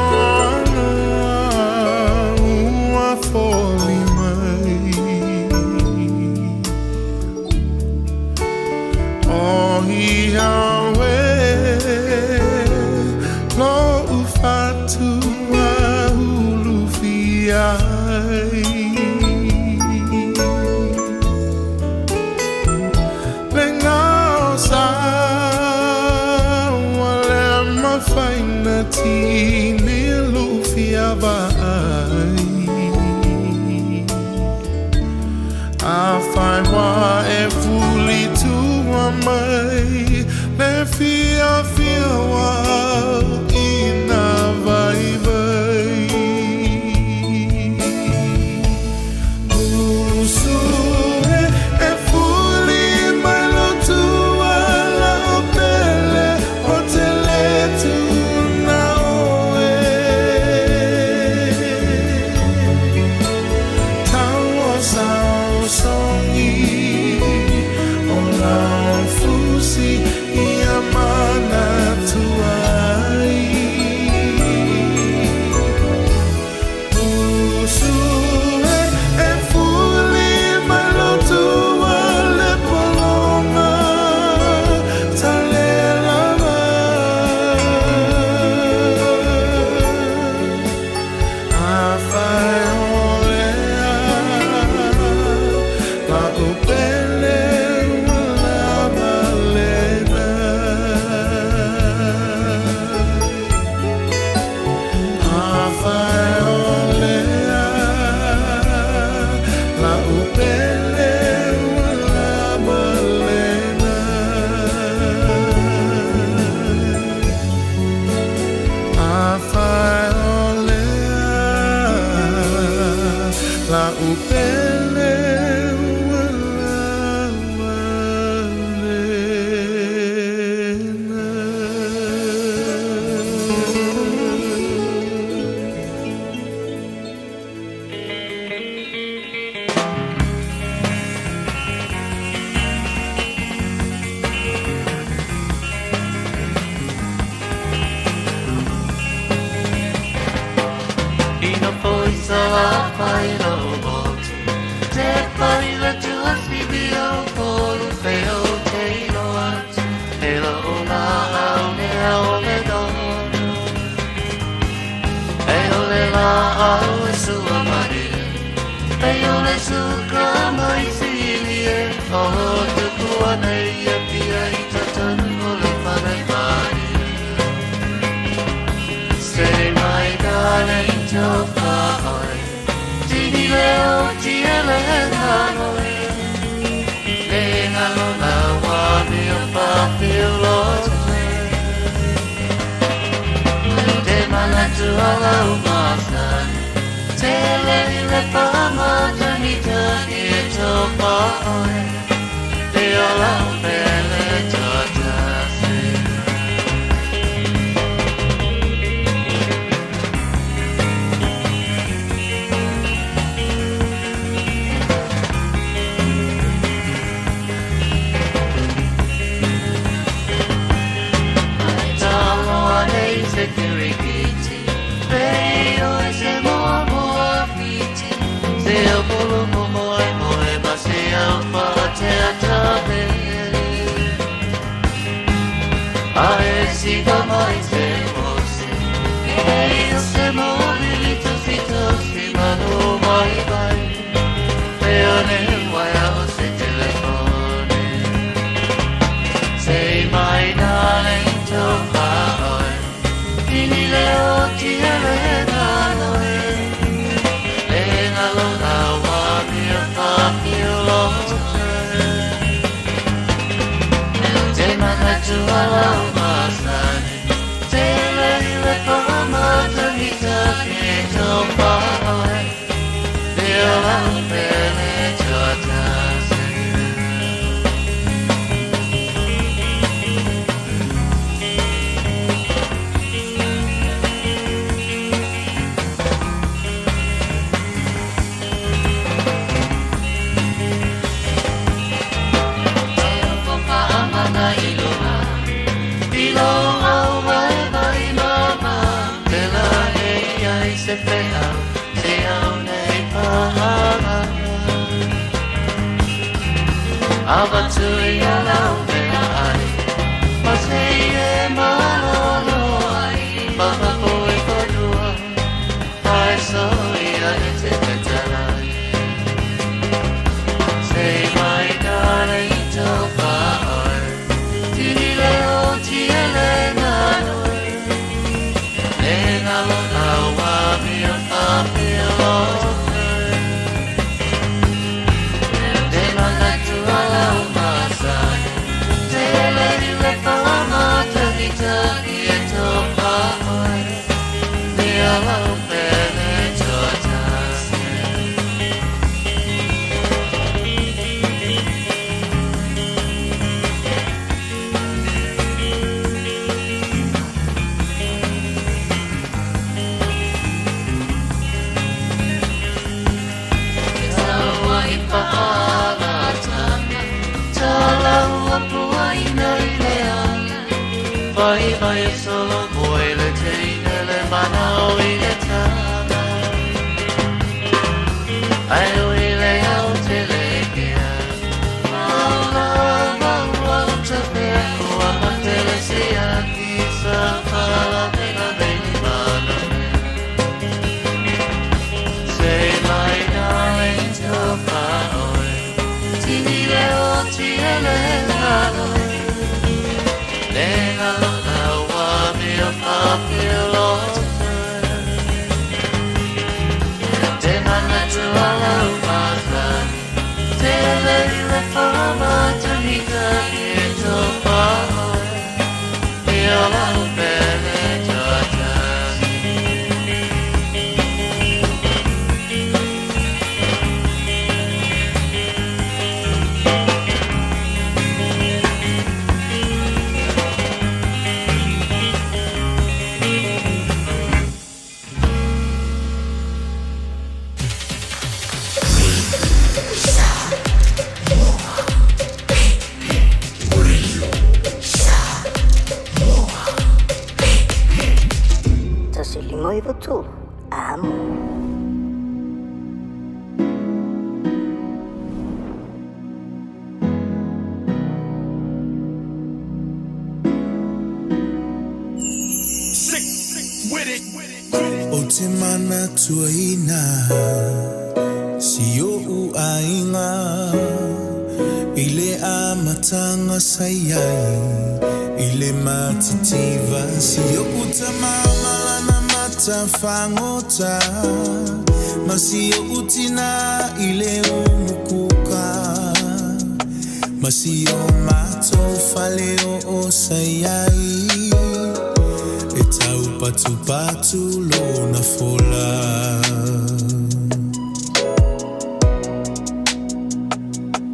whaanoanoa ua foli mai lo'u fatu a ulufi ai. Le ngao sa ua le mafaina tini lo'u fia va'ai. Afai ua e fulitua mai le fiafia ua ina vaivai. Usu e fuli mai lo tua la'u pele o te lē tuuna oe. Tau o saosogi o lau fusi ia manatua ai. Usu e fuli mai lo tua le pologa talelava. Afai o lea la'u pele ua lava lena. Afai o lea la'u pele ua lava lena. Afai o lea la'u pele ua lava lena. Ina poisa la pai lo motu Te pai la tua fibi o polu pe o te ilo atu He lo o la au ne au le dono E o le la au e sua maria Pe o le suka mai sili e O te kua nei e pia i tatanu o le whare maria. Say my darling tofa oi Tini leo ti ele ngano e Le ngalo la wa mi o pa fi lo te Te mana tu ala u masani Te le le pa ma tani tani e tofa oi Te ola u pele tata se. Say my darling tofa oi Tini leo ti ele ngalo e Le ngalo la wa mi a fa fi lo te Te mana tu ala o masani Te le le pa ma tangi tangi to pa oi Te ola u pele tata se. Ava tui ala o mea ai, ma se e malolo ai, ma ngalo lau amio whapilo Te manatu ala o masani Te lei le whamatagi tagi e tō pāoi Te ala o pele tō tasi. Te taua i whaalatanga, tā lau apua ina i le ala. Vai vai e solo moe le teine le mana o i le tama. Ai o i le au te le kea. Maula mau au te pea kua matele si aki sa whala pena beni mana mea. Say my darling to whaoi, tini leo ti ele ngalo. Le ngalo lau amio whapilo Te manatu ala o masani, te lei le whamatahika i tō whaoi, i ala o pele tō tasi. Tasi lima iwa tolu. Amo. O te mana tuaina Si o u aiga I le amatanga sai ai I le matitiva Si o uta mamalana matawhangota Ma si o utina i le umukuka Ma si o matou fale o o sai ai E tau patu patu lona fola.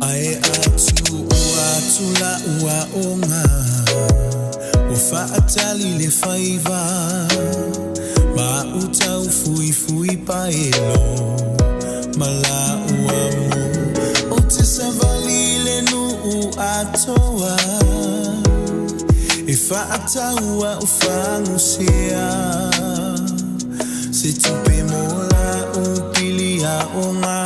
Ae atu o atu la ua onga O whaatali le whaiva Ma utau fui fui paelo Ma la ua mo O te savali le nuu atoa E whaataua o whangusea Se tupe mola o pili a o ngā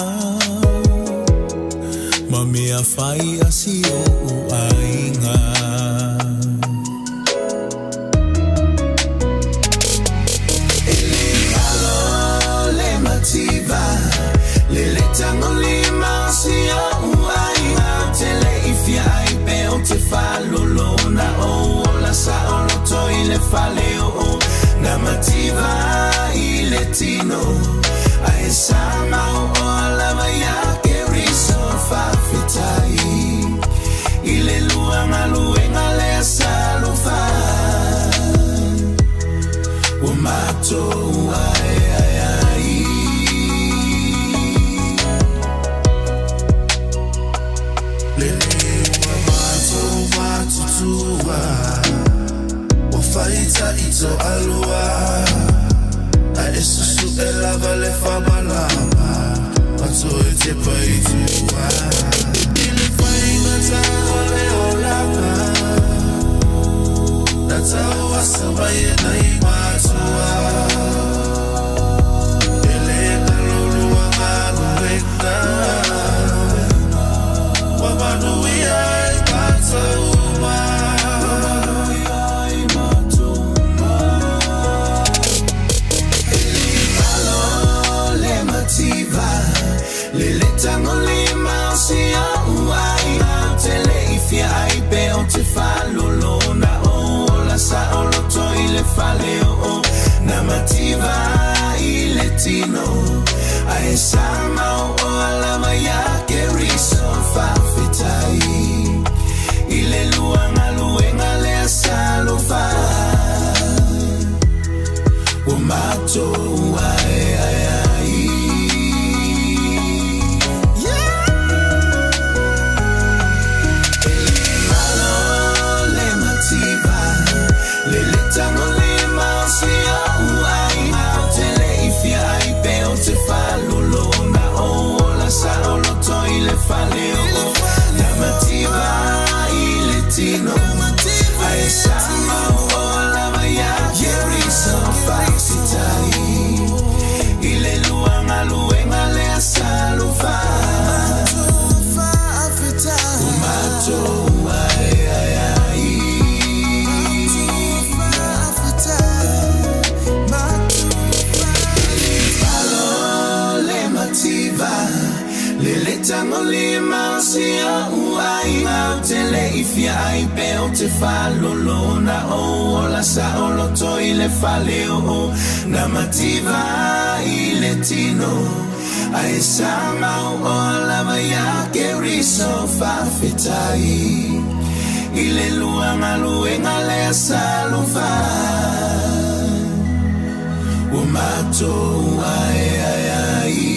Ma mea whai a si o u ainga. E le alo le mativa Le le tango le mausi o u ainga Te le ifia ai pe o te whalolo Na o o la sa o loto i le fale o o Na mativa i le tino Ae sa mau o alava ia ke riso whawhitai I le lua ngaluenga le salufa O matou ai ai ai Le ua matou matutua Ua faita i tō alua A e susu e lava le whamalama Ato e te paitua I le whainga o le olanga Na tau asa mai e nai matua E le ngalolua ngaluenga Wa manuia e mātou ma Alo le mativa Le le tango le mausi o uai Te le ifia ai pe o te whalolo Na o o la sa o loto i le fale o mativa i le tino Ae sa mau oa lava ia Keriso faafetai I le lua galuega lea sa alofa Ua matou aeae ai. E le galo le mativa Le letagolima o si o'u aiga Ou te le i fia ai pe ou te faalolo Na ou ola saoloto i le fale o Na mativa i le tino Ae sa mau oa lava ia Keriso faafetai I le lua galuega lea sa alofa Ua matou aeae ai. E le galo le mativa Le letagolima o si o'u aiga Ou te le i fia ai pe ou te faalolo Na ou ola saoloto i le fale o Na mativa i le tino Ae sa mau oa lava ia Keriso faafetai I le lua galuega lea sa alofa Ua matou aeae ai.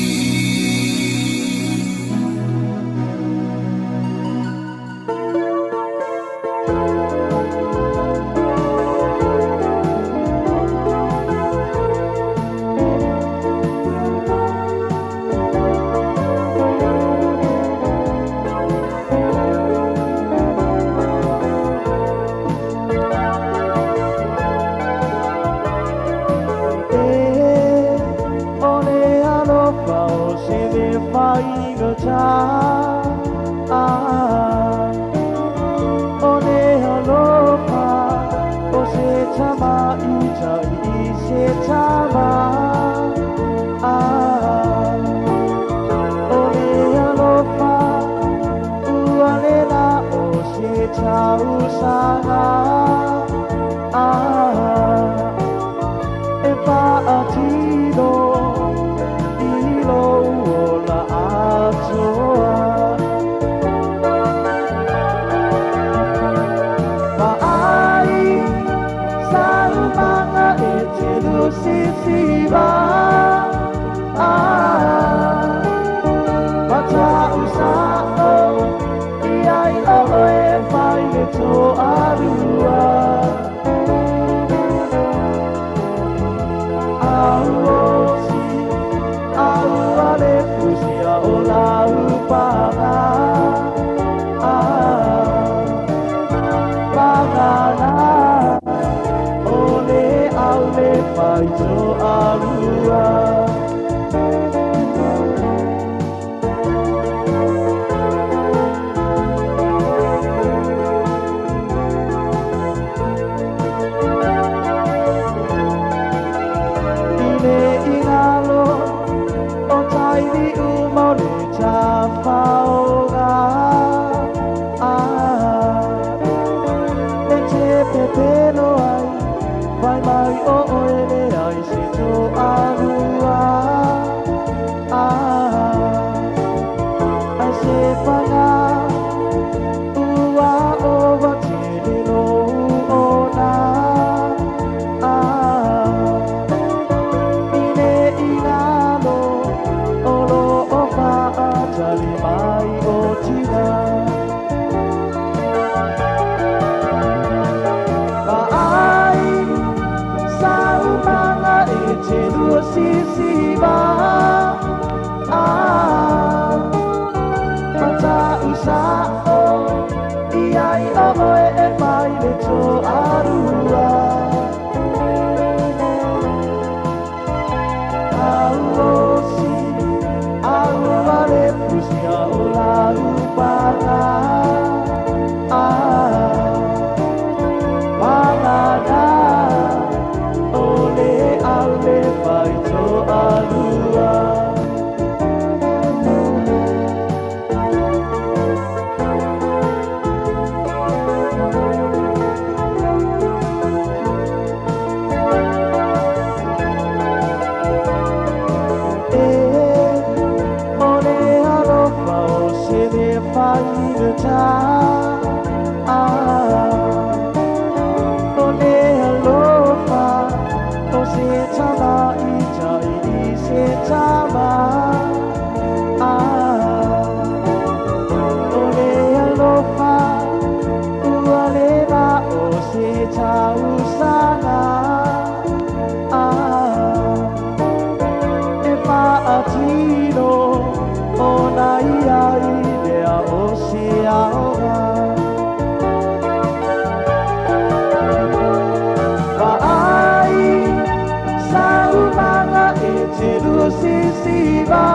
sisisiva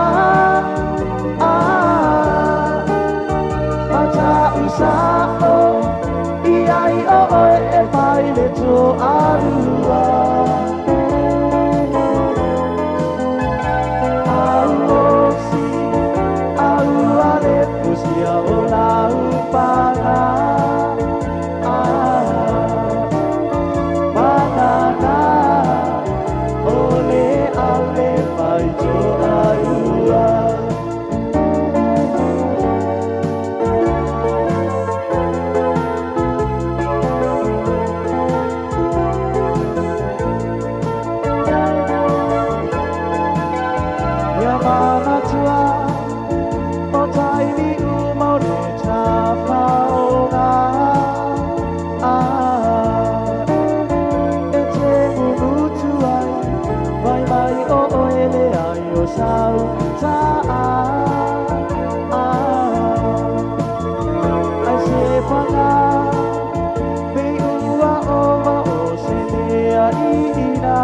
Ah Mata'usa'o I ai o oe e fai le to'alua Auosi Aua le pusia o lau paga Ah Manana O le au le fai to'alua Ia manatua o taimi uma o le tafaoga Ah, e te munutu ai Vai mai o oe le ai o sau ta'a Ah, ai se paga Pe ua ova o se mea i ina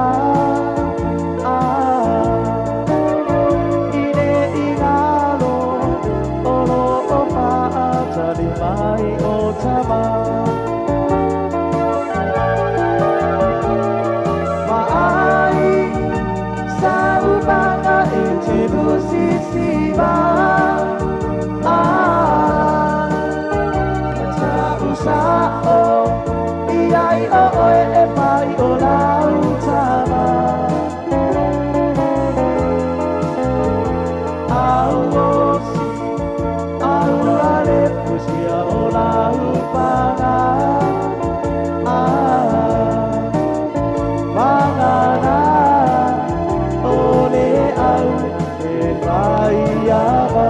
Ah, i le ingalo o lo o fa'atali mai o tama Ma'ai saupaga e te lusisiva Ah, mata'usa'o I ai o oe e fai o lau tama Auosi Aua le pusia o lau paga Ah, Manana O le au e fai ava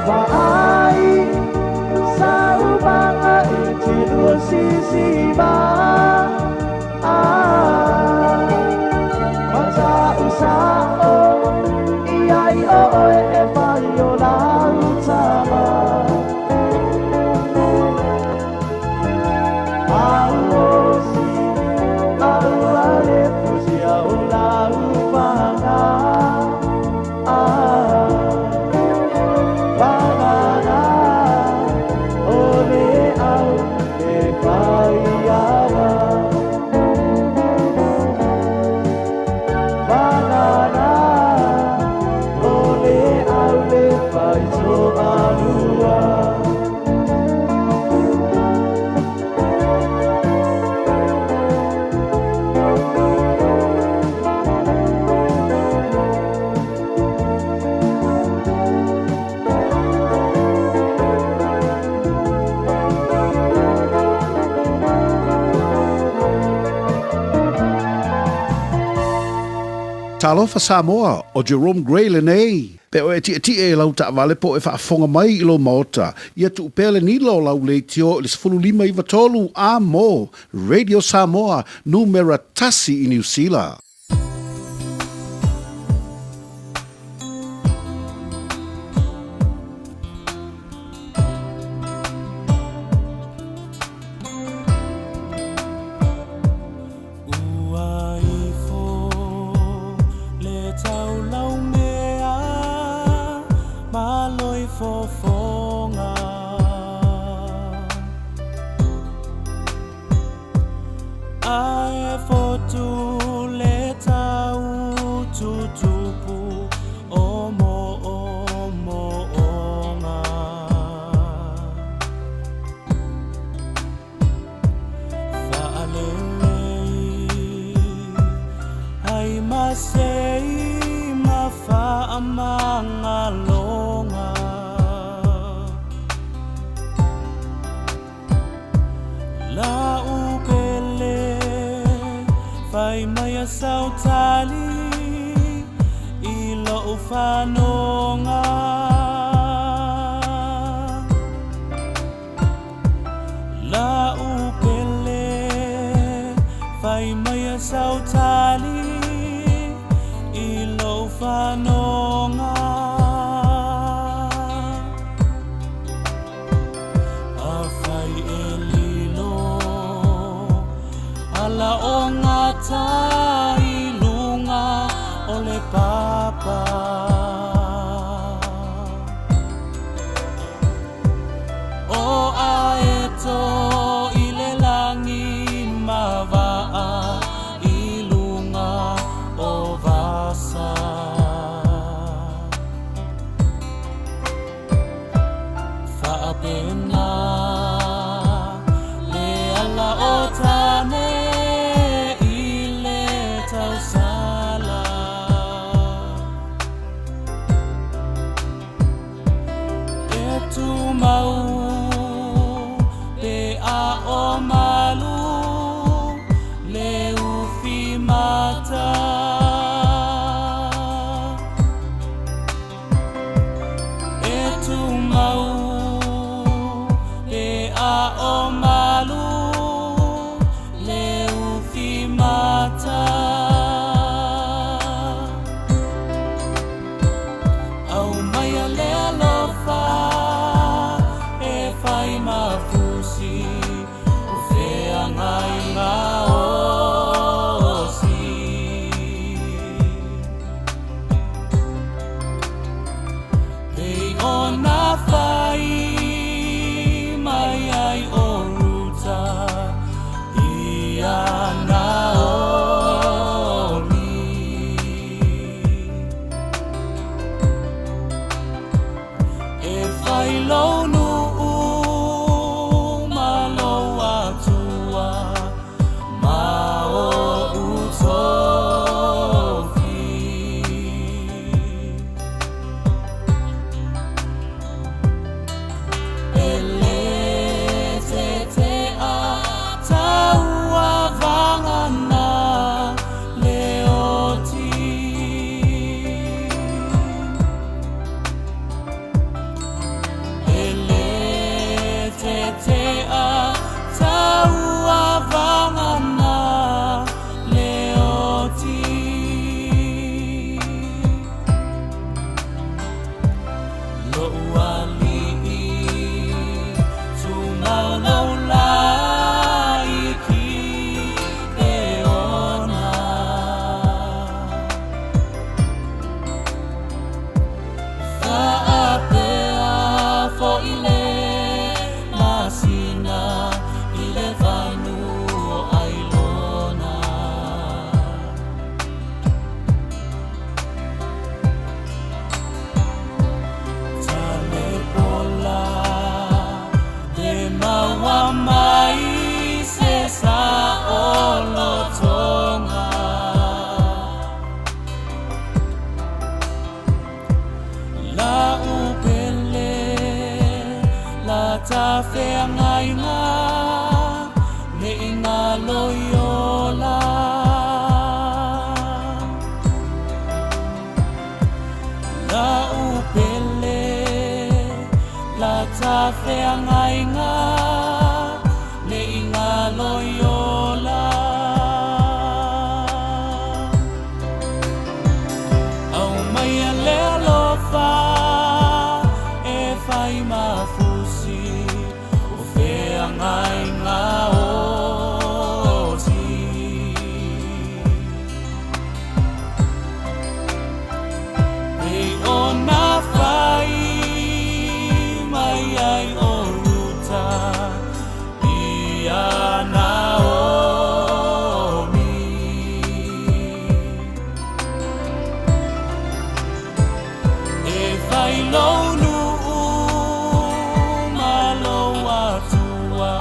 Ma'ai saupaga e te lusisiva Ah, mata'usa'o I ai o oe e fai o lau tama Auosi Aua le pusia o lau paga Ah, Manana O le au e fai ava Manana O le au le fai to'alua Talofa Samoa, ʻo Jerome Gray lenei. Pe o e tiʻetiʻe i lau taʻawale po e faafofoga mai i lou maota, ia tuu pea le nila o lau leitio i le 15 93 a mo Radio Samoa, numera tasi i Niu Sila. Ua ifo le taulaumea ma loi fofoga Ae fotu le tau tutupu o mo'omo'oga. sau tali i lo'u fanoga. La'u pele fai mai sau tali i lo'u fanoga. Afai e lilo ala o gata i luga o le papa. O aeto i le lagi ma va'a i luga o vasa. Fa'apena le ala o tane i le tausala. E tumau pe a o malu le ufi mata. E tumau pe a o malu le ufi mata. Aumaia le alofa e fai mafusi o feagaiga osi. Pei ona fai mai ai o Ruta ia Naomi. E fai lou nu'u ma lou Atua ma o'u tofi. E lē tete'a tauavagana le oti. E lē tete'a tauavagana le oti. Lo'u ali'i tumau lou lā i Kipeona. Fa'apea fo'i le masina i le vanu o Ailona. Talepola te maua mai se sa'olotoga. La'u pele la tafeagaiga ne'i galo iola. La'u pele la tafeagaiga ne'i galo iola. Aumaia le alofa e fai mafusi o feagaiga osi. Pei ona fai mai ai o Ruta ia Naomi. E fai lou nu'u ma lou Atua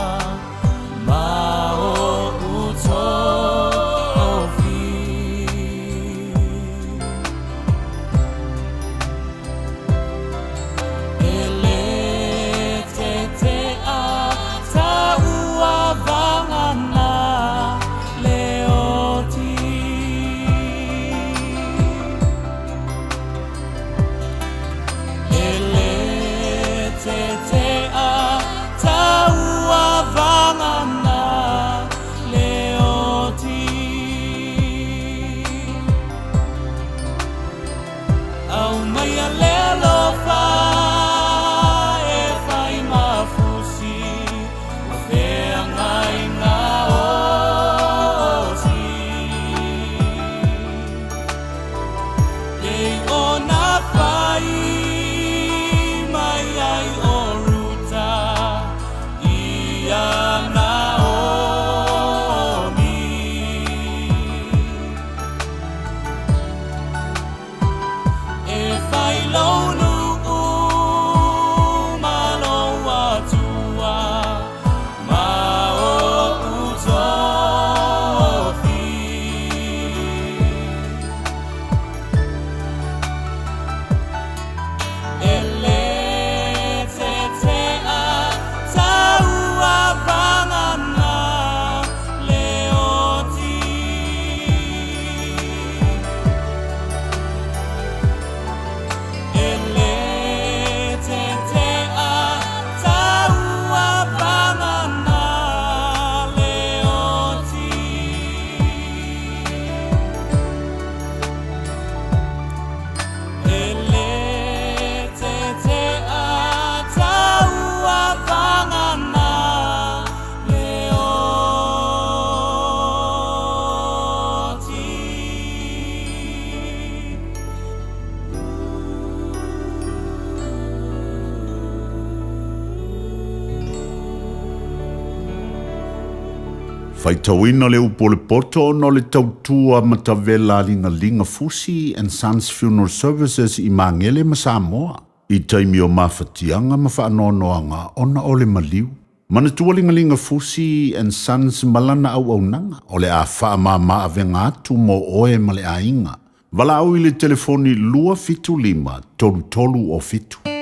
Faitauina le upu o le poto ona o le tautua matavela a Ligaliga Fusi and Sons Funeral Services i Magele ma Samoa i taimi o mafatiaga ma faanoanoaga ona o le maliu. Manatua Ligaliga Fusi and Sons ma lana auaunaga o le a faamama avega atu mo oe ma le aiga. Valaau i le telefoni 275 3307.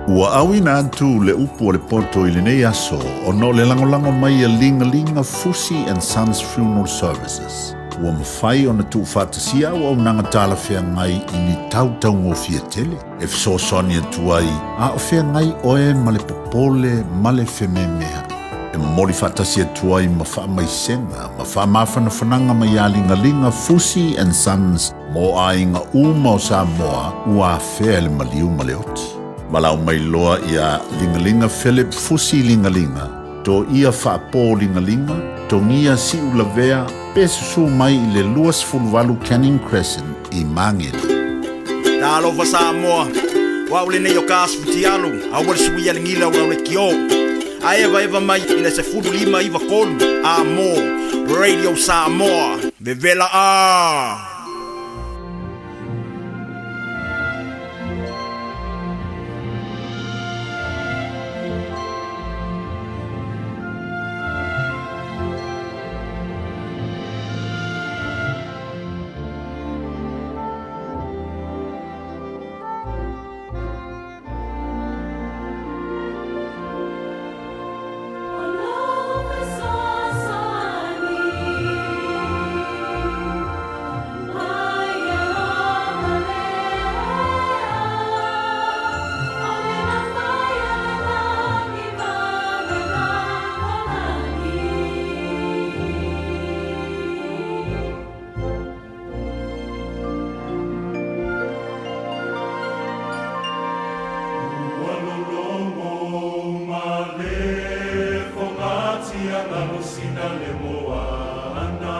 Ua auina atu le upu o le poto i lenei aso ona o le lagolago mai a Ligaliga Fusi and Sons Funeral Services. Ua mafai ona tuufaatasia auaunaga talafeagai i ni tau taugofie tele e fesoasoani atu ai a o feagai oe ma le popole ma le fememea'i. E momoli faatasi atu ai ma faamaisega ma faamafanafanaga mai ia Ligaliga Fusi and Sons mo aiga uma o Samoa ua afea e le maliu ma le oti. Valaau mai loa iā Ligaliga Philip Fusi Ligaliga, Toia Faapo Ligaliga, Togia Siulavea pe susū mai i le 28 Canning Crescent i Magele. Talofa Samoa, o au lenei o ka Asfutialu, aua le suia le gila o lau leitio. A evaeva mai i le 15 93 a mo Radio Samoa. Vevela a! Ua lologo ma le fogatia sina le moana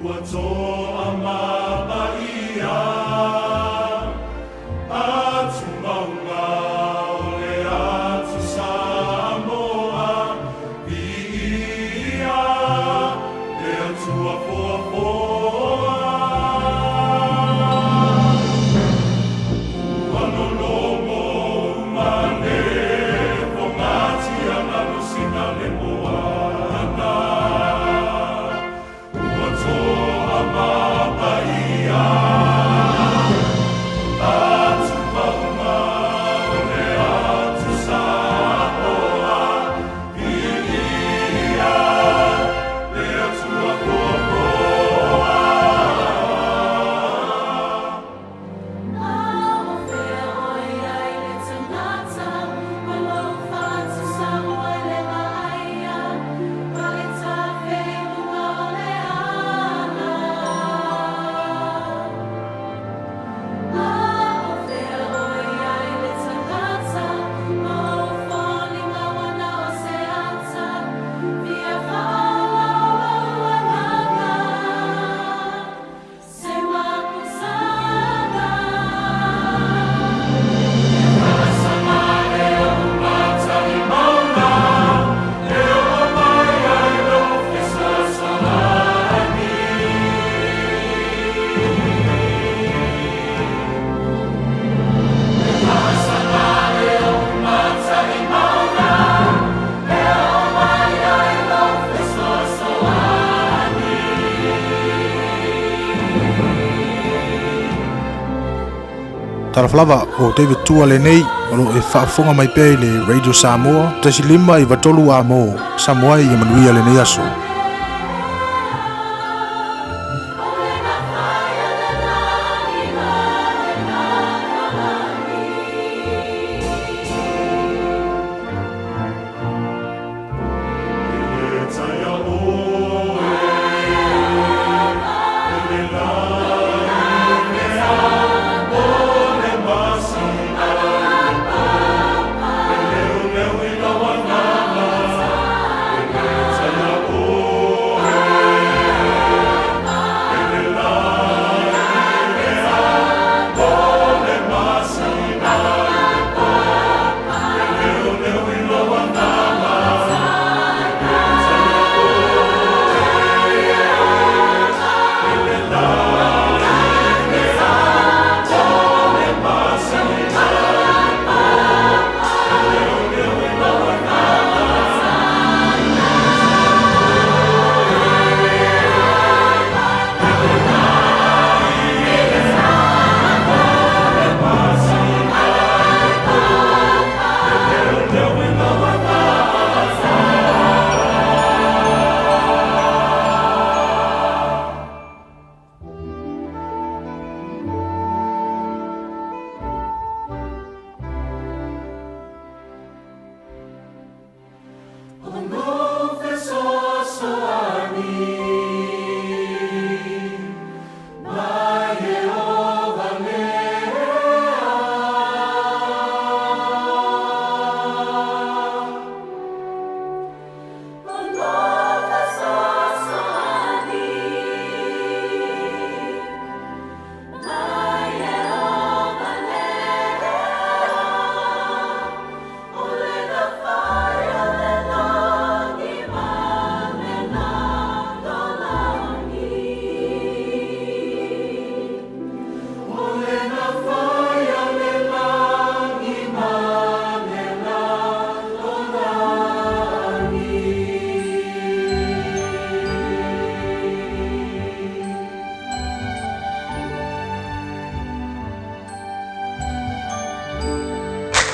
Ua toa mapaia Atu mauga o le atu Samoa Viia le Atua foafoa Ua lologo ma le fogatia sina le moana Ua toa mapaia Atu mauga o le atu Samoa Viia le Atua foafoa. Talofa lava o David Tua lenei o lo o e faafofoga mai pea i le Radio Samoa 1.5 93 a mo Samoa e ia manuia lenei aso.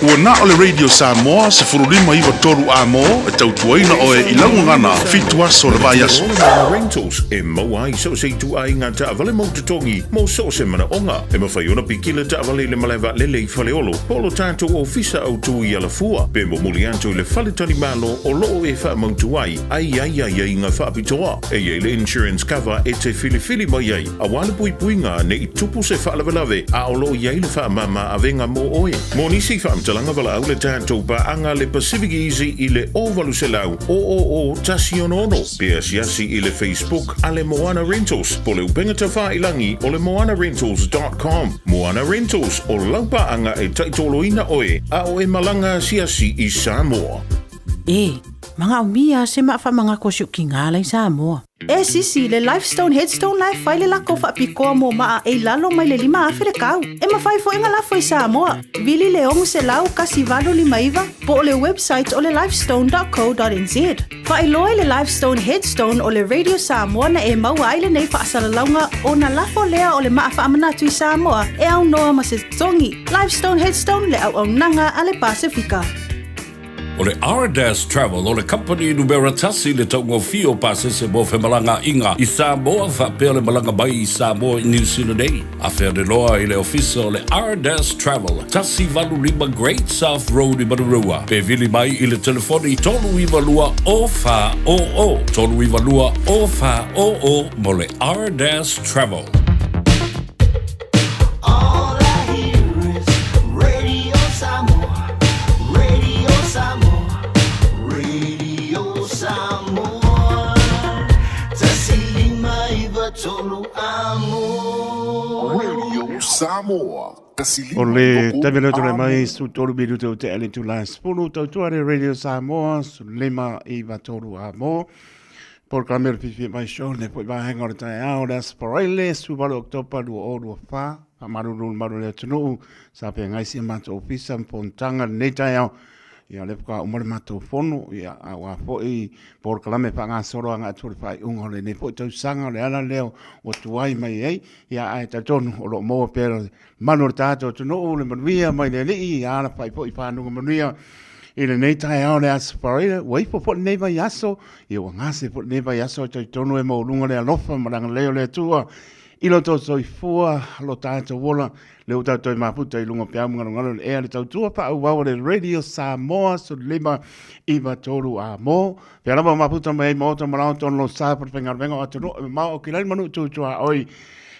Ua na o le Radio Samoa 1593 A-mo e tautuaina oe i lau gagana fitu aso o le vaiaso. Moana Rentals e maua ai so o se ituaiga taavale mau totogi mo so o se manaoga. E mafai ona piki le taavale i le malae vaalele i Faleolo po o lo tatou ofisa autu i Alafua pe momoli atu i le fale talimalo o lo o e faamautu ai a i ai aiaiga faapitoa. E i ai le insurance cover e te filifili mai ai aua le puipuiga ne i tupu se faalavelave a o lo o i ai le faamama avega mo oe. Mo nisi faamatalaga valaau le tatou paaga le Pacific Easy i le 0800 000 166 pe asiasi i le Facebook a le Moana Rentals po o le upega tafailangi o le moanarentals.com. Moana Rentals, o lau paaga e taitoloina oe a o e malaga asiasi i Samoa. E, manaomia se maa faamagako o si ou kigā la i Samoa. E sisi, le Lifestone Headstone la e fai le lako faapitoa mo maa e i lalo mai le 5000 le kau. E mafai foi ona lafo i Samoa. Vili le 600 1859 po o le website o le lifestone.co.nz. Faailoa i le Lifestone Headstone o le Radio Samoa na e maua ai lenei faasalalauga ona lafo lea o le maa faamanatu i Samoa e aunoa ma se totogi. Lifestone Headstone le auaunaga a le Pasefika. O le Ardas Travel o le kamupani numera tasi i le taugofie o pasese mo femalagaaiga i Samoa faapea le malaga mai i Samoa i Niu Sila nei. Afea le loa i le ofisa o le Ardas Travel, 185 Great South Road i Manurewa, pe vili mai i le telefoni 392 0400, 392 0400 mo le Ardas Travel. All I hear is Radio Samoa, Radio Samoa, Radio Samoa. 1593 amo. Radio Samoa, O le taimi lea tulai mai 13 minute o te ale tula 10 tautua le Radio Samoa 1593 a mo. Polokalame o le Fifi Mai Show le foi vaega o le taeao o le Aso Faraile 18 Oketopa 2024. Faamalulu le malu o le atunuu sa feagai si a matou ofisa ma fonotaga lenei taeao. Ia o lea faatoa uma le matou fono, ia aua foi polokalame faagasolo agai atu i le faaiuga o lenei foi tausaga o le ala lea ua tuai mai ai. Ia ae talitonu o lo o maua pea le malu o le tatou atunuu, le manuia mai le Alii, ia alafai foi i fanuga manuia i lenei taeao le Aso Faraile. Ua ifo foi lenei vaiaso, ia ua gase foi lenei vaiaso, e talitonu e maualuga le alofa ma le agalelei o le Atua i lo outou soifua, lo tatou ola, lea ua tatou mafuta i luga o peau magalogalo le ea le tautua faaauau a le Radio Samoa 1593 a mo. Pea lava mafuta mai ai maota ma lao tonu lo sa pa faigaluega o atunuu e mamao o kilai manu tutua oi.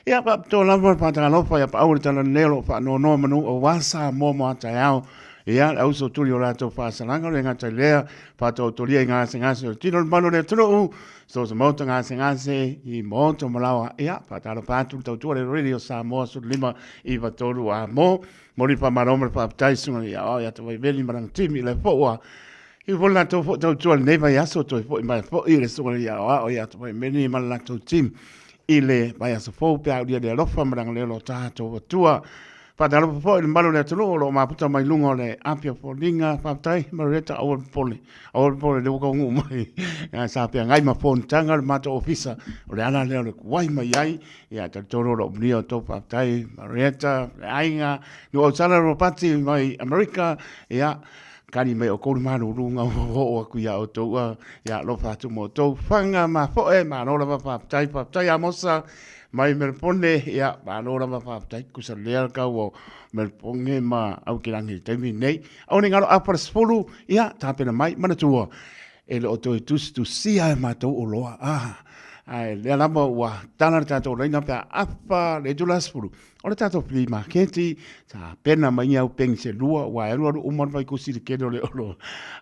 Ia faapitoa lava le faatalofa ia paau le tala lelei o lo o faanoanoa manu aua Samoa mo a taeao. Ia, le auso tuli o latou faasalaga, le gata i lea, faatautolia i gasegase o le tino le malu o le atunuu, so se maota gasegase i maota malawa. Ia, faatalofa atu le tautua le Radio Samoa 1593 a mo. Moli faamalo ma le faafetai susuga ia o ia te Vaiveli ma lana timi le foua. I foi latou foi tautua lenei vaiaso toe foi mai foi le susuga ia o ia te Vaiveli ma le latou team i le vaiaso fou pe a ulia le alofa ma le agalelei o lo tatou Atua. Faatalofa foi i le mamalu o le atunuu o lo o mafuta mai luga o le api o foliga. Faafetai Marietta aua le popole, aua le popole lea ua taunuu mai. Sa feagai ma fonotaga le matou ofisa, o le ala lea o le tuai mai ai. Ia talitonu o lo o manuia outou. Faafetai Marietta, le aiga, Nuuausala Ropati mai Amerika. Ia kali mai outou le maluluga ua oo atu ia outou. Ia alofa atu mo outou fanga mafoe, malo lava faafetai, faafetai Amosa mai Melpone, ia malo lava faafetai, tusa lea le tau o Melpone ma Aukilagi i le taimi lenei. Aua ne i galo afa le 10, ia tapena mai, manatua, e le o toe tusitusia e matou oloa, ae lea lava ua tala le tatou laina pe a afa le itula 10, o le tatou flea maketi, tapena mai ni au peni se lua, ua e alualu uma le faikusi i le tele o le oloa,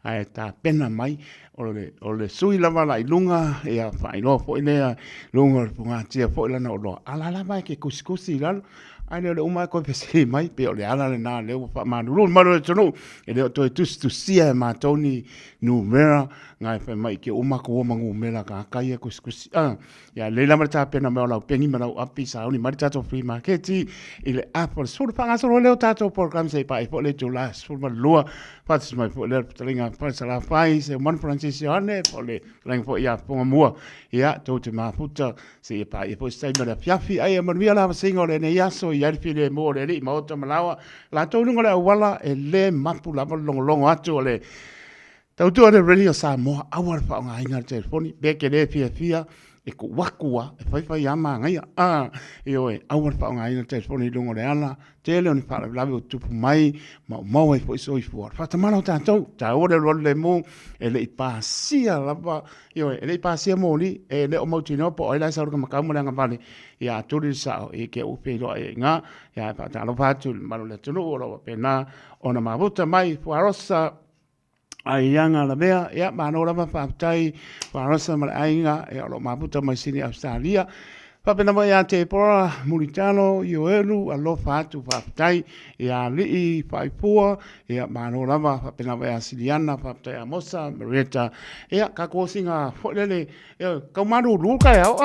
ae tapena mai, o le sui lava la i luga, ia faailoa foi lea luga o le fogatia foi lana oloa, a la lava e ke kusikusi i lalo, ae le o le uma e koe fesili mai, pei o le ala lena lea ua faamalulu le malu o le atunuu, e le o toe tusitusia e matou ni numera, ngai fai mai ke uma ko ma numera ka kai e kusikusi, a, ia lei lava le tapena mai o lau peni ma lau api sauni mai le tatou flea maketi i le apo le 10 faagasolo lea o tatou program se i paai foi le itula 12 faatasi mai foi lea le fetalaiga Falesalafai se Manu Francis Ioane po o le fetalaiga foi ia Fogamua ia tou te mafuta seia paia foi se taimi o le afiafi ae ia manuia le avasiga o lenei aso. foi i ai le filemu o le alii maota ma laua latou i luga o le auala, e le mapu lava le logologo atu o le tautua le Radio Samoa, aua le faaaogaina le telefoni, pe e te le fiafia, e tuu atu lava, e fai fai lava magaia. A, ioe, aua le faaaogaina le telefoni i luga o le ala, tele o ni faalavelave ua tutupu mai, ma ua maua ai foi soifua. O le faatamala o tatou, taua le alualu lemu, e le i pasia lava, ioe, e le i pasia moli, e le o mautinoa po o ai la e sau i le kamakau ma le agavale, ia a tuli le sao, ia te ua feiloai ai i ina, ia e faatalofa atu i le mamalu o le atunuu o lo o faapena ona mafuta mai Fuarosa Aiaga Lavea, ia malo lava faafetai Fuarosa ma le aiga, ia o lo o mafuta mai Sini Ausetalia. Faapena foi ia Tepora Mulitalo Ioelu, alofa atu faafetai ia Alii Faipua, ia malo lava faapena foi ia Siliana, faafetai Amosa, Marieta, ia tatou osiga foi lele, ia tau malulu taeao.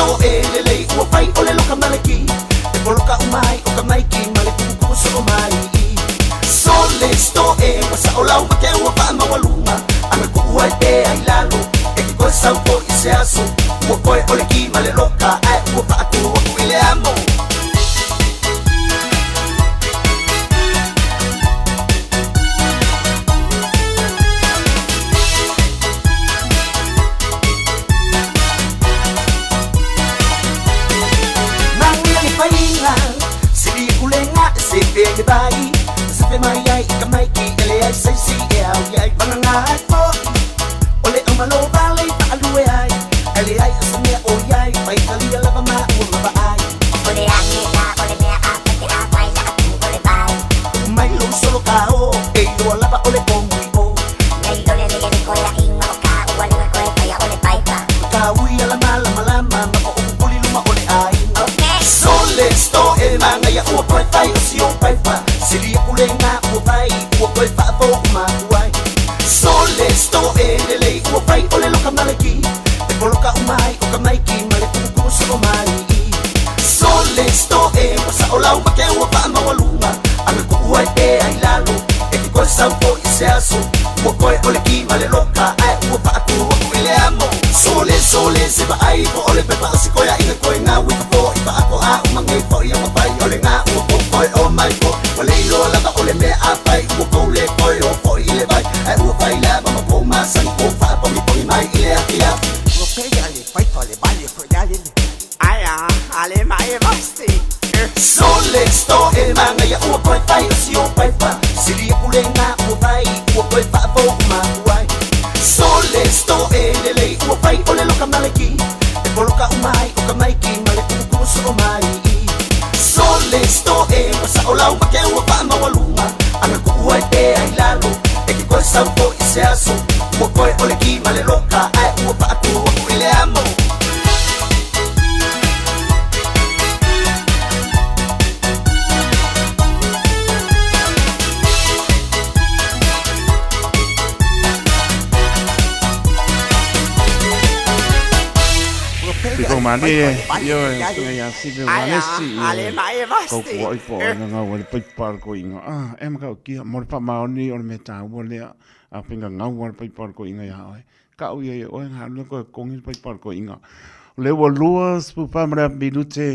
sto e lelei ua fai o le loka maleki E poloka umai o ka maiki ma le kukuku so o mai Sole sto e ua sa o lau ma ke ua wha mawaluga Anga ku ua e te ai lalo E ke koe sau po i se aso Ua koe o le ki ma le loka Ae ua wha aku aku i le amo Manuia ni faiga Sili kulenga e se pe ke vai Se pe mai ai i ka maiki ele ai sei si e au i ai Vanganga ai po Ole au malo vale i paalue ai Ele ai asa mea o iai Pai talia lava ma ua mava ai Ole ake la ole mea a pate a vai la atu ole vai Mai lo solo ka o E iloa lava ole komui o Nei lole le le koe a inga o ka ua lunga koe paia ole paipa Ka ui ala malama lama Ma ko oku puli luma ole aiga Sole sto e manga ia ua koe fai o si o paipa Sili aku le ngā ua vai Ua koe whaafo uma uai Sole sto e lelei ua fai o le loka maleki E poloka umai o ka maiki ma le kukuku so o mai Sole sto e ua sa o lau ma ke ua wha mawaluga Anga ku ua e te ai lalo E ke koe sau po i se aso Ua koe o le ki ma le loka Ae ua wha aku aku i le amo Sole sole se va ai po o le pepa o se koea inga koe ngā wika po i pa ako a umange po i ama pai o le ngā ua po koe o mai po Ua le iloa lava o le mea a pai ua kou le koe o po i le vai Ae ua fai lava ma kou masani kou faapogipogi mai i le afiafi Ua pei a le paipa le vale ko ya le ai a a le mai e vasti Sole sto e manga ia ua koe fai o si o paipa Sili aku le ngā ua vai ua koe faafo uma uai Sole sto e lelei ua fai o le loka maleki E poloka umai o ka maiki ma le kukuku so o mai Sole sto e ua sa o lau ma ke ua wha mawaluga Anga ku ua e te ai lalo E ke koe sau po i se aso Ua koe o le ki ma le loka Ae ua wha aku aku i le amo Sifo malie, ioe, susuga ia Sive Ualesi, ioe, kou kuaʻi po o le gagau ai le paipa o le koiga. Ah, e matautia, mo le faamaoni o le mea taua lea, a pe gagau lava le paipa o le koiga iā oe. Kau ia i oe, galue koe kogi le paipa o le koiga. O lea ua 24 ma le afa minute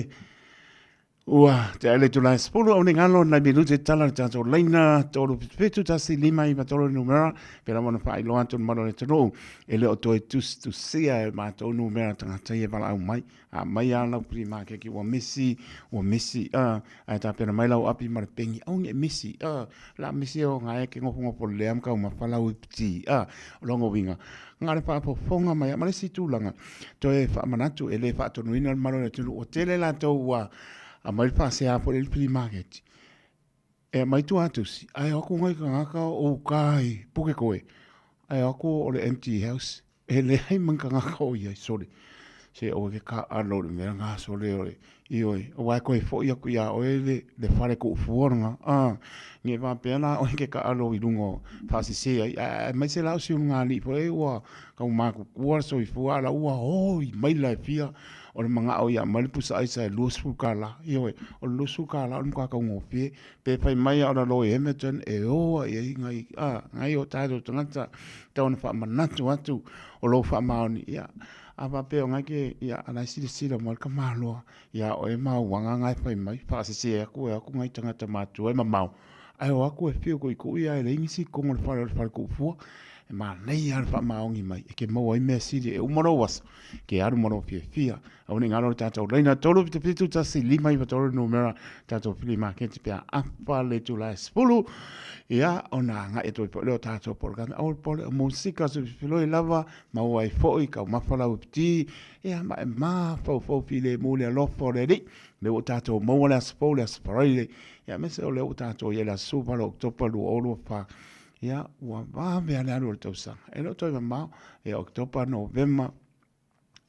Ua tea le itula e 10 au nei galo nai minute tala le tatou laina 377 1 5 9 3 le numera pea lava ona faailoa atu le mamalu o le atunuu e le o toe tusitusia e matou numera tagata ia e valaau mai a mai a lau free market ua misi ua misi a ae tapena mai lau api ma le peni au nge misi a la misi o ngae ke ngofongofo lea ma kaumafa lau ipiti a o longa uiga nga le faafofoga mai ma le isi tulaga toe faamanatu e le faatonuina le mamalu o le atunuu ua tele latou ua aumai le faasea foi lea i le flea market e aumai tuatusi ae o atu nai tagata o uka i Pukekohe ae o atu o le empty house e leai ma ni tagata o i ai sole se aua ke kaalo i le mea lena sole o le Ioe, aua e toe foi atu iā oe le, le fale tuufua lena, a, ne i faapea la oe ke taalo i luga o faasese ai, ae aemaise la o si ulugalii foi ua tau matutua le soifua, a o la ua oi maila e fia o le manao ia aumai le pusa aisa e $20. Ioe, o le $20 o le matua taugofie, pe fai mai lava o lalo i Hamilton e o lava i ai nai, a, nai o tatou tagata, tau ina faamanatu atu o lou faamaoni, ia, A faapea o ngai ke, ia, a la e silasila mai le tamaloa iā oe ma au aga nga e fai mai, faasese atu e o atu ngai tagata matua e mamao, ae o atu e fiu tuitui ae leai nisi i totonu o le fale o le falekuufua, e manaia lava le faamaoni mai e ke maua ai mea sili e uma lou aso, ke alu ma lou fiafia. Aua ne i galo le tatou laina 377 1 5 9 3 le numera tatou flea market pe a afa le itula e 10, ia, ona agai atu ai foi lea o tatou polokalame. Aua le pole o musika sefefiloi lava Maua ai foi taumafa lau epiti, ia ma e mafaufau filemu le alofa o le Alii. O lea ua tatou maua le aso fou, le aso Faraile, ia aemaise o lea ua tatou i ai le aso 18 o Oketopa 2024. Ia, ua vave lava le alu o le tausaga. E le o toe mamao, ia Oketopa, Novema,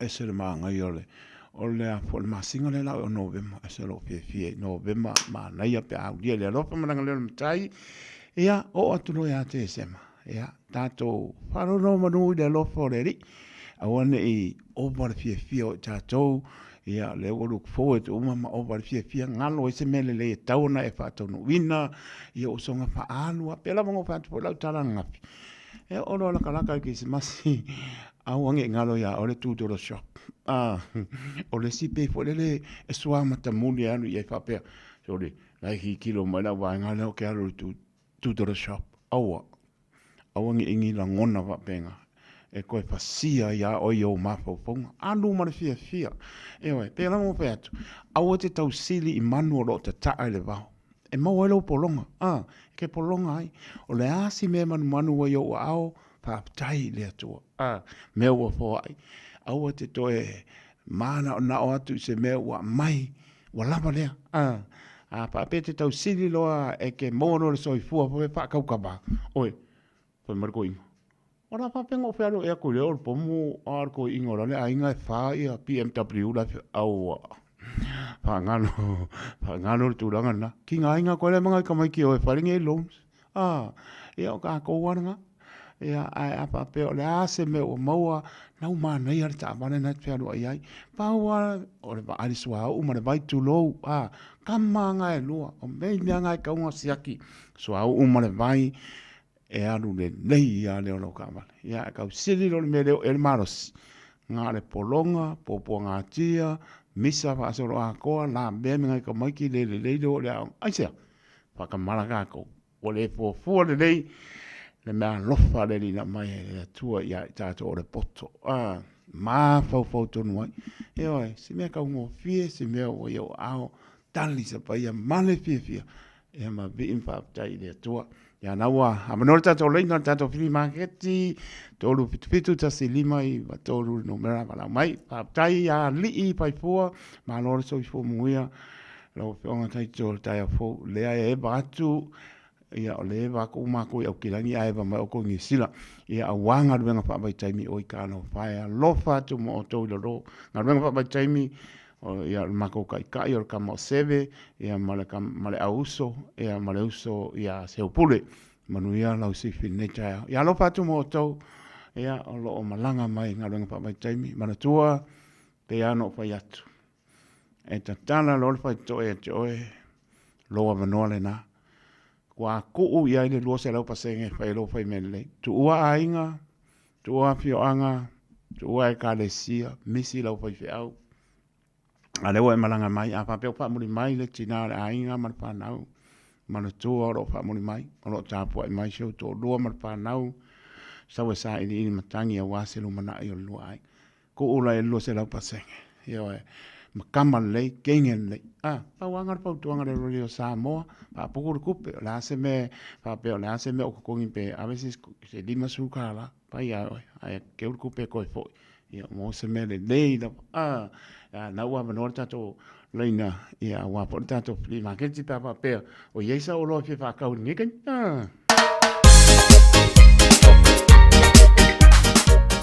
ese le manaia o le o le a foi le masina lea la o Novema, ese lou fiafia i Novema, manaia pe a aulia i le alofa ma le agalelei o le Matai. Ia, oo atu loa ia Tesema. Ia, tatou faanonomanu i le alofa o le Alii. Aua ne i ova le fiafia o i tatou, ia, o lea ua look forward uma ma ova le fiafia, galo ai se mea lelei e tatau ona e faataunuuina, ia ua soona faaalu lava. Pei lava ona ou fai atu foi lau tala ananafi, e oo loa lakalaka i le Kerisimasi, aua ne i galo ia oe le $2 shop. A, o le isi pei foi lele e suamatamuli e alu i ai faapea, sole, la e kikilo mai lau vaega lea ou te alu i le $2 shop. Aua, aua ne i ni lagona faapena e toe fasia ai ia oe i ou mafaufauga. Alu ma le fiafia. Ioe, pei lava ona ou fai atu, aua e te tausili i manu o lo o tataa i le vao. E maua ai lou pologa, a, e te pologa ai. O le a si mea e manumanu ai i ou aao, faafetai i le Atua, a, mea ua foai. Aua e te toe manaonao atu i se mea ua aumai, ua lava lea, a. A faapea e te tausili loa e te maua loa le soifua foi e faataukava, oe, fai mai le toeaina, o le a faapea ona ou fealuai atu i lea o le pomu a o le toeaina o la le aiga e fa ia BMW la e aua. Faagalo, faagalo le tulaga lena. Tigaina atu ai la ma nai tamaiti e o e fai lenei loans. A, ia o tatou lava lena. Ia, ae a faapea o le a se mea ua maua, na ua manaia le taavale lena e te fealuai ai. Pau lava o le vaai i le suauu ma le vai, tulou, a, tama lava na e lua, o mea mea na e tatau ona siaki, suauu ma le vai, e alu lelei lava lea o lau taavale. Ia, ae tau sili loa le mea e le oo i ai le malosi, na o le pologa, puapuagatia, misa faasoloatoa, lavea ma nai tamaiti le lelei le oo i le aoga. Aisea? Faatamala tatou. Ua le fuafua lelei le mea alofa a le Alii na aumai e le Atua ia i tatou o le poto. A, mafaufau tonu ai. Ioe, se mea taugofie, se mea ua i ou aao, tali sapaia ma le fiafia. Ia ma vii ma faafetai i le Atua. Ia na ua avanoa le tatou laina, le tatou fili maketi, 377 15 93 le numera valaau mai. Faafetai ia Alii Faifua, malo le soifua manuia. Lau Afioga Taito o le taeao fou, lea e eva atu, ia o lea e eva atu matou i Aukilani ae eva mai outou i Niu Sila. Ia aua galuega faavaitaimi o i talofa e alofa atu ma outou i lalo. Galuega faavaitaimi, o, ia o le matou taitai o le tama o Seve, ia ma le, ma le auuso, ia ma le uso ia Seupule. Manuia lau sifi i lenei taeao. Ia alofa atu ma outou, ia o lo o malaga mai i galuega faavaitaimi. Manatua, pei lava ona ou fai atu. E tatala loa le faitotoa ia te oe, lou avanoa lena. Ua tuu i ai le 200% e fai ai lou fai mea lelei. Tuua aiga, tuua afioaga, tuua ekalesia, misi lau faifeau. A lea ua e malaga mai, a faapea ua faamuli mai le tina o le aiga ma le fanau, manatua o lo o faamuli mai, o lo o tapuai mai si ou toalua ma le fanau, sau e sailiili matagi aua se lumanai o le lua aiga. Tuu la i le 200%. Ioe. Makama lelei, kenge lelei. Ah, pau lava lena o le fautuaga a le Radio Samoa, faaputu le tupe, o le a se mea faapea o le a se mea o totogi pe ave se $50, fai lava e oe, ae keu le tupe e toe foi. Ia mo se mea lelei lava. Ah, na ua avanoa le tatou laina, ia aua foi le tatou flea market pe a faapea o i ai sau oloa e fia faatau i lenei taimi. Ah.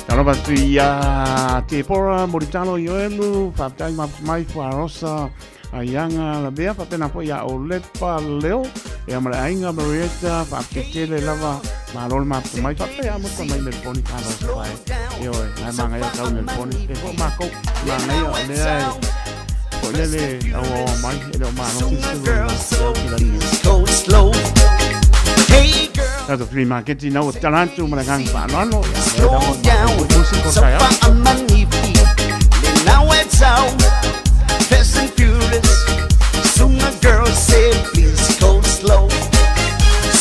Talofa atu ia Tepora, Moritalo, Ioelu, faafetai mai Fuarosa, Aiaga Lavea, faapena foi ia Olepa Leo, ia ma le aiga Marietta, faafetai tele lava, malo le mafuta mai, faafetai a motu mai Melefoni, talofa e, ioe, nai magaia tau Melefoni, e fo mākou, magaia o lea e, o lea le auaoa mai, e le o malosi se Go slow. Hey girl. Tatou flea market ina ua tala atu ma le agaga faaaloalo. Ia, lea Slow lava down. musi ko So taeao. far I'm on Le now it's out. Fast and furious. Soon a girl said, please go slow.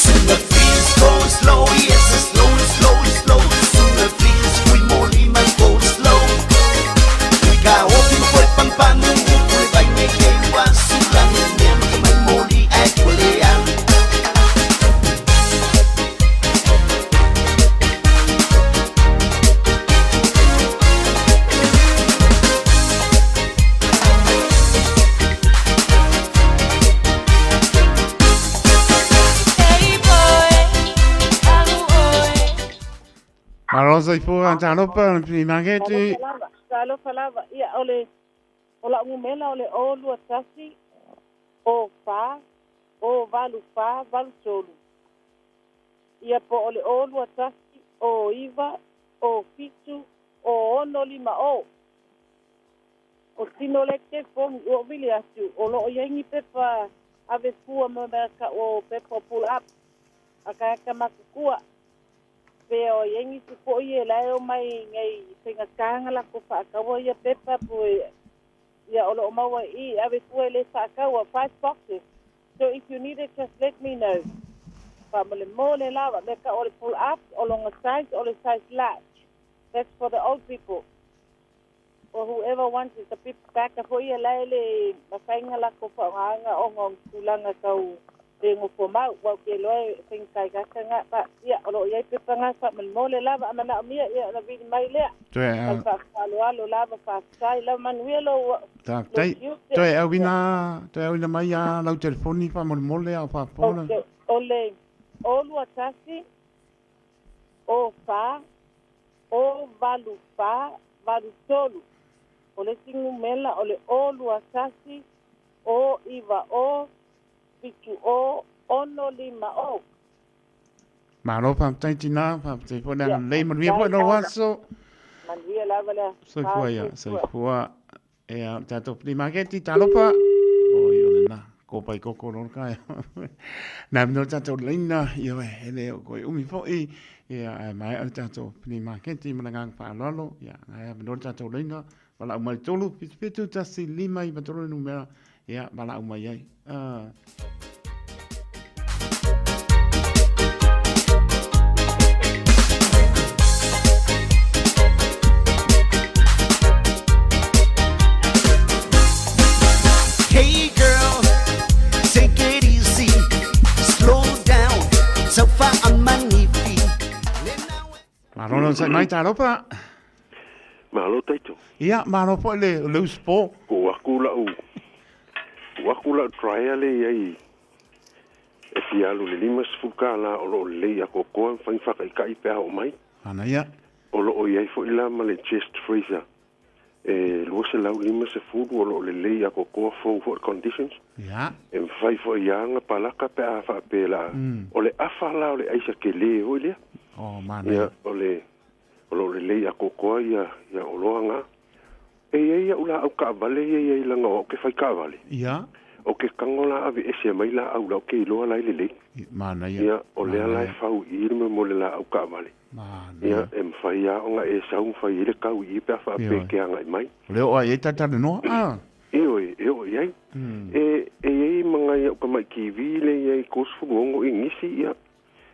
Soon a please go slow. Yes, slow, slow, slow. Soon a please, we more go slow. Ka opi foi pampanu, ule vai me ke wa sulani ne mai moli e kule an. Malo soifua talofa le flea market. Talofa lava, talofa lava. Ia, o le, o lau numera o le 0 2 1 0 4 0 8 4 8 3. Ia po o le 0 2 1 0 9 0 7 o 650. O tino le telefoni ua ou vili atu o lo o i ai ni pepa ave fua ma mea tau o pepa pull up a tagata matutua. Pe o i ai nisi foi e la e omai nei i faigata ona latou faataua ia pepa po ia o lo o maua i i ave fua e le faataua, five boxes. So if you need it just let me know. Faamolemole lava, mea tau o le pull up o lona size o le size large. That's for the old people or whoever wants it. The tagata foi ia la e le mafai ona latou faaaogaina ona o ni tulaga tau le nofo mau. Ua ou te iloa e faigata i tagata na, but ia o lo o i ai pepa na faamolemole lava a manaomia ia ona vili mai lea. Toe Ma le faaaloalo lava, faafetai lava, manuia lou lou Faafetai. tiute. Toe auina, toe auina mai a lau telefoni faamolemole a o faafofoga. Okay, o le 0 2 1 o 4 o 8 4 8 3. O le isi numera o le 0 2 1 o 9 o 7 o 6 5 o. Malo faafetai tina, faafetai foi le Ia, agalelei, manuia foi faafetai lou lava. aso. Manuia lava le Soifua ia, soifua. soifua. Ia, o le tatou flea market, talofa. Oi, o lena, kopa i koko lona kaea. Nā mea o le tatou laina, ia oe, e le o koe umi foi, ia, ae maea le tatou flea market ma le agaga faaaloalo, ia, ngai avanoa le tatou laina, valaau mai i le 3, 7 7 1 5 9 3 le numera, ia, valaau mai ai. Ah. Hey girl, take it easy, slow down, so far I'm manifi. Malo le onosai mai, talofa. Malo Taito. Ia, malo foi le loose ball. Ua aku lau ua aku lau trial e iai e fia alu i le $50 o lo o lelei akoakoa mafai ona faataitai pe a oo mai. Manaia. O lo o i ai foi la ma le chest freezer e 250 o lo o lelei akoakoa fou foi le conditions. Ia. E mafai foi ia ona palaka pe a faapea la o le afa la o le aisa kele foi lea. Oh, manaia. Ia, o le o lo o lelei akoakoa ia ia oloa na. E i ai a'u laau kaavale ia i ai laga o a'u ke fai kaavale. Ia. O ke tago la aveese mai laau la ou ke iloa la e lelei. Manaia. Ia, o lea la e fau i i le mea mo le laau kaavale. Manaia. Ia, e mafai lava ona e sau ma fai ai le kau i i pe a faapea e ke agai mai. O lea o ai ai talatalanoa. Ah. Ioe, e oo i ai. E, e i ai ma nai a'u tama'i kivi le i ai 36 inisi, ia,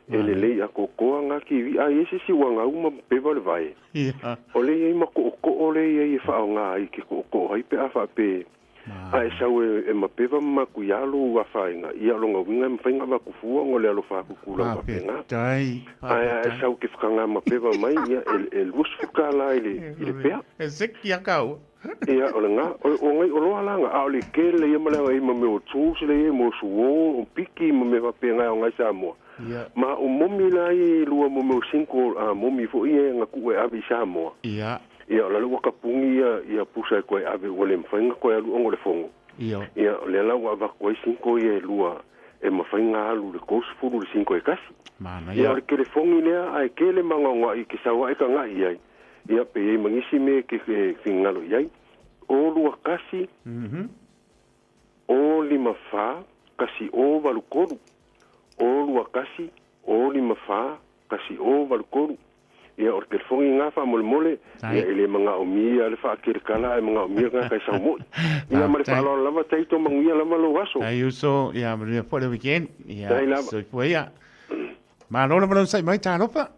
e lelei akoakoa ngā kivi, a i ai se isi ua gau ma peva o le vae. Ia. O lea i ai ma koʻokoʻo lea i ai e faaaogā ai ke koʻokoʻo ai pe a faapea a e sau e, e mapeva ma makuiā lou afaina, ia o lona uiga e mafai ona avatu fua ona o le alofa atu i tulaga faapena. Faafetai. Ae a e sau ke whakangā mapeva mai, ia, e, e $20 i le, i le pea. E seki a kau. Ia, o le ngā, o, o ngai oloa la nga, a o le kele ia ma le ai ma mea o tools le ia mo suo, o piki ma mea faapena o ngai Samoa. Ia. Ma o momi la ia i lua mo mea o cinco a momi foi ia nga ku e ave i Samoa. Ia. Ia, o la le ua kapugi ia, ia pusa e koe ave ua le mafai ona koe alu ona o le fogo. Ia. Ia, o lea la ua avatu ai cinco ia e lua e mafai ona alu i le 30 i le cinco e kasi. Manaia. Ia, o le telefoni lea ae tele magaogaʻi ke sau aʻe kagaʻi ai. Ia, pe i ai ma nisi mea e ke e finagalo i ai. O 21 o 54 1 o 8 3. O 21 o 54 1 o 8 3. Ia, o le telefoni lena faamolemole, ia e le magaomia le faakelekala ae magaomia tagata e saumoʻi. Ia ma le Faafetai. faaaloalo lava Taito manuia lava lou aso. Tai uso, ia manuia foi le weekend. Ia, Tai lava. soifua ia. Malo lava lau sai mai, talofa.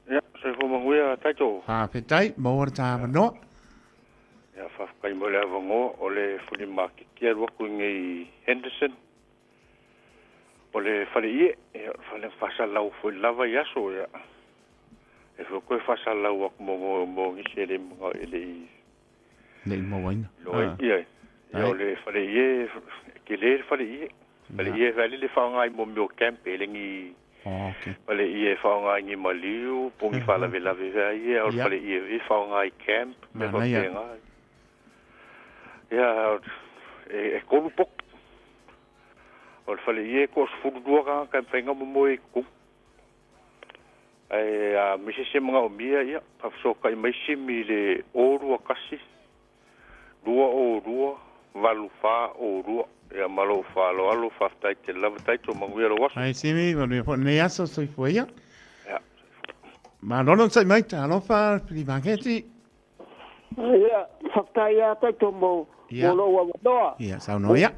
Ia, soifua manuia Taito. Faafetai, maua le tāmanoa. Ia, faafetai mo le avanoa o le fuli maketi alu atu i nei Henderson. O le fale ie, ia, o le fale faasalau foi lava i aso, ia. E foi koe faasalau atu mo mo mo nisi e le mga e le i Nei mauaina. loa Ah. ia. Ia, o Ai. le fale ie, ke le fale ie. Fale ie, fale le whaongai mo meo camp e lengi Oh, okay. fale ie whaongai ni maliu, pongi whalavelave vea ie, o le Ia. fale ie e whaongai camp, me Manaia. whapenga. Ia, e, e kolu pok. O le fale ie ko sfuru dua ka ka whainga mo mo e ku. Ae a mai se isi e manaomia, ia, faafesootai mai Simi i le 0 21 202 8402. Ia ma lou faaaloalo, faafetai tele lava Taito, manuia lou aso. Ai Simi, manuia foi lenei aso, soifua ia. Ia. Malo le onosai mai, talofa Fili Maketi. Ia, faafetai lava Taito mo mo lou avanoa. Ia, saunoa ia.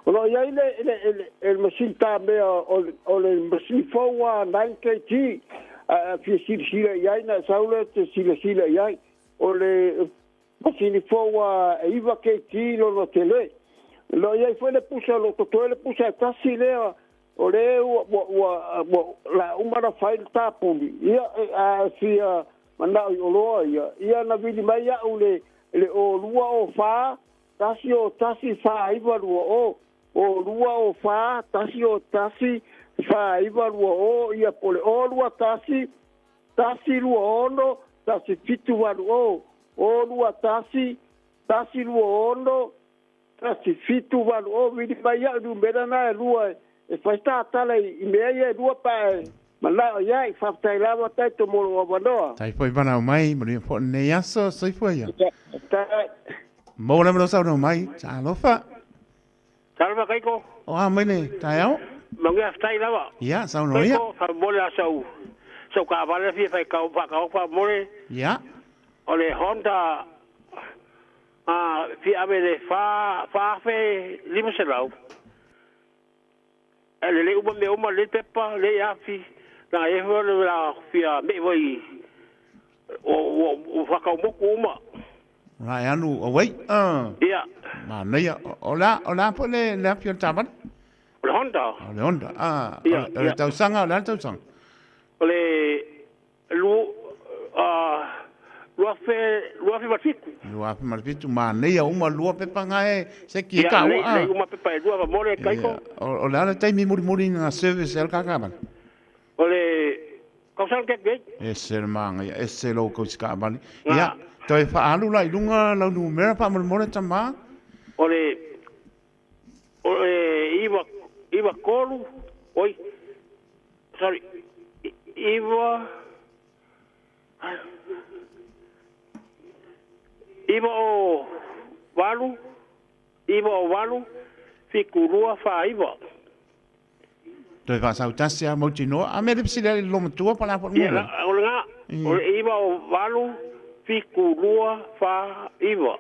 O lo o i ai le le le masini tamea o le masini fou a 9 kg a fia silasila i ai na e sau lea e te silasila i ai. O le masini fou a e 9 kg lona tele. O lo o i ai foi le pusa o lo o totoe le pusa e tasi lea o le ua ua ua ua la uma ona fai le tapuni. Ia a e fia manao i oloa ia, ia na vili mai au le le 02 04 1 0 1 4 9 2 0 o 2 o 4 1 o 1 4 9 2 0 ia po o le 0 2 1 1 2 6 1 7 8 0 0 2 1 1 2 6 1 7 8 0. Vili mai au i numera na e lua e fai se tatala i mea ia e lua pe a e manao i ai. Faafetai lava Taito mo lou avanoa. Tai foi valaau mai, manuia foi lenei aso, soifua ia. Faafetai. Maua lava lou saunoa mai, talofa. Talofa Kaiko. O a mai le taeao? Manuia faafetai lava. Ia, saunoa ia. Kaiko, faamolemole a sau sau taavale fia fai kau faakau faamolemole. Ia. O le Honda a fia ave le fa 4500. E lelei uma mea uma, lelei pepa, lelei afi, leaga e i ai foi le la fia mei foi ua ua ua faataumotu uma. O la e alu away. Ia. Manaia. O le a, o le a foi le, le afi o le taavale? O le Honda. O le Honda. Ah, Ia, o le ia. tausaga, o le a le tausaga? O le lu, 2007. 2007, manaia uma lua pepa nga e seki e Ia, kaua. lelei, lelei uma pepa e lua faamolemole Kaiko. Ia, o le a le taimi mulimuli na service ai le taavale? O le tausaga tek nei. Ese le manaia, ese lou kausi taavale. Nga. Ia, toe faaalu la i luga lau numera faamolemole tama. O le o le iva iva tolu oi sorry iva iva o valu iva o valu fitu lua fa iva. Toe faasautasi a mautinoa. A mea le fesili ale le matua pa la foi Ia, numera. o lena, o le iva o valu fitu lua fa iva.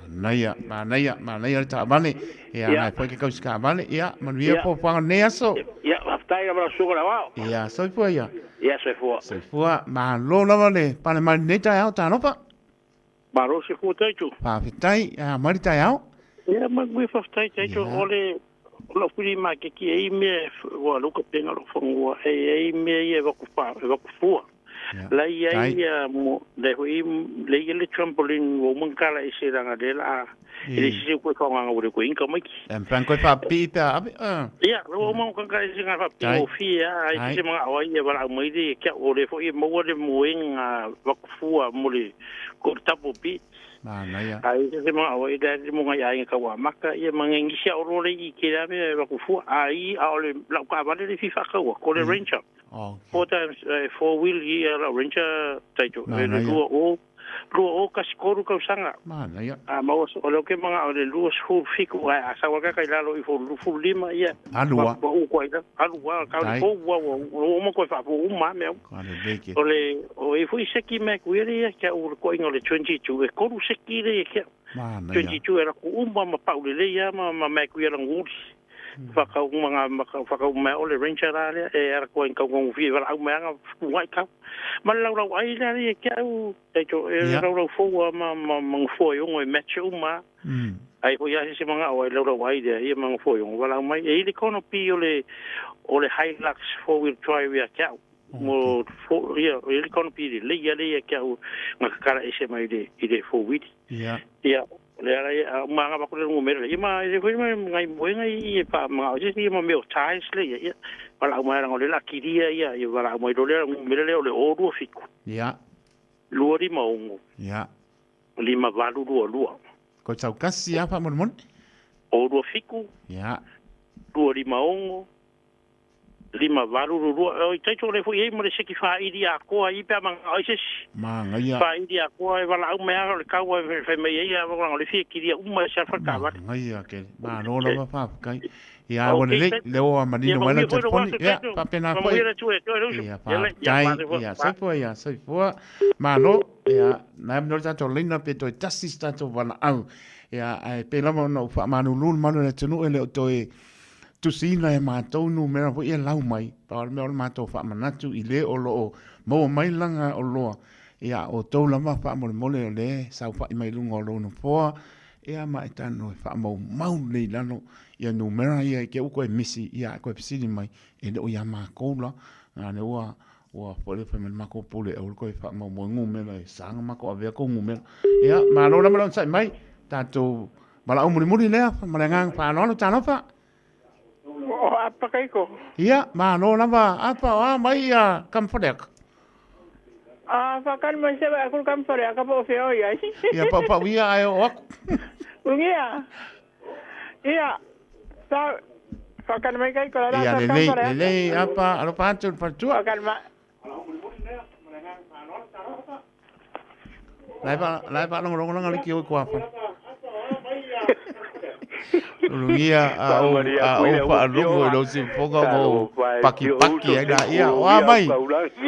Manaia, manaia, manaia le taavale. Ia, Ia. nai foi ke kausi taavale. Ia, manuia Ia. fuafuaga o lenei aso. Ia, faafetai lava lau susuga i le aoao. Ia, soifua ia. Ia, soifua. Soifua, malo lava le pale mai lenei taeao, talofa. Malo soifua Taito. Faafetai, a mai le taeao. Ia, manuia faafetai Taito. O le o lau fili maketi e i mea ua lau kapenga o lou fanua e i ai mea ia e vaku fa e vaku fua. La i ai ia mo le hui le ia le trampoline ua uma ona tala ese leaga lea la a e le sisi koe faaaogaga ua le koe inga maiki. E mafai ona koe faapipii pe a ave. Ia, ua uma ona tala ese nga faapipii gofie lava ai se magao ai ia valaau mai le ia te au o lea foi e maua le moega vaku fua mo le ko le double bed. Manaia. Ai se magao ai le mo ngai aiga tauamata ia ma ngai nisi a olo le i ke la mea e vaku fua. Ai a o le lau taavale le fia faataua ko le Ranger. Four times four wheel ia lau Ranger Taito. E le Manaia. lua o lua o kasi tolu tausaga. Manaia. A maua o lea ou te magao i le 27 ae a sau ake kai lalo ifo le 25 ia. Alua. Ua u koe i lalo. Alua, kau le Tai. fou ua ua ua uma koe faafou uma lava mea uma. Ka lelei ke. O le o e foi seki mai ku ia le ia kia u le koinga o le 22 e tolu seki le ia kia. Manaia. 22 e raku uma ma pau lelei lava ma ma mai ku ia languli. Whakau uma ngā maka, whakau mai o le Ranger rā lea, e ara koe kau ngau whia, wala au mai anga whai kau. Ma le laulau ai lea ia kia au, e tō, e laulau fōua ma, ma, ma ngā i ongo e match uma. Ai hoi a se manga o ai laulau ai lea, ia ma ngā i ongo, wala au mai. E i le kono pi o le, o le Hilux four wheel drive ia kia au. Mo, fo, ia, i le kono pi le leia lea kia au, ngā kakara ese mai i le, i le four wheel. Ia, le ala ia, a uma anga paku le rungu mera le, ia ma, e hui mai ngai moenga i e pa mga o sisi ia ma meo ties le, ia, ia, wala au mai ranga o le la kiria ia, ia wala au mai lo le rungu mera le o le o lua fiku. Lua lima ongo. Lima valu lua lua. Ko tau kasi a pa molemole? O lua fiku. Lua lima ongo. 5822. O i taito o lea foi i ai ma le seki faili atoa i pe a manao ai se isi. Manaia. Faili atoa e valaau mai lava o le tau e fai mai ai leaga o le fia kilia uma e se alfa le taavale. Manaia tele. Malo lava faafetai. Ia ua lelei, lea ua manino mai lau telefoni. Ia, faapena foi. Ia, faafetai. Ia, soifua, ia, soifua. Malo, ia, na e le tatou laina pe toe tasi se tatou valaau. Ia, ae pei lava ona ou faamalulu le mamalu o le atunuu e le o toe tusiina e matou numera foi e lau mai. Pau le mea o le matou faamanatu i le o lo o maua mai lana oloa. Ia, a outou lava faamolemole o lea e saofai mai luga o lou nofoa, Ia ma e talanoa e faamaumau lelei i lalo ia numera ia i te i ua toe misi ia ae toe fesili mai e le o ia matou la a lea ua ua foi lea fai mai le matou pule aua le toe faamaumau numera e sa ona matou avea tou numera. Ia malo lava le onosai mai tatou valaau mulimuli lea ma le agaga faaaloalo talofa. O Apa Kaiko. Ia malo lava Apa o a mai ia Kamfaleaka. A whakari mai se wai akuru Kamfaleaka po o whea o iai. Ia paupau ia ae oo aku. Ungia. Ia. Sa whakari mai Kaiko la Ia lelei, lelei Apa alofa atu i le faletua. Whakari mai. La e faalogologo langa le kio i kuafa. Ulugia a o a o faalogo i lou siufoga o pakipaki ai la ia o a mai.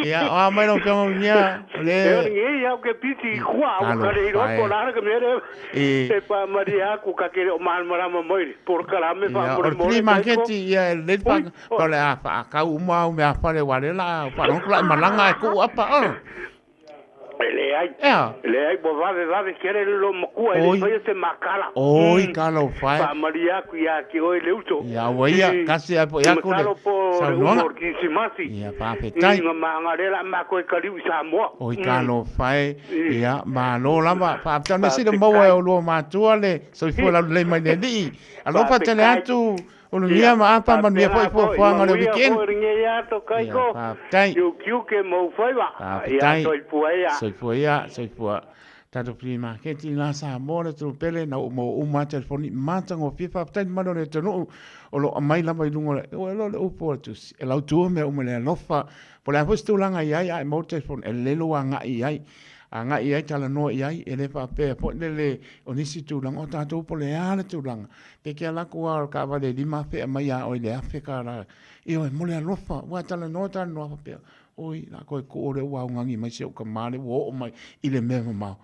Ia o a mai lau afioga Ulugia o le E ngi au ke piti i kua au ka le iro po la ka mere. E pa maria ku ka ke o mal marama moi por kalame pa por mo. O le flea market ia e le pa pa le a fa kau uma au mea fale wale la fa longo la malanga e ku apa o. E leai. Ea. E leai, ua vavevave tele le loomatua, e le i faia se makala. Oi, talofa e. Faamalie atu ia te oe le uso. Ia, ua ia, kasi ai po i aku le Masalo po o le uma o le Kirisimasi. Ia, faafetai. I nga maga lea la matou e kaliu i Samoa. Oi, talofa e. Ia, malo lava. Faafetai. Mea sili maua e olua matua le soifua laulelei mai le Alii. Alofa tele atu. Ulugia ma apa manuia foi fuafuaga o le weekend. Ia, faafetai. Faafetai. Soifua ia, soifua. Tatou flea market i la Samoa le atunuu pele na ua maua uma lava telefoni matagofie. Faafetai le mamalu o le atunuu o lo o aumai lava i luga o le, ua iloa le upu a le tusi, e lautua mea uma i le alofa. Po o le a foi se tulaga e i ai, a e maua le telefoni, e lelei lou agai i ai. Agai i ai, talanoa i ai, e le faapea foi lele o nisi tulaga, o tatou po o le a le tulaga. Pe ke ala atu a o le taavale e 5000 e aumai ia oe i le $1000. Ioe, mo le alofa, ua talanoa talanoa faapea, oi, la koe kuu o lea ua augani mai si ou tama lea ua oo mai i le mea mamao.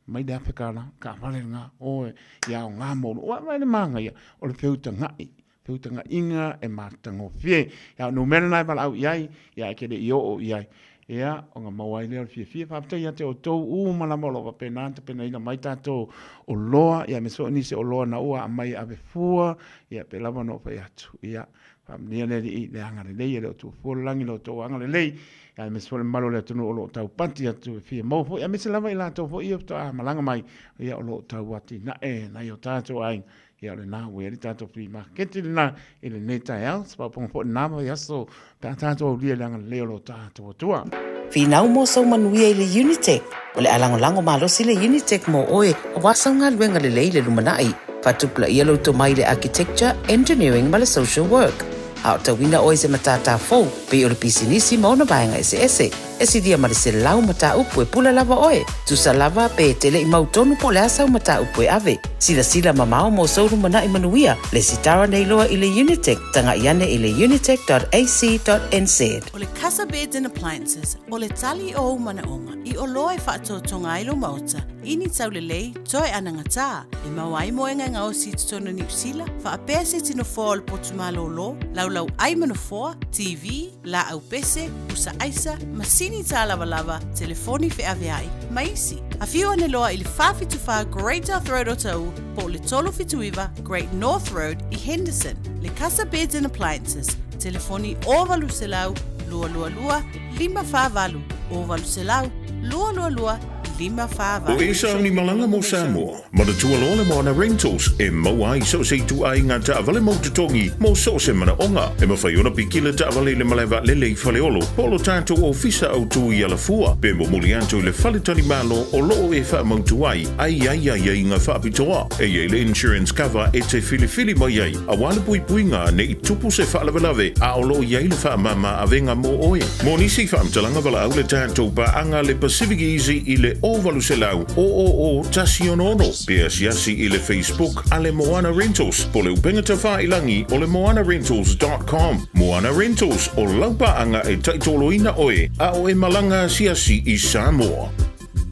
Mai le $1000, taavale lena, oe, ia aoga mo lou. Ua vaai le manaia o le feutaga'i, feutaga'iga e matagofie. Ia o numera na e valaau i ai, ia e te le i oo i ai. Ia, ona maua ai lea o le fiafia. Faafetai ia te outou uma lava o lo o faapena ona tapenaina mai tatou oloa, ia aemaise foi nisi oloa na ua aumai e ave fua, ia pei lava ona ou fai atu. Ia, faamanuia le Alii i le agalelei, e le o tuua fua le lagi i lo outou agalelei, ia aemaise foi le mamalu o le atunuu o lo o taupati atu e fia maua foi, aemaise lava i latou foi ia faatoa malaga mai, ia o lo o tau atinae nai o tatou aiga. Ia o lena ua i ai le tatou flea market lena i lenei taeao, se paopaoga foi lena vaiaso pe a tatou aulia i le agalelei o lo tatou Atua. Finau mo sou manuia i le Unitec. O le a lagolago malosi le Unitec mo oe aua sau galuega lelei i le lumanai. Faatupulaia lou tomai i le Architecture, Engineering ma le Social Work. A o tauina oe i se matata fou, pei o le pisinisi ma ona vaega eseese. E silia ma le 100 mataupu e pule lava oe. Tusa lava pe e te le i mautonu po o le a sau mataupu e ave. Silasila mamao mo sou lumanai manuia, lesitara nei loa i le Unitec, taga'i ane i le unitec.ac.nz. O le Casa Beds and Appliances, o le tali o ou manaoga i oloa e faatotoga ai lou maota, i ni taulelei, toe anagatā, e maua ai moega e gaosi i totonu o Niu Sila, faapea se tino foa o le potu malōlō, laulau ʻai ma nofoa, TV, laau pese, pusa aisa, masini tālavalava, telefoni feaveai, ma isi. Afio ane loa i le 474 Great South Road o Taʻu po o le 379 Great North Road i Henderson. Le Casa Beds and Appliances, telefoni 0800 222 548, 0800 222 548. 5 4 O Esa ni malaga mo Samoa. Manatua loa le Moana Rentals e maua ai so o se ituaiga taavale mau totogi mo so o se manaoga. E mafai ona piki le taavale i le malae vaalele i Faleolo po o lo tatou ofisa autu i Alafua pe momoli atu i le faletalimalo o lo o e faamautu ai a i ai aiaiga faapitoa. E i ai le insurance cover e te filifili mai ai aua le puipuiga ne i tupu se faalavelave a o lo o i ai le faamama avega mo oe. Mo nisi faamatalaga valaau le tatou paaga le Pacific Easy i le 0800 000 166 pe asiasi i le Facebook a le Moana Rentals po o le upega tafailagi o le moanarentals.com. Moana Rentals, o lau paaga e taitoloina oe a o e malaga asiasi i Samoa.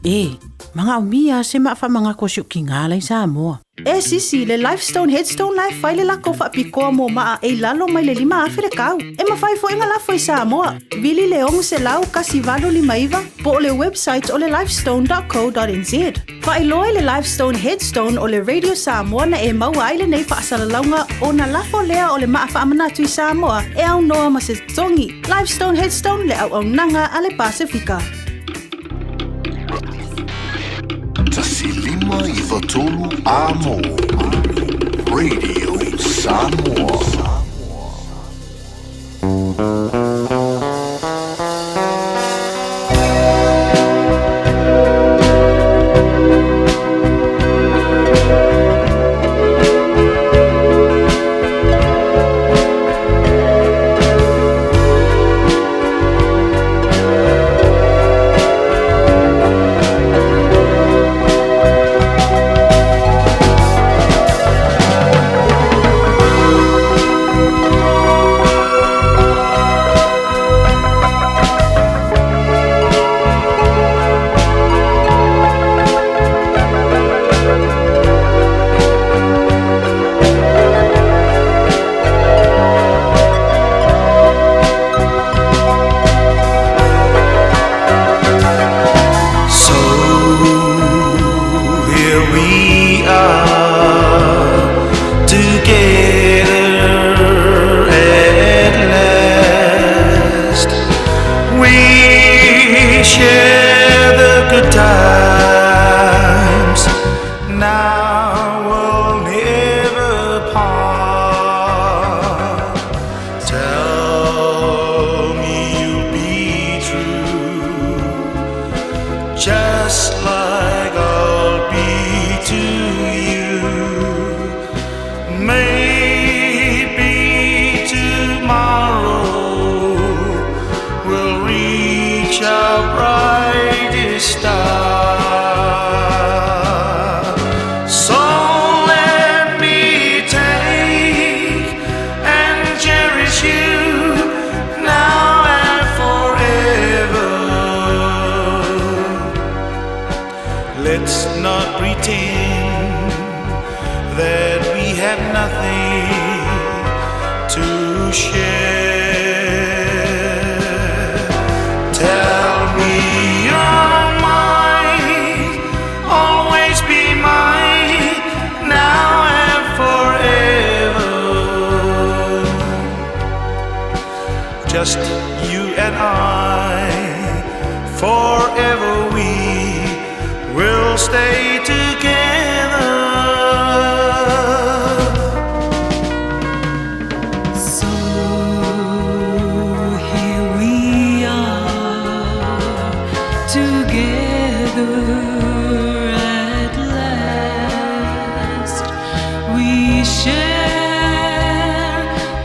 E, manaomia se maa faamagako a si ou tiga la i Samoa. E sisi, le Lifestone Headstone la e fai le lako faapitoa mo maa e i lalo mai le 5000 le kau. E mafai foi ona lafo i Samoa. Vili le 600 1859 po o le website o le lifestone.co.nz. Faailoa i le Lifestone Headstone o le Radio Samoa na e maua ai lenei faasalalauga ona lafo lea o le maa faamanatu i Samoa e aunoa ma se totogi. Lifestone Headstone le auaunaga a le Pasefika. 1593 Amo Radio Samoa. So here we are together at last. We share the good times. Now we'll never part. Tell me you'll be true, just like I'll be to you. Maybe tomorrow we'll reach our brightest star. So let me take and cherish you now and forever. Let's not pretend that we have nothing to share. Tell me you're mine, always be mine, now and forever. Just you and I, forever we will stay together. So here we are together at last. We share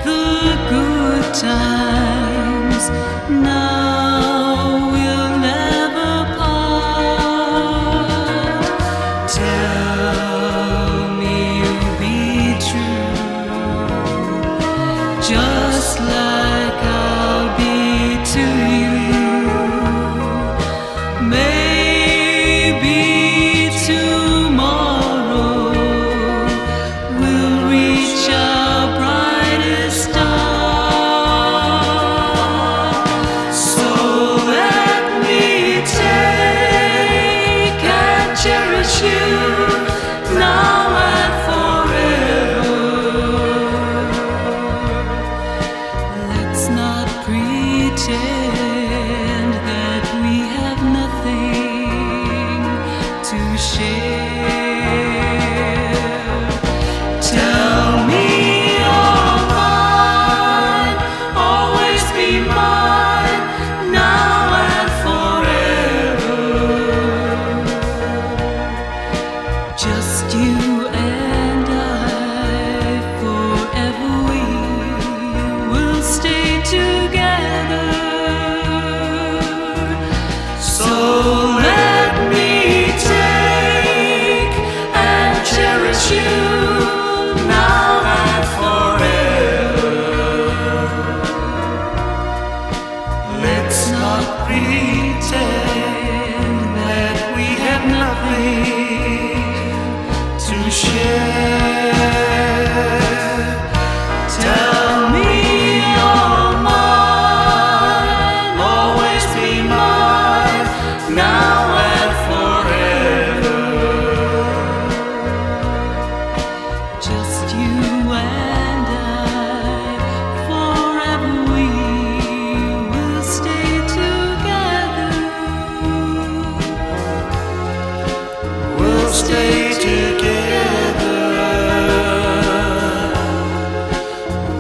the good times. Now we'll never part. Tell me you'll be true, just like I'll be to you. Maybe tomorrow we'll reach and I, forever we will stay together. We'll stay together.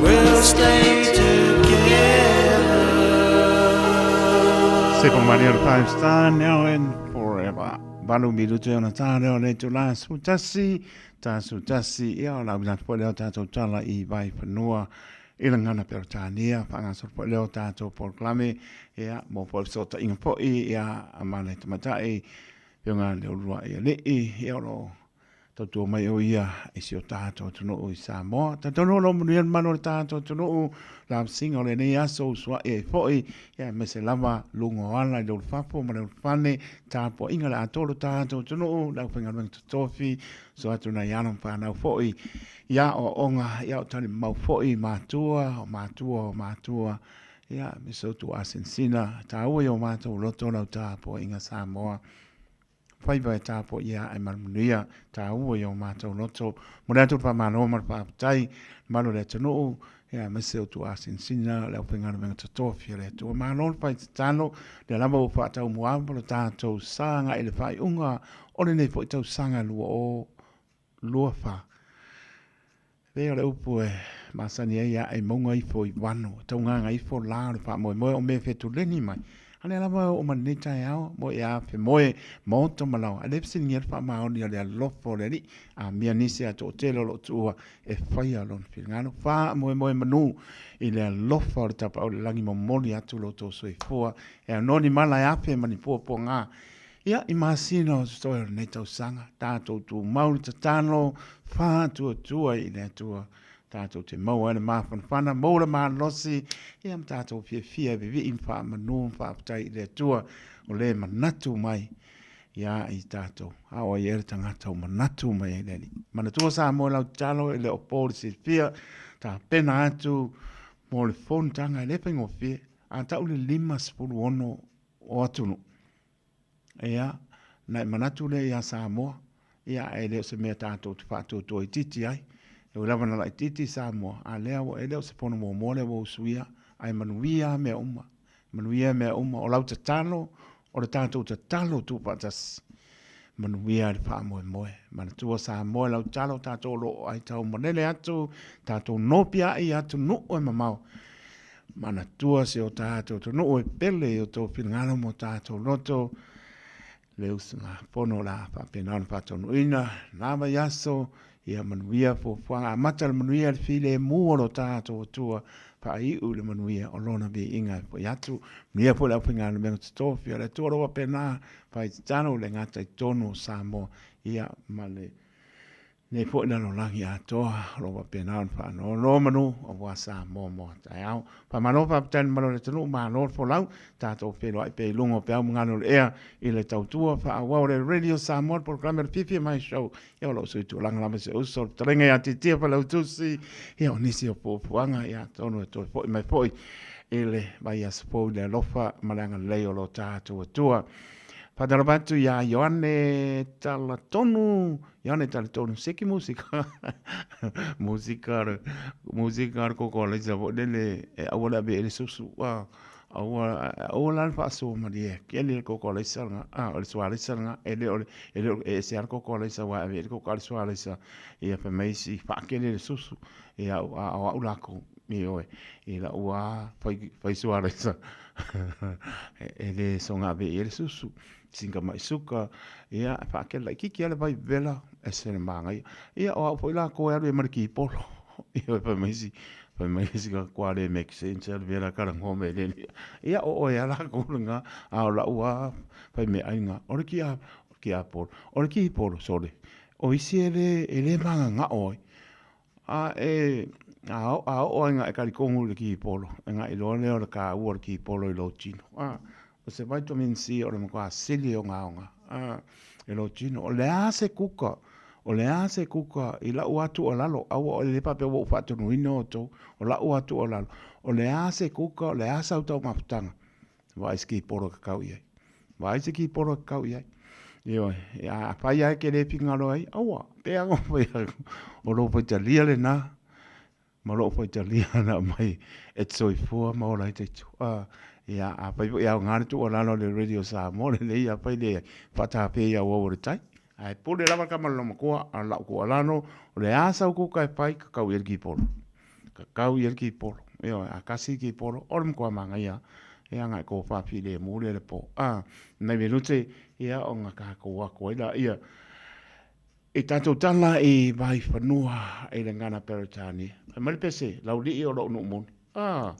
We'll stay together. Sepo Maria le Five Star Now and Forever. Valu minute ona tā reo le tū la 11, tā 11, ia o la uila atu foi lea o tātou tala i Vaifanua i le gagana Peretania, faagasolo foi lea o tātou polokalame, ia, mo foi le fesootaiga foi, ia, ma le tamaitai, Afioga Leuluai Alii, ia o lo o tautua mai o ia i si o tātou atunuu i Samoa. Talitonu o lo o manuia le mamalu o le tātou atunuu, lavasiga o lenei aso usuai ai foi, ia aemaise lava luga o ala i le ulufafo ma le ulufane, tapuaiga le atoa o lo tātou atunuu, le aufaigaluega totofi, so atu nai alo ma fanau foi, ia aoaoga, ia o talimamau foi, matua, o matua, o matua, ia aemaise o tuuasinasina, tāua i o matou loto lau tapuaiga Samoa. Faiva e tapuaia ae manumanuia tāua i o mātou loto. Momoli atu le faamalo ma le faafetai, le mamalu o le atunuu, ia aemaise o tuuasinasina le aufaigaluega totofi a le Atua. Malo le fai tatalo, lea lava ua faataumuaava lo tātou sa agai i le faaiuga o lenei foi tausaga 2024. Pei o le upu e masani ai ae mauga ifo i vano, e taugaga ifo la o le faamoemoe o mea fetuleni mai. A lea lava e oo mai lenei taeao, mo e afemoe, maota ma laoa, e le fesiligia le faamaoni o le alofa o le Alii, amia nisi a toatele o lo o tuua e faia lona finagalo. Faamoemoe manu i le alofa o le Tapaau i le Lagi momoli atu lo outou soifua e aunoa ni mala e afe ma ni puapuaga Ia, i masina o totoe o lenei tausaga, tatou tumau le tatalo faatuatua i le Atua, tatou te maua ai le mafanafana, maua le malosi, ia ma tatou fiafia e vivii ma faamanu ma faafetai i le Atua o le manatu mai ia i tatou. A o ai ea le tagata o manatu mai ai le Alii? Manatua Samoa i lau tatalo e le o po le silafia, tapena atu mo le fonotaga e le faigofie, a tau le 56 o atunuu. Ia, na e manatu lea ia Samoa, ia e le o se mea tatou te faatuatua itiiti ai. E ui lava na laitiiti Samoa, a lea ua, e le o se fono muamua lea ua usuia, ae manuia lava mea uma. Manuia mea uma. O lau tatalo, o le tatou tatalo tuufaatasi, manuia le faamoemoe. Manatua Samoa i lau tatalo, tatou o lo o aitaumalele atu, tatou nopiai i atunuu e mamao. Manatua si o tatou atunuu e pele i o outou finagalo ma o tatou loto, le usugafono o le a faapena ona faataunuuina na vaiaso, ia manuia fuafuaga, amata le manuia le filemu o lo tatou Atua, faaiu le manuia o lona viiga e foi atu, manuia foi le aufaigaluega totofi a le Atua o lo o faapena fai tatalo le gata i totonu o Samoa, ia ma le Nei foi lalolagi atoa o lo o faapena ona faanonomanu aua Samoa mo a taeao. Faamalo faafetai i le mamalu o le atunuu, malo le folau, tatou feiloai pea i luga o peau ma galo o le ea i le tautua faaauau a le Radio Samoa, le polokalame o le Fiafia Mai Show. Ia o lou sui tulaga lava si ou uso, le fetalaiga ia Titia Failautusi, ia o nisi o fuafuaga, ia atonu e toe foi mai foi i le vaiaso fou i le alofa ma le agalelei o lo tatou Atua. Faatalofa atu iā Ioane Talatonu, Ioane Talatonu, se ki musika, musika le, musika le koko alaisa foi lele e aua le ave i ai le susu, a, aua, aua la le faasoa malie, keli le koko alaisa lena, a, o le sualaisa lena, e le o le, e le o, e ese lava le koko alaisa aua e ave i ai le koko a le sualaisa, ia fai mai isi, faakele le susu, ia au, a o au lakou, ioe, i lau lava fai, fai sualaisa. E le soga ave i ai le susu, singa mai suka, ia, e faakele laitiiti lava le vai vela, ese le manaia. Ia, o au foi la ko e alu ai ma le kipolo. Ia, fai mai isi, fai mai isi ka kua le make sense le vela ka rangoa mai le lia. Ia, o oe lava lakou lena, a o lau lava fai meaai lena, o le kia, kiapolo, o le kipolo, sole, o isi e le, e le magagao ai. A e, a, a oo ai ina e talitonu i le kipolo, ona iloa lea o le taua o le kipolo i lou tino. A, o se vitamin C o le matua sili ona aoga, a, i lou tino. O le a se kuka, o le a se kuka i lau lava tuualalo, aua e le faapea ua ou faatonuina outou, o lau lava tuualalo, o le a se kuka, o le a sau taumafataga, Vaai se kipolo e kakau i ai. Vaai se kipolo e kakau i ai. Ioe, a fai lava e te le finagalo ai, aua, pei lava ona fai atu, o lou faitalia lena. ma lou faitalia na aumai e te soifua ma ola ai taitu. A, ia, afai foi e aoga le tuualalo a le Radio Samoa, lelei afai le faatafea i auau o le tai. Ae pule lava le tama le loomatua, a o lau tuualalo, o le a sau kuka e fai, kakau i ai le kipolo. Kakau i ai le kipolo. Ioe, a kasi le kipolo, o le matua manaia lava. Ia na e tofa filemu lea i le po. A, nai minute, ia ona tatou o atu ai laia. I tatou tala i Vaifanua i le gagana Peretania. Fai mai le pese, Laulii o lou nuu moni. Ah.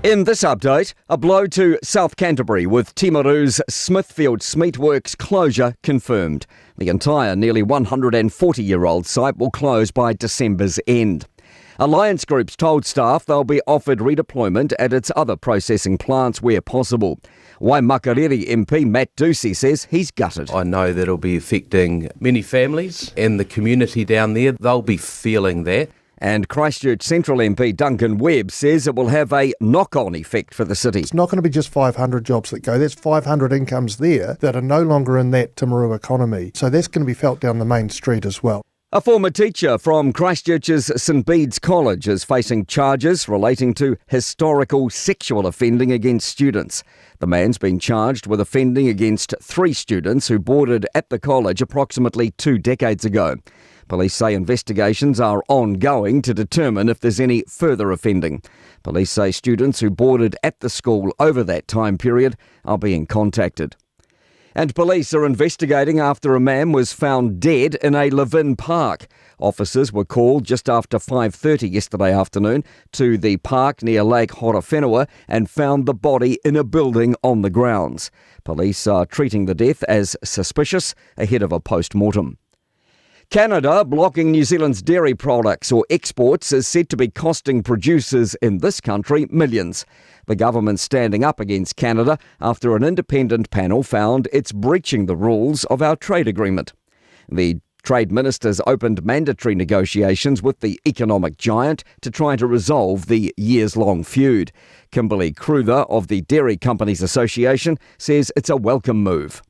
In this update, a blow to South Canterbury with Timaru's Smithfield Meatworks closure confirmed. The entire nearly 140 year old site will close by December's end. Alliance Group's told staff they'll be offered redeployment at its other processing plants where possible. Waimakariri MP Matt Doocey says he's gutted. I know that'll be affecting many families and the community down there. They'll be feeling that. And Christchurch Central MP Duncan Webb says it will have a knock on effect for the city. It's not going to be just 500 jobs that go, that's 500 incomes there that are no longer in that Timaru economy. So that's going to be felt down the main street as well. A former teacher from Christchurch's St Bede's College is facing charges relating to historical sexual offending against students. The man's been charged with offending against three students who boarded at the college approximately two decades ago. Police say investigations are ongoing to determine if there's any further offending. Police say students who boarded at the school over that time period are being contacted. And police are investigating after a man was found dead in a Levin park. Officers were called just after 5:30 yesterday afternoon to the park near Lake Horowhenua and found the body in a building on the grounds. Police are treating the death as suspicious ahead of a post-mortem. Canada blocking New Zealand's dairy products or exports is said to be costing producers in this country millions. The government standing up against Canada after an independent panel found it's breaching the rules of our trade agreement. The Trade ministers opened mandatory negotiations with the economic giant to try to resolve the years long feud. Kimberly Crewther of the Dairy Companies Association says it's a welcome move.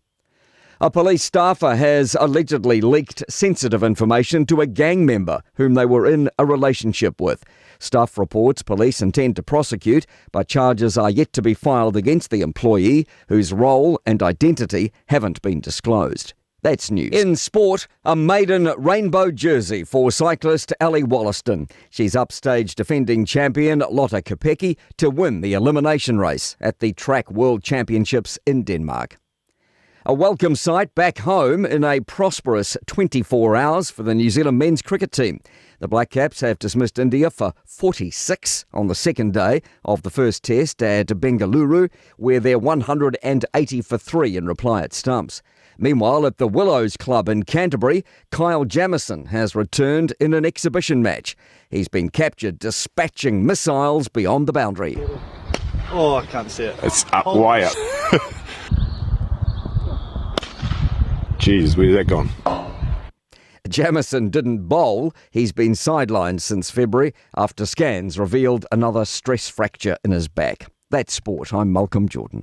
A police staffer has allegedly leaked sensitive information to a gang member whom they were in a relationship with. Stuff reports police intend to prosecute, but charges are yet to be filed against the employee whose role and identity haven't been disclosed. That's news. In sport, a maiden rainbow jersey for cyclist Ally Wollaston. She's upstaged defending champion Lotte Kopecky to win the elimination race at the Track World Championships in Denmark. A welcome sight back home in a prosperous 24 hours for the New Zealand men's cricket team. The Black Caps have dismissed India for 46 on the second day of the first test at Bengaluru, where they're 180 for 3 in reply at stumps. Meanwhile, at the Willows Club in Canterbury, Kyle Jamieson has returned in an exhibition match. He's been captured dispatching missiles beyond the boundary. Oh, I can't see it. It's up, way up. Jesus, where's that gone? Jamieson didn't bowl. He's been sidelined since February after scans revealed another stress fracture in his back. That's sport. I'm Malcolm Jordan.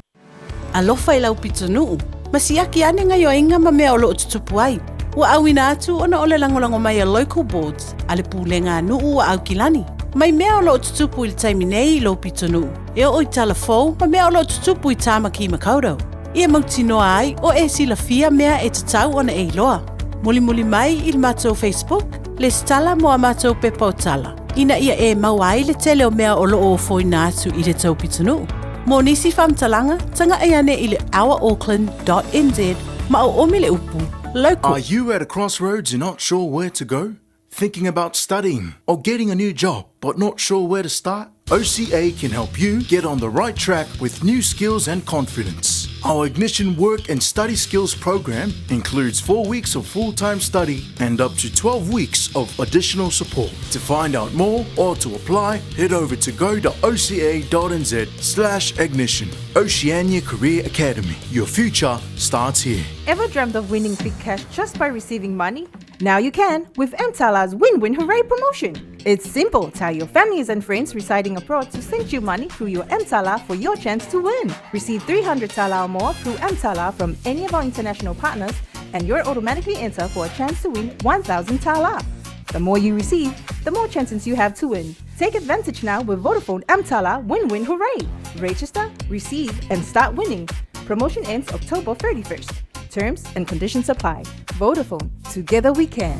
Alofa i lau pitonuu, ma siaki ane gaioiga ma mea o loo tutupu ai. Ua auina atu ona o le lagolago mai a Local Boards a le Pulega a Nuu a Aukilani. Mai mea o loo tutupu i le taimi nei i lou pitonuu, e oo i tala fou ma mea o loo tutupu i Tāmaki Makaurau. Ia mautinoa ai o e silafia mea e tatau ona e iloa. Mulimuli mai i le matou Facebook, lesitala mo a matou pepa o tala, ina ia e maua ai le tele o mea o loo ofoina atu i le tou pitonuu. Mo nisi faamatalaga, taga'i ane i le ourauckland.nz ma oomi le upu local. Are you at a crossroads and not sure where to go? Thinking about studying or getting a new job but not sure where to start? OCA can help you get on the right track with new skills and confidence. Our Ignition Work and Study Skills program includes 4 weeks of full-time study and up to 12 weeks of additional support. To find out more or to apply, head over to go.oca.nz slash ignition. Oceania Career Academy. Your future starts here. Ever dreamt of winning big cash just by receiving money? Now you can with Mtala's Win Win Hooray promotion. It's simple. Tell your families and friends residing abroad to send you money through your Mtala for your chance to win. Receive 300 Tala or more through Mtala from any of our international partners, and you're automatically entered for a chance to win 1,000 Tala. The more you receive, the more chances you have to win. Take advantage now with Vodafone Mtala Win Win Hooray. Register, receive, and start winning. Promotion ends October 31st. Terms and conditions apply. Vodafone, together we can.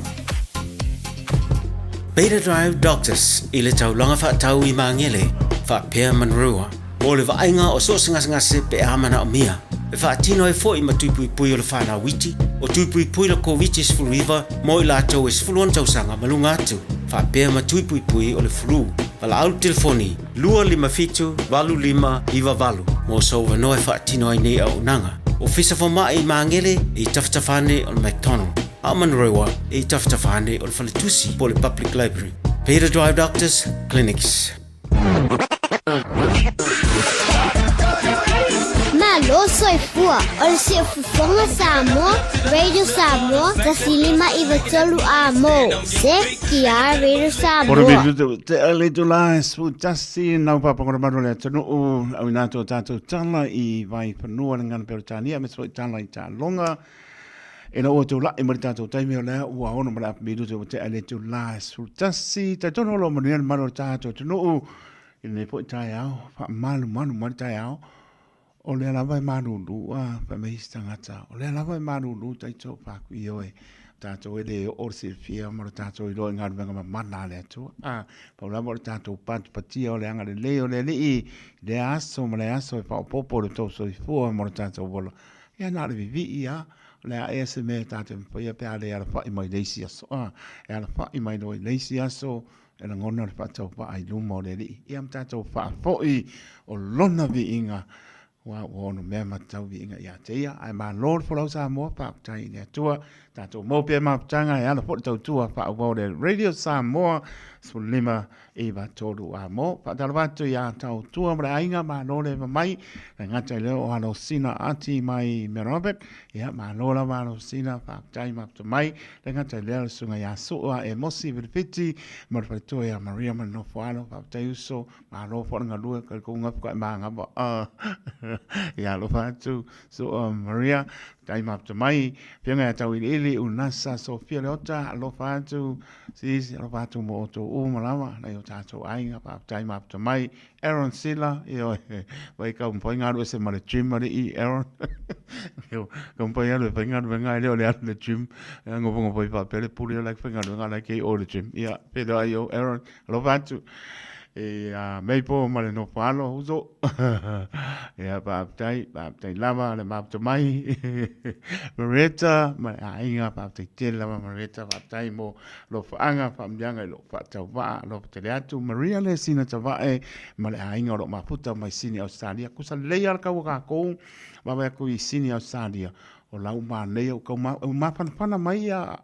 Beta Drive Doctors i le taulaga faatau i Magele faapea Manurewa mo le vaaiga o so o se gasegase pe a manaomia e faatino ai foi ma tui puipui o le fanau iti o tui puipui le Koviti-19 mo i latou e 16 tausaga ma luga atu faapea ma tui puipui o le flu. Valaau le telefoni 257 8598 mo sou avanoa e faatino ai nei auaunaga. Ofisa Fomai i Magele e i tafatafa ane o le McDonald, a o Manurewa e i tafatafa ane o le Faletusi po o le Public Library. Beta Drive Doctors Clinics. Malo soifua, o le Siufofoga Samoa, Radio Samoa, 1593 A mo, se ki Radio Samoa. Ora me te te ale tu la su tasi nau papa kora manu le atunuu au ina tō tātou tala i vai whanua le ngana Peretania me so i tala i tālonga e na ua tau lai ma le tātou taimi o lea ua ono ma le api miru te te ale tu la su tasi tai tono lo manu le manu o tātou atunuu i lenei foi taeao whaamalu malu mai le taeao O lea lava e malūlū a fai mai isi tagata, o lea lava e malūlū taito pāku i oe, tātou e le oo le silafia ma lo tātou iloa i galuega mamana a le Atua. A, pau lava o le tātou patipatia o le agalelei o le Alii i lea aso ma le aso e faaopoopo i lo tou soifua ma lo tātou ola. Ia na o le vivii a, o le a ea se mea e tātou e mafaia pe a le alafai mai le isi aso. A, e alafai mai loa i le isi aso, e lagona le faataupaa i luma o le Alii. Ia ma tātou faafoi o Lona viiga. Ua ua ono mea ma tau viiga ia te ia. Ae malo le folau Samoa, faafetai i le Atua. Tatou maua pea mafutaga e ala foi le tautua faaauau le Radio Samoa 15 9 3 a mo. Faatalofa atu ia Tautua ma le aiga, malo le eva mai. Le gata i lea o Alosina Ati mai Mary Robert. Ia, malo lava Alosina, faafetai mafuta mai. Le gata i lea o le susuga ia Sua e Mosi Vilifiti ma le faletua ia Maria ma le nofo alo. Faafetai uso, malo foi le galue, kai kou ngafu ka e māgava. Ia alofa atu Sua Maria, faafetai mafuta mai. Afioga ia Tauiliili, Unasa, Sofia Leota, alofa atu. Sis, alofa atu mo outou uma lava, nai o tātou aiga, faafetai mafuta mai. Aaron Sila, ioe, vai kau mawhai ngā ese ma le gym ari i, Aaron. Kau mawhai alu e whai ngā ruenga e leo le alu le gym. Ia ngopo ngopo i whapele puri o like whai ngā ruenga like i o le gym. Ia, pēle ai o, Aaron, alofa atu. E a mei po ma le nofo alo uso. Ia faafetai, faafetai lava le mafuta mai. Marietta ma le aiga, faafetai tele lava Marietta, faafetai mo alofaanga, faamanuiaga i lou faatauvaa, alofa tele atu. Maria le sina tavae ma le aiga o lo o mafuta mai Sini Australia. Kusa lelei lava le kau a kākou, vaavaai atu i Sini Australia. O la ua manaia, ua tau mafanafana mai a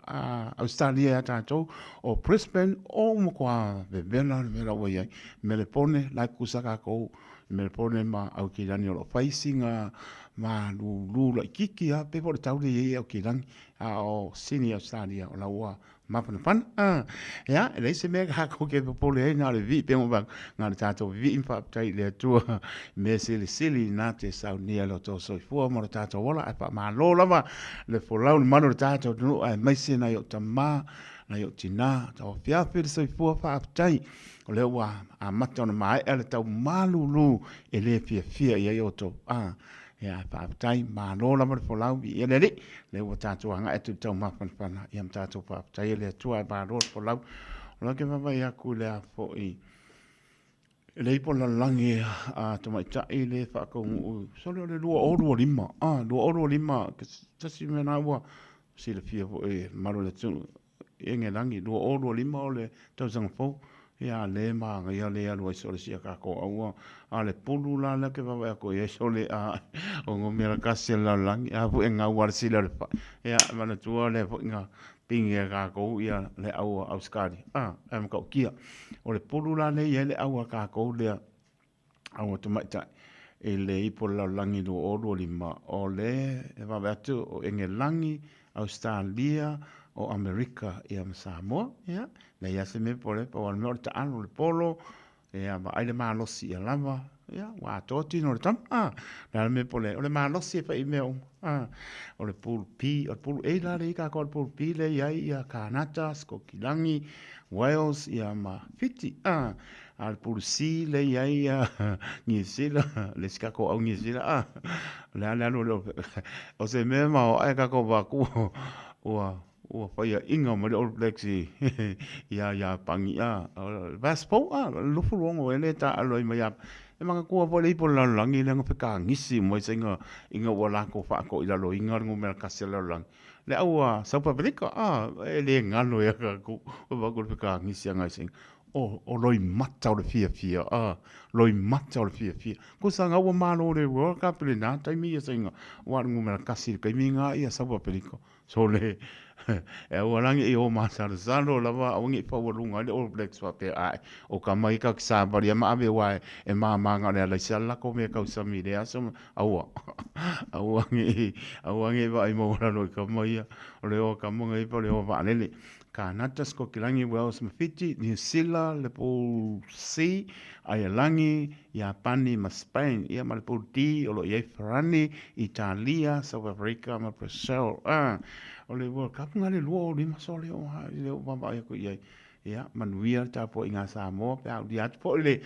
Ausetalia ia tatou, o Brisbane, o ua matua vevela le mea la ua i ai. Melepone, la e tutusa tatou i Melepone ma Aukilani o lo o fai sina malulu laitiiti lava, pei foi o le tau lea e i ai i Aukilani, a o Sini Ausetalia o la ua Mafanafana, a, ia, e leai se mea kākou ke popole ai, na o le vivii pea ma fai atu, na o le tatou vivii ma faafetai i le Atua i mea silisili na te saunia i lo outou soifua ma lo tatou ola, ae faamalo lava le folau i le malu o le tatou atunuu, aemaise nai ou tama, nai ou tina, tauafiafi le soifua, faafetai o lea ua amata ona maea le tau malulu e le fiafia i ai outou, a. Ia, faafetai, malo lava le folau, viia le Alii, lea ua tatou agai atu i le taumafanafana, ia ma tatou faafetaia le Atua, ae malo le folau. O la ke vaavaai atu i le a foi, i le ipo lalolagi a tamaitai le faataunuu, sole o le 2025, a, 2025, tasi mea na ua silafia foi e le mamalu o le atunuu, i Engelagi, 2025 o le tausaga fou, ia le manaia le alu ai sole sia kākou aua, a le pulu la lea ke vaavaai atu i ai sole a o numera tasi o le lalolagi, a foi e gau a le sila o le fai, ia manatua lea foi na pine e kākou ia le au a Ausetalia, a, e matautia. O le pulu la lea e i ai le au a kākou lea, au a tamaitai i le ipu o le lalolagi 2025, o le e vaavaai atu o Engelagi, Ausetalia, o Amerika ia ma Samoa. Ia, leai lava se mea pole, pau lava le mea o le taalo, le polo, ia vaai le malosi ia lava, ia ua atoa tino o le tama. A, le a le mea pole, o le malosi e fai i mea uma. A, o le pool P, o le pool A la lea i kākou, o le pool B lea i ai ia Kānata, Sikokilagi, Wales, ia ma Fiti. A, A o le pulusi lea i ai ia Niu Sila, le isi tatou au Niu Sila, a, o le a le alu o le o se mea maoae tatou vaku ua ua faiaina mai le All Blacks i ia Iapani, a, o le vast pou, a, 26 ea lea e taaalo ai ma Iapani. E manatua foi le ipu o le lalolagi lea na fekagisi uma ai ina ina ua latou faatoilaloina le numera tasi o le lalolagi. Le au a South Africa, a, e le galo ia tatou, ua vaai atu i le fekagisi a nai saina. O, o loimata o le fiafia, a, loimata o le fiafia. Kusa nga ua malo le World Cup i lena taimi ia sainga, ua le numera kasi i le taimi nga ia South Africa. So le, e aua la nei o masalosalo lava, aua nei faualuga ai le All Blacks faapea, ae, o ka mai ka savali ma ave aua e, e mama na o le alaisa le latou mea tausami i lea aso, aua, aua nei, aua nei vaai maualalo i kama ia, o le o a kama nei po o le o a vaalele. Kānata, Skokilangi, Wales ma Fiti, Niu Sila, le Pool C, Aialagi, Iapani ma Spain, ia ma le Pool D o lo o i ai Farani, Italia, South Africa ma Brazil. Ah, o le World Cup nga le 25 sole o ha le o vaavaai atu i ai. Ia, manuia le tapuaiga a Samoa pe a ulia atu foi le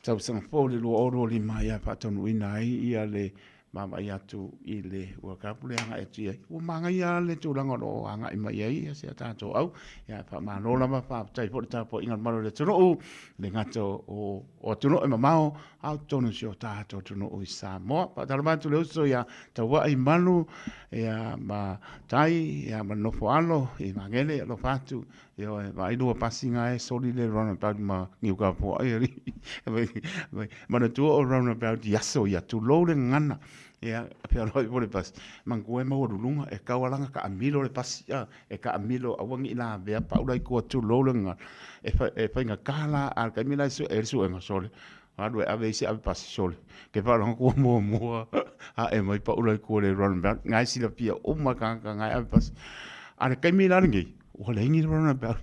tausaga fou le 2025 ia faataunuuina ai ia le Vaavaai atu i le World Cup le agai atu i ai. Ua manaia lava le tulaga o lo o agai mai ai si a tatou au. Ia, faamalo lava, faafetai foi le tapuaiga a le mamalu o le atunuu, e le gata o atunuu e mamao, a o totonu o si o tatou atunuu i Samoa. Faatalofa atu i le uso ia Tauai Malu, ia, ma Tai, ia, ma le nofo alo i Magele, alofa atu. Ioe, vaai lua pasi na e soli le runabout ma Niukapoa ai alii. Manatua o runabout i aso ia, tulou le gagana. Ia, fealuai foi le pasi, manatua e maualuluga, e tau lava ona taamilo le pasi, a, e taamilo aua ne i lavea pau la i tua, tulou le gagana. E faigata la, a o le taimi la e sue ai le suega, sole, alu e ave isi ave pasi, sole, e te faalogo atu ua muamua ae mai pau la i tua i le runabout. Na e silafia uma e tagata na e ave pasi. A o le taimi la lenei, Ua leai ni runabout.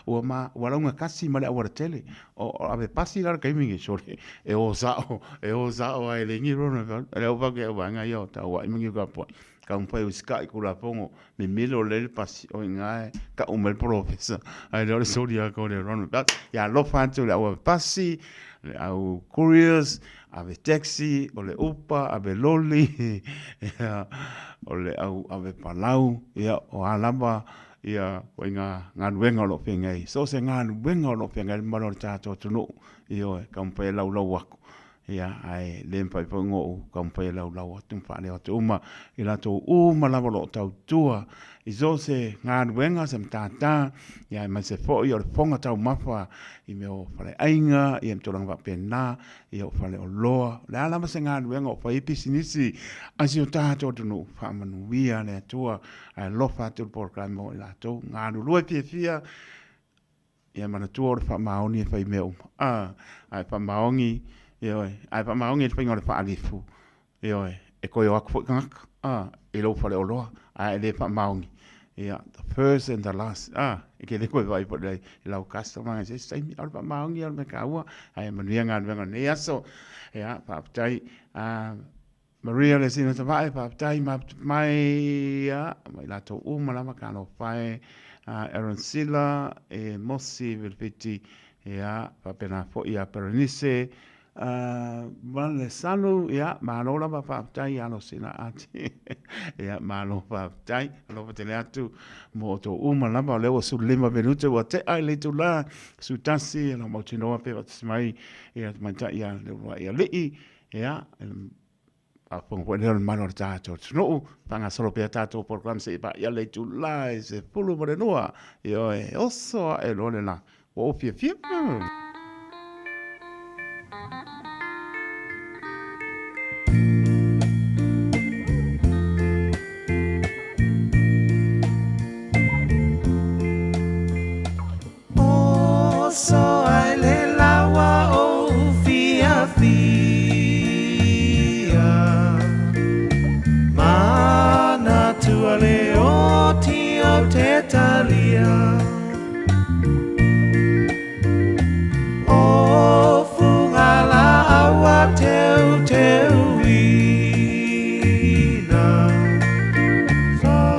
Ua ma, ua laugatasi ma le aualatele. O, o ave pasi la le taimi nei, sole, e o sao, e o sao lava e leai ni runabout. O lea ua fai atu vaega ia o Tauai ma Niukapoai, taumafai e usitai i Tulafono, mimilo lelei le pasi, o i ina e tau mai le polofesa, ae le o le soli atu o le runabout. Ia alofa atu i le au ave pasi, le au couriers, ave taxi, o le upa, ave loli, ia, o le au ave palau, ia, o a lava ia ituaiga galuega o lo o feagai ai. So o se galuega o lo o feagai ai le mamalu o le tatou atunuu, ioe, taumafai e laulau atu, ia, ae le mafai foi ona ou taumafai e laulau atu ma faaleo atu uma i latou uma lava o lo o tautua i so o se galuega, se matata, ia aemaise foi o le fofoga taumafa i mea o faleaiga, ia ma tulaga faapena, ia o faleoloa, o le a lava se galuega o fai ai pisinisi a si o tatou atunuu, faamanuia le Atua ae alofa atu le polokalame mo i latou, galulue fiafia, ia manatua o le faamaoni e fai mea uma. A, ae faamaoni, ioe, ae faamaoni i le faiga o le faalifu, ioe, e toe o atu foi tagata, a, i lou faleoloa, ae le faamaoni, ia, the first and the last, a, e te le toe vaai foi i lau customer i se isi taimi, a o le faamaoni ia o le mea taua, ae manuia galuega o lenei aso, ia, faafetai. A, Maria le sina tavae, faafetai mai, ia, ma i latou uma lava, talofa e, Aaron Sila, e Mosi Vilifiti, ia, faapena foi ia Berenice, ma le Salu, ia, malo lava faafetai alo sina ati. Ia, malo faafetai, alofa tele atu mo outou uma lava, o lea ua 15 minute ua tea i le itula 11, e lau mautinoa pe faatasi mai ia tamaitai ia Leuluai Alii, ia, faafofoga foi lea o le mamalu o le tatou atunuu, faagasolo pea tatou polokalame seia paia le itula e 12, ioe, oso ae loa le la. Ua ou fiafia. Oso ai le lawa o fiafia Manatua le oti o te talia O funga la aua teu teuina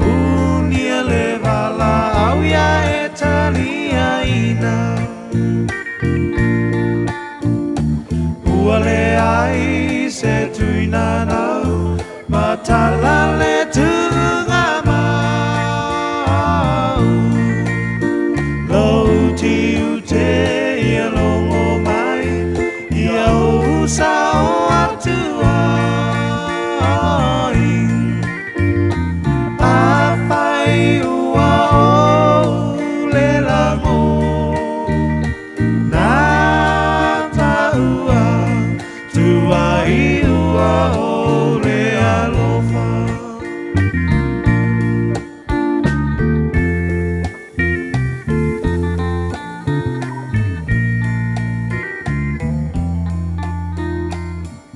Unia le vala au ia e taliaina Ua leai se tuina nau Matala le tuga mau Lou tiu te ia longo mai Ia ou sao atu ai A whai ua ou le lango Nā tāua Tua i ua o le alofa.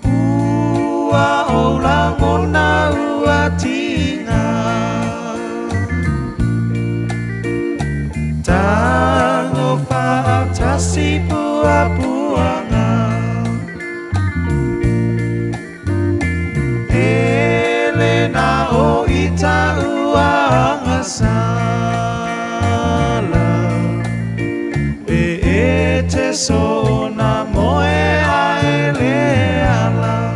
Ua ou lagona ua tinga. Tango faatasi puapuaga. Ele na o ita ua agasala. E e te so na moe a ele ala.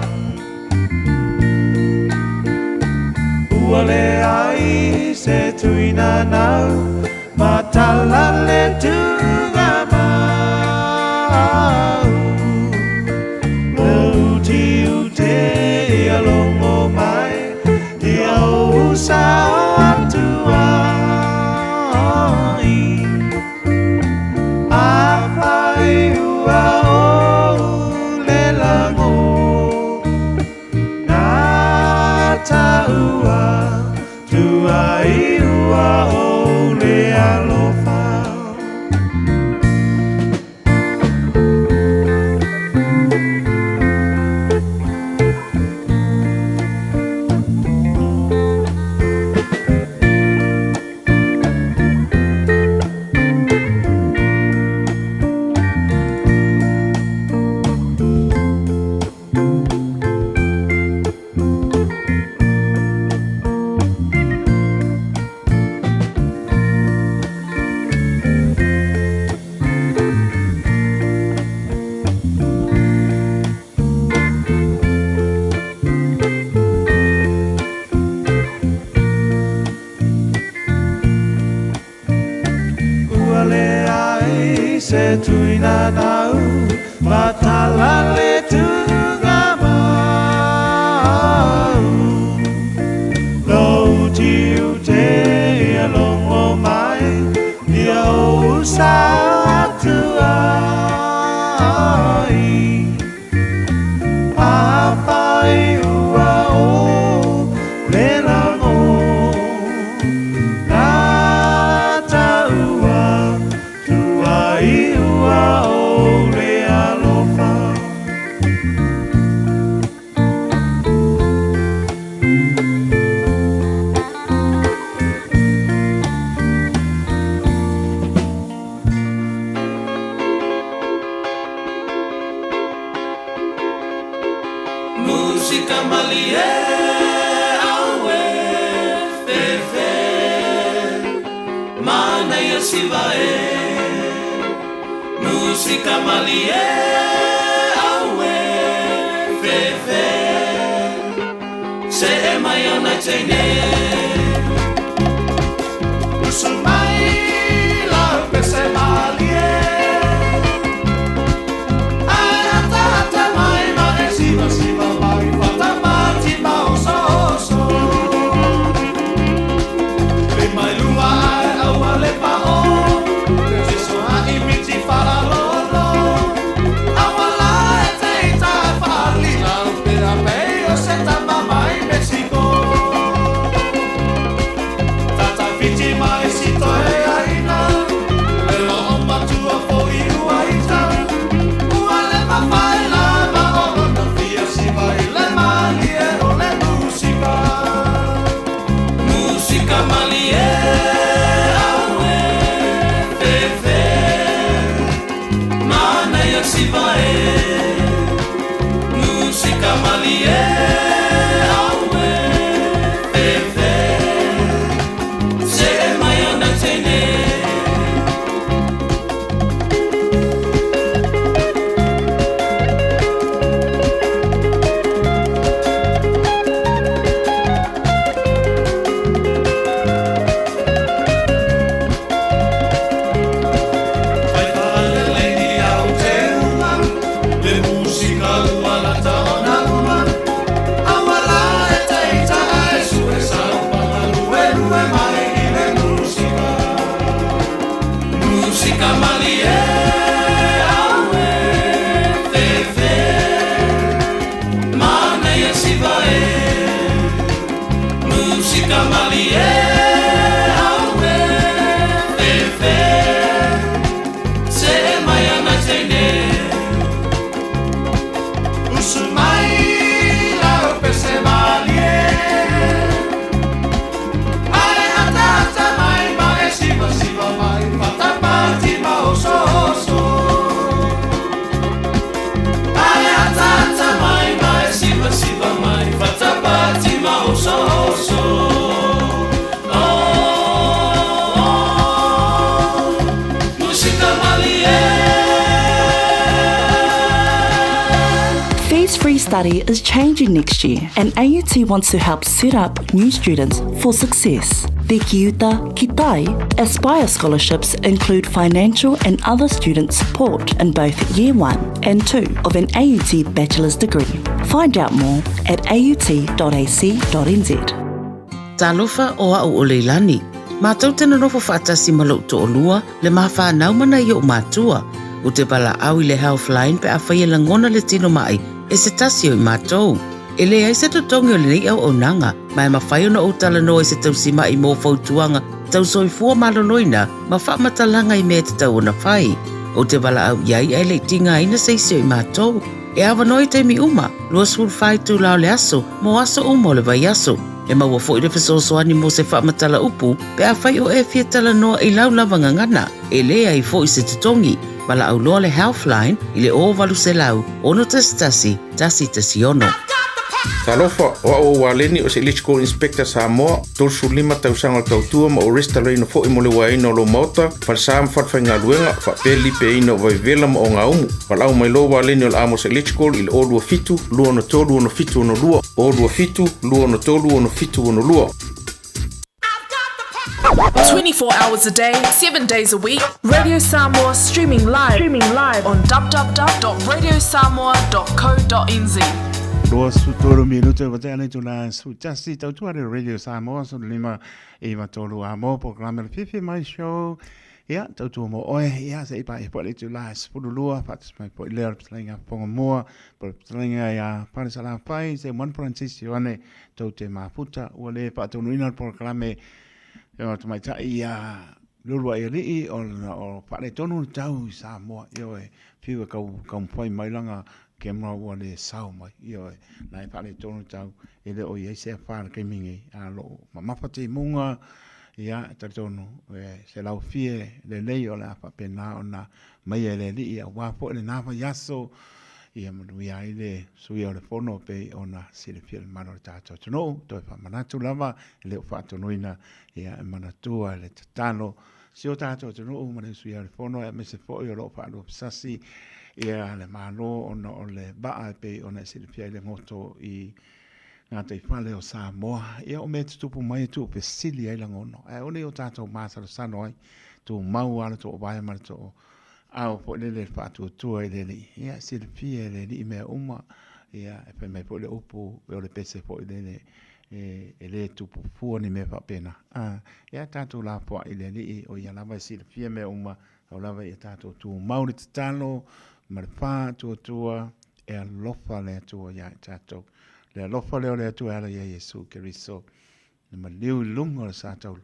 Afai ua ou le lago Nā ua tuai ua ou le alofa. Ua leai se tuina nau matala le tuga mau. Lou tiu te ia longo mai ia ou sa atu ai. Afai ua o le lago Nā taua tuai ua o le alofa. Musika malie aue fefe Manaia siva e Musika malie aue fefe Se e mai ona teine Usu mai lau pese malie Ai ata ata mai ma e siva siva mai Whatamati ma oso oso Le mai lua ai aua le pa o Te soha i miti wharalolo Aua la e te ita whali Lau pea pei o se tama mai Mexico Tata whiti mai si toe aina Le o matua fo i ua ita Ua le mawhai la ma o lona fia siva i le malie o le musika. Musika malie aue fefe Manaia siva e Musika malie aue fefe Se e mai ona teine. Fai whaalelei ni au te uma Le musika ua lata ona uma Aua la e te ita e sue sau Panga lue lue mai i le musika. Musika malie aue fefe Manaia siva e Musika malie aue fefe Se e mai ana teine. Usu mai lau pese malie Ai ata ata mai ma e siva siva mai Whatamati ma oso oso Ai ata ata mai ma e siva siva mai Whatamati ma oso oso Oh, oh, Musika malie. Fees Free Study is changing next year, and AUT wants to help set up new students for success. The Kiuta Kitai Aspire scholarships include financial and other student support in both Year 1 and 2 of an AUT bachelor's degree. Find out more at aut.ac.nz. Talofa o au o Leilani. Matou te nonofo faatasi ma lou toalua, le ma fanau ma nai o'u matua. Ou te valaau i le Healthline pe afai e lagona le tino ma'i e se tasi o i matou. E leai se totogi o lenei auaunaga, ma e mafai ona ou talanoa i se tausima'i mo fautuaga tau soifua maloloina ma faamatalaga i mea e tatau ona fai. Ou te valaau i ai ae le i tigaina se isi o i matou. E avanoa i taimi uma, 24 itula o le aso, mo aso uma o le vaiaso. E maua foi le fesoasoani mo se faamatala upu pe afai o e fia talanoa i lau lava gagana. E leai foi se totogi. Valaau loa le Healthline i le 0800 611 116. Talofa, o au o Waleni o se Electrical Inspector Samoa, 35 tausaga o le tautua ma ou restalaina foi mo le uaeina o lou maota, falesa ma falefaigaluega, faapea le lipeaina o vaivevela ma ogaumu. Valaau mai loa Waleni o le Amos Electrical i le 027 263 6762, 027 263 6762. 24 hours a day, 7 days a week. Radio Samoa streaming live, streaming live on www.radiosamoa.co.nz. 23 minute ua tea nei tula 11 tautua le Radio Samoa 15 i tolu a mo programe le fifi mai show ia tautua mo oe ia se i pa e po le tula 12 faatasi mai foi lea o le fetalaiga Fofoga Mua po o le fetalaiga ia Pale Salafai se One Francis Ioane tou te mafuta ua le faataunuuina le polokalame o tamaitai ia Leuluaialii ona o faaletonu le tau i Samoa. Ioe, fiu e kau taumafai mai lana camera ua le sao mai. Ioe, na e faaletonu le tau, e le o i ai se afa i le taimi nei, a o lo o mamafa timuga, ia, e talitonu e se laufie lelei o le a faapena ona maia e le Alii aua foi lena vaiaso, ia manuia ai le suia o le fono e pei ona silafia e le mamalu o le tatou atunuu. Toe faamanatu lava, e le o faatonuina, ia e manatua le tatalo si o tatou atunuu ma le suia o le fono, aemaise foi o lo o faaluafesasi ia le Malo ona o le vaa e pei ona e silafia ai le goto i gataifale o Samoa. Ia o mea e tutupu mai e tuufesili ai lagona, ae aua ne i o tatou masalosalo ai, tumau lava le toovae ma le too ao foi lele le faatuatua i le Alii. Ia e silafia e le Alii mea uma, ia e fai mai foi le upu, o le pese foi lele e, e le tupu fua ni mea faapena. A, ia tatou lafoai i le Alii, o ia lava e silafia mea uma, tau lava ia tatou tumau le tatalo ma le faatuatua e alofa le Atua ia i tatou. Le alofa lea o le Atua e ala ia Iesu Keriso, na maliu i luga o le sa taulu,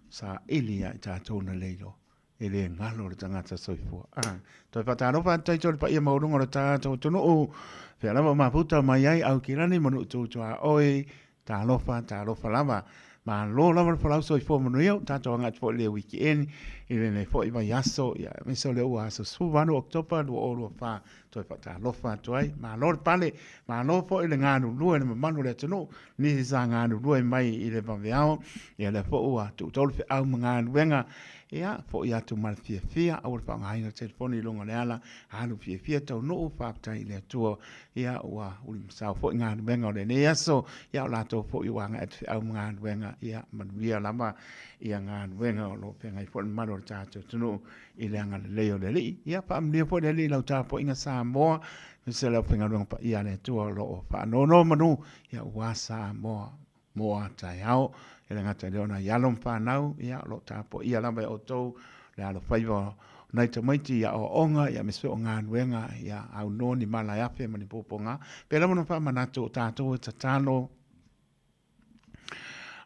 saili ia i tatou na le iloa. E le galo le tagata soifua. Ah, toe faatalofa atu taito le paia maualuga o le tatou atunuu. Fea lava o mafuta mai ai au kilani ma nuu tutuaoi. Talofa, talofa lava. Malo lava le folau soifua manuia. Ua tatou agai atu foi i le weekend i lenei foi vaiaso. Ia, aemaise o lea ua aso 18 Oketopa 2024. Toe faatalofa atu ai. Malo le pale, malo foi le galulue i le mamalu o le atunuu. Nisi sa galulue mai i le vaveao, ia lea foi ua tuutau le feau ma galuega. Ia, foi atu ma le fiafia, aua le faaaogaina le telefoni i luga o le ala, alu fiafia taunuu, faafetai i le Atua. Ia, ua ulimasao foi galuega o lenei aso, ia o latou foi ua agai atu feau ma galuega, ia manuia lava ia galuega o lo o feagai foi le mamalu o le tatou atunuu i le agalelei o le Alii. Ia faamanuia foi le Alii i lau tapuaiga Samoa, aemaise le aufaigaluega paia a le Atua o lo o faanonomanu, ia aua Samoa mo a taeao. E le gata i lea o nai alo ma fanau, ia o lo o tapuaia lava e outou le alofaiva o nai tamaiti i aoaoga, ia aemaise foi o galuega, ia aunoa ni mala e afe ma ni puapuaga. Pei lava ona faamanatu o tatou e tatalo,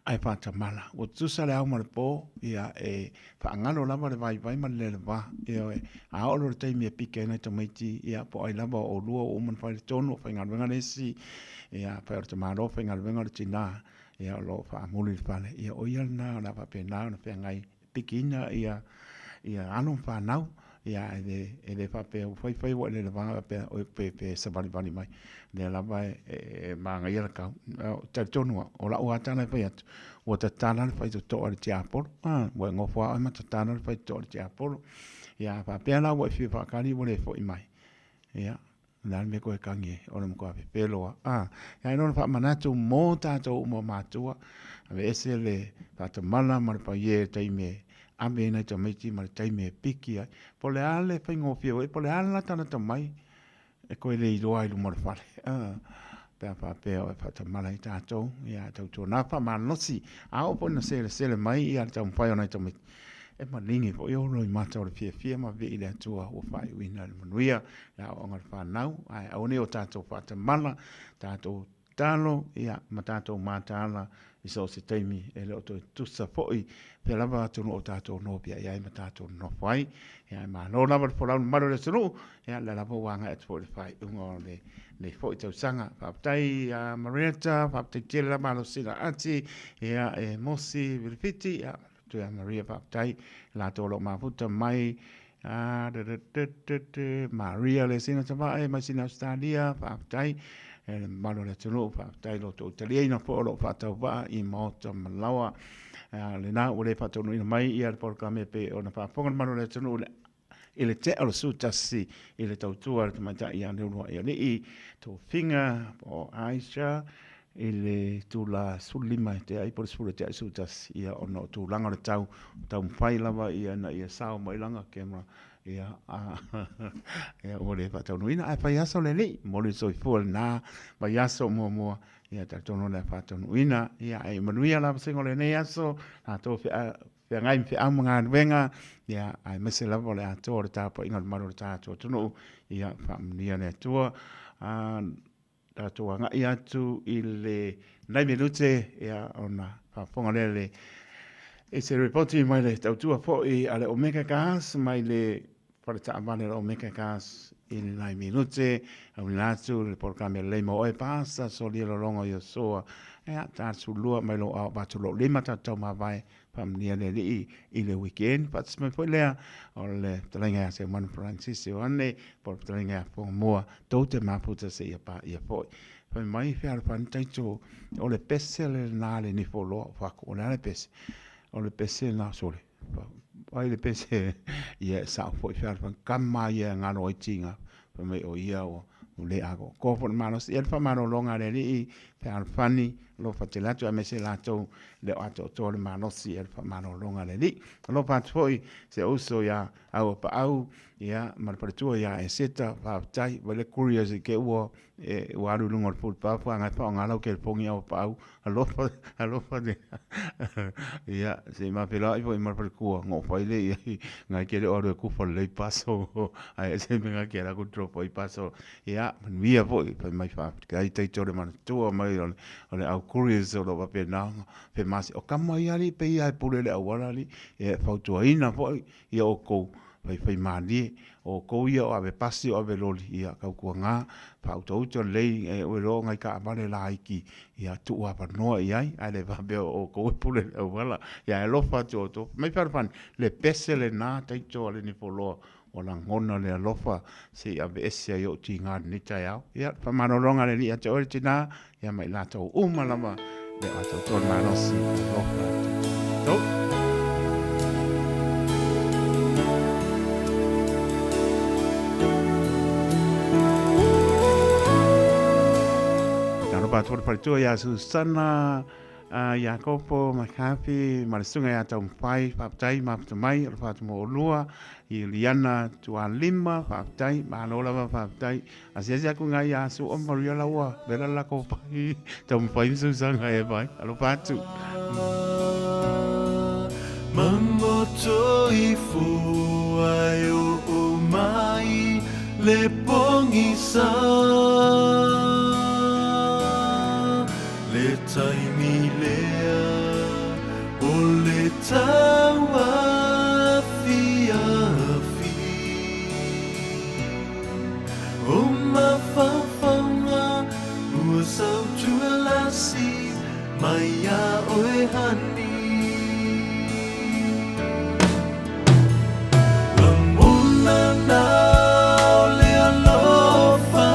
ae faatamala. Ua tutusa le ao ma le po, ia e faagalo lava le vaivai ma le leleva. Ioe, a oo loa i le taimi e piki ai nai tamaiti, ia po o ai lava o oulua ua uma ona fai le tonu, o faigaluega le isi, ia afai o le tamaloa faigaluega o le tina, ia o lo o faamuli i le fale. Ia o ia lena o le a faapena ona feagai pikiina ia ia alo ma fanau ia e le e le faapea ua fai fai ua e leleva faapea oi pe pe savalivali mai lea lava e e manaia le kau talitonu au o lau lava tala e fai atu ua tatala le faitotoa i le tiapolo a ua e nofo lava oe ma tatala le faitotoa i le tiapolo ia a faapea la ua e fia faatali ua le foi mai ia O le a le mea koe kagi ai, o le matua pepelo lava. A, e ai lona faamanatu mo tatou uma matua, aveese le faatamala ma le paie i le taimi e ave ai nai tamaiti ma le taimi e piki ai. Po o le a le faigofie foi, po o le a le latalata mai, e koe le iloa ai luma o le fale. A, pe a faapea o e faatamala ai tatou, ia tautuana faamalosi, a oo foi ina selesele mai ia le taumafai o nai tamaiti, e maligi foi ou loimata o le fiafia ma vii i le Atua ua faaiuina i le manuia le aoaoga a le fanau, ae aua ne i o tatou faatamala, tatou tatalo, ia, ma tatou mataala i so o se taimi e le o toe tutusa foi pea lava atunuu o tatou nopiai ai ma tatou nonofo ai. Ia, ae malo lava le folau mamalu o le atunuu, ia, lea lava ua agai atu foi i le faaiuga o lenei foi tausaga. Faafetai ia Marietta, faafetai tele lava Alosina Ati, ia, e Mosi Vilifiti, ia, atu ia Maria, faafetai latou o lo o mafuta mai. Ah, da, da, da, da, da, Maria le sina tavae mai sina Australia, faafetai. E le mamalu o le atunuu, faafetai lo outou taliaina foi o lo o faatauvaa i maota ma laoa. Ah, lena ua le faataunuuina mai ia le polokalame pei ona faafofoga le mamalu o le atunuu i le tea o le 11 i le tautua a le tamaitai ia Leuluaialii Tofiga po o Aisha i le itula 15 e tea ai po o le 10 e tea ai le 11, ia ona o tulaga o le tau, taumafai lava ia ina ia sao mai lana camera, ia, a, ia ua le faataunuuina, ae fai aso le Alii, momoli le soifua i lena vaiaso muamua, ia talitonu o le a faataunuuina, ia ae manuia la vasega o lenei aso, tatou feagai ma feau ma galuega, ia, aemaise lava o le atoa o le tapuaiga o le mamalu o le tatou atunuu, ia faamanuia le Atua. Tatou agai atu i le nai minute, ia, ona faafofoga lea le i se ripoti mai le tautua foi a le Omega Gas mai le fale taavale o le Omega Gas i le nai minute auina atu le polokalame lelei mo oe pasa solia lologo Iosua ia ta sulua mai lou ao avatu lou lima tatou taumavae Faamanuia le Alii i le weekend. Faatasi mai foi lea o le fetalaiga ia Seumanu Francis Ioane po o le fetalaiga ia Fogamua tou te mafuta seia paia foi. Fai mai fealofani taito o le pese lena le nifoloa o fako. O le a le pese? O le pese lena sole. Ai le pese ia e sao foi fealofani kama ia e galo ai tiga. Fai mai o ia ua Ua le atoatoa foi le malosi. Ia le faamalologa a le Alii, fealofani, alofa tele atu aemaise latou le o atoatoa le malosi. Ia le faamalologa a le Alii. Alofa atu foi se uso ia Auapaau, ia, ma le faletua ia Eseta, faafetai. Vai le couriers i ke ua, e, ua alu i luga o le footpath, agai faaaoga lau telefoni Auapaau. Alofa, alofa te, ia, se i mafeiloai foi ma le faletua, na ou fai lea i ai, ngai ke le o alu e kufa lelei parcel, ae ese mea ngai ke alu atu drop ai parcel. Ia, manuia foi, fai mai faafetai taito le manatua mai o le, o le au couriers o lo o faapena ona femasi. O tama ia alii pei lava e pule i le auala alii, ia e fautuaina foi ia outou faifaimalie, o outou ia o ave pasi o ave loli, ia tautuana, faautauta lelei, e ue loa nai taavale laiti, ia tuu avanoa i ai, ae le faapea o outou e pule i le auala. Ia e alofa atu outou. Fai mai fealofani, le pese lena taito a le nifoloa, ua lagona le alofa se i aveese ai ou tiga i lenei taeao. Ia, faamalologa a le Alii ia te oe le tina, ia ma i latou uma lava le o atoatoa le malosi, alofa atu outou. Talofa atu le faletua ia Susana Iakopo McCarthy ma le susuga ia Taumafai, faafetai mafuta mai, alofa atu mo oulua, i Liana Tualima, faafetai, malo lava faafetai. Asiasi atu ngai ia Sua ma Maria laua, vela le latou pai, Taumafai ma Susana e vai, alofa atu. Mamoto ifo ai o mai le pogisa Le taimi lea o le tauafiafi O mafaufauga ua sautualasi mai iā oe honey Lagona na o le alofa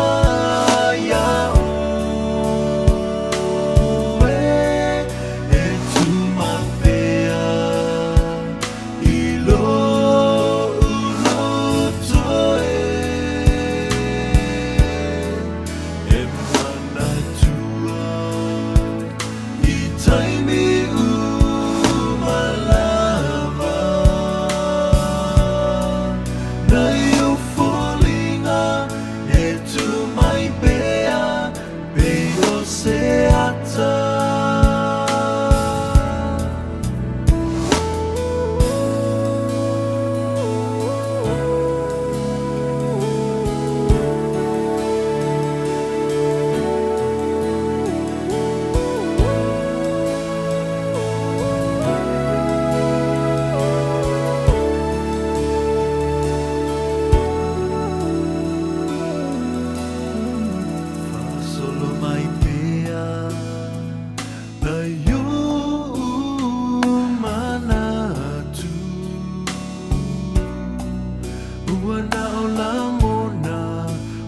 Ua na o lagona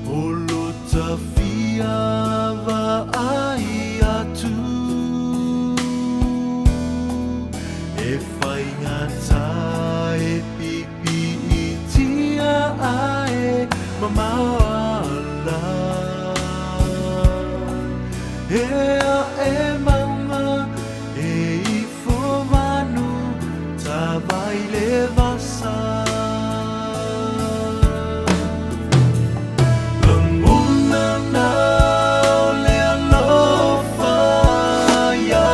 o lo tafia vaai atu E faigata e pipiitia ae mamao ala E ae maunga e ifo vanu tavai le vasa Lagona na o le alofa iā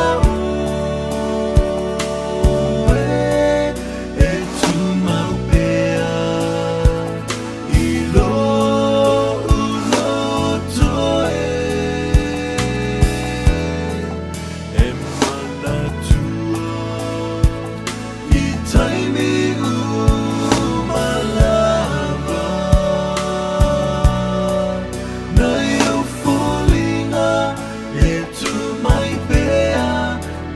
ʻoe E tumau pea i loʻu loto e E manatua i taimi uma lava Nai ou foliga e tu mai pea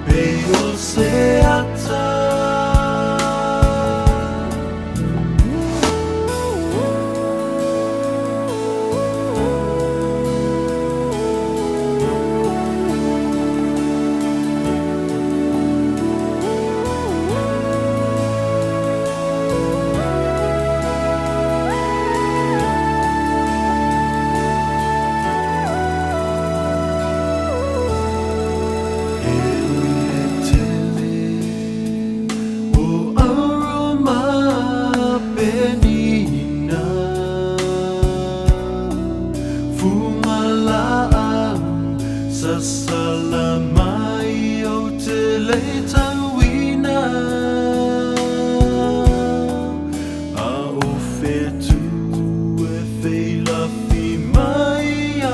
pei o se ata. E ui e tele o Auroma Penina Fugalaau sasala mai ou te le tauina A o whetū e wheilafi mai a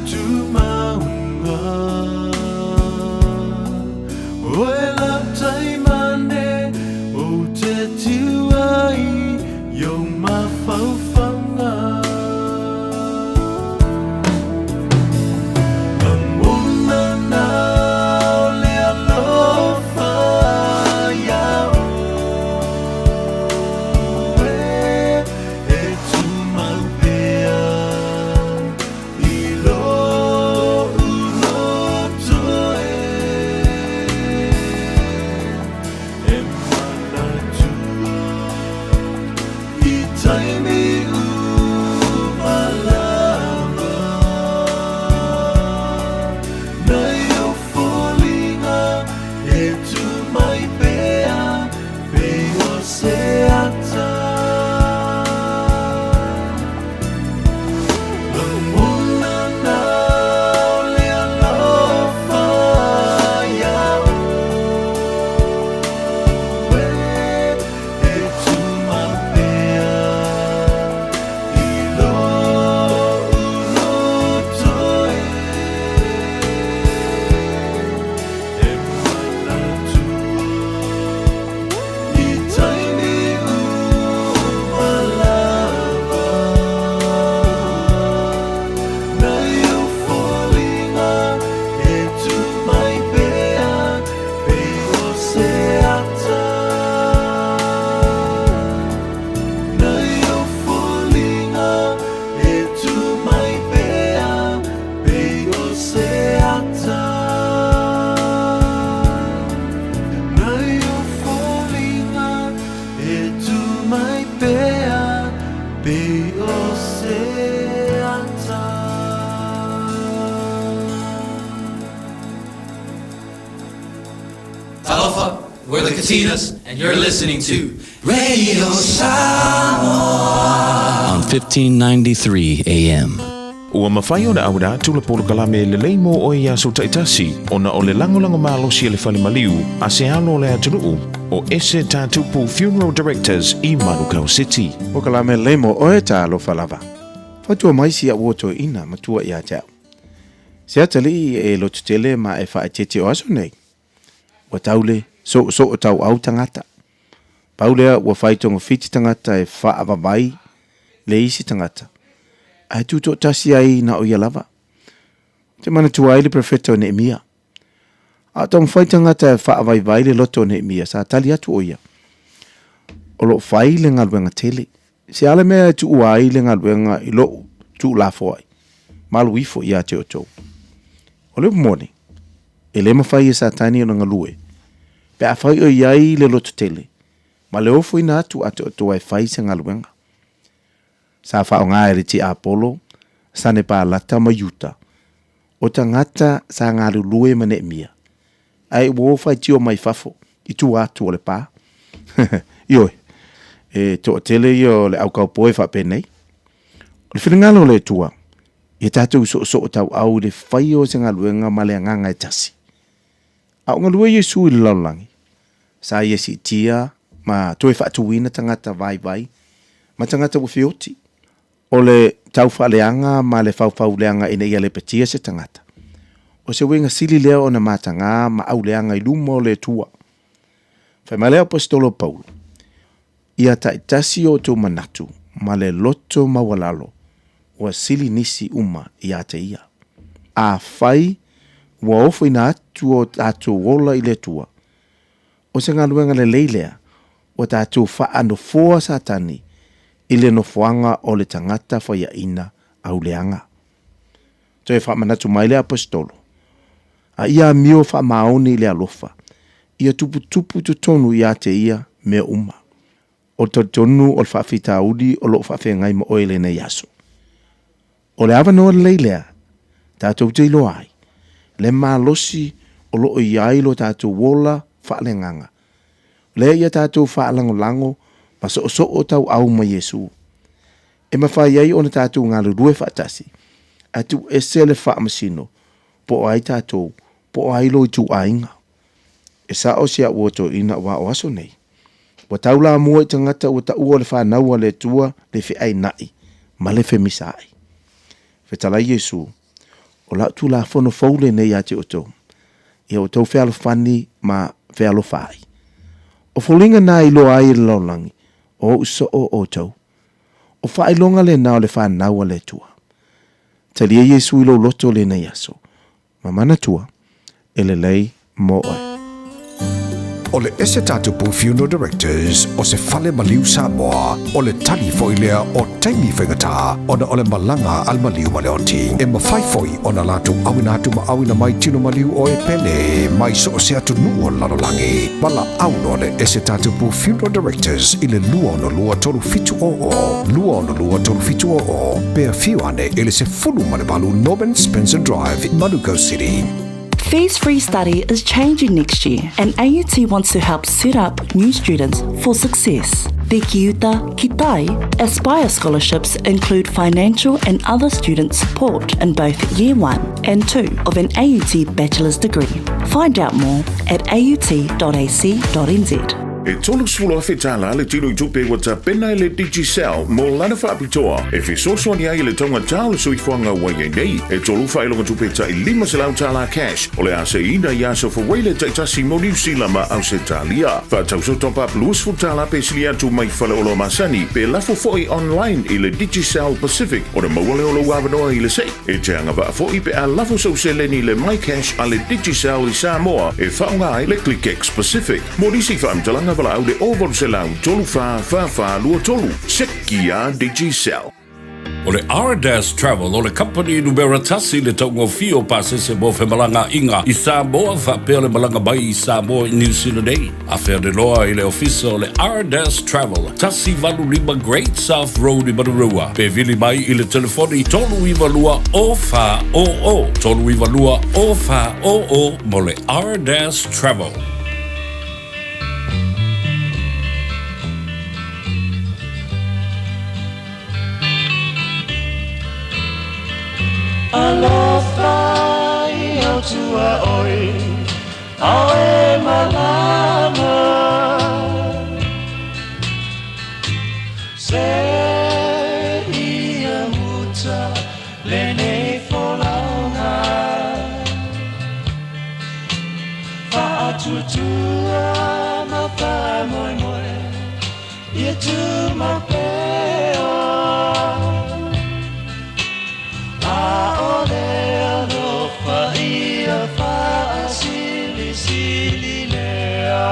Tumaunga Oe lau taimane o te tiu ai i ou mafaufauga. Lagona na o le alofa iā ʻoe e tumau pea i loʻu loto e. E manatua i taimi uma lava Nai ou foliga e tu mai pea pei o se ata Lagona na o le alofa iā ʻoe e tumau pea i loʻu loto e. E manatua i taimi uma lava Nai ou foliga e tu mai pea pei o se ata Nai ou foliga e tu mai pea pei o se ata Nai ou foliga e tu mai pea pei o se ata. Talofa, we're the Katinas, and you're listening to Radio Samoa on 1593 AM. Ua mafai ona auina atu le polokalame lelei mo oe i aso taitasi ona o le lagolago malosi a le fale maliu a se alo o le atunuu o Ese Tatupu Funeral Directors i Manukau City. Polokalame lelei mo oe, talofa lava. Fautua mai si a'u o toeʻina matua iā te a'u. Se atalii e lototele ma e faaeteete o aso nei? Ua tau le soosoo tauau tagata. Pau lea ua fai togafiti tagata e faavavai le isi tagata, ae tutoatasi ai na o ia lava. Ou te manatua ai le perofeta o Neemia. A o taumafai tagata e faavaivai le loto o Neemia, sa tali atu o ia. O loo fai le galuega tele. Se a le mea e tuua ai le galuega i lou tuulafoai, malu ifo ia te outou. O le upu moni, e le mafai e Satani ona galue, pe afai o i ai le lototele, ma le ofoina atu atoatoa e fai se galuega. Sa faaaoga e le tiapolo, Sanepalata ma Iuta, o tagata sa galulue ma Neemia, ae ua o faitio mai fafo i tua atu o le pa. Ioe, e toatele ia o le aukaupoe faapenei. O le finagalo o le Atua, ia tatou soosoo tauau i le faia o se galuega ma le agaga e tasi. A o galue Iesu i le lalolagi, sa ia siitia ma toe faatuina tagata vaivai ma tagata ua feoti. O le taufaaleaga ma le faufauleaga ina ia lepetia se tagata, o se uiga sili lea ona mataga ma auleaga i luma o le Atua. Fai mai le Aposetolo o Paulo, Ia taitasi o outou manatu ma le loto maualalo ua sili nisi uma ia te ia. Afai ua ofoina atu o tatou ola i le Atua, o se galuega lelei lea ua tatou faanofoa Satani i le nofoaga o le tagata faiaina auleaga. Toe faamanatu mai le Aposetolo, A ia amio faamaoni i le alofa, ia tuputupu i totonu ia te ia mea uma. O le talitonu o le faafitauli o lo o faafeagai ma oe i lenei aso. O le avanoa lelei lea tatou te iloa ai le malosi o lo o i ai lo tatou ola faaleagaga, lea ia tatou faalagolago ma soosoo tauau ma Iesu, e mafai ai ona tatou galulue faatasi ae tuuese le faamasino po o ai tatou, po o ai lo ituaiga. E sao si a'u ua toeaina aua o aso nei, ua taulamua i tagata ua taua o le fanau a le Atua le feaina'i ma le femisa'i. Fetalai Iesu, O la'u Tulafono fou lenei ia te outou, ia outou fealofani ma fealofa ai. O foliga na e iloa ai e le lalolagi, o o'u soo outou. O faailoga lena o le fanau a le Atua. Talia Iesu i lou loto lenei aso, ma manatua, e lelei mo oe. O le Esetatapu Funeral Directors o se fale maliu Samoa, o le tali foi lea o taimi faigata ona o le malaga a le maliu ma le oti. E mafai foi ona latou auina atu ma auina mai tino maliu o e pele mai so o se atunuu o le lalolagi. Valaau loa le Esetatapu Funeral Directors i le 262 3700, 262 3700, pe afio ane i le 18 Norman Spencer Drive, Manukau City. Fees-free study is changing next year and AUT wants to help set up new students for success. The Kiuta Kitai Aspire scholarships include financial and other student support in both Year 1 and 2 of an AUT bachelor's degree. Find out more at aut.ac.nz. E 30,000 tālā le tino i tupe ua tapena e le Digicel mō lana faapitoa e fesoasoani ai i le taugata o le soifuaga ua i ai nei. E tolu faailoga tupe tai 500 tālā cash o le a seiina i aso Fawele taitasi mo Niu Sila ma Ausetalia. Faatauso top up 20 tālā pe sili atu mai faleoloa masani pe lafo foi online i le Digicel Pacific ona maua lea o lou avanoa i le sei. E te agavaa foi pe a lafo sou seleni i le MyCash a le Digicel i Samoa e faaaoga ai le ClickX Pacific. Mo nisi faamatalaga valaau le 0800 34 44 23. Seki a Digicel. O le Ardas Travel o le kamupani numera tasi i le taugofie o pasese mo femalagaaiga i Samoa faapea le malaga mai i Samoa i Niu Sila nei. Afea le loa i le ofisa o le Ardas Travel, 185 Great South Road i Manurewa, pe vili mai i le telefoni 392 0400, 392 0400 mo le Ardas Travel. Alofa i au tua oi, ao e malama. Se ia uta lenei folauga. Faatuatua ma faamoemoe ia tumau pea. ʻAʻole alofa ia faasilisili lea.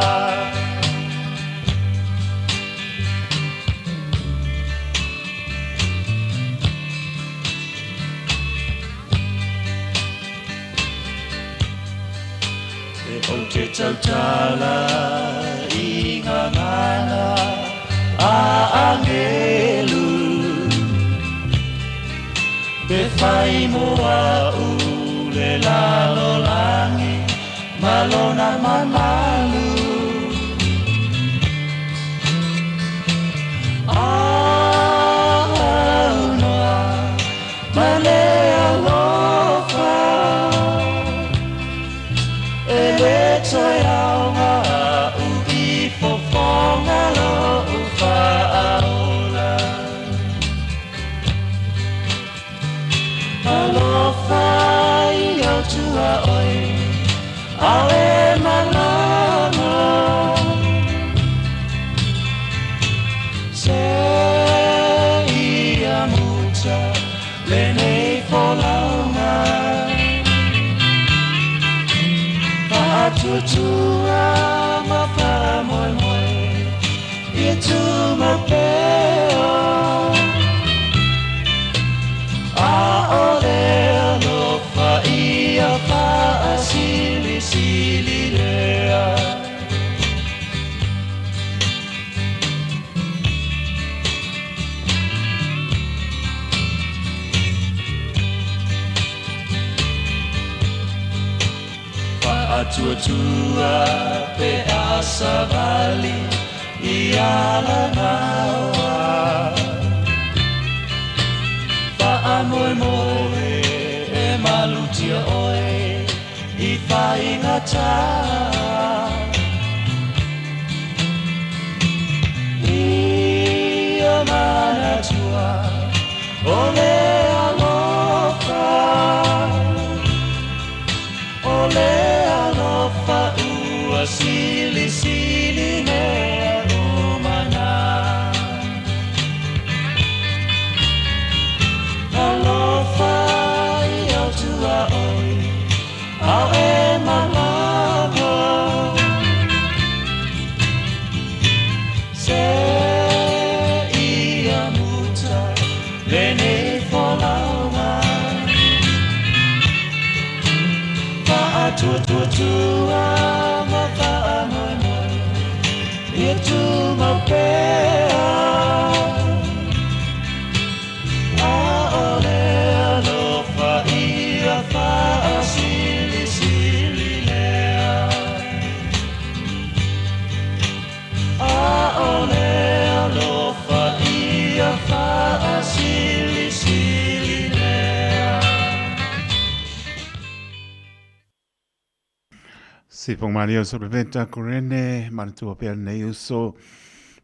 tautala i gagana a angelu Pe fai mo a'u le lalolagi ma lona mamalu Aunoa ma le alofa E lē toe aoga a'u i fofoga lo'u faaola Alofa i ou tuaoi ao e malama Se ia muta lenei folauga Faatuatua ma faamoemoe ia tumau pea A o le alofa ia faasilisili lea. Faatuatua pe a savali i alagaoa Faamoemoe e malutia oe i faigatā Ia manatua o le alofa O le alofa ua silisili mea uma na Alofa i ou tuaoi ao e malama Se ia muta lenei folauga Faatuatuatua ma faamoemoe ia tumau pea A o le alofa ia faasilisili lea A o le alofa ia faasilisili lea. Sifoga malie o Soliveta Korene, manatua pea lenei uso,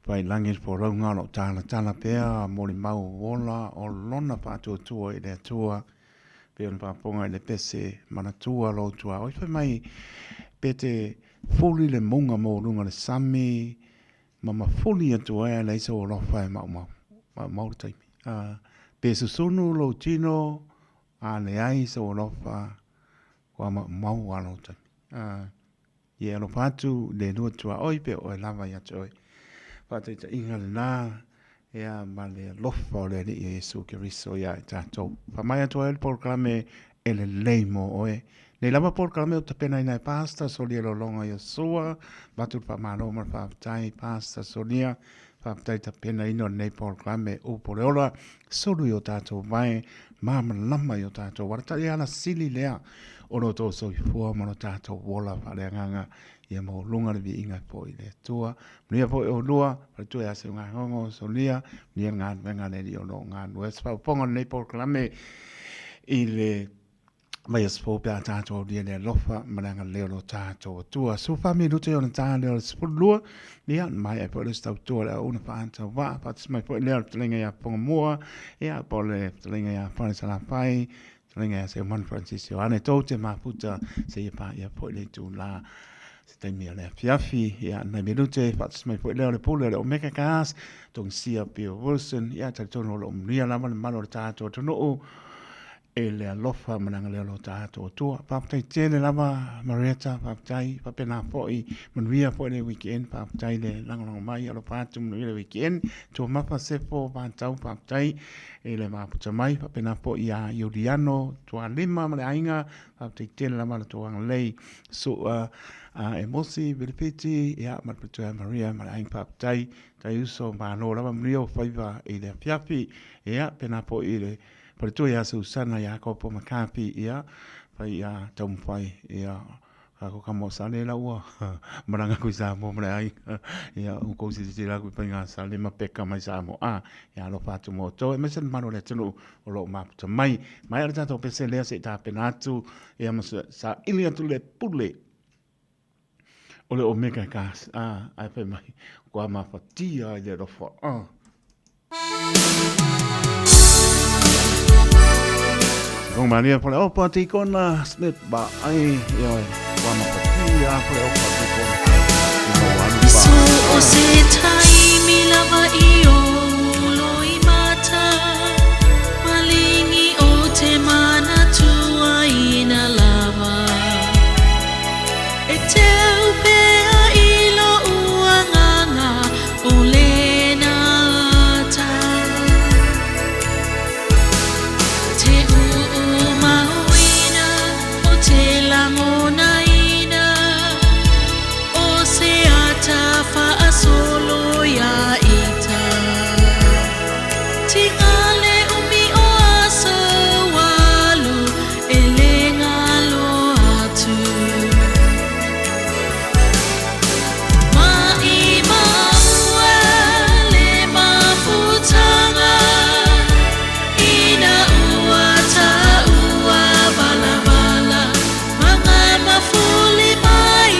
fai lagi le folauga o lo o talatala pea molimau ola o lona faatuatua i le Atua, pei ona faafofoga i le pese manatua lou tuaoi. Fai mai pe te fuli le mauga maualuga o le sami ma mafuli atu ai a leai sou alofa e maumau, maumau le taimi. Pe susunu lou tino a leai sou alofa Kua maumau a lou taimi. A, ia e alofa atu i le lua tuaoi pe o oe lava ia te oe. Faataitaiga lena, ia ma le alofa o le Alii o Iesu Keriso ia i tatou. Faamai atu ai le polokalame e lelei mo oe. Nei lava polokalame o tapenaina e Pastor Solia Lolonga Iosua, avatu le faamalo ma le faafetai Pastor Solia, faafetai tapenaina o lenei polokalame upu o le ola, sulu i o tatou vae, malamalama i o tatou ala. Taiala sili lea o lo outou soifua ma lo tatou ola faaleagaga ia maualuga le viiga e foi i le Atua. Manuia foi oulua, faletua ia Seugagogo, Solia, manuia le galuega a le Alii o lo o galulue. Se faaopoopoga o lenei polokalame i le vaiaso fou pe a tatou aulia le alofa ma le agalelei o lo tatou Atua. 14 minute i ona ta lea o le 12, ia, maea ai foi le tautua le auauna faatauvaa, faatasi mai foi lea o le fetalaiga ia Fogamua, ia, po o le fetalaiga ia Fale Salafai, fetalaiga ia Seumanu Francis Ioane, tou te mafuta seia paia foi le itula se taimi o le afiafi, ia, nai minute, faatasi mai foi lea o le pule o le Omega Gas, Togisia Bill Wilson, ia, talitonu o lo o manuia lava le mamalu o le tatou atunuu, e le alofa ma le agalelei o lo tatou Atua. Faafetai tele lava Marietta, faafetai faapena foi, manuia foi le weekend, faafetai le lagolago mai, alofa atu manuia le weekend. Tuamafa Sefo Vatau, faafetai i le mafuta mai, faapena foi ia Iuliano Tualima ma le aiga, faafetai tele lava le tou agalelei. Sua. a Emosi Vilipiti, ia, ma le faletua ia Maria ma le aiga faafetai, tai uso malo lava manuia o faiva i le afiafi, ia, pena foi i le faletua ia Susana Iakopo McCarthy, ia, fai ia taumafai, ia, Kako ka mo sale la ua malaga aku i Samoa ma le aiga. Ia, ua kou silasila aku i faiga sale ma peka mai Samoa. A, ia alofa atu mo outou, aemaise le mamalu o le atunuu o lo o mafuta mai. Maea le tatou pese lea se i tapena atu, ia ma saili atu le pule o le Omega Gas. A, ae fai mai, kua mafatia i le alofa. A. Kong Maria fale opa tikona Smith ba ai ia wa mafatia fale opa tikona. So o se taimi lava i o loi mata Malingi o te mana tuaina lava E teu pea i lo uanganga o lena ata Te uu mauina o te langonaina O se ata faasolo ia ita Tingale umi o aso alu e le ngalo atu Ma i maua le mafutanga Ina ua taua balabala Ma ngā mafuli mai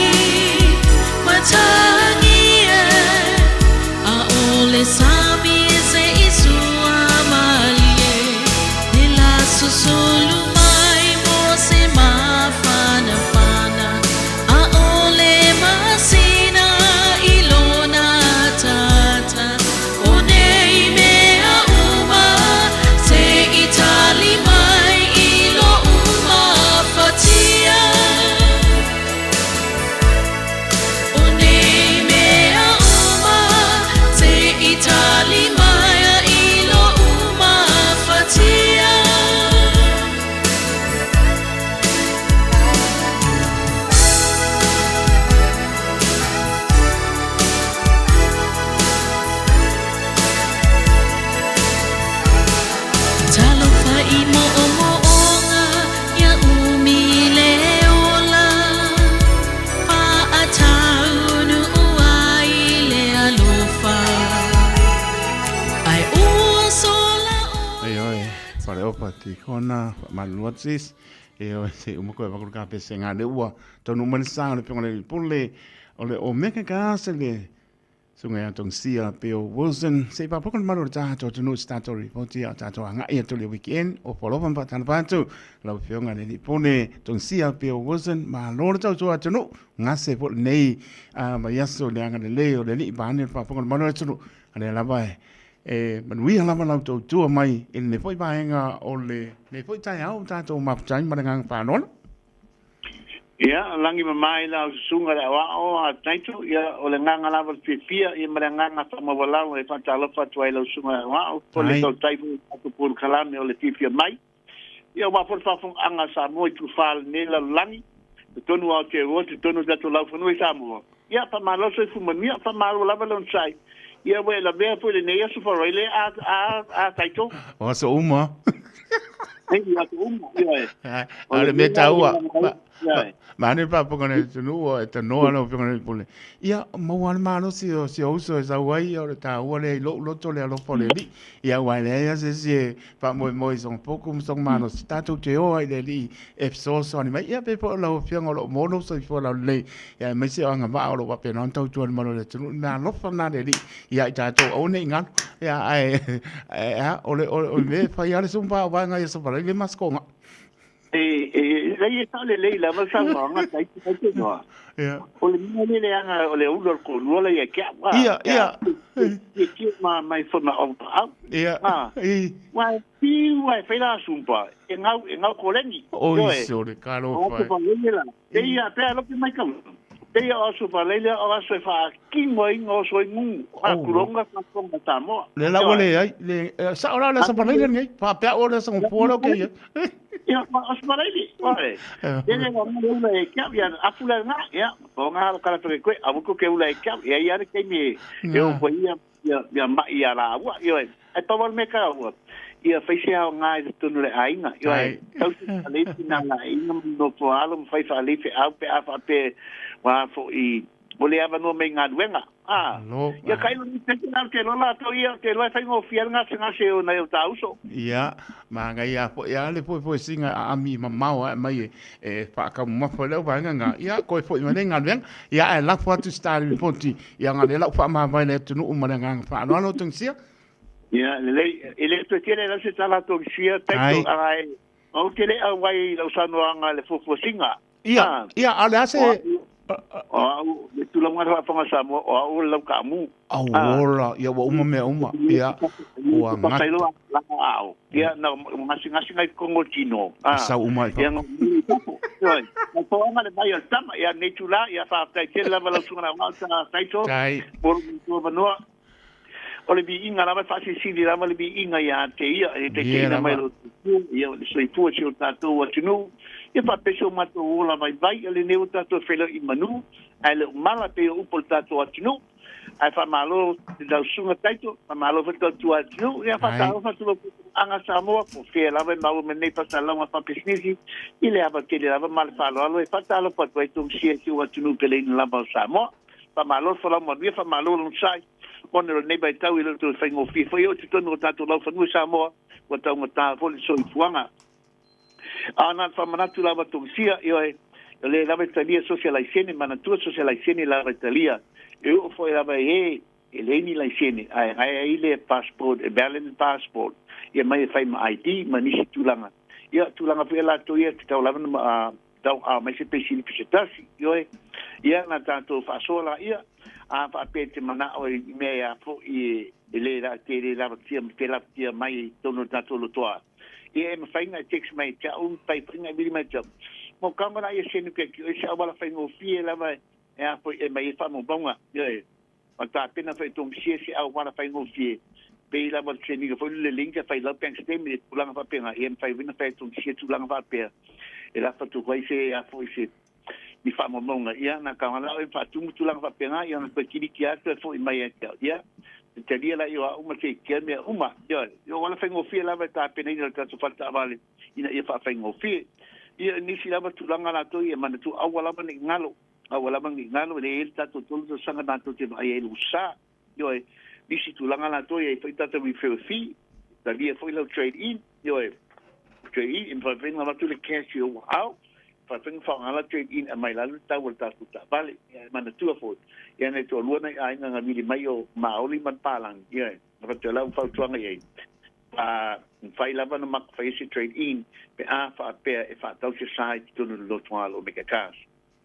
matangi e Aole sami e se i sua malie Le la susulu mai mo se mafanafana Aole masina i lona ataata O nei mea uma se i tali mai i lo'u mafatia O nei mea uma se i tali mai i lo'u mafatia. Talofa i moomooga ia umi le ola Faataunuu ai le alofa Ae ua sola oe Ioe, Faleopa Tikona, Faamalu atu sis. Ioe, se i uma koe vaku le kapese ngā le ua. Taunuu mai le sa o le Afioga i le Pule o le Omega Gas le Susuga ia Tongsia Bill Wilson. Se i faafofoga le malu o le tatou atunuu i se tatou ripoti a o tatou agai atu i le weekend o Falofa ma faatalofa atu lau Afioga i le Alii Pule Tongsia Bill Wilson. Malo le tautua atunuu, gase foi lenei vaiaso i le agalelei o le Alii vaeane le faafofoga o le malu o le atunuu. A lea lava e E manuia lava lau tautua mai i lenei foi vaega o lenei foi taeao o tatou mafuta ai ma le agaga faaaloalo. Ia, lagi mama i lau susuga le aoao a Taito, ia, o le agaga lava o le fiafia, ia ma le agaga faamaualalo e faatalofa atu ai i lau susuga le aoao, o le tautai foi o le tatou polokalame o le fiafia mai. Ia, aua foi le faafofogaaga a Samoa i tufa lenei lalolagi, totonu o Aotearoa, totonu o tatou laufanua i Samoa. Ia, faamalo le soifua manuia, faamalo lava le onosai. Ia, ua e lavea foi i lenei aso Faraile a, a, a Taito. O aso uma. Hei, aso uma, ioe. A o le mea taua, Mane faafofoga le atunuu e tanoa lau Afioga i le Pule. Ia, maua le malosi o si ou uso e sau ai, o le taua lea i lou loto le alofa o le Alii. Ia, aua e leai lava se isi e faamoemoe i sona potu ma sona malosi, tatou te o ai i le Alii e fesoasoani mai. Ia, pei foi o lau Afioga o lo o maua lou soifua laulelei, ia aemaise o agavaa o lo o faapena ona tautua i le malu o le atunuu. O le mea alofa lena a le Alii ia i tatou, aua ne i galo. Ia, ae, a, o le mea e fai lava le sumpa o vaega i Aso Faraile ma Aso Toonai. E, e, lei e sao lelei lava le saunoaga tai tai te noa. Ia. O le mea le leaga o le ulu o le koʻulua lea ia te au. A, Ia, ia. Ia tia ma mai fona o au. Ia. A. I. Wa e piu wa e whai la sumpa. E ngau, e ngau koleni. Oi, sore, kalo whai. O te la. Te ia, pea lope mai kau. Te ia o aso whaleile o aso e whaakino ai ngā oso i ngungu. A kulonga ka tonga Samoa. Le la ua le ai, le, sao la le aso whaleile nei. Wha pea o le aso ngupua lo ke ia. Ia, o se malaili, oe. Tele wa mo ula e kia, ia apu le nga, ia, o nga lo kala toke koe, awu ko ke ula e kia, ia ia le keimi e o koe ia, ia, ia mai ia la ua, ia e, ai pa wal me ka ua. Ia whaise ao ngā i tonu le ainga, ia e, tau se whaleifi nā la inga no po alo, ma whai whaleifi au pe a wha pe, wā fo i, o le avanoa mai galuega. A, Malo, ia kai lo ni te nā te lola tau ia, te loa whai ngō fia ngā se ngā se o nei o tā uso. Ia, mahangai a foi a le foi foi singa a ami mamao a mai e, e whaakamumafa leo vaenga ngā. Ia, koe foi mai nei galuega. Ia, e lafo atu si tā ripoti. Ia, ngā le lau whaamāwai le atunuu ma le nganga whaanoalo tungsia. Ia, lelei, e le toe tele lau se tala tungsia, taito, ara e, au te le au ai lau sanoanga le fuafuasinga. Ia, ia, a le a se... O au, le tulaga le faafofoga Samoa, o au o le laukaamu. Auola, ia ua uma mea uma. Ia, ua gata. La ao. Ia, na gasegase ngai kongo tino. Ah. Sau uma i Ia, fafo. Ia, na toanga le mai o le tama, ia, nei tula, ia, faafetai tele lava lau susuga na ngao ta taito. Tai. Mo lo manoa. O le viiga lava e faasilisili lava le viiga ia te ia, e taitaiina mai lo soifua, ia le soifua o si o tatou atunuu, ia faapea si o matou ola vaivai, o lenei ua tatou feiloai i manu, ae le o mala pei o upu o le tatou atunuu. Ae faamalo i lau susuga Taito, faamalo foi le tautua atunuu, ia faatalofa atu lau aga Samoa, po o fea lava e maua mai nei faasalalauga faapisinisi, i le ava tele lava ma le faaaloalo e faatalofa atu ai Tumusia i si ou atunuu peleina lava o Samoa. Faamalo le folau manuia, faamalo le onosai. Ona o lenei vaitau e le o toe faigofie foi e oo i totonu o tatou laufanua i Samoa, ua taugata foi le soifuaga. A na o le faamanatu lava Tumusia, ioe, o lea lava e talia so se laisene, manatua so se laisene lava e talia. E oo foi lava e e e leai ni laisene, ae gae ai le passport, e valid passport, ia mai e fai ma ID ma nisi tulaga. Ia, tulaga foi a latou ia, tatau lava ona tau ao mai se peisilipi se tasi, ioe, ia na tatou faasoa laia, a faapea e te manao i mea e a foi e le la te le lavatia ma te lavatia mai i totonu o le tatou lotoa. Ia e mafai ona e text mai ia te au, mafai foi ona e vili mai ia te au. Mo kau ma laia senu pea ki oe se auala faigofie lava e a foi e mai ai faamaumauga, ioe. Ma tapena foi e Tomusia se auala faigofie, pei lava le training foi le link e fai lau bank statement e tulaga faapena, ia mafai foi ona fai e Tomusia tulaga faapea e lafo atu ai se a foi se ni faamaumauga. Ia na ka manao e faatumu tulaga faapena, ia ona toe kiliki atu e foi mai ia te au. Ia, e talia la i o au ma te kia mea uma. Ia, o auala faigofie lava e tapenaina e le tatou fale taavale ina ia faafaigofie. Ia, nisi lava tulaga latou ia manatua aua lava ne i galo. Aua lava ne i galo, e leai ai le tatou tolu tausaga matou te vaai ai i le usa. Ioe, nisi tulaga latou e i ai foi tatou referral fee, talia foi lau trade in, ioe, trade in, e mafai foi ona avatu le cash i ou aao, mafai foi ona faaaoga lau trade in e aumai lalo le tau o le tatou taavale. Ia, e manatua foi, ia na e toalua nai aiga na vili mai o Maoli ma le Palangi, ioe, avatu ai lau fautuaga i ai, a mafai lava ona matou faia se trade in pe a faapea e faatau se sa i totonu o le lotoga o Omega Cars.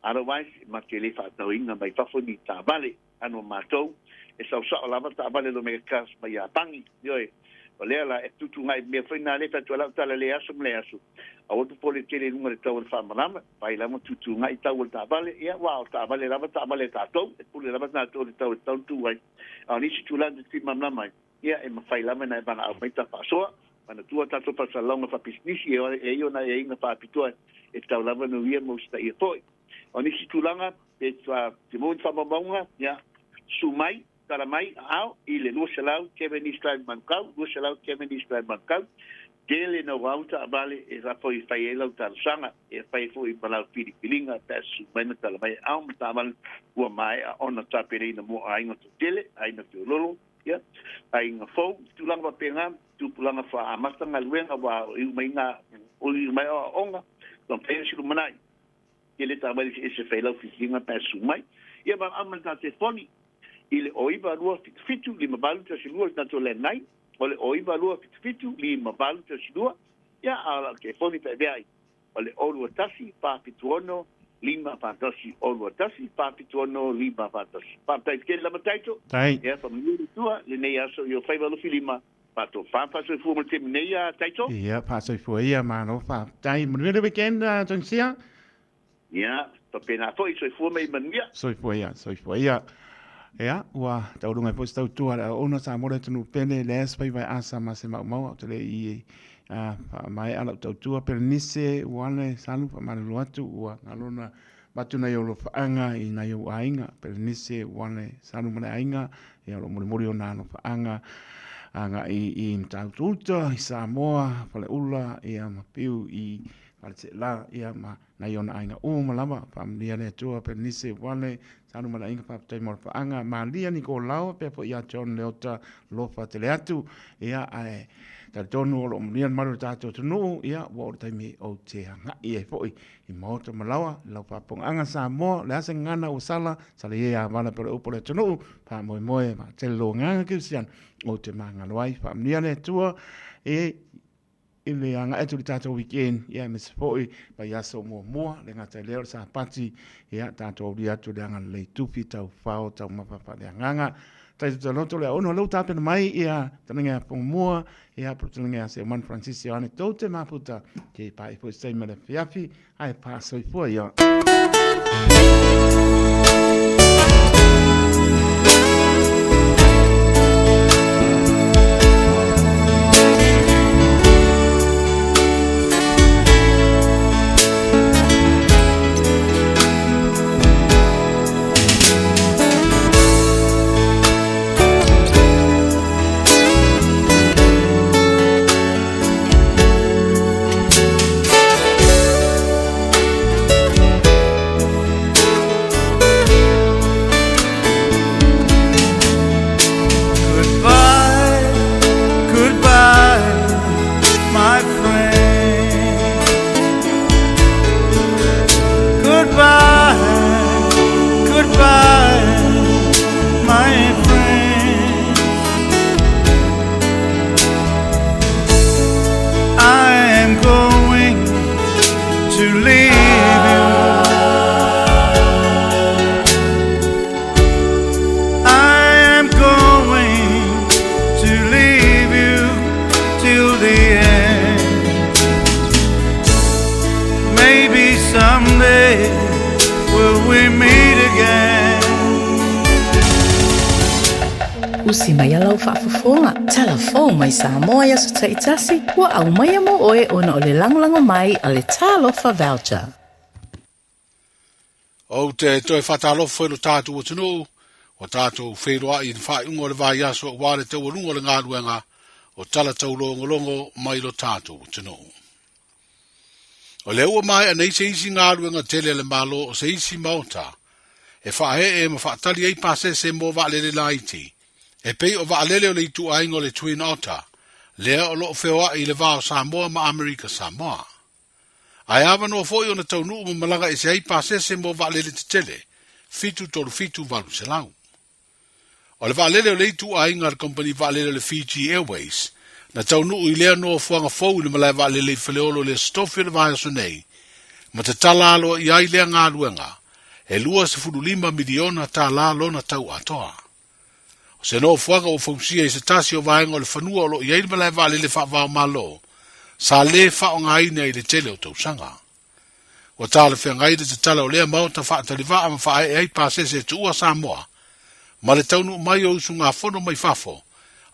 Otherwise, ma te le faatauina mai fafo ni taavale ano matou, e sau sao lava taavale lo Mega Cars mai Iapani. Ioe, o lea la e tutugai mea foi na le fai atu ai lau tala le aso ma le aso, aua le popole tele i luga o le tau o le faamalama, fai lava tutugai tau o le taavale, ia aua o taavale lava taavale a tatou, e pule lava tatou i le tau e tatau ona tu ai. A o nisi tulaga e fimalamalama ai, ia e mafai lava ona e valaau mai ta faasoa, manatua tatou faasalalauga faapisinisi e ai ona aiaiga faapitoa e tatau lava ona uia ma usitaia foi. O nisi tulaga, pe te maua ni faamaumauga, ia, susu mai, tala mai, aao, i le 200 Cavendish Drive Manukau, 200 Cavendish Drive Manukau, tele naua au taavale e lafo i fai ai lau talosaga, e fai foi ma lau filifiliga pe a susu mai ma tala mai aao ma taavale ua maea ona tapenaina mo aiga toatele, aiga feololo. Ia, aiga fou, tulaga faapena, tupulaga faaamata galuega aua o iu mai ngā, o iu mai aoaoga, ua mafai ona silumanai. Ia le taavale eseese fai lau filifiliga pe a susu mai. Ia valaau mai le ta telefoni i le 09277 5812 le tatou landline, o le 09277 5812, ia a o lau telefoni pe avea ai. O le 021 476 541, 021 476 541. Faafetai tele lava Taito. Tai. Ia, faamanuia le Atua lenei aso i o faiva alofilima. Faatofa faasoifua mo le taimi nei a Taito. Ia, faasoifua ia, malo faafetai. Manuia le weekend, Tongisia. Ia, faapena foi, soifua ma ia manuia. Soifua ia, soifua ia. Ia, ua tauluga ai foi se tautua a le auauna Samoa le atunuu pele, le as faiva e asa ma se maumau, ou te le i Faamaea lau tautua Pelenise Uale Salu faamalulu atu ua galo ona avatu nai ou alofaaga i nai ou aiga Pelenise Uale Salu ma le aiga ia o loo molimoli ona alofaaga agai i Matautu Uta i Samoa Faleula ia ma Piu i Faleseela ia ma nai ona aiga uma lava. Faamanuia le Atua Pelenise Uale Salu ma le aiga faafetai mo alofaaga Malia Nikolao faapea foi ia John Leota lofa tele atu ia ae talitonu o loo manuia le malu o le tatou atunuu ia ua oo le taimi ou te agai ai foi i maota ma laoa i lau faapogaaga Samoa o le a se gagana ua sala sala ia ia vala pea o le upu a le atunuu faamoemoe vaatele lou agaga kerisiano ou te magalo ai faamanuia le Atua e i le agai atu i le tatou weekend ia aemaise foi vaiaso muamua le gata i lea o le Sapati ia tatou aulia atu le agalelei tufi taufao taumafa faaleagaga Taitutaloto le aono lou tapena mai ia tanaga ia pongomua ia po tanaga ia Seumanu Francis Ioane tou te mafuta ke pae foi se taimi o le afiafi ae faasoifua ia. Goodbye, goodbye, my friend. Goodbye, goodbye, my friend. I am going to leave you. I am going to leave you till the end. Maybe someday will we meet again. Usi mai a lau faafofoga, tala fou mai Samoa i aso taitasi, ua aumaia mo oe ona o le lagolago mai a le Talofa Voucher. Ou te toe faatalofa foi i lo tatou atunuu, ua tatou feiloai i le faaiuga o le vaiaso aua le taualuga o le galuega o tala taulogologo mai lo tatou atunuu. O lea ua maea nei se isi galuega tele a le Malo o se isi maota e faaee ma faatali ai pasese mo vaalele laiti, e pei o vaalele o le ituaiga o le Twin Otter, lea o lo o feoai i le va o Samoa ma Amerika Samoa. Ae avanoa foi ona taunuu ma malaga ese ai pasese mo vaalele tetele, 737 800. O le vaalele o le ituaiga a le kamupani vaalele o le Fiji Airways, na taunuu i lea nofoaga fou i le malae vaalele i Faleolo i le Aso Tofi o le vaiaso nei, ma tatala aloaia ai lea galuega, e $25 miliona tālā lona tau atoa. O se nofoaga ua fausia i se tasi o vaega o le fanua o lo o i ai le malae vaalele faava-o-Malo, sa lē faaaogaina i le tele o tausaga. Ua talafeagai le tatala o lea maota faatalivaa ma faaee ai pasese e tuua Samoa ma le taunuu mai o usugafono mai fafo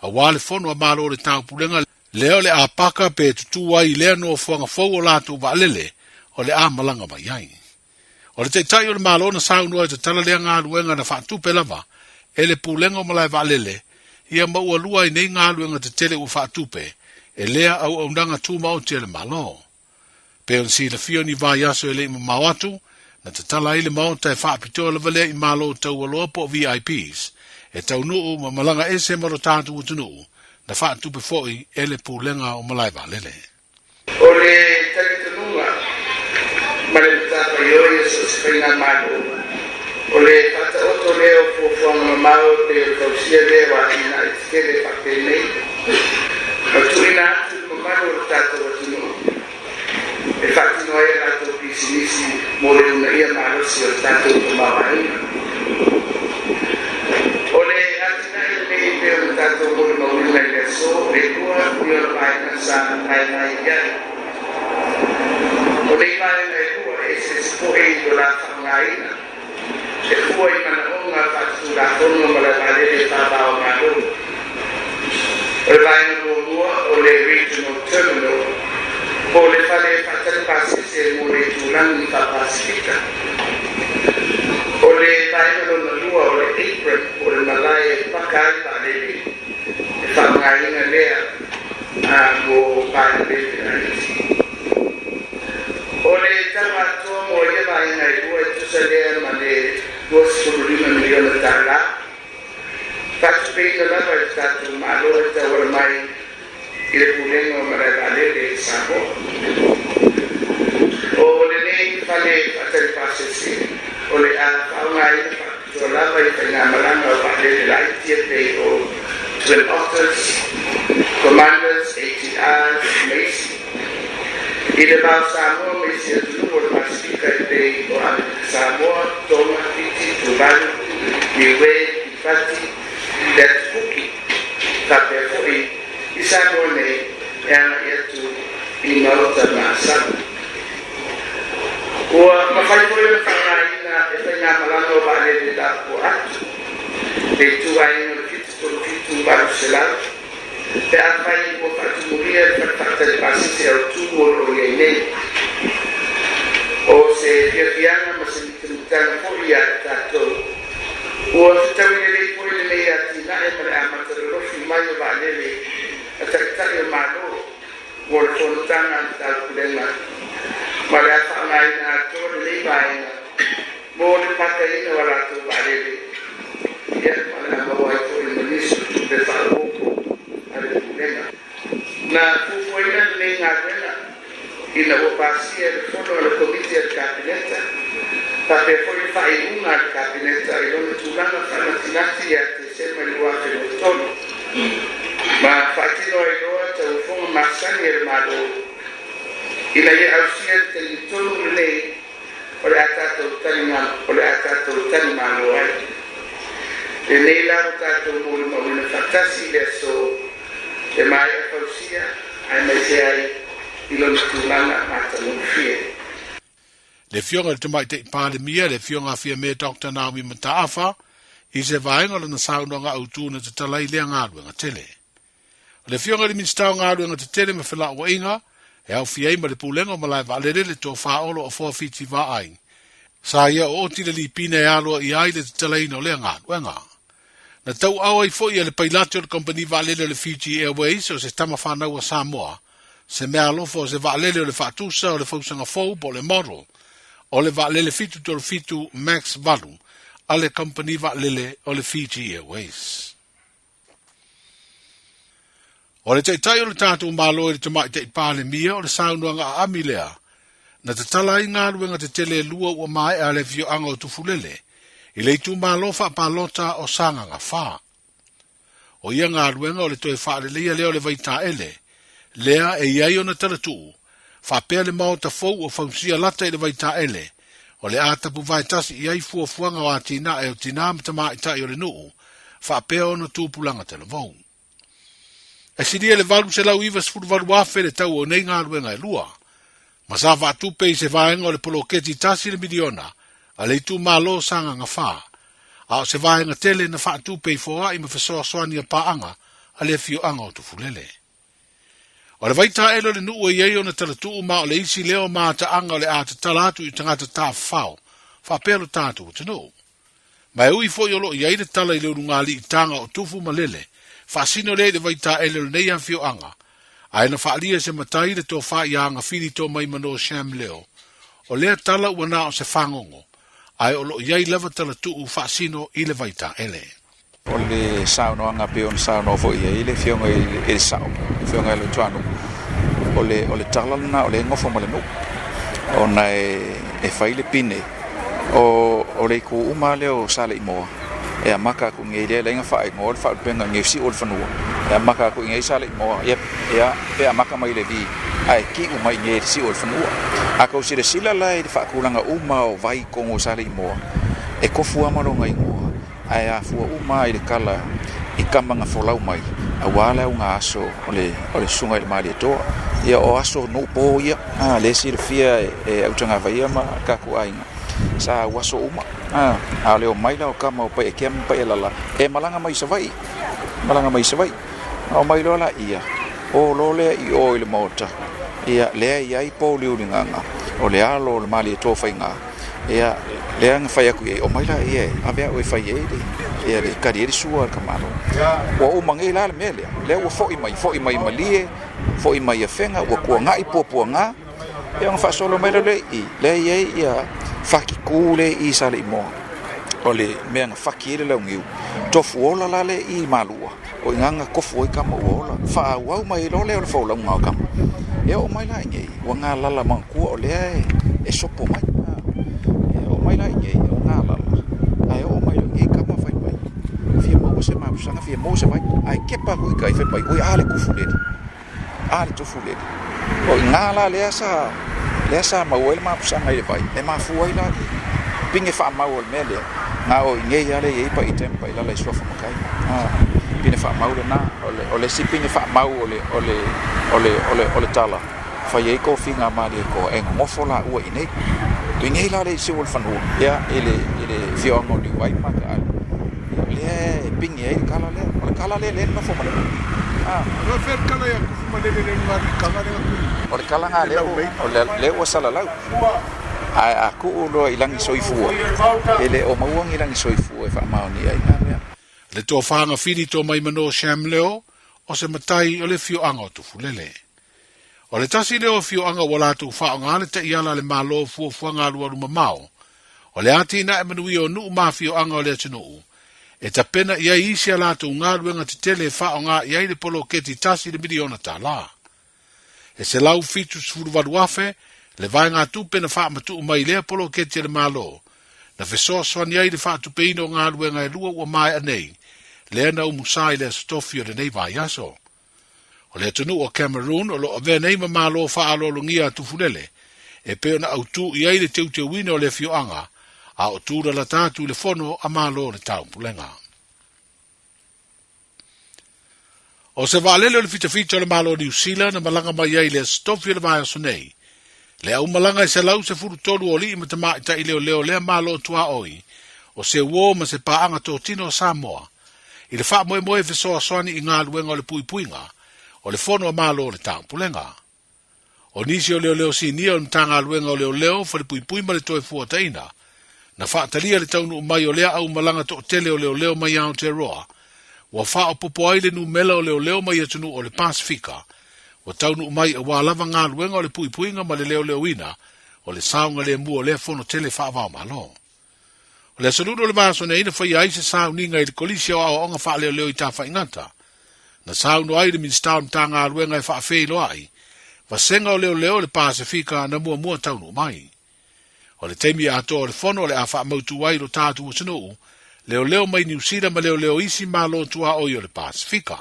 aua le fono a Malo o le Taupulega lea o le a paka pe tutū ai i lea nofoaga fou o latou vaalele o le a malaga mai ai. O le Taitai o le Malo na saunoa i tatala lea galuega na faatupe lava e le Pulega o Malae Vaalele ia ma ua lua ai nei galuega tetele ua faatupe e lea auaunaga tumaoti a le Malo. Pei ona silafia ni vaiaso e le i mamao atu, na tatala ai le maota e faapitoa lava lea i Malo taualoa po o VIPs, e taunuu ma malaga ese ma lo tatou atunuu, na faatupe foi e le Pulega o Malae Vaalele. O le talitonuga ma le matafaioi o so o se faigamalo, o le faataoto lea o fuafuaga mamao e pei o le fausia lea o atinae tetele faapenei ma tuuina atu i le mamalu o le tatou atunuu e faatino ai a latou pisinisi mo le uunaia malosi o le tatou tamaoaiga. O le atinae lenei e pei ona tatou molimauina i le aso, e lua ni ona vaega sa vaevae i ai. O nei vaega e lua e eseese foi i lo la faaaogaina e fua i manaoga faatulafono ma le vaalele faava-o-Malo. O le vaega muamua o le Regional Terminal po o le fale faatali pasese mo le itulagi faa-Pasefika. O le vaega lona lua o le apron po o le malae e paka ai vaalele e faaaogaina lea mo vaalele laiti. O le tau atoa mo ia vaega e lua e tusa lea ma le $25 miliona tala. Faatupeina lava e le tatou Malo e tauala mai i le Pulega o Malae Vaalele i Samoa. O lenei fale faatali pasese o le a faaaogaina faapitoa lava i faigamalaga o vaalele laiti e pei o Twin Otters, Commanders, ATRs ma isi. I le va o Samoa ma isi atunuu o le Pasefika e pei o Amerika Samoa, Tonga, Fiti, Tuvalu, Niue, Kiribati, le Atu Kuki, faapea foi i Samoa nei e agai atu i Maota ma Asau. Ua mafai foi ona faaaogaina e faigamalaga o vaalele lapopoa atu le ituaiga o le 737 800 pe afai ua faatumulia le fale faatali pasese autu o lo o i ai nei. O se fiafiaga ma se mitamitaga foi ia te tatou. Ua fetaui lelei foi lenei atinae ma le amata lolofi mai o vaalele a Taitai o Malo mo le fonotaga a le Taupulega ma le a faaaogaina atoa lenei vaega mo le pakaina o a latou vaalele, ia ma le a maua ai foi ma nisi o tupe faaopoopo a le Pulega. Na fuafuaina lenei galuega ina ua pasia e le Fono a le Komiti a le Kapeneta, faapea foi le faaiuga a le Kapeneta i lona tulaga faanatinati ia Tesema i le 2023, ma faatino ai loa tauofoga masani a le Malo ina ia ausia le taimi tonu lenei o le a tatou o le a tatou talimalo ai. Lenei la ua tatou molimauina faatasi i le aso e maea fausia aemaise ai i lona tulaga matagofie. Le Afioga i le Tamaitai Palemia, le Afioga a Fiame Doctor Naomi Mataafa, i se vaega o lana saunoaga autu na tatala ai lea galuega tele. O le Afioga i le Minisita o Galuega Tetele ma Felauaiga, e aofia ai ma le Pulega o Malae Vaalele le Tofa Olo Afoa Fiti Vaai, sa ia ooti le lipina e aloa ia ai le tatalaina o lea galuega. Na tauaao ai foi e le pailate o le kamupani vaalele o le Fiji Airways o se tama fanau a Samoa, se meaalofa o se vaalele o le faatusa o le fausaga fou po o le model o le vaalele 737 Max 8 a le kamupani vaalele o le Fiji Airways. O le Taitai o le tatou Malo i le Tamaitai Palemia o le saunoaga aami lea na tatala ai galuega tetele e lua ua maea a le afioaga o Tufulele i le itumalo faapalota o Sagaga 4. O ia galuega o le toe faaleleia lea o le vaitaele lea e i ai ona talatuu faapea le maota fou ua fausia lata i le vaitaele o le a tapuvae tasi i ai fuafuaga o atinae o tinā ma tamaitai o le nuu faapea ona tupulaga talavou. E silia le 898,000 le tau o nei galuega e lua, ma sa faatupe i se vaega o le poloketi tasi le miliona a le itumalo Sagaga 4, a o se vaega tele na faatupe i foai ma fesoasoani a paaga a le afioaga o Tufulele. O le vaitaele o le nuu e i ai ona talatuu ma o le isi lea o mataaga o le a tatala atu i tagata tafafao faapea lo tatou atunuu. Ma e ui foi o lo o i ai le tala i le ulugalii taga o Tufu ma Lele, faasino lea i le vaitaele o lenei afioaga, ae na faaalia e se matai le tofa ia Agafili Tomaimano Sham Leo, o lea tala ua na o se fagogo, ae o lo o i ai lava talatuu faasino i le vaitaele. O le saunoaga pei ona saunoa foi i ai le Afioga i le Sao, le Afioga ia Luatuanuu, o le, o le tala lena o lea e gofo ma le nuu, ona e, e fai le pine o, o le itu uma lea o Saleimoa, e amata atu i inei lea e ala ai ona faaigoa le faalupega i siu o le fanua, e amata atu i inei Saleimoa, ia, ia, pe amata mai i le V, ae kiu mai i inei i le siu o le fanua. A tou silasila la i le faatulaga uma o vai i totonu o Saleimoa, e tofu lava ma lona igoa. Ae afua uma lava i le tala i tama na folau mai, aua le auga aso o le, o le susuga i le Malietoa. Ia, o aso nuu po ia, a, lea e silafia e, e Autagavaia ma tatou aiga, sa au aso uma. A, a o le omai la o tama o Paiakea ma Paialala, e malaga mai i Savaii, malaga mai i Savaii. Ona omai loa laia, o loa lea i o i le maota, ia, lea e i ai Pouliuligaga, o le alo o le Malietoa-faiga, ia, lea na fai atu i ai, omai laia e ave au e fai ai le, ia, le tali ai le sua a le tamaloa. Ua uma nei la le mea lea, lea ua foi mai, foi mai Malie, foi mai Afega, ua tuanai puapuaga, Ia ona faasolo mai lea i i, lea e i ai ia fatitu lea i i Saleimoa, o le mea na fati ai le launiu, tofu ola la lea i i Malua, o i ina na tofu ai tama ua ola, faaauau mai ai loa lea o le folauga o tama. Ia oo mai la i inei, ua galala manatua o lea e sopo mai. Ia oo mai la i inei, ua galala, ae oo mai loa i inei tama fai mai, fia maua se mapusaga, fia maua se vai, ae kepa atu i tai fai mai, oi a le tufulele. A le Tufulele. O i ina la lea sa, lea sa maua ai le mapusaga i le vai, e mafua ai la i pine faamau o le mea lea, na o i inei lava lea e i ai Paita ma Pailala i Suafa Matai. A, pine faamau lena, o le, o le isi pine faamau o le, o le, o le, o le, o le tala, fai ai tofiga a Malietoa e nonofo laua i inei. O i inei la lea i siu o le fanua, ia, i le, i le afioaga o Niuai ma Mataalu. Ia, lea e pine ai le tala lea. O le tala lea lea e nonofo ma le nuu. A. O fea le tala ia Tufumalele lea i luga i Kaga lea O le tala na lea ua, o le, lea ua salalau. Ae a tuu loa i lagi soifua, e le o maua ni lagi soifua e faamaonia ai na mea. Le tofaga fili to mai mano Sham Leo o se matai o le afioaga o Tufulele. O le tasi lea o afioaga ua latou faaaoga le taiala a le Malo o fuafuaga alualu mamao, o le atinae manuia o nuu ma afioaga o le atunuu, e tapena i ai isi a latou galuega tetele e faaaoga i ai le poloketi $1 miliona. E $178,000 le vaegatupe na faamatuu mai i lea poloketi a le Malo, na fesoasoani ai i le faatupeina o galuega e lua ua maea nei, lea na umusa i le Aso Tofi o lenei vaiaso. O le atunuu o Cameroon o lo o avea nei ma Malo faaaloalogia a Tufulele, e pei ona autū i ai le teuteuina o le afioaga, a o tūlalata atu i le Fono a Malo o le Taupulega. O se vaalele o le fitafita o le Malo o Niu Sila na malaga mai ai i le Aso Tofi o le vaiaso nei, le aumalaga e 113 o alii ma tamaitai leoleo o lea Malo tuaoi, o se uō ma se paaga totino o Samoa, i le faamoemoe fesoasoani i galuega o le puipuiga o le Fono a Malo o le Taupulega. O nisi o leoleo sinia o le Matagaluega o Leoleo, Falepuipui ma le Toefuataiga, na faatalia le taunuu mai o lea aumalaga toatele o leoleo mai Aotearoa, ua faaopoopo ai le numela o leoleo mai atunuu o le Pasefika, ua taunuu mai aua lava galuega o le puipuiga ma le leoleoina o le saogalemu o lea fono tele faava-o-Malo. O le Aso Lulu o le vaiaso nei na faia ai se sauniga i le Kolisi o Aoaoga Faaleoleo i Tafaigata. Na saunoa ai le Minisita o le Matagaluega e faafeiloai vasega o leoleo i le Pasefika na muamua taunuu mai. O le taimi atoa o le fono o le a faamautu ai lo tatou atunuu, leoleo mai Niu Sila ma leoleo isi malo tuaoi o le Pasefika.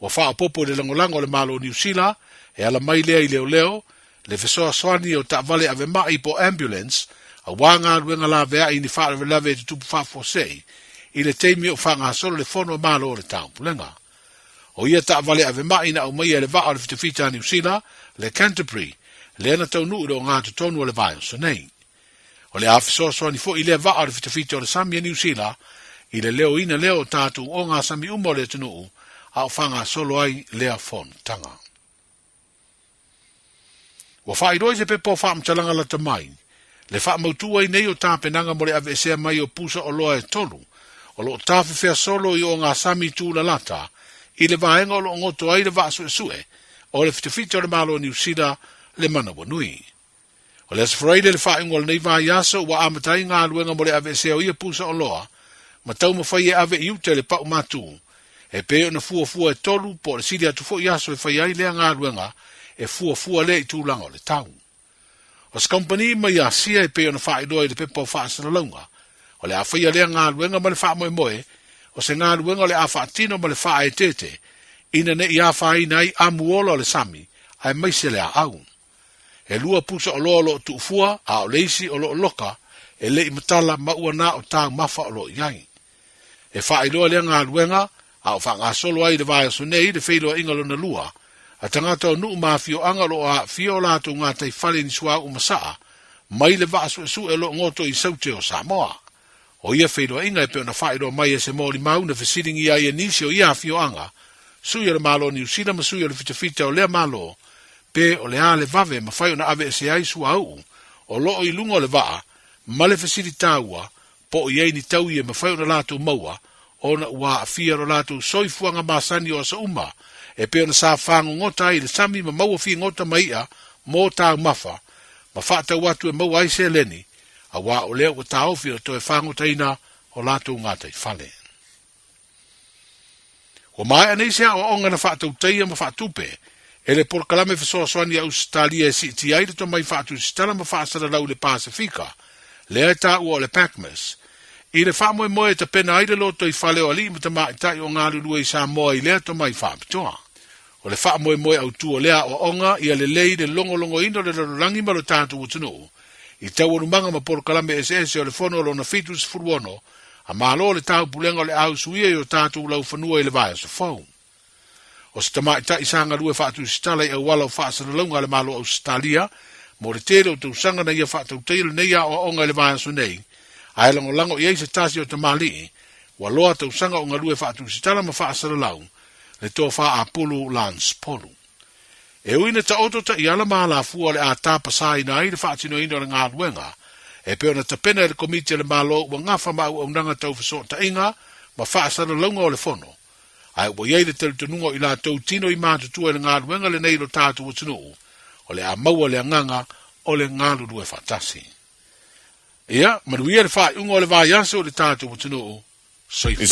Ua faaopoopo i le lagolago a le Malo o Niu Sila e ala mai lea i leoleo, le fesoasoani o taavale ave ma'i po o ambulance aua galuega laveai i ni faalavelave e tutupu faafuasei i le taimi o faagasolo le Fono a Malo o le Taupulega. O ia taavale ave ma'i na aumaia e le vaa o le fitafita a Niu Sila, le Canterbury, lea na taunuu i le ogatotonu o le vaiaso nei. O le a fesoasoani foi lea vaa o le fitafita o le sami a Niu Sila i le leoina lea o tatou ogasami uma o le atunuu a o faagasolo ai lea fonotaga. Ua faailoa i se pepa o faamatalaga lata mai, le faamautu ai nei o tapenaga mo le aveesea mai o pusa oloa e tolu o lo o tafefea solo i ogasami tūlalata i le vaega o lo o goto ai le vaa suesue o le fitafita o le Malo o Niu Sila le Manawanui. O le Aso Faraile le faaiuga o lenei vaiaso ua amata ai galuega mo le aveesea o ia pusa oloa ma taumafai e ave i uta i le pau matū, e pei ona fuafua e tolu po o le sili atu foi aso e fai ai lea galuega e fuafua lea i tulaga o le tau. O se kamupani mai Asia e pei ona faailoa i le pepa o faasalalauga, o le a faia lea galuega ma le faamoemoe o se galuega o le a faatino ma le faaeteete ina ne i afaina ai amuola o le sami aemaise le aau. E lua pusa oloa o lo o tuufua, a o le isi o lo o loka, e le i matala ma ua na o taumafa o lo o i ai. E faailoa lea galuega, a o faagasolo ai i le vaiaso nei le feiloaiga lona lua, a tagata o nuu ma afioaga o lo o aafia o latou gataifale i ni suauu masaa mai le vaa suesue o lo o goto i Saute o Samoa. O ia feiloaiga e pei ona faailoa mai e se molimau na fesiligia ai e nisi o ia afioaga, Sui o le Malo o Niu Sila ma sui o le fitafita o lea Malo, pe o le a le vave e mafai ona aveese ai suauu o loo i luga o le vaa ma le fesili taua po o i ai ni taui e mafai ona latou maua ona ua aafia lo latou soifuaga masani o aso uma e pei ona sa fagogota ai i le sami ma maua figota ma i'a mo taumafa ma faatau atu e maua ai seleni auā o lea ua taofi o toe fagotaina o latou gataifale. Ua maea nei se aoaoga na faatautaia ma faatupe e le polokalame fesoasoani a Ausetalia e siitia ai le tomai faatusitala ma faasalalau i le Pasefika, lea e taua o le PACMAS, i le faamoemoe e tapena ai le lotoifale o alii ma tamaitai o galulue i Samoa i lea tomai faapitoa. O le faamoemoe autu o lea aoaoga ia lelei le logologoina o le lalolagi ma lo tatou atunuu i taualumaga ma polokalame eseese o le Fono lona 76 a Malo o le Taupulega o le a usuia i o tatou laufanua i le vaiaso fou. O se tamaitai sa galue faatusitala i auala o faasalalauga a le Malo o Ausetalia mo le tele o tausaga na ia faatautaia lenei aoaoga i le vaiaso nei, ae lagolago i ai se tasi o tamalii ua loa tausaga o galue faatusitala ma faasalalau, le Tofa Apulu Lance Polu. E ui ina taoto taiala ma alafua o le a tapasaina ai le faatinoina o le galuega, e pei ona tapena e le Komiti a le Malo ua gafa ma auaunaga tau fesootaiga ma faasalalauga o le Fono, ae ua i ai le talitonuga o i latou tino i matutua i le galuega lenei i lo tatou atunuu, o le a maua le agaga o le galulue faatasi. Ia manuia le faaiuga o le vaiaso i le tatou atunuu. Soifua.